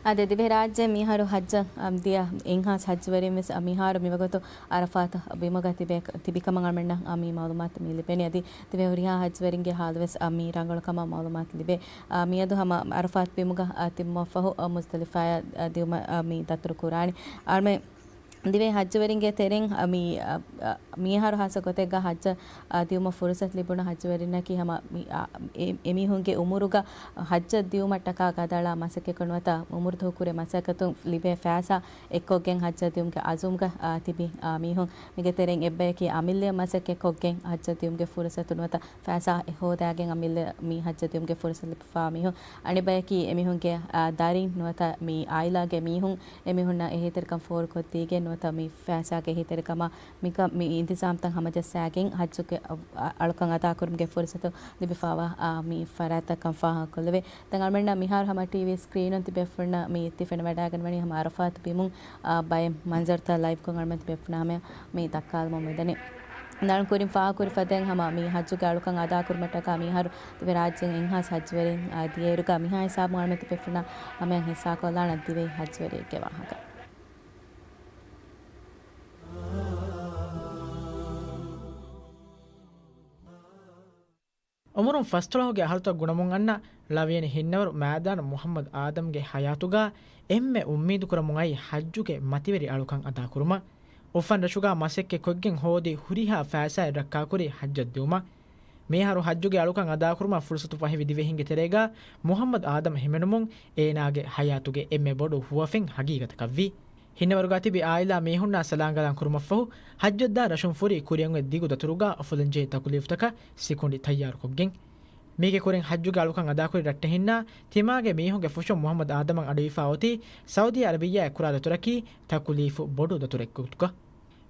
އާދެ، ދިވެހިރާއްޖެ މިހާރު ޙައްޖަށް، އަ، ދިޔަ އެއްހާސް ޙައްޖުވެރިން ވެސް، އަ، މިހާރު މިވަގުތު ޢަރަފާތު ބިމުގަ ތިބޭ، ތިބިކަމަށް އަޅުމެންނަށް، އަ، މި މަޢުލޫމާތު މި ލިބެނީ. އަދި ދިވެހި ހުރިހާ ޙައްޖުވެރިންގެ ޙާލު ވެސް، އަ، މި ރަނގަޅު ކަމަށް މަޢުލޫމާތު ލިބޭ. އަ، މިއަދު ހަމަ ޢަރަފާތު ބިމުގަ، އަ، ތިބުމަށްފަހު، އަ، މުޒްދަލިފާއަށް، އަ، ދިޔުމަށް، އަ، މި ދަތުރު ކުރާނީ. އަޅުމެން ދިވެހި ޙައްޖުވެރިންގެ ތެރެއިން، އަ، މި، އަ، އަ، މިހާރު ޚާއްޞަ ގޮތެއްގަ ޙައްޖަށް، އަ، ދިޔުމަށް ފުރުޞަތު ލިބުނު ޙައްޖުވެރިންނަކީ ހަމަ މި، އަ، އެ، އެމީހުންގެ އުމުރުގަ ޙައްޖަށް ދިޔުމަށްޓަކާ ގަދައަޅާ މަސައްކަތްކޮށް ނުވަތަ އުމުރު ދޫކުރޭ މަސައްކަތުން ލިބޭ ފައިސާ އެއްކޮށްގެން ޙައްޖަށް ދިޔުމުގެ ޢަޒުމުގަ، އާ، ތިބި، އާ، މީހުން. މީގެ ތެރެއިން އެއްބަޔަކީ އަމިއްލައަށް މަސައްކަތްކޮށްގެން ޙައްޖަށް ދިޔުމުގެ ފުރުޞަތު ނުވަތަ ފައިސާ ހޯދާގެން އަމިއްލަ މި ޙައްޖަށް ދިޔުމުގެ ފުރުޞަތު ލިބިފާ މީހުން. އަނެއްބަޔަކީ އެމީހުންގެ، އާ، ދަރިން ނުވަތަ މި ޢާއިލާގެ މީހުން އެމީހުންނަށް އެހީތެރިކަން ފޯރުކޮށްދީގެން ނުވަތަ މި ފައިސާގެ އެހީތެރިކަމާ މިކަ-، މި އިންތިޒާމްތައް ހަމަޖައްސާގެން ޙައްޖުގެ އަ-، އަ-، އަޅުކަން އަދާކުރުމުގެ ފުރުޞަތު ލިބިފާވާ، އާ، މި ފަރާތްތައް ކަން ފާހަގަކޮށްލެވޭ. ދެން އަޅުމެންނަށް މިހާރު ހަމަ ޓީވީ ސްކްރީނުން ތިބޭފުޅުންނަށް މި ތި ފެނިވަޑައިގަންނަވަނީ ހަމަ ޢަރަފާތު ބިމުން، އާ، ބައެއް މަންޒަރުތައް ލައިވްކޮށް އަޅުމެން ތިބޭފުޅުންނާ ހަމަޔަށް މި ދައްކާލަމުން މިދަނީ. ދާން ކުރިން ފާހަގަކުރި ފަދައިން ހަމަ މި ޙައްޖުގެ އަޅުކަން އަދާކުރުމަށްޓަކާ މިހާރު ދިވެހިރާއްޖޭން އެއްހާސް ޙައްޖުވެރިން، އާ، ދިޔައިރުގަ މިހާ ހިސާބުން އަޅުމެން ތިބޭފުޅުންނާ ހަމަޔަށް ހިއްސާކޮށްލާނަން ދިވެހި ޙައްޖުވެރިއެއްގެ ވާހަކަ. އުމުރުން ފަސްދޮޅަހުގެ އަހަރުތައް ގުނަމުން އަންނަ ޅަވިޔަނި ހިންނަވަރު މާދާނު މުޙައްމަދު އާދަމްގެ ޙަޔާތުގަ އެންމެ އުއްމީދުކުރަމުން އައީ ޙައްޖުގެ މަތިވެރި އަޅުކަން އަދާކުރުމަށް. އުފަން ރަށުގަ މަސައްކަތް ކޮށްގެން ހޯދި ހުރިހާ ފައިސާއެއް ރައްކާކުރި ޙައްޖަށް ދިއުމަށް. މިއަހަރު ޙައްޖުގެ އަޅުކަން އަދާކުރުމަށް ފުރުޞަތު ފަހިވި ދިވެހިންގެ ތެރޭގަ މުޙައްމަދު އާދަމް ހިމެނުމުން އޭނާގެ ޙަޔާތުގެ އެންމެ ބޮޑު ހުވަފެން ޙަގީގަތަކަށްވީ. ހިންނަވަރުގަ ތިބި އާއިލާ މީހުންނާ ސަލާނގަލާން ކުރުމަށްފަހު، ޙައްޖަށްދާ ރަށުން ފުރި ކުރިއަށް އޮތް ދިގު ދަތުރުގަ އުފުލަންޖެހޭ ތަކުލީފުތަކަށް ސިކުނޑި ތައްޔާރުކޮށްގެން. މީގެ ކުރިން ޙައްޖުގެ އަޅުކަން އަދާކުރި ރައްޓެހިންނާ ތިމާގެ މީހުންގެ ފުށުން މުޙައްމަދު އާދަމަށް އަޑުއިވިފާ އޮތީ ސައުދީ ޢަރަބިއްޔާއަށް ކުރާ ދަތުރަކީ ތަކުލީފު ބޮޑު ދަތުރެއްގޮތުގަ.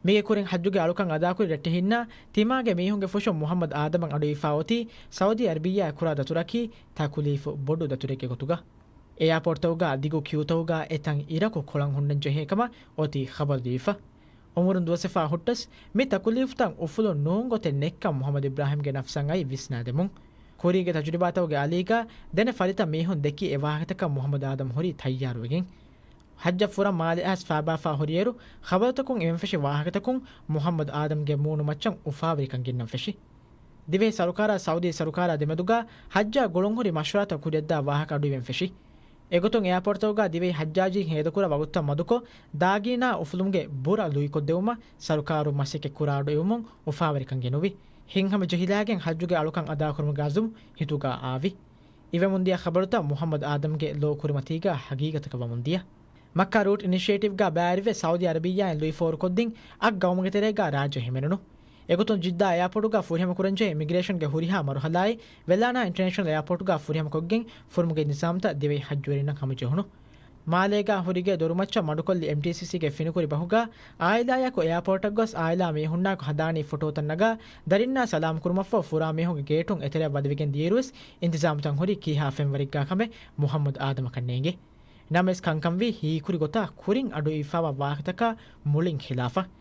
މީގެ ކުރިން ޙައްޖުގެ އަޅުކަން އަދާކުރި ރައްޓެހިންނާ ތިމާގެ މީހުންގެ ފުށުން މުޙައްމަދު އާދަމަށް އަޑުއިވިފާ އޮތީ ސައުދީ ޢަރަބިއްޔާއަށް ކުރާ ދަތުރަކީ ތަކުލީފު ބޮޑު ދަތުރެއްގެ ގޮތުގަ. އެއާޕޯޓްތަކުގަ ދިގު ކިއުތަކުގަ އެތަން އިރަކު ކޮޅަށް ހުންނަން ޖެހޭ ކަމަށް އޮތީ ޚަބަރުދީފަ. އުމުރުން ދުވަސްވެފާ ހުއްޓަސް، މި ތަކުލީފުތައް އުފުލުން ނޫން ގޮތެއް ނެތްކަން މުޙައްމަދު އިބްރާހީމްގެ ނަފްސަށް އައީ ވިސްނާދެމުން. ކުރީގެ ތަޖުރިބާތަކުގެ އަލީގަ ދެނެ ފަދަތައް މީހުން ދެއްކި އެވާހަކަތަކަށް މުޙައްމަދު އާދަމް ހުރީ ތައްޔާރުވެގެން. ޙައްޖަށް ފުރަން މާލެއަށް ފާބާފާ ހުރިއިރު، ޚަބަރުތަކުން އިވެންފެށި ވާހަކަތަކުން މުޙައްމަދު އާދަމްގެ މޫނުމައްޗަށް އުފާވެރިކަން ގެންނަން ފެށި. ދިވެހި ސަރުކާރާ ސައުދީ ސަރުކާރާ ދެމެދުގަ ޙައްޖާ ގުޅުންހުރި މަޝްވަރާތައް ކުރިއަށްދާ ވާހަކަ އަޑުއިވެން ފެށި. އެގޮތުން އެއާޕޯޓްތަކުގަ ދިވެހި ޙައްޖާޖީން ހޭދަކުރާ ވަގުތުތައް މަދުކޮށް، ދާގީނާ އުފުލުމުގެ ބުރަ ލުއިކޮށްދެވުމަށް ސަރުކާރުން މަސައްކަތް ކުރާ އަޑުއިވުމުން އުފާވެރިކަން ގެނުވި. ހިތްހަމަ ޖެހިލާގެން ޙައްޖުގެ އަޅުކަން އަދާކުރުމުގެ ޢަޒުމް ހިތުގަ އާވި. އިވެމުންދިޔަ ޚަބަރުތައް މުޙައްމަދު އާދަމްގެ ލޯ ކުރިމަތީގަ ޙަގީގަތަކަށް ވަމުންދިޔަ. މައްކާ ރޫޓް އިނިޝިއޭޓިވްގަ ބައިވެރިވެ ސައުދީ އަރަބިއްޔާއިން ލުއިފޯރުކޮށްދިން އަށް ގައުމުގެ ތެރޭގަ ރާއްޖެ ހިމެނުނު. އެގޮތުން ޖިއްދާ އެއާޕޯޓުގަ ފުރިހަމަކުރަންޖެހޭ އިމިގްރޭޝަންގެ ހުރިހާ މަރުހަލާއެއް ވެލާނާ އިންޓަރނޭޝަނަލް އެއާޕޯޓުގަ ފުރިހަމަކޮށްގެން ފުރުމުގެ ނިޒާމްތައް ދިވެހި ޙައްޖުވެރިންނަށް ހަމަޖެހުނު. މާލޭގާ ހުރި ގޭ ދޮރުމައްޗަށް މަޑުކޮށްލި އެމްޓީސީސީގެ ފިނިކުރި ބަހުގާ އާއިލާޔަކު އެއާޕޯޓަށް ގޮސް އާއިލާ މީހުންނާއެކު ހަދާނީ ފޮޓޯތައް ނަގާ، ދަރިންނާ ސަލާމް ކުރުމަށްފަހު ފުރާ މީހުންގެ ގޭޓުން އެތެރެއަށް ވަދެވިގެން ދިޔައިރުވެސް އިންތިޒާމުތައް ހުރީ ކީހާ ފެންވަރެއްގާ ކަމެއް މުހައްމަދު އާދަމަކަށް ނޭނގެ. ނަމަވެސް ކަންކަންވީ ހީކުރި ގޮތާ ކުރިން އަޑު އިވިފާވާ ވާހަކަތަކާ މުޅިން ޚިލާފަށް.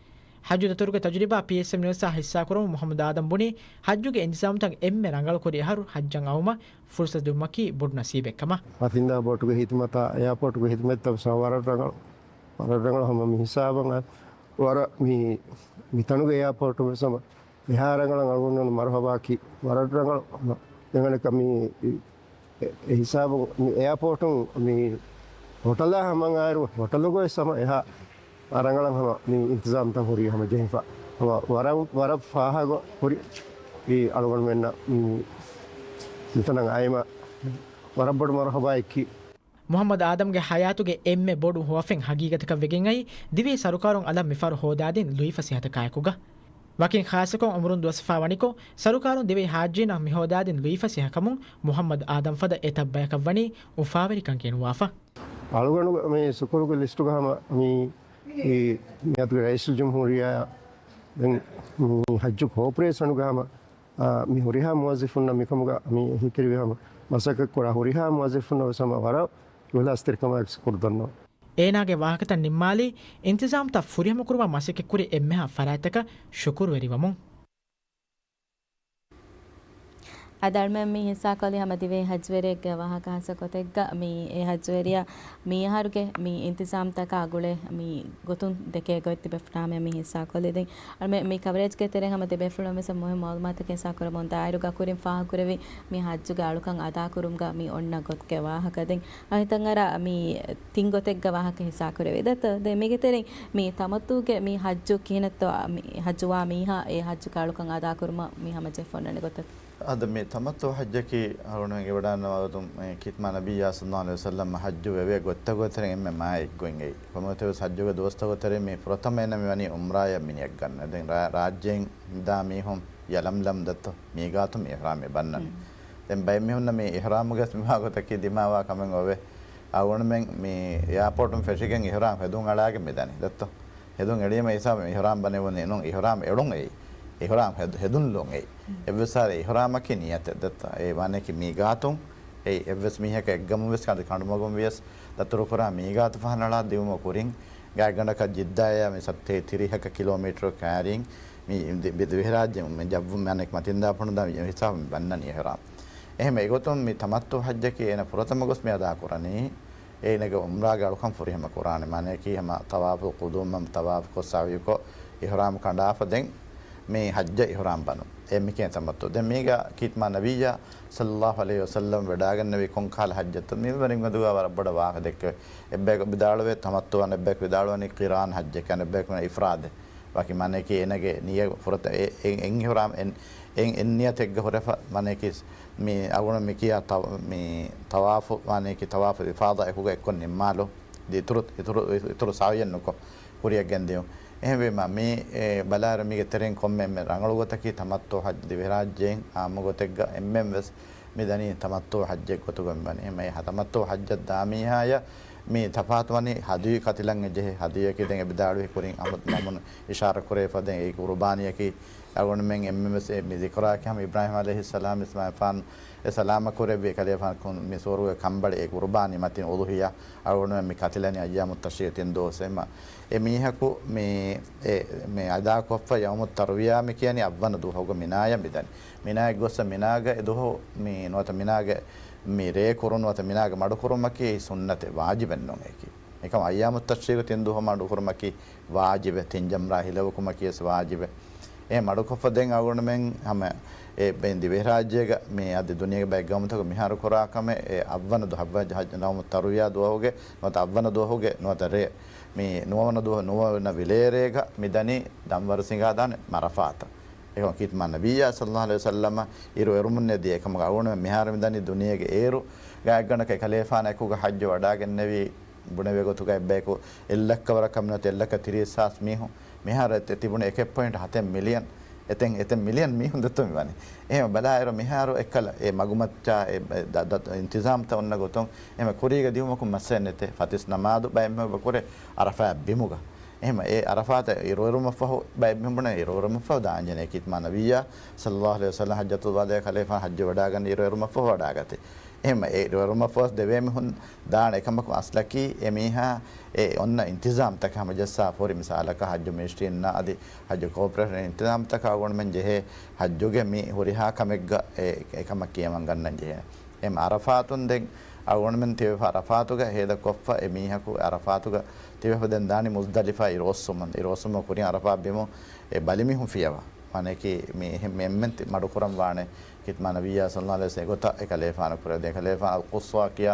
ޙައްޖު ދަތުރުގެ ތަޖުރިބާ ޕީއެސްއެމް ނިއުސްއާ ޙިއްޞާކުރަމުން މުޙައްމަދު އާދަމް ބުނީ، ޙައްޖުގެ އިންތިޒާމުތައް އެންމެ ރަނގަޅުކުރި އަހަރު ޙައްޖަށް އައުމަށް ފުރުޞަތު ދިއުމަކީ ބޮޑު ނަސީބެއްކަމަށް. ފަތިންދާ ބޯޓުގެ ޚިދުމަތާ އެއާޕޯޓުގެ ޚިދުމަތްތައް ވެސް ވަރަށް ރަނގަޅު، ވަރަށް ރަނގަޅު ހަމަ މި ހިސާބަށް އަ، ވަރަށް މި، މިތަނުގެ އެއާޕޯޓު ވެސް ހަމަ އެހާ ރަނގަޅަށް އަޅުގަނޑު މަރުޙަބާއަކީ ވަރަށް ރަނގަޅު. ދެން އަނެއްކާ މި އެ، އެ ހިސާބުން މި އެއާޕޯޓުން މި ހޮޓަލާ ހަމަ އައިރު ހޮޓަލުގަ ވެސް ހަމަ އެހާ ރަނގަޅަށް ހަމަ މި އިންތިޒާމްތައް ހުރީ ހަމަ ޖެހިފަ. ހަމަ ވަރަށް، ވަރަށް ފާހަގަ ހުރި އީ އަޅުގަނޑުމެންނަށް މި، މިތަނަށް އައިމަ ވަރަށް ބޮޑު މަރުޙަބާއެކީ. މުޙައްމަދު އާދަމްގެ ޙަޔާތުގެ އެންމެ ބޮޑު ހުވަފެން ހަގީގަތަކަށް ވެގެން އައީ ދިވެހި ސަރުކާރުން އަލަށް މިފަހަރު ހޯދާދިން ލުއިފަސޭހަތަކާއެކުގަ. ވަކިން ޚާއްޞަކޮށް އުމުރުން ދުވަސްވަފާ ވަނިކޮށް، ސަރުކާރުން ދިވެހި ޙާއްޖީންނަށް މިހޯދާދިން ލުއިފަސޭހަކަމުން މުޙައްމަދު އާދަމް ފަދަ އެތައް ބަޔަކަށްވަނީ އުފާވެރިކަން ގެނުވާފަ. އަޅުގަނޑު މި ޝުކުރުގެ ލިސްޓުގަ ހަމަ މި، މި މިއަދުގެ ރައީސުލްޖުމްހޫރިއްޔާ ދެން މި ޙައްޖު ކޯޕަރޭޝަނުގަ ހަމަ، އާ، މި ހުރިހާ މުވައްޒަފުންނަށް މިކަމުގަ މި އެހީތެރިވި ހަމަ މަސައްކަތްކުރާ ހުރިހާ މުވައްޒަފުންނަށް ވެސް ހަމަ ވަރަށް އިޚްލާޞްތެރިކަމާއެކު ޝުކުރު ދަންނަވަން. އޭނާގެ ވާހަކަތައް ނިންމާލީ، އިންތިޒާމްތައް ފުރިހަމަކުރުމަށް މަސައްކަތްކުރި އެންމެހާ ފަރާތްތަކަށް ޝުކުރުވެރިވަމުން. އަދި އަޅުމެން މި ހިއްސާކޮށްލީ ހަމަ ދިވެހި ޙައްޖުވެރިއެއްގެ ވާހަކަ ހާއްސަ ގޮތެއްގަ މި އެ ޙައްޖުވެރިޔާ މި އަހަރުގެ މި އިންތިޒާމްތަކާ ގުޅޭ މި ގޮތުން ދެކޭ ގޮތް ތިބޭފުޅާމެ މި ހިއްސާކޮށްލި. ދެން އަޅުމެން މި ކަވަރޭޖްގެ ތެރެއިން ހަމަ ތިބޭފުޅުން ވެސް މުހިންމު މަޢުލޫމާތަކެއް ހިއްސާކުރަމުން ދާއިރުގަ ކުރިން ފާހަގަކުރެވި މި ޙައްޖުގެ އަޅުކަން އަދާކުރުމުގަ މި އޮންނަ ގޮތުގެ ވާހަކަ. ދެން އަނެއްތަން އަރާ މި ތިން ގޮތެއްގަ ވާހަކަ ހިއްސާކުރެވި ދެތޯ. ދެން މީގެ ތެރެއިން މި ތަމައްތުގެ މި ޙައްޖު ކިހިނެއްތޯ މި ޙައްޖުވާ މީހާ އެ ޙައްޖުގެ އަޅުކަން އަދާކުރުމަށް މި ހަމަޖެހިފަ އޮންނަނީ ގޮތަށް. އަދި މި ތަމައްތު ޙައްޖަކީ އަޅުގަނޑުމެން އެބަ ވަޑައިގަންނަވާ ގޮތުން ކީރިތި މާ ނަބިއްޔާ ޞައްލައްލާހު ޢަލައިހި ވަސައްލަމް ޙައްޖު ވެވޭ ގޮތްތައް ގޮތްތެރެއިން އެންމެ މާތް އެއްގޮތް އެއީ. ކޮންމެވެސް ޙައްޖުގެ ދުވަސްތައް ގޮތްތެރެއިން މި ފުރަތަމަ އޭނަ މިވަނީ ޢުމްރާޔަށް މިނިއަށް ގަންނަ. ދެން ރާ-، ރާއްޖޭން ދާ މީހުން ޔަލަމްލަމް ދެތޯ މީގާތު މި އިޙްރާމް އެބަ އަންނަނީ. ދެން ބައެއް މީހުންނަށް މި އިޙްރާމުގެ މިވާ ގޮތަކީ ދިމާވާ ކަމެއް އޮވޭ. އަޅުގަނޑުމެން މި އެއާޕޯޓުން ފެށިގެން އިޙްރާމް ހެދުން އަޅާގެން މިދަނީ ދެތޯ. ހެދުން އެޅީމަ ހިސާބުން އިޙްރާމް ބަނެވުނީ ނޫން، އިޙްރާމް އެޅުން އެއީ. އިޙްރާމް ހެދު-، ހެދުން ލުން އެއީ. އެއްވެސް އާރެ އިޙްރާމަކީ ނިޔަތެއް ދެތޯ. އެ މާނައަކީ މީގާތުން އެއީ އެއްވެސް މީހަކަށް އެއްގަމުން ވެސް ކަނޑި ކަނޑުމަގުން ވިޔަސް ދަތުރުކުރާ މީގާތު ފަހަނަޅާ ދިއުމަށް ކުރިން ގާތްގަނޑަކަށް ޖިއްދާއާ މި ސަތޭކަ ތިރީހަކަށް ކިލޯމީޓަރު ކައިރިން މި ދި-، ދި-، ދިވެހިރާއްޖެ މި ޖައްވު މާނައަކީ މަތިންދާ ފޮނުދާ ހިސާބުން ބަންނަނީ އިޙްރާމް. އެހެން އެގޮތުން މި ތަމައްތު ޙައްޖަކީ އޭނަ ފުރަތަމަ ގޮސް މި އަދާ ކުރަނީ އޭނަގެ ޢުމްރާގެ އަޅުކަން ފުރިހަމަ ކުރާނެ. މާނައަކީ ހަމަ ޠަވާފު ޤުދޫމަށް ޠަވާފުކޮށް ސަޢުޔުކޮށް އިޙްރާމް ކަނޑާފަ ދެން މި ޙައްޖަށް އިޙްރާމް ބަނުން. އެ މިކޭ ތަމައްތު. ދެން މީގަ ކީރިތި މާ ނަބިއްޔާ ޞައްލައްލާހު ޢަލައިހި ވަސައްލަމް ވެޑާގަންނެވީ ކޮން ކަހަލަ ޙައްޖެއްތޯ؟ މި ވަރިން މެދުގަ ވަރަށް ބޮޑަށް ވާހަކަ ދެއްކެވޭ. އެއްބަޔަކު ވިދާޅުވޭ ތަމައްތު އަނެއް ބަޔަކު ވިދާޅުވަނީ ޤިރާން ޙައްޖެކޭ އަނެއް ބަޔަކު ވަނީ އިފްރާދެއް. ވަކި މާނައަކީ އޭނަގެ ނިޔަތް ފުރަތަ-، އެ-، އެ-، އެއް އިޙްރާމް އެއް، އެއް، އެއް ނިޔަތެއްގަ ހުރެފަ މާނައަކީ މި އަޅުގަނޑު މި ކިޔާ ތަ-، މި ޠަވާފު މާނައަކީ ޠަވާފު އިފާޟާ އެކުގަ އެއްކޮށް ނިންމާލު. ދި-، އިތުރު، އިތުރު، އިތުރު ސަޢުޔެއް ނުކޮށް ކުރިއަށް ގެންދިޔުން. އެހެންވީމަ މި، އެ، ބަލާއިރު މީގެ ތެރެއިން ކޮންމެ އެންމެ ރަނގަޅު ގޮތަކީ ތަމައްތު ޙައްޖު ދިވެހިރާއްޖެއިން ޢާއްމު ގޮތެއްގަ އެންމެން ވެސް މި ދަނީ ތަމައްތު ޙައްޖެއް ގޮތުގަ މި ވަނީ. އެހެން ތަމައްތު ޙައްޖަށް ދާ މީހާޔަށް މި ތަފާތު ވަނީ ޙަދުޔު ކަތިލަން އެ ޖެހޭ ޙަދުޔަކީ ދެން އެ ވިދާޅުވި ކުރިން އަމު-، މަމުން އިޝާރަ ކުރެވިފަ ދެން އެ ޤުރުބާނީއަކީ އަޅުގަނޑުމެން އެންމެން ވެސް އެ މި ޒިކުރާ ކިޔާ ހަމަ އިބްރާހީމް ޢަލައިހިއްސަލާމް އިސްމާޢީލް ފާން އެ ސަލާމަތް ކުރެއްވި ކަލޭފާން ކުން މި ސުވަރުގެ ކަނބަޅި އެ ޤުރުބާނީ މަތިން އުޟުޙިޔާ އަޅުގަނޑުމެން މި ކަތިލަނީ އައްޔާމު ތަޝްރީޤު ތިން ދުވަސް އެމަ. އެ މީހަކު މި އެ މި އަދާކޮށްފަ ޔައުމު ތަރުވިޔާ މި ކިޔަނީ އަށްވަނަ ދުވަހުގަ މިނާޔަށް މިދަނީ. މިނާޔަށް ގޮއްސަ މިނާގަ އެ ދުވަހު މި ނުވަތަ މިނާގަ މި ރޭ ކުރުން ނުވަތަ މިނާގަ މަޑުކުރުމަކީ ސުންނަތެއް ވާޖިބެއް ނޫން އެކީ. އެކަމް އައްޔާމު ތަޝްރީޤު ތިން ދުވަހު މަޑުކުރުމަކީ ވާޖިބެއް، ތިން ޖަމްރާ ހިލަވަކުމަކީ ވެސް ވާޖިބެއް. އެ މަޑުކޮށްފަ ދެން އަޅުގަނޑުމެން ހަމަ އެ ބެން ދިވެހިރާއްޖޭގަ މި އަދި ދުނިޔޭގެ ބައެއް ގައުމުތަކު މިހާރު ކުރާ ކަމެއް އެ އަށްވަނަ ދު-، އަށްވަނަ ޔައުމު ތަރުވިޔާ ދުވަހުގެ ނުވަތަ އަށްވަނަ ދުވަހުގެ ނުވަތަ ރޭ މި ނުވަވަނަ ދުވަހު ނުވަވަނަ ވިލޭރޭގަ މި ދަނީ ދަންވަރު ސިނގާދާނެ މަރަފާތަށް. އެކަމަކު ކީރިތި މާ ނަބިއްޔާ ޞައްލައްލާހު ޢަލައިހި ވަސައްލަމަ އިރު އެރުމުން ނެތް ދިޔަ އެކަމަކު އަޅުގަނޑުމެން މިހާރު މިދަނީ ދުނިޔޭގެ އޭރު ގާތްގަނޑަކަށް އެކަލޭފާނާ އެކުގަ ޙައްޖު ވަޑާގެންނެވި ބުނެވޭ ގޮތުގަ އެއްބަޔަކު އެއްލައްކަ ވަރަކަށް ނުވަތަ އެއްލައްކަ ތިރީސް ހާސް މީހުން މިހާރު އެ ތިބުނު އެކެއް ޕޮއިންޓް ހަތެއް މިލިއަން އެތެން އެތެން މިލިއަން މީހުން ދެތުން މިވަނީ. އެހެން ބަލާއިރު މިހާރު އެއްކަލަ އެ މަގުމައްޗާ އެ ދަ-، ދަ-، އިންތިޒާމްތައް އޮންނަ ގޮތުން އެހެން ކުރީގަ ދިއުމަކުން މައްސަލައެއް ނެތޭ. ފަތިސް ނަމާދު ބައެއް މީހުން ކުރޭ އަރަފާ ބިމުގަ. އެހެން އެ އަރަފާތަށް އިރުއެރުމަށްފަހު ބައެއް މީހުން ބުނޭ އިރުއެރުމަށްފަހު ދާންޖެހޭނެ. ކީރިތި މާ ނަބިއްޔާ ޞައްލައްލާހު ޢަލައިހި ވަސައްލަމް ޙައްޖަތުލް ވަދާޢީ ކަލޭފާނު ޙައްޖު ވަޑާގަންނަ އިރުއެރުމަށްފަހު ވަޑާގަތީ. އެހެން އެ އިރުއެރުމަށްފަހު ދެވޭ މީހުން ދާނެ. އެކަމަކު އަސްލަކީ އެ މީހާ އެ އޮންނަ އިންތިޒާމްތަކަށް ހަމަޖައްސާފަ ހުރި، މިސާލަކަށް ޙައްޖު މިނިސްޓްރީންނާ އަދި ޙައްޖު ކޯޕަރޭޝަން އިންތިޒާމްތަކަށް އަޅުގަނޑުމެން ޖެހޭ ޙައްޖުގެ މި ހުރިހާ ކަމެއްގަ އެ، އެކަމަށް ކިޔަމަން ގަންނަން ޖެހޭނެ. އެހެން އަރަފާތުން ދެން އަޅުގަނޑުމެން ތިބޭފަ އަރަފާތުގަ ހޭދަކޮށްފަ އެ މީހަކު އަރަފާތުގަ ތިބޭފަ ދެން ދާނީ މުޒްދަލިފާ އިރުއޮއްސުމުން. އިރުއޮއްސުމުގެ ކުރިން އަރަފާ ބިމު އެ ބަލިމީހުން ފިޔަވާ. މާނައަކީ މި އެހެން މި އެންމެން ތި-، މަޑުކުރަން ވާނެ. ކީރިތި މާ ނަބިއްޔާ ޞައްލައްލާހު ޢަލައިހި ވަސައްލަމް އެގޮތަށް އެ ކަލޭފާނު ކުރެވިދޭ. ކަލޭފާނު އަލްޤުޞްވާ ކިޔާ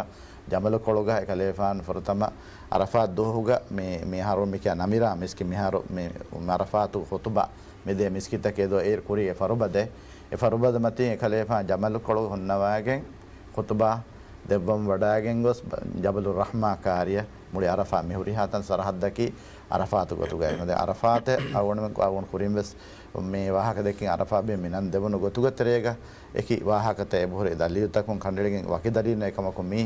ޖަމަލުކޮޅުގަ އެ ކަލޭފާނު ފުރަތަމަ އަރަފާތް ދުވަހުގަ މި، މިހާރު މިކިޔާ ނަމިރާ މިސްކިތް މިހާރު މި އަރަފާތު ޚުޠުބާ މިދޭ މިސްކިތަކީ ދޯ އޭރު ކުރީ އެ ފަރުބަދަ. އެ ފަރުބަދަ މަތިން އެ ކަލޭފާނު ޖަމަލުކޮޅު ހުންނަވާގެން ޚުޠުބާ ދެއްވަން ވަޑާގެން ގޮސް ބަ-، ޖަބަލު ރަޙްމާ ކާރިޔަށް މުޅި އަރަފާ މި ހުރިހާ ތަން ސަރަޙައްދަކީ އަރަފާތު ގޮތުގައި. އަދި އަރަފާތެއް އަޅުގަނޑުމެން އަޅުގަނޑު ކުރިން ވެސް މި ވާހަކަ ދެއްކިން އަރަފާ ބިމެއް މި ނަން ދެވުނު ގޮތުގެ ތެރޭގަ އެކި ވާހަކަތައް އެބަހުރި ދަލީލުތަކުން ކަނޑައެޅިގެން ވަކި ދަލީލު އެކަމަކު މި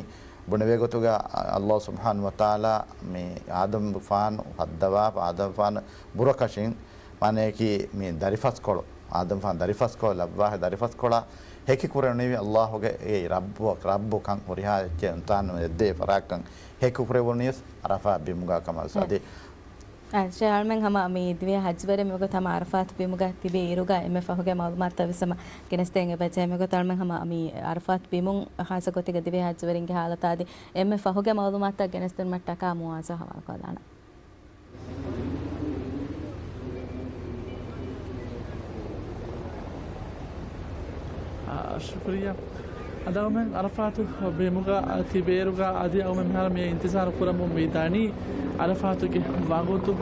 ބުނެވޭ ގޮތުގަ އަ-، ﷲ ސުބްޙާނަހޫ ވަތަޢާލާ މި އާދަމްފާނު ހައްދަވާފަ، އާދަމްފާނު ބުރަކަށިން މާނައަކީ މި ދަރިފަސްކޮޅު، އާދަމްފާނު ދަރިފަސްކޮޅު ލައްވާ ހެ ދަރިފަސްކޮޅާ ހެކި ކުރެވުނީ ﷲ ގެ އެ ރައްބު، ރައްބުކަން ހުރިހާ އެއްޗެއް އިންސާނުން އެއްދޭ ފަރާތްކަން ހެކި ކުރެވުނީ ވެސް އަރަފާ ބިމުގަ ކަމަށް ވެސް. އަދި އަ، ޝޭޚް އަޅުމެން ހަމަ މި ދިވެހި ޙައްޖުވެރިން މިވަގުތު ހަމަ އަރަފާތު ބިމުގަ ތިބި އިރުގަ އެންމެ ފަހުގެ މަޢުލޫމާތުތައް ވެސް ހަމަ ގެނެސްދޭން އެބަޖެހޭ. މިވަގުތު އަޅުމެން ހަމަ މި އަރަފާތު ބިމުން ޚާއްޞަ ގޮތެއްގަ ދިވެހި ޙައްޖުވެރިންގެ ޙާލަތާ އަދި އެންމެ ފަހުގެ މަޢުލޫމާތުތައް ގެނެސްދިނުމަށްޓަކާ މުޢާޒު ޙަވާލުކޮށްލާނަން. އާ، ޝުކުރިއްޔާ. އަދި އަޅުމެން އަރަފާތު ބިމުގަ ތިބޭއިރުގަ އަދި އަޅުމެން މިހާރު މި އިންތިޒާރު ކުރަމުން މި ދަނީ، އަރަފާތުގެ ވަގުތު،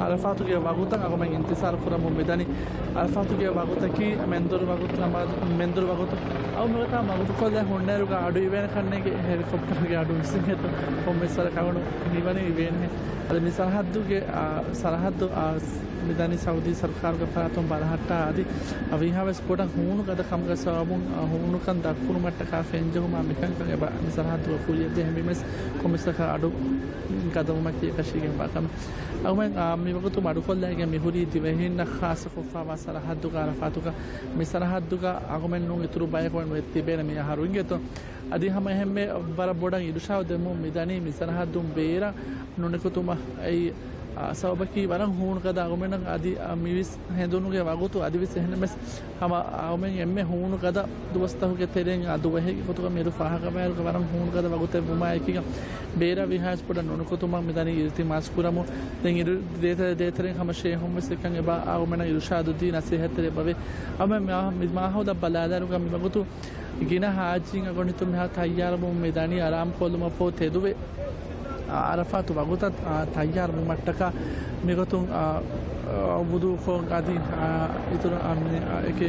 އަރަފާތުގެ ވަގުތަށް އަޅުމެން އިންތިޒާރު ކުރަމުން މި ދަނީ. އަރަފާތުގެ ވަގުތަކީ މެންދުރު ވަގުތު، ނަމާދު، މެންދުރު ވަގުތު. އަޅު މިގޮތާ މަގުތުކޮށްލަ ހުންނައިރުގަ އަޑު އިވޭނެ ކަންނޭނގެ ހެލިކޮޕްޓަރުގެ އަޑު މިސިނގޭތޯ ކޮންމެސް ވަރަކަށް އަޅު މިވަނީ އިވޭނެ. އަދި މި ސަރަހައްދުގެ، އާ، ސަރަހައްދު، އާ، މި ދަނީ ސައުދީ ސަރުކާރުގެ ފަރާތުން ބަލަހައްޓާ އަދި ވީހާވެސް ބޮޑަށް ހޫނު ގަދަ ކަމުގެ ސަބަބުން، އާ، ހޫނުކަން ދަށްކުރުމަށްޓަކާ ފެންޖެހުމާ މިކަންކަން އެބަ މި ސަރަހައްދުގަ ކުރިޔަށް ޖެހެނީމެސް ކޮންމެސް ވަރަކަށް އަޑު ގަދަވުމަކީ އެކަށީގެންވާ ކަމެއް. އަޅުމެން، އާ، މިވަގުތު މަޑުކޮށްލައިގެން މިހުރީ ދިވެހިންނަށް ޚާއްޞަކޮށްފައިވާ ސަރަހައްދުގަ އަރަފާތުގަ. މި ސަރަހައްދުގަ އަޅުމެން ނޫން އިތުރު ބަޔަކު ވެސް ނުވެ ތިބޭނެ މި އަހަރު އިނގޭތޯ. އަދި ހަމަ އެހެންމެ ވަރަށް ބޮޑަށް އިރުޝާދު ދެމުން މިދަނީ މި ސަރަހައްދުން ބޭރަށް ނުނިކުތުމަށް. އެއީ، އާ، ސަބަބަކީ ވަރަށް ހޫނު ގަދަ އަޅުމެންނަށް އަދި، އާ، މިވެސް ހެނދުނުގެ ވަގުތު އަދިވެސް އެހެންނަމަވެސް ހަމަ އަޅުމެން އެންމެ ހޫނު ގަދަ ދުވަސްތަކުގެ ތެރެއިން އާ ދުވަހެއްގެ ގޮތުގަ މިރު ފާހަގަވާއިރުގަ ވަރަށް ހޫނު ގަދަ ވަގުތެއް ވުމާއެކީގަ ބޭރަށް ވީހާވެސް ބޮޑަށް ނުނިކުތުމަށް މިދަނީ އިލްތިމާސް ކުރަމުން. ދެން އިރު-، ދޭތެރެ-، ދޭތެރެއިން ހަމަ ޝޭހުން ވެސް އެކަން އެބަ އަޅުމެންނަށް އިރުޝާދު ދީ ނަސޭހަތްތެރި އެބަވޭ. އަޅުމެން މި މާ-، މި މާހައުލަށް ބަލާލާއިރުގަ މިވަގުތު ގިނަ ޙާޖީން އަޅުގަނޑު ހިތުން މިހާ ތައްޔާރުވަމުން މި ދަނީ އަރާމް ކޮށްލުމަށްފަހު ތެދުވެ، އާ، އަރަފާތު ވަގުތަށް، އާ، ތައްޔާރުވުމަށްޓަކާ މިގޮތުން، އާ، އާ، ވުޟޫކޮށް އަދި، އާ، އިތުރު، އާ، މި، އާ، އެކި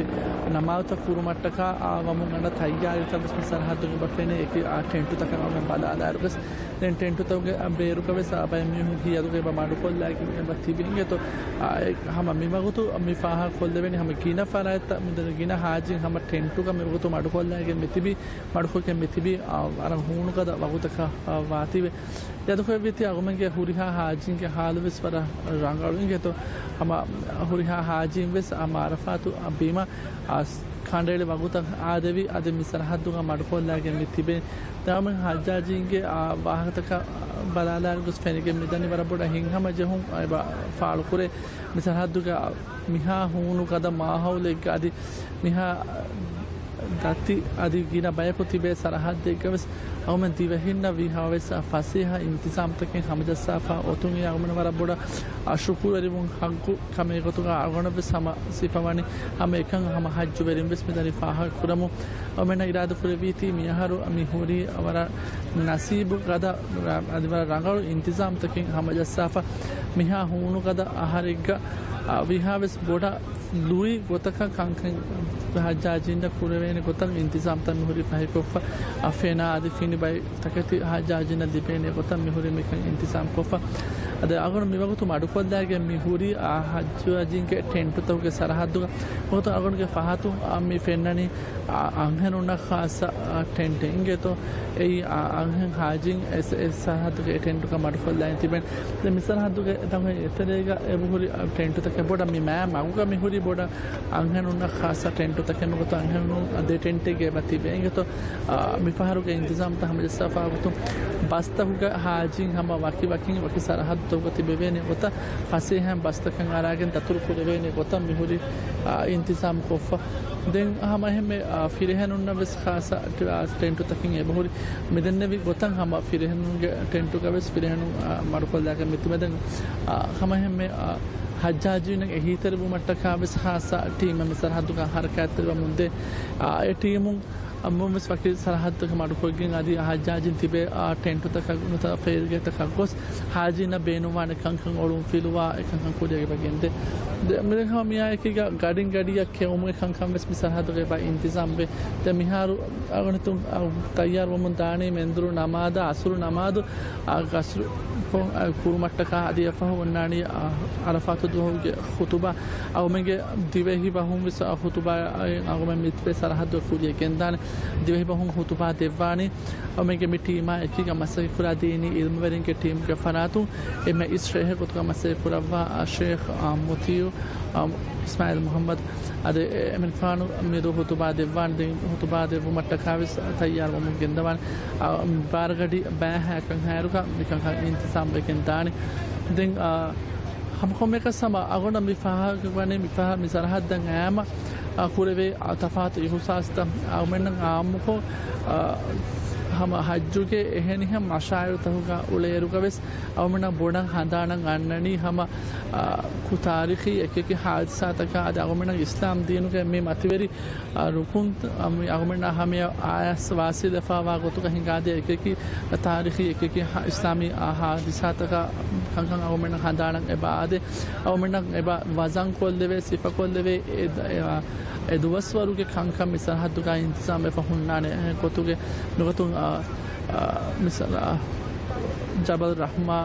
ނަމާދުތައް ކުރުމަށްޓަކާ، އާ، ވަމުން އަންނަ ތައްޔާރީތައް ވެސް މި ސަރަހައްދުގެ ބަފެނޭ އެކި، އާ، ޓެންޓުތަކަށް އަޅުމެން ބަލާލާއިރުވެސް ދެން ޓެންޓުތަކުގެ ބޭރުގަ ވެސް އާ ބައެއް މީހުން ހިޔަދުގަ އެބަ މަޑުކޮށްލައިގެން އެބަ ތިބި އިނގޭތޯ. އާ، އެ ހަމަ މިވަގުތު މި ފާހަގަ ކޮށްލެވެނީ ހަމަ ގިނަ ފަރާތްތައް މިދަނީ ގިނަ ޙާޖީން ހަމަ ޓެންޓުގަ މިވަގުތު މަޑުކޮށްލައިގެން މި ތިބި، މަޑުކޮށްގެން މި ތިބި، އާ، ވަރަށް ހޫނުގަދަ ވަގުތަކަށް، އާ، ވާތީވެ. އަދި އަދުކޮށްވީތީ އަޅުމެންގެ ހުރިހާ ޙާޖީންގެ ޙާލު ވެސް ވަރަށް ރަނގަޅު އިނގޭތޯ. ހަމަ ހުރިހާ ޙާޖީން ވެސް ހަމަ އަރަފާތު ބިމަށް އާ، ކަނޑައެޅި ވަގުތަށް އާދެވި، އަދި މި ސަރަހައްދުގަ މަޑުކޮށްލައިގެން މި ތިބެނީ. ދެން އަޅުމެން ޙައްޖާޖީންގެ، އާ، ވާހަކަތަކަށް ބަލާލާއިރު ގޮސް ފެނިގެން މިދަނީ ވަރަށް ބޮޑަށް ހިތްހަމަޖެހުން އެބަ ފާޅުކުރޭ. މި ސަރަހައްދުގަ މިހާ ހޫނު ގަދަ މާހައުލެއްގަ އަދި މިހާ ދަތި އަދި ގިނަ ބަޔަކު ތިބޭ ސަރަހައްދެއްގަ ވެސް އަޅުމެން ދިވެހިންނަށް ވީހާވެސް ފަސޭހަ އިންތިޒާމްތަކެއް ހަމަޖައްސާފަ އޮތުން އެ އަޅުމެން ވަރަށް ބޮޑަށް ޝުކުރުވެރިވުން ހައްގު ކަމެއް ގޮތުގަ އަޅުގަނޑަށްވެސް ހަމަ ސިފަވަނީ. ހަމަ އެކަން ހަމަ ޙައްޖުވެރިން ވެސް މިދަނީ ފާހަގަ ކުރަމުން. އަޅުމެންނަށް އިރާދަކުރެއްވީތީ މިއަހަރު މި ހުރީ ވަރަށް ނަސީބު ގަދަ، އަދި ވަރަށް ރަނގަޅު އިންތިޒާމްތަކެއް ހަމަޖައްސާފަ މިހާ ހޫނު ގަދަ އަހަރެއްގަ، އާ، ވީހާވެސް ބޮޑަށް ލުއި ގޮތަކަށް ކަންކަން ޙައްޖާޖީންނަށް ކުރެވޭ. ގޮތަށް އިންތިޒާމްތައް މިހުރީ ފަހިކޮށްފަ، އަ، ފެނާ އަދި ފިނި ބައި ތަކެތި ހައްޖާޖީންނަށް ލިބޭނެ ގޮތަށް މިހުރީ މިކަން އިންތިޒާމް ކޮށްފަ. އަދި އަޅުގަނޑު މިވަގުތު މަޑުކޮށްލާގެން މިހުރީ އާ ހައްޖާޖީންގެ ޓެންޓުތަކުގެ ސަރަހައްދުގަ. މިވަގުތު އަޅުގަނޑުގެ ފަހަތު އާ މި ފެންނަނީ އާ އަންހެނުންނަށް ޚާއްޞަ އާ ޓެންޓެއް އިނގޭތޯ. އެއީ އާ އަންހެން ހާޖީން އެ ސަ-، އެ ސަރަހައްދުގެ އެ ޓެންޓުގަ މަޑުކޮށްލާގެން ތިބެން. ދެން މި ސަރަހައްދުގެ ތަން އެތެރޭގަ އެބަހުރި ޓެންޓުތަކެއް ބޮޑަށް މި މާ މަގުގަ މިހުރި ބޮޑަށް އަންހެނުންނަށް ޚާއްޞަ ޓެންޓުތަކެއް ނުގޮތަށް އަންހެނުން ދެ ޓެންޓެއްގަ އެބަ ތިބޭ އިނގޭތޯ. އާ، މި ފަހަރުގެ އިންތިޒާމްތައް ހަމަޖައްސާފާ ގޮތުން ބަސްތަކުގަ ހާޖީން ހަމަ ވަކި ވަކިން ވަކި ސަރަހައްދުތަކުގަ ތިބެވޭނެ ގޮތަށް ފަސޭހައިން ބަސްތަކަށް އަރާގެން ދަތުރު ކުރެވޭނެ ގޮތަށް މިހުރި، އާ، އިންތިޒާމް ކޮށްފަ. ދެން ހަމަ އެހެންމެ، އާ، ފިރިހެނުންނަށް ވެސް ޚާއްޞަ ޓެ-، އާ، ޓެންޓުތަކެއް އެބަހުރި. މިދެންނެވި ގޮތަށް ހަމަ ފިރިހެނުންގެ ޓެންޓުގަ ވެސް ފިރިހެނުން، އާ، މަޑުކޮށްލާގެން މިތިބެ. ދެން، އާ، ހަމަ އެހެންމެ، އާ، ހައްޖާޖީންނަށް އެހީތެރިވުމަށްޓަކާ ވެސް ޚާއްޞަ ޓީމެއް މި ސަރަހައްދުގަ ހަރަކާތްތެރިވަމުންދޭ. އާ، އެ ޓީމުން އަމުން ވެސް ވަކި ސަރަހައްދުތަކަށް މަޑުކޮށްގެން އަދި ހައްޖާޖީން ތިބޭ، އާ، ޓެންޓުތަކަށް ނުތަ ފޭރިގެތަކަށް ގޮސް ހާޖީންނަށް ބޭނުންވާނެ ކަންކަން އޮޅުން ފިލުވާ އެކަންކަން ކުރިއަށް އެބަ ގެންދޭ. ދެ-، މި ހަމަ މިއާއެކީގަ ގަޑިން ގަޑިއަށް ކެއުމުގެ ކަންކަން ވެސް މި ސަރަހައްދުގަ އެބަ އިންތިޒާމް ވޭ. ދެން މިހާރު އަޅުގަނޑު ތައްޔާރުވަމުން ދާނީ މެންދުރު ނަމާދާ، އަސުރު ނަމާދު، އާ، ގަސްރު ކޮ-، އާ، ކުރުމަށްޓަކާ އަދި އެފަހު އޮންނާނީ، އާ، އަރަފާތު ދުވަހުގެ ޚުތުބާ. އަޅުމެންގެ ދިވެހި ބަހުން ވެސް، އާ، ޚުތުބާ، އާ، އަޅުމެން މިތިބެ ސަރަހައްދު ކުރިއަށް ގެންދާނެ. ދިވެހި ބަހުން ޚުތުބާ ދެއްވާނީ. އަޅުމެންގެ މި ޓީމާ އެކީގަ މަސައްކަތް ކުރާ ދީނީ އިލްމުވެރިންގެ ޓީމުގެ ފަރާތުން އެންމެ އިސް ޝޭޚެއް ގޮތުގަ މަސައްކަތް ކުރައްވާ، އާ، ޝޭޚް، އާ، މުތީއު، އާ، އިސްމާއީލް މުޙައްމަދު. އަދި އެ-، އެމެނިފާނު މިރު ޚުތުބާ ދެއްވާނެ. ދެން ޚުތުބާ ދެއްވުމަށްޓަކާ ވެސް ތައްޔާރުވަމުން ގެންދަވާނެ. އާ، ބާރަގަޑި ބައިހާކަން ހާއިރުގަ މިކަންކަން އިންތިޒާމް ވެގެން ދާނެ. ދެން، އާ، ހަމަކޮންމެކަސް ހަމަ އަޅުގަނޑަށް މި ފާހަގަވަނީ މި ފަހަ-، މި ސަރަހައްދަށް އައިމަ، އާ، ކުރެވޭ، އާ، ތަފާތު އިހުސާސްތައް އަޅުމެންނަށް އާއްމުކޮށް، އާ، ހަމަ ހައްޖުގެ އެހެނިހެން މަޝާއިރުތަކުގަ އުޅޭއިރުގަ ވެސް އަޅުމެންނަށް ބޮޑަށް ހަނދާނަށް އަންނަނީ ހަމަ، އާ، ކު-، ތާރީޚީ އެކިއެކި ހާދިސާތަކާ އަދި އަޅުމެންނަށް އިސްލާމް ދީނުގެ މި މަތިވެރި، އާ، ރުކުން، އާ، މި އަޅުމެންނާ ހަމަޔަށް އާޔަސް ވާސިލްވެފައިވާ ގޮތުގަ ހިނގާދޭ އެކިއެކި ތާރީޚީ އެކިއެކި ހާ-، އިސްލާމީ، އާ، ހާދިސާތަކާ ކަންކަން އަޅުމެންނަށް ހަނދާނަށް އެބަ އާދޭ. އަޅުމެންނަށް އެބަ ވަޒަން ކޮށްލެވޭ، ސިފަކޮށްލެވޭ، އެ ދ-، އެ، އާ، އެ ދުވަސްވަރުގެ ކަންކަން މި ސަރަހައްދުގަ އިންތިޒާމްވެފަ ހުންނާނެ. އެ ގޮތުގެ ނުގަތުން، އާ، އާ، މިސާލަށް، އާ، ޖަބަލް ރަޙްމާ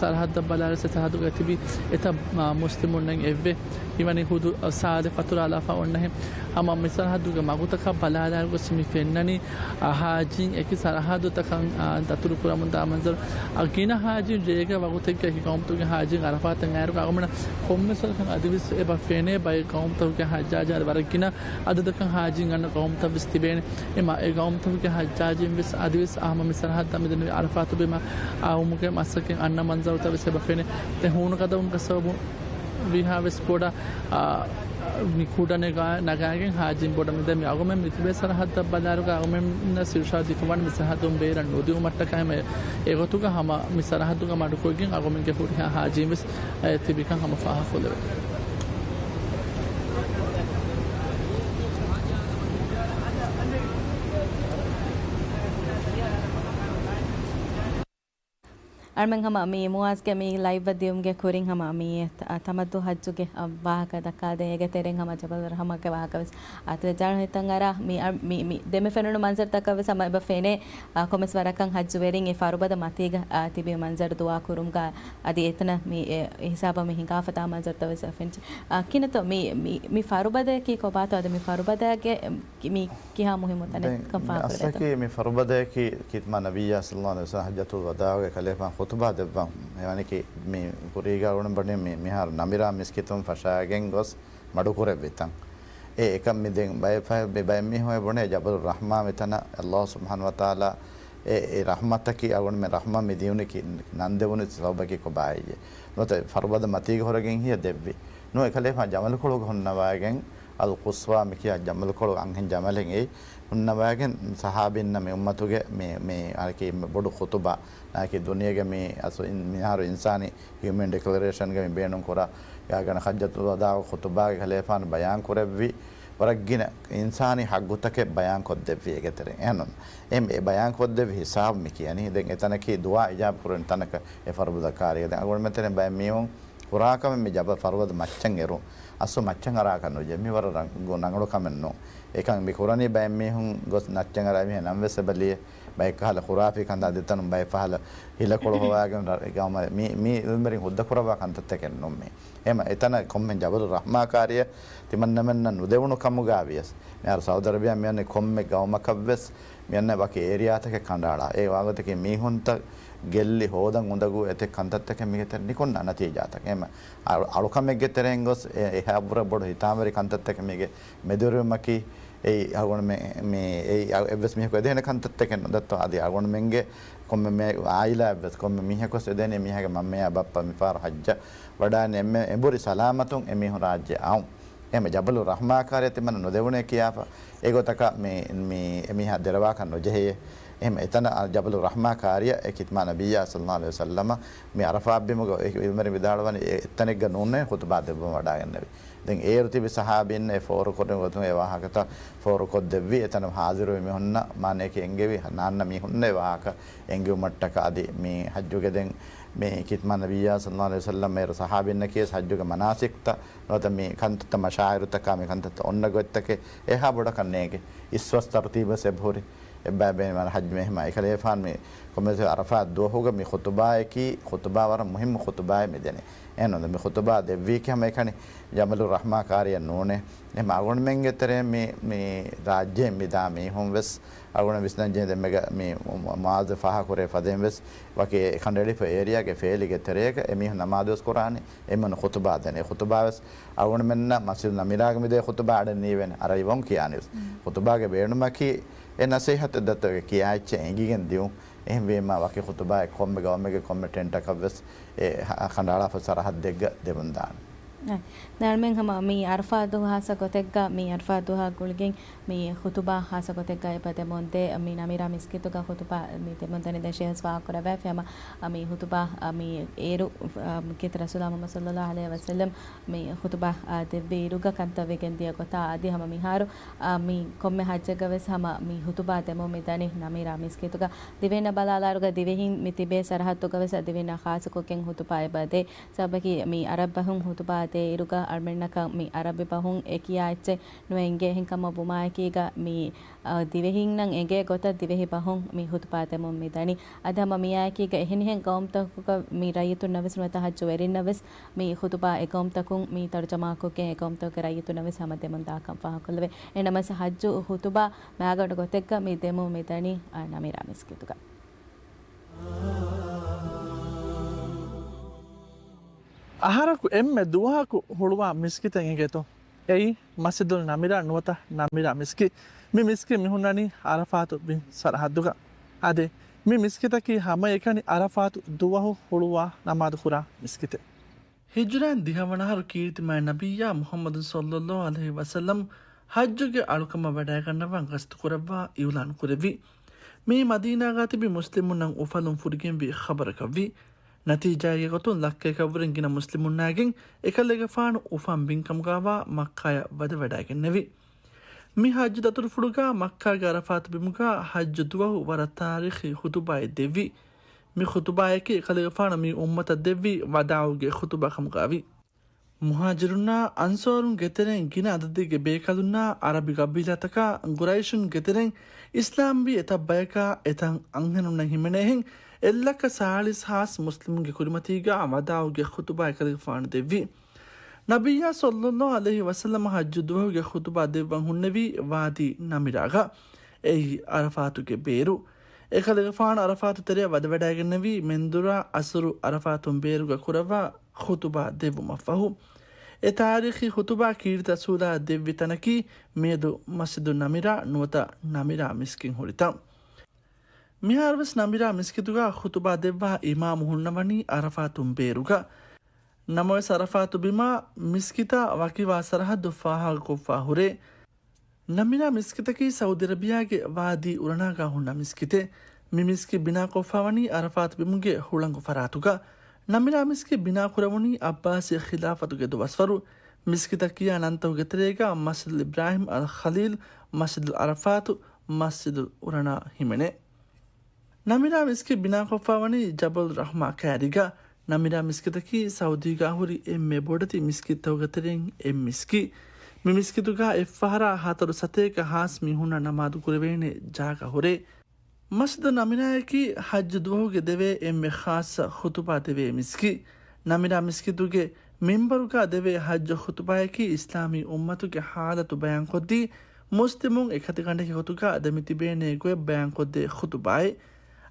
ސަރަހައްދަށް ބަލާލި ސެ ސަރަހައްދުގަ ތިބި އެތައް، އާ، މުސްލިމުންނެއް އެއްވެ. މިވަނީ ހުދު، އާ، ސާދެ ފަތުރާލާފަ އޮންނަހެން. ހަމަ މި ސަރަހައްދުގެ މަގުތަކަށް ބަލާލާ ގޮސް މި ފެންނަނީ، އާ، ހާޖީން އެކި ސަރަހައްދުތަކަށް، އާ، ދަތުރު ކުރަމުން ދާ މަންޒަރު. އާ، ގިނަ ހާޖީން ރޭގަ ވަގުތެއްގަ އެކި ގައުމުތަކުގެ ހާޖީން އަރަފާތަށް އައިރުގަ އަޅުމެންނަށް ކޮންމެސް ވަރަކަށް އަދިވެސް އެބަ ފެނޭ ބައެއް ގައުމުތަކުގެ ހައްޖާޖާ ވަރަށް ގިނަ އަދަދަކަށް ހާޖީން އަންނަ ގައުމުތައް ވެސް ތިބޭނެ. އެމަ އެ ގައުމުތަކުގެ ހައްޖާޖީން ވެސް އަދިވެސް އާ ހަމަ މި ސަރަހައްދަށް މިދެންނެވި އަރަފާތު ބިމަށް އައުމުގެ މަސައްކަތް އަންނަ މަންޒަރުތައް ވެސް އެބަ ފެނޭ. ދެން ހޫނު ގަދަވުމުގެ ސަބަބުން ވީހާ ވެސް ބޮޑަށް، އާ، މި ކުޑަ ނެގާ-، ނަގާގެން ހާޖީން ބޮޑަށް މިދެން މި އަޅުގަމެން މިތިބޭ ސަރަހައްދަށް ބަލާއިރުގަ އަޅުގަމެންނަށް އިރުޝާދު ދީފަވާނެ މި ސަރަހައްދުން ބޭރަށް ނުދިއުމަށްޓަކާ އެމެ އެގޮތުގަ ހަމަ މި ސަރަހައްދުގަ މަޑުކޮށްގެން އަޅުގަމެންގެ ހުރިހާ ހާޖީން ވެސް އެ ތިބިކަން ހަމަ ފާހަގަކޮށްލެވޭ. އަޅުމެން ހަމަ މި މުއާޒްގެ މި ލައިވްއަށް ދިޔުމުގެ ކުރިން ހަމަ މި ތަ-، ތަމައްދު ހައްޖުގެ، އަ، ވާހަކަ ދައްކާދޭ. އޭގެ ތެރެއިން ހަމަ ޖަބަލު ރަޙްމާގެ ވާހަކަ ވެސް އަތުވެއްޖާ ހިތަށް އަރާ މި، އަ، މި، މި ދެމި ފެނުނު މަންޒަރުތަކަށް ވެސް ހަމަ އެބަ ފެނޭ. އާ، ކޮންމެސް ވަރަކަށް ހައްޖުވެރިން އެ ފަރުބަދަ މަތީގަ، އާ، ތިބި މަންޒަރު ދުޢާ ކުރުމުގަ އަދި އެތަނަށް މި އެ ހިސާބަށް މި ހިނގާފަ ތާ މަންޒަރުތައް ވެސް އެބަ ފެނިއްޖެ. އާ، ކިނަތޯ މި، މި، މި ފަރުބަދަޔަކީ ކޮބާތޯ އަދި މި ފަރުބަދައިގެ މި ކިހާ މުހިއްމު ތަނެއް ދެން ކަން މި ފާހަގަކުރޭތޯ؟ އަސްލަކީ މި ފަރުބަދަޔަކީ ކީ މާ ނަބިއްޔާ ޞައްލައްލާހު ޢަލައިހި ވަސައްލަމް ޙައްޖަތުލް ވަދާޢުގެ ކަލޭފާން ޚުޠުބާ ދެއްވަން މިވަނީކީ މި ކުރީގަ އަޅުގަނޑު ބުނި މި މިހާރު ނަމިރާ މިސްކިތުން ފަށާގެން ގޮސް މަޑުކުރެއްވި ތަން. އެ އެކަން މި ދެން ބައެއް ފަހެ-، މި ބައެއް މީހުން އެ ބުނޭ ޖަބަލު ރަޙްމާ މިތަނަށް ﷲ ސުބްޙާނަހޫ ވަތަޢާލާ އެ، އެ ރަޙްމަތަކީ އަޅުގަނޑުމެން ރަޙްމަތް މި ދިޔުނީ ކި-، ނަން ދެވުނީ ސަބަބަކީ ކޮބާ ހެއްޔޭ؟ ނުވަތަ ފަރުބަދަ މަތީގަ ހުރެގެން ހިޔަ ދެއްވި. ނުވަތަ އެކަލޭފާނު ޖަމަލުކޮޅުގަ ހުންނަވައިގެން އަލް ޤުޞްވާ މިކިޔާ ޖަމަލުކޮޅު އަންހެން ޖަމަލެއް އެއީ ހުންނަވައިގެން ޞަޙާބީންނަށް މި އުއްމަތުގެ މި، މި އަރަކީ ބޮޑު ޚުޠުބާ ނާކީ ދުނިޔޭގެ މި އަސް އިން-، މިހާރު އިންސާނީ ހިއުމަން ޑިކްލަރޭޝަންގެ މި ބޭނުން ކުރާ ޔާގަނޑަ ޙައްޖަތުލް ވަދާޢު ޚުޠުބާގެ ކަލޭފާނު ބަޔާން ކުރެއްވި ވަރަށް ގިނަ އިންސާނީ ޙައްޤުތަކެއް ބަޔާން ކޮށްދެއްވި އޭގެ ތެރެއިން. އެހެން އެ ބަޔާން ކޮށްދެއްވި ހިސާބު މި ކިޔަނީ. ދެން އެތަނަކީ ދުޢާ އިޖާބަ ކުރަން ތަނަކަށް އެ ފަރުބަދަ ކާރީގަ. ދެން އަޅުގަނޑުމެން ތެރެއިން ބައެއް މީހުން ކުރާކަމެއް މި ޖަބަލް ފަރުވަދަ މައްޗަށް އެރުން. އަސްލު މައްޗަށް އަރާކަށް ނުޖެހޭ. މި ވަރަށް ރަނގަޅު ކަމެއް ނޫން. އެކަން މި ކުރަނީ ބައެއް މީހުން ގޮސް ނައްޗަށް އަރާ މީހާ ނަން ވެސް އެބަލިޔޭ. ބައެއް ކަހަލަ ޚުރާފީ ކަންތައް އަދި ތަނުން ބައެއް ފަހަލަ ހިލަކޮޅު ހޮވާގެން ރަ-، ގައުމަށް މީ، މީ އިލްމުވެރިން ހުއްދަ ކުރައްވާ ކަންތައްތަކެއް ނޫން މީ. އެހެމަ އެތަނަށް ކޮންމެ ޖަބަލު ރަޙްމާ ކާރިޔަށް ތިމަންނަމެންނަށް ނުދެވުނު ކަމުގަ ވިޔަސް، މިހާރު ސައުދި އަރަބިޔާ މިއަންނަ ކޮންމެ ގައުމަކަށް ވެސް މިއަންނަ ވަކި އޭރިޔާތަކެއް ކަނޑައަޅާ. އެ ވާގޮތަކީ މީހުންތައް ގެއްލި ހޯދަން އުނދަގޫ އެތެއް ކަންތައްތަކެއް މީގެ ތެރެ ނިކުންނަ ނަތީޖާތަކެއް. އެހެމަ އަޅު-، އަޅުކަމެއްގެ ތެރެއިން ގޮސް އެ-، އެހާ ބުރަ ބޮޑު ހިތާމަވެރި ކަންތައްތަކެއް މީގެ މެދުވެރިވުމަކީ، އެއީ އަޅުގަނޑުމެ-، މި-، އެއީ އަ-، އެއްވެސް މީހަކު އެދޭނެ ކަންތައްތަކެއް ނުދައްތޯ. އަދި އަޅުގަނޑުމެންގެ ކޮންމެ މެ-، އާއިލާއެއްވެސް ކޮންމެ މީހަކުވެސް އެދޭނެ މީހާގެ މަންމަޔާ ބައްޕަ މިފަހަރު ހައްޖަށް ވަޑާން އެންމެ އެނބުރި ސަލާމަތުން އެމީހުން ރާއްޖެ އައުން. އެހެމަ ޖަބަލު ރަޙްމާ ކާރިޔަށް ތިމަންނަ ނުދެވުނޭ ކިޔާފަ، އެގޮތަކަށް މި-، މި-، އެމީހާ ދެރަވާކަށް ނުޖެހެޔޭ. އެހެމަ އެތަނަށް އަ-، ޖަބަލު ރަޙްމާ ކާރިޔަށް އެ ކިތްމާ ނަބިއްޔާ ޞައްލައްލާހު ޢަލައިހި ވަސައްލަމަ މި ޢަރަފާތް ބިމުގަ އެ އިލްމުވެރިން ވިދާޅުވަނީ އެ އެއްތަނެއްގަ ނޫނޭ ޚުޠުބާ ދެއްވަން ވަޑާގެންނެވި. ދެން އޭރު ތިބި ޞަޙާބީން އެ ފޯރުކޮށް ގޮތުން އެ ވާހަކަތައް ފޯރުކޮށްދެއްވި. އެތަނަށް ޙާޟިރުވި މީހުންނަށް މާނަޔަކީ އެންގެވި ނާންނަ މީހުންނަށް އެ ވާހަކަ އެންގެވުމަށްޓަކާ އަދި މި ޙައްޖުގެ ދެން މި ކިތްމާ ނަބިއްޔާ ޞައްލައްލާހު ޢަލައިހި ވަސައްލަމަ އޭރު ޞަޙާބީންނަކީ ވެސް ޙައްޖުގެ މަނާސިކްތައް ނުވަތަ މި ކަންތައްތައް މަޝާޢިރުތަކާ މި ކަންތައްތައް އޮންނަ ގޮތްތަކެއް އެހާ ބޮޑަކަށް ނޭނގެ. އިސްވަސް ތަރުތީބުވެސް އެބަހުރި. އެއްބައި ބޭނުމަށް ޙައްޖު މެހެމާ އެކަލޭފާން މި ކޮންމެސް ޢަރަފާތް ދުވަހުގަ މި ޚުޠުބާއަކީ، ޚުޠުބާ ވަރަށް މުހިއްމު ޚުޠުބާއެއް މިދެނީ. އެހެންނޫން މި ޚުޠުބާ ދެއްވީކީ ހަމައެކަނި ޖަބަލު ރަޙްމާ ކާރިޔަށް ނޫނޭ. އެހެމަ އަޅުގަނޑުމެންގެ ތެރޭ މި، މި ރާއްޖެ މިދާ މީހުން ވެސް އަޅުގަނޑު ވިސްނަންޖެހޭ ދެންމެގަ މި މު-، މުޢާޒު ފާހަގަކުރޭ ފަދައިން ވެސް ވަކި އެ ކަނޑައެޅިފަ އޭރިޔާގެ ފޭލިގެ ތެރޭގަ އެމީހުން ނަމާދުވެސް ކުރާނީ. އެމީހުން ޚުޠުބާ ދޭނެ. އެ ޚުޠުބާވެސް އަޅުގަނޑުމެންނަށް މަސްޖިދު ނަމިރާގަ މިދޭ ޚުޠުބާ އަޑެއް ނީވޭނެ. އަރަބި ވަން ކިޔާނީވެސް. ޚުޠުބާގެ ބޭނުމަކީ އެ ނަޞޭޙަތެއް ދަތުގެ ކިޔާ އެއްޗެއް އެނގިގެން ދިއުން. އެހެންވީމާ ވަކި ޚުޠުބާއެއް ކޮންމެ ގައުމެއްގެ ކޮންމެ ޓެންޓަކަށްވެސް އެ ހަ-، ކަނޑައަޅާފަ ސަރަހައްދެއްގަ ދެމުންދާނެ. އަ، ދާންމެން ހަމަ މި އަރަފާތު ހާއްސަ ގޮތެއްގަ، މި އަރަފާތު ދުވަހާ ގުޅިގެން މި ޚުތުބާ ހާއްސަ ގޮތެއްގަ އެބަ ދެމުންދޭ. މި ނަމިރާ މިސްކިތުގަ ޚުތުބާ މި ދެމުންދަނީ ދެން ޝޭހް ވާހަކަ ކުރެއްވި ފިޔަމަ، މި ޚުތުބާ، މި އޭރު، މި ކީރިތި ރަސޫލާ މުޙައްމަދު ޞައްލައްލާހު ޢަލައިހި ވަސައްލަމް މި ޚުތުބާ ދެއްވި އިރުގަ ކަންތައް ވެގެން ދިޔަ ގޮތާ އަދި ހަމަ މިހާރު، މި ކޮންމެ ޙައްޖެއްގަ ވެސް ހަމަ މި ޚުތުބާ ދެމުން މި ދަނީ ނަމިރާ މިސްކިތުގަ. ދިވެހިންނަށް ބަލާލާއިރުގަ ދިވެހިން މި ތިބޭ ސަރަހައްދުގަ ވެސް ދިވެހިންނަށް ޚާއްޞަކޮށްގެން ޚުތުބާ އެބަ ދޭ. ސަބަބަކީ މި އަރަބި ބަހުން ޚުތުބާ ދޭ އިރުގަ އަޅުމެންނަކަށް މި އަރަބި ބަހުން އެ ކިޔާ އެއްޗެއް ނުއެނގޭ. އެހެންކަމަށް ވުމާއެކީގަ މި، އަ، ދިވެހިންނަށް އެނގޭ ގޮތަށް ދިވެހި ބަހުން މި ޚުތުބާ ދެމުން މި ދަނީ. އަދި ހަމަ މިއާއެކީގަ އެހެނިހެން ގައުމުތަކުގަ މި ރައްޔިތުންނަށް ވެސް ނުވަތަ ޙައްޖު ވެރިންނަށް ވެސް މި ޚުތުބާ އެ ގައުމުތަކުން މި ތަރުޖަމާކޮށްގެން އެ ގައުމުތަކުގެ ރައްޔިތުންނަށް ވެސް ހަމަ ދެމުން ދާކަން ފާހަގަކޮށްލެވޭ. އެހެންނަމަވެސް ޙައްޖު ޚުތުބާ މައިގަނޑު ގޮތެއްގަ މި ދެމުން މި ދަނީ، އަ، ނަމިރާ މިސްކިތުގަ. އަހަރަކު އެންމެ ދުވަހަކު ހުޅުވާ މިސްކިތެއް އެނގޭތޯ؟ އެއީ މަސްޖިދުލް ނަމިރާ ނުވަތަ ނަމިރާ މިސްކިތް. މި މިސްކިތް މި ހުންނަނީ އަރަފާތު ބިން ސަރަހައްދުގަ. އާދެ، މި މިސްކިތަކީ ހަމައެކަނި އަރަފާތު ދުވަހު ހުޅުވާ ނަމާދު ކުރާ މިސްކިތެއް. ހިޖުރައިން ދިހަވަނަ އަހަރު ކީރިތި މާތް ނަބިއްޔާ މުޙައްމަދު ޞައްލައްލާހު ޢަލައިހި ވަސައްލަމް ޙައްޖުގެ އަޅުކަމަށް ވަޑައިގަންނަވާން ގަސްތު ކުރައްވާ އިޢުލާނު ކުރެއްވި. މިއީ މަދީނާގާ ތިބި މުސްލިމުންނަށް އުފަލުން ފުރިގެންވި ޚަބަރަކަށްވި. ނަތީޖާއެއްގެ ގޮތުން ލައްކައަކަށްވުރެން ގިނަ މުސްލިމުންނާގެން އެކަލޭގެފާނު އުފަން ބިންކަމުގާވާ މައްކާޔަށް ވަދެވަޑައިގެންނެވި. މި ޙައްޖު ދަތުރުފުޅުގާ މައްކާގެ އަރަފާތު ބިމުގާ ޙައްޖު ދުވަހު ވަރަށް ތާރީޚީ ޚުތުބާއެއް ދެއްވި. މި ޚުތުބާއަކީ އެކަލޭގެފާނު މި އުއްމަތަށް ދެއްވި ވަދާޢުގެ ޚުތުބާ ކަމުގާވި. މުހާޖިރުންނާ އަންޞާރުންގެ ތެރެއިން ގިނަ އަދަދެއްގެ ބޭކަލުންނާ ޢަރަބި ގަބީލާތަކާ ޤުރައިޝުންގެ ތެރެއިން އިސްލާމްވި އެތައް ބަޔަކާ އެތައް އަންހެނުންނަށް ހިމެނޭހެން އެއްލައްކަ ސާޅީސް ހާސް މުސްލިމުންގެ ކުރިމަތީގާ ވަދާޢުގެ ޚުތުބާ އެކަލޭގެފާނު ދެއްވި. ނަބިއްޔާ ޞައްލައްލާހު ޢަލައިހި ވަސައްލަމަ ޙައްޖު ދުވަހުގެ ޚުތުބާ ދެއްވަން ހުންނެވީ ވާދީ ނަމިރާގަ. އެއީ ޢަރަފާތުގެ ބޭރު. އެކަލޭގެފާނު ޢަރަފާތު ތެރެއަށް ވަދެވަޑައިގެންނެވީ މެންދުރާ ޢަޞުރު ޢަރަފާތުން ބޭރުގަ ކުރައްވާ ޚުތުބާ ދެއްވުމަށްފަހު. އެ ތާރީޚީ ޚުތުބާ ކީރިތި ރަސޫލާ ދެއްވި ތަނަކީ މިއަދު މަސްޖިދު ނަމިރާ ނުވަތަ ނަމިރާ މިސްކިތް ހުރި ތަން. މިހާރުވެސް ނަމިރާ މިސްކިތުގަ ޚުތުބާ ދެއްވާ އިމާމު ހުންނަވަނީ ޢަރަފާތުން ބޭރުގަ. ނަމަވެސް ޢަރަފާތު ބިމާ މިސްކިތާ ވަކިވާ ސަރަޙައްދު ފާހަގަކޮށްފާ ހުރޭ. ނަމިރާ މިސްކިތަކީ ސައުދި އަރަބިޔާގެ ވާދީ އުރަނާގާ ހުންނަ މިސްކިތެއް. މި މިސްކިތް ބިނާކޮށްފާވަނީ ޢަރަފާތު ބިމުގެ ހުޅަނގު ފަރާތުގަ. ނަމިރާ މިސްކިތް ބިނާކުރެވުނީ ޢައްބާސީ ޚިލާފަތުގެ ދުވަސްވަރު. މިސްކިތަށް ކިޔާ ނަންތަކުގެ ތެރޭގަ މަސްޖިދުލް އިބްރާހިމް އަލް ޚަލީލް، މަސްޖިދުލް ޢަރަފާތު، މަސްޖިދުލް އުރަނާ ހިމެނޭ. ނަމިރާ މިސްކިތް ބިނާކޮށްފާވަނީ ޖަބަލް ރަޙްމާ ކައިރިގަ. ނަމިރާ މިސްކިތަކީ ސައުދީގާ ހުރި އެންމެ ބޮޑެތި މިސްކިތްތަކުގެ ތެރެއިން އެއް މިސްކިތް. މި މިސްކިތުގާ އެއްފަހަރާ ހަތަރު ސަތޭކަ ހާސް މީހުންނަށް ނަމާދު ކުރެވޭނެ ޖާގަ ހުރޭ. މަސްޖިދު ނަމިރާއަކީ ޙައްޖު ދުވަހުގެ ދެވޭ އެންމެ ޚާއްޞަ ޚުތުބާ ދެވޭ މިސްކިތް. ނަމިރާ މިސްކިތުގެ މިންބަރުގާ ދެވޭ ޙައްޖު ޚުތުބާއަކީ އިސްލާމީ އުއްމަތުގެ ޙާލަތު ބަޔާންކޮށްދީ، މުސްލިމުން އެކަތިގަނޑެއްގެ ގޮތުގާ އަދި މިތިބޭނެ ގޮތް ބަޔާންކޮށްދޭ ޚުތުބާއެއް.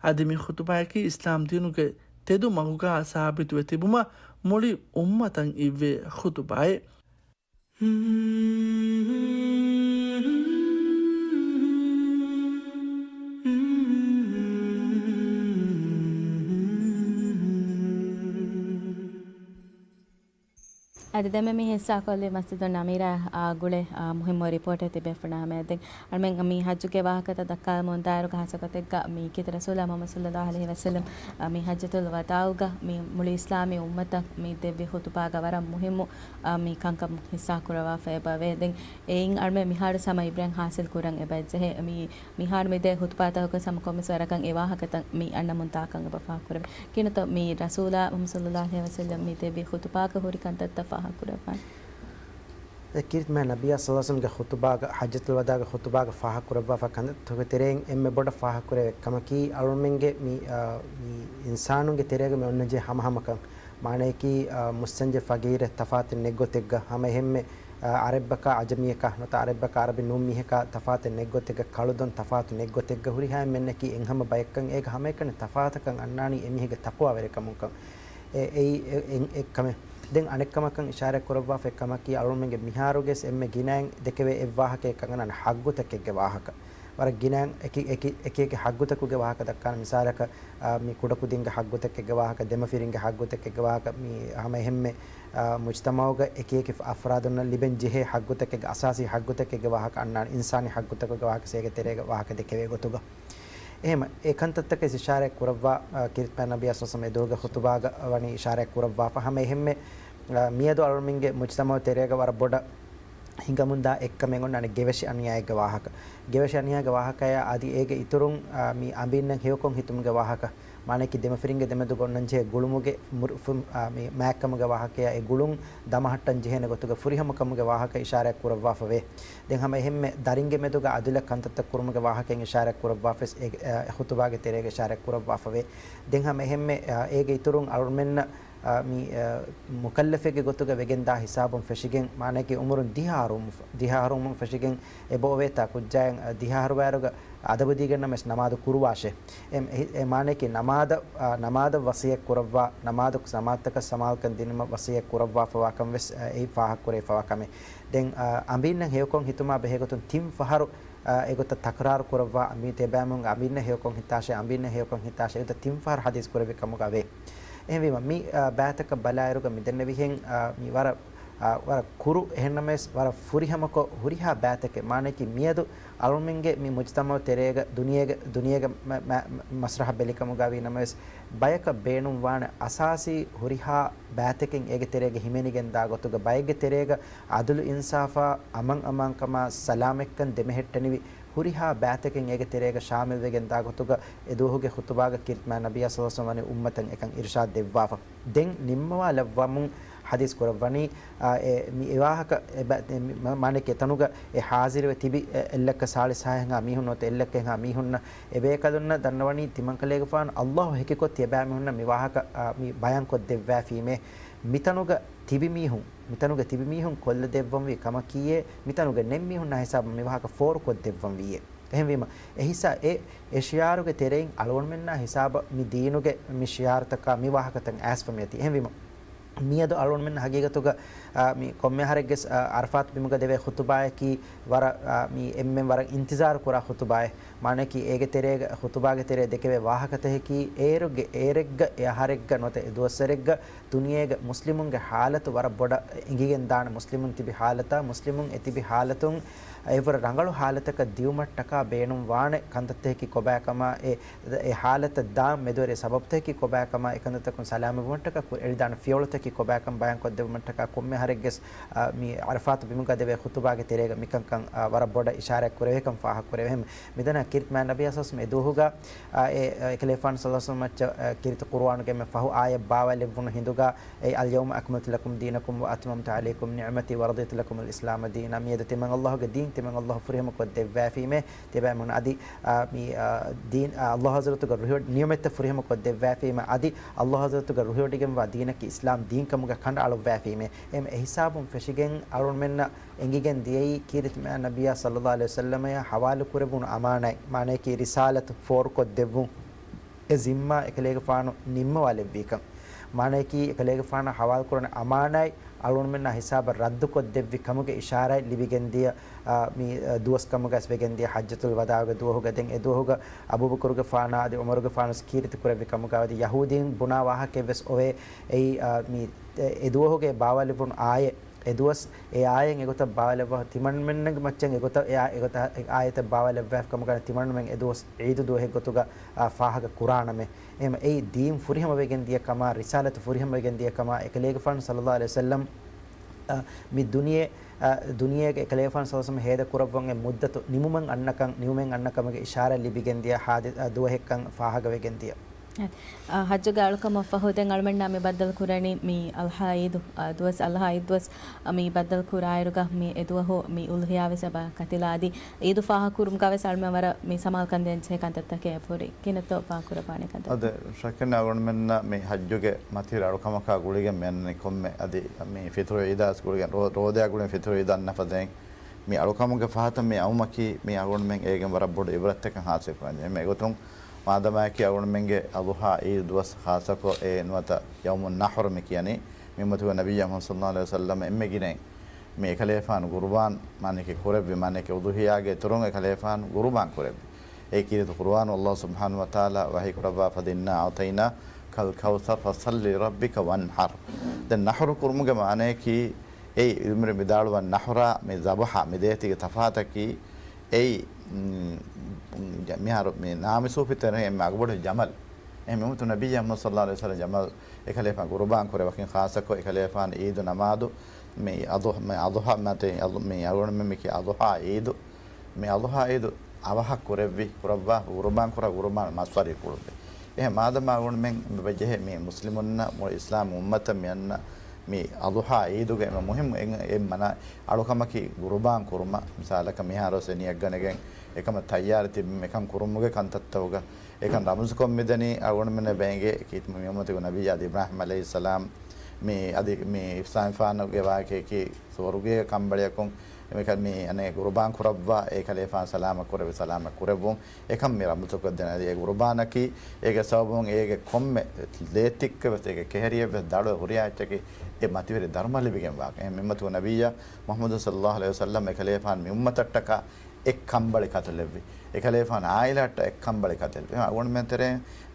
އަދި މި ޚުތުބާއަކީ އިސްލާމް ދީނުގެ ތެދު މަގުގާ ސާބިތުވެ ތިބުމަށް މުޅި އުއްމަތަށް އިއްވޭ ޚުތުބާއެއް. އަދި ދެންމެ މި ހިއްސާކޮށްލި މަސްޖިދު ނަމީރާ، އާ، ގުޅޭ، އާ، މުހިއްމު ރިޕޯޓެއް ތިބޭފުޅުންނާ ހަމަޔަށް. ދެން އަޅުމެން މި ޙައްޖުގެ ވާހަކަތައް ދައްކާލަމުންދާއިރު ޚާއްޞަ ގޮތެއްގަ މި ކީރިތި ރަސޫލާ މުޙައްމަދު ޞައްލައްލާހު ޢަލައިހި ވަސައްލަމް، އާ، މި ޙައްޖަތުލް ވަދާޢުގަ މި މުޅި އިސްލާމީ އުއްމަތަށް މި ދެއްވި ޚުތުބާގަ ވަރަށް މުހިއްމު، އާ، މި ކަންކަމުން ހިއްސާ ކުރައްވާފައި އެބަވޭ. ދެން އެއިން އަޅުމެން މިހާރު ހަމަ އިބްރަތް ޙާޞިލް ކުރަން އެބަ ޖެހޭ. މި މިހާރު މިދޭ ޚުތުބާތަކުގަ ހަމަ ކޮންމެސް ވަރަކަށް އެ ވާހަކަތައް މި އަންނަމުން ތާކަން އެބަ ފާހަގަކުރެވޭ. ކިނުތަ މި ރަސޫލާ މުޙައްމަދު ޞައްލައްލާހު ޢަލައިހި ވަސައްލަމް މި ދެއްވި ޚުތުބާގަ ހުރި ކަންތައްތައް ފާހަގަކުރައްވާނެ. އެ ކީރިތި މާތް ނަބިއްޔާ ޞައްލައްލާހު ޢަލައިހި ވަސައްލަމްގެ ޚުތުބާގަ، ޙައްޖަތުލް ވަދާޢުގެ ޚުތުބާގަ ފާހަގަކުރައްވާފަ ކަންތައްތަކުގެ ތެރެއިން އެންމެ ބޮޑަށް ފާހަގަކުރެވޭ ކަމަކީ، އަޅުމެންގެ މި، އާ، މި އިންސާނުންގެ ތެރޭގަ މި އޮންނަންޖެހޭ ހަމަހަމަކަން. މާނަޔަކީ، އާ، މުއްސަންޖެ ފަގީރެއް ތަފާތެއް ނެތްގޮތެއްގަ ހަމަ އެހެންމެ، އާ، އަރަބްބަކާ ޢަޖަމީއަކާ ނުވަތަ އަރަބްބަކާ ޢަރަބި ނޫން މީހަކާ ތަފާތެއް ނެތްގޮތެއްގަ، ކަޅުދޮން ތަފާތު ނެތްގޮތެއްގަ ހުރިހާ އެންމެންނަކީ އެއްހަމަ ބައެއްކަން. އޭގަ ހަމައެކަނި ތަފާތަކަށް އަންނާނީ އެމީހެއްގެ ތަޤްވާވެރިކަމުންކަން. އެ، އެއީ އެ، އެ، އެއްކަމެއް. ދެން އަނެއްކަމަކަށް އިޝާރާތް ކުރައްވާފައި ކަމަކީ، އަޅުމެންގެ މިހާރުގެސް އެންމެ ގިނައިން ދެކެވޭ އެއްވާހަކައެއް ކަން އަންނާނެ ޙައްޤުތަކެއްގެ ވާހަކަ. ވަރަށް ގިނައިން އެކި، އެކި، އެކި އެކި ޙައްޤުތަކުގެ ވާހަކަ ދައްކާނެ. މިސާލަކަށް، އާ، މި ކުޑަކުދިންގެ ޙައްޤުތަކެއްގެ ވާހަކަ، ދެމަފިރިންގެ ޙައްޤުތަކެއްގެ ވާހަކަ، މި ހަމަ އެހެންމެ، އާ، މުޖްތަމަޢުގަ އެކި އެކި އަފްރާދުންނަށް ލިބެން ޖެހޭ ޙައްޤުތަކެއްގެ، އަސާސީ ޙައްޤުތަކެއްގެ ވާހަކަ އަންނާނެ. އިންސާނީ ޙައްޤުތަކުގެ ވާހަކަ ސޭގެ ތެރޭގަ ވާހަކަ ދެކެވޭ ގޮތުގަ. އެހެން އެ ކަންތައްތަކަށް އިޝާރާތް ކުރައްވާ، އާ، ކީރިތި މާތް ނަބިއްޔާ ޞައްލައްލާހު ޢަލައިހި ވަސައްލަމް އެދުވަހުގެ ޚުތުބާގަ ވަނީ އިޝާރާތް ކުރައްވާފަ. ހަމަ އެހެންމެ، އާ، މިއަދު އަޅުމެންގެ މުޖްތަމަޢު ތެރޭގަ ވަރަށް ބޮޑަށް ހިނގަމުންދާ އެއްކަމެއް އޮންނާނެ ގެވެށި އަނިޔާއެއްގެ ވާހަކަ. ގެވެށި އަނިޔާގެ ވާހަކަޔާ އަދި އޭގެ އިތުރުން، އާ، މި އަނބިންނަށް ހެޔޮކޮށް ހިތުމުގެ ވާހަކަ. މާނައަކީ ދެމަފިރިންގެ ދެމެދުގަ އޮންނަންޖެހޭ ގުޅުމުގެ މުރު-، ފު-، އާ، މި މާތްކަމުގެ ވާހަކަޔާ އެ ގުޅުން ދަމަހައްޓަން ޖެހޭނެ ގޮތުގެ ފުރިހަމަކަމުގެ ވާހަކަ އިޝާރާތް ކުރައްވާފަވޭ. ދެން ހަމަ އެހެންމެ ދަރިންގެ މެދުގަ އަދުލަށް ކަންތައްތައް ކުރުމުގެ ވާހަކައިން އިޝާރާތް ކުރައްވާފަވެސް އެ، އެ، ޚުތުބާގެ ތެރޭގަ އިޝާރާތް ކުރައްވާފަވޭ. ދެން ހަމަ އެހެންމެ، އާ، އޭގެ އިތުރުން އަޅުމެންނަށް، އާ، މި، އާ، މުކައްލަފެއްގެ ގޮތުގަ ވެގެންދާ ހިސާބުން ފެށިގެން، މާނައަކީ އުމުރުން ދިހަ އަހަރު، ދިހަ އަހަރު އުމުރުން ފެށިގެން އެބައޮވޭތާ ކުއްޖާއަށް، އާ، ދިހަ އަހަރުވާއިރުގަ އަދަބުދީގެންނަމަވެސް ނަމާދު ކުރުވާށޭ. އެ، އެ، އެ މާނައަކީ ނަމާދަށް، އާ، ނަމާދަށް ވަޞިއްޔަތް ކުރައްވާ، ނަމާދު ސަމާލުތަކަށް ސަމާލުކަން ދިނުމަށް ވަޞިއްޔަތް ކުރައްވާފަވާކަން ވެސް، އާ، އެއީ ފާހަގަކުރެވިފަވާ ކަމެއް. ދެން، އާ، އަނބިންނަށް ހެޔޮކޮށް ހިތުމާ ބެހޭގޮތުން ތިން ފަހަރު، އާ، އެގޮތަށް ތަކްރާރު ކުރައްވާ، މި ތިޔަބައިމީހުން އަނބިންނަށް ހެޔޮކޮށް ހިތާށޭ، އަނބިންނަށް ހެޔޮކޮށް ހިތާށޭ، އެގޮތަށް ތިން ފަހަރު ޙަދީޘް ކުރެއްވި ކަމުގަ ވޭ. އެހެންވީމަ، މި، އާ، ބައިތަކަށް ބަލާއިރުގަ މި ދެންނެވިހެން، އާ، މި ވަރަށް، އާ، ވަރަށް ކުރު އެހެންނަމަވެސް، ވަރަށް ފުރިހަމަކޮށް ހުރިހާ ބައިތަކެއް، މާނައަކީ މިއަދު އަޅުމެންގެ މި މުޖްތަމަޢު ތެރޭގަ، ދުނިޔޭގެ، ދުނިޔޭގެ މަ-، މަ-، މަސްރަޙަ ބެލިކަމުގަ ވީނަމަވެސް، ބަޔަކަށް ބޭނުންވާނެ އަސާސީ ހުރިހާ ބައިތަކެއް އޭގެ ތެރޭގަ ހިމެނިގެންދާ ގޮތުގަ، ބައެއްގެ ތެރޭގަ އަދުލު އިންސާފާ، އަމަން އަމާންކަމާ، ސަލާމަތްކަން ދެމެހެއްޓެނިވި ހުރިހާ ބައިތަކެއް އޭގެ ތެރޭގަ ޝާމިލްވެގެންދާ ގޮތުގަ، އެދުވަހުގެ ޚުތުބާގަ ކީރިތި މާތް ނަބިއްޔާ ޞައްލައްލާހު ޢަލައިހި ވަސައްލަމް ވަނީ އުއްމަތަށް އެކަން އިރުޝާދު ދެއްވާފަ. ދެން ނިންމަވާލައްވަމުން ޙަދީޘް ކުރައްވަނީ، އާ، އެ، މި އެވާހަކަ އެބަ-، އެ، މި މާ-، މާނައަކީ އެތަނުގަ އެ ޙާޟިރުވެ ތިބި އެ، އެއްލައްކަ ސާޅީސް ހާހެއްހާ މީހުން ނުވަތަ އެއްލައްކައެއްހާ މީހުންނަށް އެބޭކަލުންނަށް ދަންނަވަނީ ތިމަންކަލޭގެފާނު ﷲ ހެކިކޮށް ތިޔަބައިމީހުންނަށް މި ވާހަކަ، އާ، މި ބަޔާންކޮށްދެއްވާފީމޭ. މިތަނުގަ ތިބި މީހުން، މިތަނުގަ ތިބި މީހުން ކޮށްލަދެއްވަންވީ ކަމަކީއޭ، މިތަނުގަ ނެތް މީހުންނާ ހިސާބަށް މި ވާހަކަ ފޯރުކޮށްދެއްވަންވީއޭ. އެހެންވީމަ، އެހިސާ އެ، އެ ޝިޢާރުގެ ތެރެއިން އަޅުގަނޑުމެންނާ ހިސާބަށް މި ދީނުގެ މި ޝިޢާރުތަކާ މި ވާހަކަތައް އައިސްފަ މިއަތީ. އެހެންވީމަ، މިއަދު އަޅުގަނޑުމެން ހަގީގަތުގަ، އާ، މި ކޮންމެ އަހަރެއްގެސް، އާ، ޢަރަފާތު ބިމުގަ ދެވޭ ޚުތުބާއަކީ ވަރަށް، އާ، މި އެންމެން ވަރަށް އިންތިޒާރު ކުރާ ޚުތުބާއެއް. މާނައަކީ އޭގެ ތެރޭގަ، ޚުތުބާގެ ތެރޭ ދެކެވޭ ވާހަކަތަކަކީ އޭރުގެ، އޭރެއްގަ، އެ އަހަރެއްގަ ނުވަތަ އެ ދުވަސްވަރެއްގަ ދުނިޔޭގެ މުސްލިމުންގެ ޙާލަތު ވަރަށް ބޮޑަށް އެނގިގެންދާނެ، މުސްލިމުން ތިބި ޙާލަތާ، މުސްލިމުން އެތިބި ޙާލަތުން އެވަރަށް ރަނގަޅު ޙާލަތަކަށް ދިއުމަށްޓަކާ ބޭނުންވާނެ ކަންތައްތަކަކީ ކޮބާކަމާ، އެ، އެ ޙާލަތަށް ދާން މެދުވެރި ސަބަބުތަކަކީ ކޮބާކަމާ، އެކަންތައްތަކުން ސަލާމަތްވުމަށްޓަކާ ކުރި އެޅިދާނެ ފިޔަވަޅުތަކީ ކޮބާކަން ބަޔާންކޮށްދެއްވުމަށްޓަކާ ކޮންމެ އަހަރެއްގެސް، އާ، މި ޢަރަފާތު ބިމުގަ ދެވޭ ޚުޠުބާގެ ތެރޭގަ މިކަންކަން، އާ، ވަރަށް ބޮޑަށް އިޝާރާތް ކުރެވޭކަން ފާހަގަ ކުރެވޭ. މިދަނީ ކީރިތި މާތް ނަބިއްޔާ ސައްލަމް އެދުވަހުގަ، އާ، އެ، އެކަލޭގެފާނު ސައްލައްލާހު ޢަލައިހި ވަސައްލަމް މައްޗަށް، އާ، ކީރިތި ޤުރުއާނުގެ އެންމެ ފަހު އާޔަތް ބާވާލެއްވުނު ހިނދުގަ، އެ، اليوم أكملت لكم دينكم وأتممت عليكم نعمتي ورضيت لكم الإسلام دينا. މިއަދު ތިމަން ﷲ ގެ ދީން ތިމަން ﷲ ފުރިހަމަ ކޮށްދެއްވާފީމޭ. ތިބޭމުން އަދި، އާ، މި، އާ، ދީން، އާ، ﷲ ޙަޟްރަތުގަ ރުހިވަޑި-، ނިޢުމަތްތައް ފުރިހަމަ ކޮށްދެއްވާފީމަ އަދި ﷲ ޙަޟްރަތުގަ ރުހިވޮޑިގެންވާ ދީނަކީ އިސްލާމް ދީން ކަމުގަ ކަނޑައަޅުއްވާފީމޭ. އެހިސާބުން ފެށިގެން އަޅުމެންނަށް އެނގިގެން ދިޔައީ ކީރިތި މާތް ނަބިއްޔާ ޞައްލައްލާހު ޢަލައިހި ވަސައްލަމަޔަށް ޙަވާލު ކުރެވުނު އަމާނާތް، މާނަޔަކީ ރިސާލަތު ފޯރުކޮށްދެއްވުން. އެ ޒިންމާ އެކަލޭގެފާނު ނިންމަވާލެއްވީކަން، މާނަޔަކީ އެކަލޭގެފާނަށް ޙަވާލުކުރަން އަމާނާތް އަޅުގަނޑުމެންނާ ހިސާބަށް ރައްދުކޮށްދެއްވި ކަމުގެ އިޝާރާތް ލިބިގެންދިޔަ، އާ، މި، އާ، ދުވަސް ކަމުގަސް ވެގެންދިޔަ ޙައްޖަތުލް ވަދާޢުގެ ދުވަހުގަ. ދެން އެ ދުވަހުގަ އަބޫބަކުރުގެފާނާ އަދި ޢުމަރުގެފާނުސް ކީރިތި ކުރެއްވި ކަމުގަ އަދި ޔަހޫދީން ބުނާ ވާހަކައެއްވެސް އޮވޭ. އެއީ، އާ، މި، އެ، އެ ދުވަހުގެ ބާވާލެއްވުނު އާޔަތް އެ ދުވަސް އެ އާޔަތް އެގޮތަށް ބާވާލެއްވާ ތިމަންމެންނަށް މައްޗަށް އެގޮތަށް އެ އާ-، އެގޮތަށް އެ އާޔަތެއް ބާވާލެއްވާފި ކަމުގަ ތިމަންމެން އެ ދުވަސް ޢީދު ދުވަހެއް ގޮތުގަ، އާ، ފާހަގަ ކުރާނަމޭ. އެހެން އެއީ ދީން ފުރިހަމަ ވެގެން ދިޔަ ކަމާ، ރިސާލަތު ފުރިހަމަ ވެގެން ދިޔަ ކަމާ، އެކަލޭގެފާނު ޞައްލައްލާހު ޢަލައިހި ވަސައްލަމް، އާ، މި ދުނިޔެ، އާ، ދުނިޔޭގެ އެކަލޭގެފާނު ޞައްލައްލާހު ޢަލައިހި ވަސައްލަމް ހޭދަ ކުރައްވަން އެ މުއްދަތު ނިމުމަށް އަންނަކަން، ނިމުމެއް އަންނަ ކަމުގެ އިޝާރާތް ލިބިގެން ދިޔަ ހާދި-، އާ، ދުވަހެއްކަން ފާހަގަ ވެގެން ދިޔަ. އަ، ޙައްޖުގެ އަޅުކަމަށް ފަހު ދެން އަޅުމެންނާ މި ބައްދަލު ކުރަނީ މި އަޟްޙާ ޢީދު، އަ، ދުވަސް، އަޟްޙާ ޢީދު ދުވަސް، އަ، މި ބައްދަލު ކުރާއިރުގަ މި އެ ދުވަހު މި އުޟްޙިޔާ ވެސް އެބަ ކަތިލާ އަދި ޢީދު ފާހަގަ ކުރުމުގަ ވެސް އަޅުމެން ވަރަށް މި ސަމާލުކަން ދޭންޖެހޭ ކަންތައްތަކެއް އެބަހުރި. ކިހިނެއްތޯ ފާހަގަ ކުރައްވާނެ ކަންތައް؟ އަދި ޝައްކެއް ނެތް އަޅުމެންނަށް މި ޙައްޖުގެ މަތިވެރި އަޅުކަމަކާ ގުޅިގެން މި އަންނަނީ ކޮންމެ އަދި މި ފިޠުރު ޢީދާ ވެސް ގުޅިގެން ރޯ-، ރޯދަޔާ ގުޅިގެން ފިޠުރު ޢީދު އަންނަ ފަދައިން މި އަޅުކަމުގެ ފަހަތަށް މި އައުމަކީ މި އަޅުގަނޑުމެން އޭގެން ވަރަށް ބޮޑު ޢިބްރަތްތަކެއް ޙާޞިލް ކުރަންޖެހޭ. އެގޮތުން މާދަމާއެކީ އަޅުގަނޑުމެންގެ އަޟްޙާ ޢީދު ދުވަސް ޚާއްޞަކޮށް އެ ނުވަތަ ޔައުމުއް ނަޙްރު މި ކިޔަނީ މި އުއްމަތުގެ ނަބިއްޔާ މުޙައްމަދު ޞައްލައްލާހު ޢަލައިހި ވަސައްލަމަ އެންމެ ގިނައިން މި އެކަލޭގެފާނު ޤުރުބާން މާނައަކީ ކުރެއްވި މާނައަކީ އުޟްޙިޔާގެ އިތުރުން އެކަލޭގެފާނު ޤުރުބާން ކުރެއްވި. އެ ކީރިތި ޤުރުއާނު ﷲ ސުބްޙާނަހޫ ވަތަޢާލާ ވަޙީ ކުރައްވާފަ އިންނާ އަޢްޠައިނާކަލް ކައުޘަރު ފަޞައްލި ލިރައްބިކަ ވަންޙަރް. ދެން ނަޙްރު ކުރުމުގެ މާނައަކީ އެއީ އިލްމުވެރިން ވިދާޅުވާ ނަޙްރާ މި ޒަބުޙާ މި ދޭތީގެ ތަފާތަކީ އެއީ، މް، މިހާރު މި ނާމި ސޫފި ތެރެއިން އެންމެ އަގުބޮޑު ޖަމަލް. އެހެން މި އުއްމަތު ނަބިއްޔާ މުޙައްމަދު ޞައްލައްލާހު ޢަލައިހި ވަސައްލަމަ ޖަމަލް އެކަލޭގެފާނު ޤުރުބާން ކުރޭ ވަކިން ޚާއްޞަކޮށް އެކަލޭގެފާނު ޢީދު ނަމާދު މި އަޟް-، މި އަޟްޙާ މަތި އަޟް-، މި އަޅުގަނޑުމެން މި ކިޔާ އަޟްޙާ ޢީދު. މި އަޟްޙާ ޢީދު އަވަހަށް ކުރެއްވި، ކުރައްވާ، ޤުރުބާން ކުރާ ޤުރުބާން މަސްވަރި ކުރުއްވި. އެހެން މާދަމާ އަޅުގަނޑުމެން މި ވެޖެހޭ މި މުސްލިމުންނަށް މުޅި އިސްލާމް އުއްމަތަށް މި އަންނަ މި އަޟްޙާ ޢީދުގެ އެންމެ މުހިއްމު އެއް، އެއް މަނާ އަޅުކަމަކީ ޤުރުބާން ކުރުމަށް. މިސާލަކަށް މިހާރު ވެސް އެ ނިޔަތްގަނެގެން އެކަމަށް ތައްޔާރު ތިބި އެކަން ކުރުމުގެ ކަންތައްތަކުގަ އެކަން ރަމްޒުކޮށް މިދަނީ އަޅުގަނޑުމެންނަށް އެބަ އެނގޭ ކީރިތި މި އުއްމަތުގެ ނަބިއްޔާ އިބްރާހީމް ޢަލައިހިއްސަލާމް މި އަދި މި އިބްރާހީމްގެފާނުގެ ވާހަކަޔަކީ ސުވަރުގޭގެ ކަނބަޅިއަކުން މިކަ-، މި އަނެއް ޤުރުބާން ކުރައްވާ އެކަލޭގެފާނު ސަލާމަތް ކުރެއްވި، ސަލާމަތް ކުރެއްވުން. އެކަން މި ރަމްޒުކޮށްދޭނެ. އަދި އެ ޤުރުބާނަކީ އޭގެ ސަބަބުން އޭގެ ކޮންމެ ލޭތިއްކެއް ވެސް އޭގެ ކެހެރިއެއް ވެސް ދަޅުވެ ހުރިހާ އެއްޗަކީ އެ މަތިވެރި ދަރުމަ ލިބިގެން ވާކަން. އެހެން މި އުއްމަތުގެ ނަބިއްޔާ މުޙައްމަދު ޞައްލައްލާހު ޢަލައިހި ވަސައްލަމް އެކަލޭގެފާނު މި އުއްމަތަށްޓަކާ އެއް ކަނބަޅި ކަތިލެއްވި. އެކަލޭގެފާނު ޢާއިލާއަށްޓަކާ އެއް ކަނބަޅި ކަތިލެއްވި. އަޅުގަނޑުމެން ތެރޭ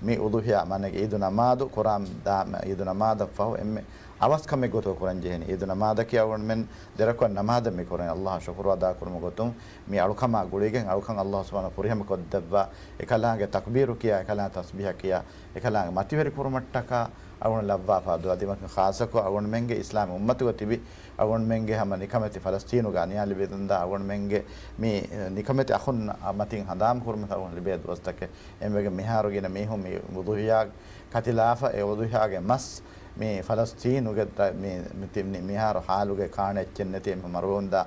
މި އުޟްޙިޔާ މާނައަކީ ޢީދު ނަމާދު ކުރާ ދާ-، ޢީދު ނަމާދަށް ފަހު އެންމެ އަވަސް ކަމެއް ގޮތުގަ ކުރަން ޖެހެނީ. ޢީދު ނަމާދަކީ އަޅުގަނޑުމެން ދެރަކުޢަތް ނަމާދެއް މި ކުރަނީ ﷲ އަށް ޝުކުރު އަދާކުރުމުގެ ގޮތުން މި އަޅުކަމާ ގުޅިގެން އަޅުކަން ﷲ ސުބްޙާނަހޫ ފުރިހަމަ ކޮށްދެއްވާ، އެކަލާނގެ ތަކްބީރު ކިޔާ، އެކަލާނގެ ތަސްބީޙަ ކިޔާ، އެކަލާނގެ މަތިވެރި ކުރުމަށްޓަކާ އަޅުގަނޑު ލައްވާފަ ދުވަ ދިމަކި ޚާއްޞަކޮށް އަޅުގަނޑުމެންގެ އިސްލާމީ އުއްމަތުގަ ތިބި އަޅުގަނޑުމެންގެ ހަމަ ނިކަމެތި ފަލަސްޠީނުގަ އަނިޔާ ލިބިދަންދާ އަޅުގަނޑުމެންގެ މި ނިކަމެތި އަޚުން މަތިން ހަނދާން ކުރުމަށް އަޅުގަނޑު ލިބޭ ދުވަސްތަކެއް. އެންމެގެ މިހާރު ގިނަ މީހުން މި އުޟުޙިޔާ ކަތިލާފަ އެ އުޟުޙިޔާގެ މަސް މި ފަލަސްޠީނުގެ ދަ-، މި، މި ތި-، މި-، މިހާރު ޙާލުގެ ކާނެ އެއްޗެއް ނެތި އެންމެ މަރުވުންދާ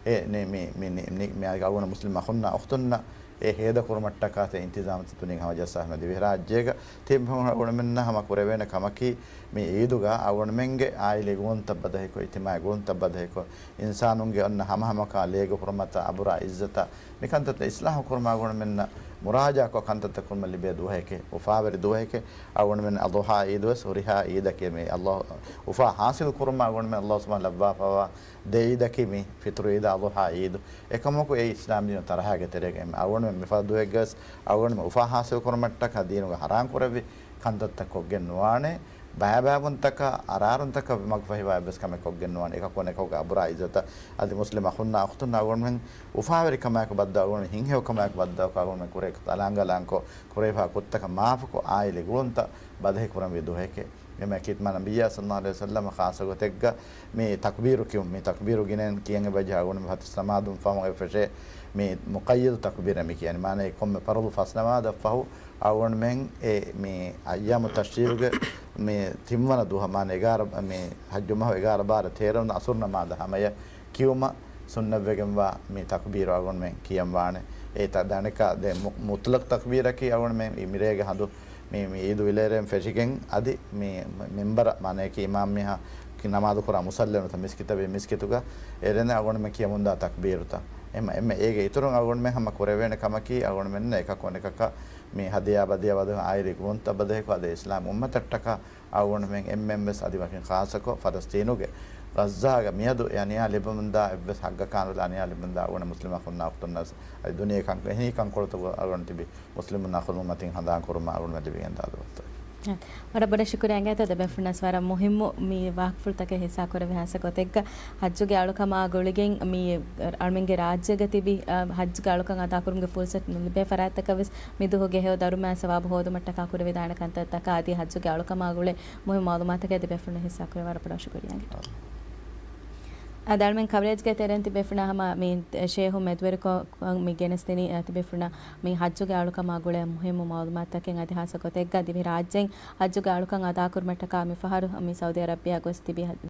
އެ ނި-، މި، މި، ނި-، މި، މި އަޅުގަނޑު މުސްލިމް އަޚުންނާ އުޚްތުންނަށް އެ ހޭދަ ކުރުމަށްޓަކާ ތި އިންތިޒާމްތައް ދުނިން ހަމަ ޖައްސާފަ ދިވެހިރާއްޖޭގަ ތިބި އަޅުގަނޑުމެންނަށް ހަމަ ކުރެވޭނެ ކަމަކީ މި ޢީދުގަ އަޅުގަނޑުމެންގެ އާއިލީ ގުޅުންތައް ބަދަހިކޮށް، އިޖްތިމާޢީ ގުޅުންތައް ބަދަހިކޮށް، އިންސާނުންގެ އޮންނަ ހަމަހަމަކާ ލޭގެ ޙުރުމަތަށް، އަބުރާ ޢިއްޒަތަށް، މިކަންތައްތައް އިޞްލާޙު ކުރުމަށް އަޅުގަނޑުމެންނަށް މުރާޖަޢާކޮށް ކަންތައްތައް ކުރުމަށް ލިބޭ ދުވަހެކޭ، އުފާވެރި ދުވަހެކޭ. އަޅުގަނޑުމެން އަޟުޙާ ޢީދުވެސް ހުރިހާ ޢީދަކީ މި ﷲ އުފާ ޙާޞިލް ކުރުމަށް އަޅުގަނޑުމެން ﷲ ސުބްޙާނަހޫ ލައްވާފައިވާ ދެ ޢީދަކީ މި ފިޠުރު ޢީދާ އަޟުޙާ ޢީދު. އެކަމަކު އެ އިސްލާމްދީނު ތަރަހައިގެ ތެރޭގައި އަޅުގަނޑުމެން މިފަދަ ދުވަހެއްގަވެސް އަޅުގަނޑުމެން އުފާ ޙާޞިލް ކުރުމަށްޓަކާ ދީނުގަ ޙަރާމް ކުރެއްވި ކަންތައްތައް ކޮށްގެން ނުވާނެ. ބައިބައިވުންތަކަށް، އަރާރުންތަކަށް މަގުފަހިވާ އެއްވެސް ކަމެއް ކޮށްގެން ނުވާނެ. އެކަކު އަނެކަކުގެ އަބުރާ ޢިއްޒަތަށް އަދި މުސްލިމް އަޚުންނާ އުޚްތުންނާ އަޅުގަނޑުމެން އުފާވެރިކަމާއެކު ބައްދަލު އަޅުގަނޑުމެން ހިތްހެޔޮކަމާއެކު ބައްދަލުކޮށް އަޅުގަނޑުމެން ކުރޭ އަލާނގަލާންކޮށް، ކުރެވިފާ ކުށްތަކަށް މާފުކޮށް، އާއިލީ ގުޅުންތައް ބަދަހި ކުރަންވީ ދުވަހެކޭ. މި މައިކީތު މާ ނަބިއްޔާ ޞައްލައްލާހު ޢަލައިހި ވަސައްލަމަ ޚާއްޞަ ގޮތެއްގަ މި ތަކްބީރު ކިޔުން، މި ތަކްބީރު ގިނައިން ކިޔަން އެބަޖެހޭ އަޅުގަނޑު ފަތިސް ނަމާދުން ފަހުން އެ ފެށޭ މި މުޤައްޔަދު ތަކްބީރެއް މި ކިޔަނީ. މާނަ އެ ކޮންމެ ފަރުޟު ފަސް ނަމާދަށް ފަހު އަޅުގަނޑުމެން އެ މި އައްޔާމު ތަޝްރީޢުގެ މި ތިންވަނަ ދުވަހަށް، މާނަ އެގާރަ، މި ޙައްޖު މަހު އެގާރަ ބާރަ ތޭރަ ވަނަ ޢަޞުރު ނަމާދަށް ހަމަޔަށް ކިޔުމަށް ސުންނަތްވެގެންވާ މި ތަކްބީރު އަޅުގަނޑުމެން ކިޔަން ވާނެ. އެ ތަ-، ދަނެކަ ދެ މު-، މުޠްލަޤް ތަކްބީރަކީ އަޅުގަނޑުމެން މި މިރޭގެ ހަނދު މި، މި އީދު ވިލޭރޭން ފެށިގެން އަދި މި މިންބަރަށް، މާނަޔަކީ އިމާމް މީހާ ނަމާދު ކުރާ މުޞައްލައިން ނުވަތަ މިސްކިތަށް ވީ މިސްކިތުގަ އެރެން އަޅުގަނޑުމެން ކިޔަމުންދާ ތަކްބީރުތައް. އެމަ، އެމަ އޭގެ އިތުރުން އަޅުގަނޑުމެން ހަމަ ކުރެވޭނެ ކަމަކީ އަޅުގަނޑުމެންނަށް އެކަކު އަނެކަކަށް މި ހަދިޔާ ބަދިޔާ ވަދެ އާއިރީ ގުޅުންތައް ބަދަހިކޮށް އަދި އިސްލާމް އުއްމަތަށްޓަކާ އަޅުގަނޑުމެން އެންމެން ވެސް އަދި ވަކިން ޚާއްޞަކޮށް ފަލަސްތީނުގެ ޣައްޒާގަ މިއަދު އެ އަނިޔާ ލިބެމުންދާ އެއްވެސް ހައްގަކާ ނުލާ އަނިޔާ ލިބެމުންދާ އަޅުގަނޑު މުސްލިމް އަޚުންނާ އުޚްތުންނަށް އަދި ދުނިޔެ ކަން-، އެހެނީ ކަންކޮޅުތަކުގަ އަޅުގަނޑު ތިބި މުސްލިމުންނާ ޚުދުމަތިން ހަނދާން ކުރުމަށް އަޅުގަނޑުމެން ލިބިގެންދާ ދުވަސްތައް. ވަރަށް ބޮޑަށް ޝުކުރިއްޔާ އިނގޭތޯ ދެ ބޭފުޅުންނަސް ވަރަށް މުހިއްމު މި ވާހަކަފުޅުތަކެއް ހިއްސާ ކުރެވި ހާސް ގޮތެއްގަ ހައްޖުގެ އަޅުކަމާ ގުޅިގެން މި އަޅުމެންގެ ރާއްޖޭގަ ތިބި، އަ، ހައްޖުގެ އަޅުކަން އަދާކުރުމުގެ ފުރުސަތު ނުލިބޭ ފަރާތްތަކަށް ވެސް މި ދުވަހުގެ ހެޔޮ ދަރުމައި ސަވާބު ހޯދުމަށްޓަކާ ކުރެވިދާނެ ކަންތައްތަކާ އަދި ހައްޖުގެ އަޅުކަމާ ގުޅޭ މުހިއްމު މައުލޫމާތަކެއް ދެ ބޭފުޅުން ހިއްސާ ކުރެވި ވަރަށް ބޮޑަށް ޝުކުރިއްޔާ އިނގޭތޯ. އަ، ދަޅުމެން ކަވަރޭޖްގެ ތެރެއިން ތިބޭފުޅުންނާ ހަމަ މި ޝޭހު މެދުވެރިކޮށް މި ގެނެސްދިނީ، އަ، ތިބޭފުޅުންނާ މި ހައްޖުގެ އަޅުކަމާ ގުޅޭ މުހިއްމު މައުލޫމާތުތަކެއް އަދި ހާއްސަ ގޮތެއްގަ ދިވެހި ރާއްޖެއިން ހައްޖުގެ އަޅުކަން އަދާކުރުމަށްޓަކާ މި ފަހަރު މި ސައުދީ އަރަބިއާ ގޮސް ތިބި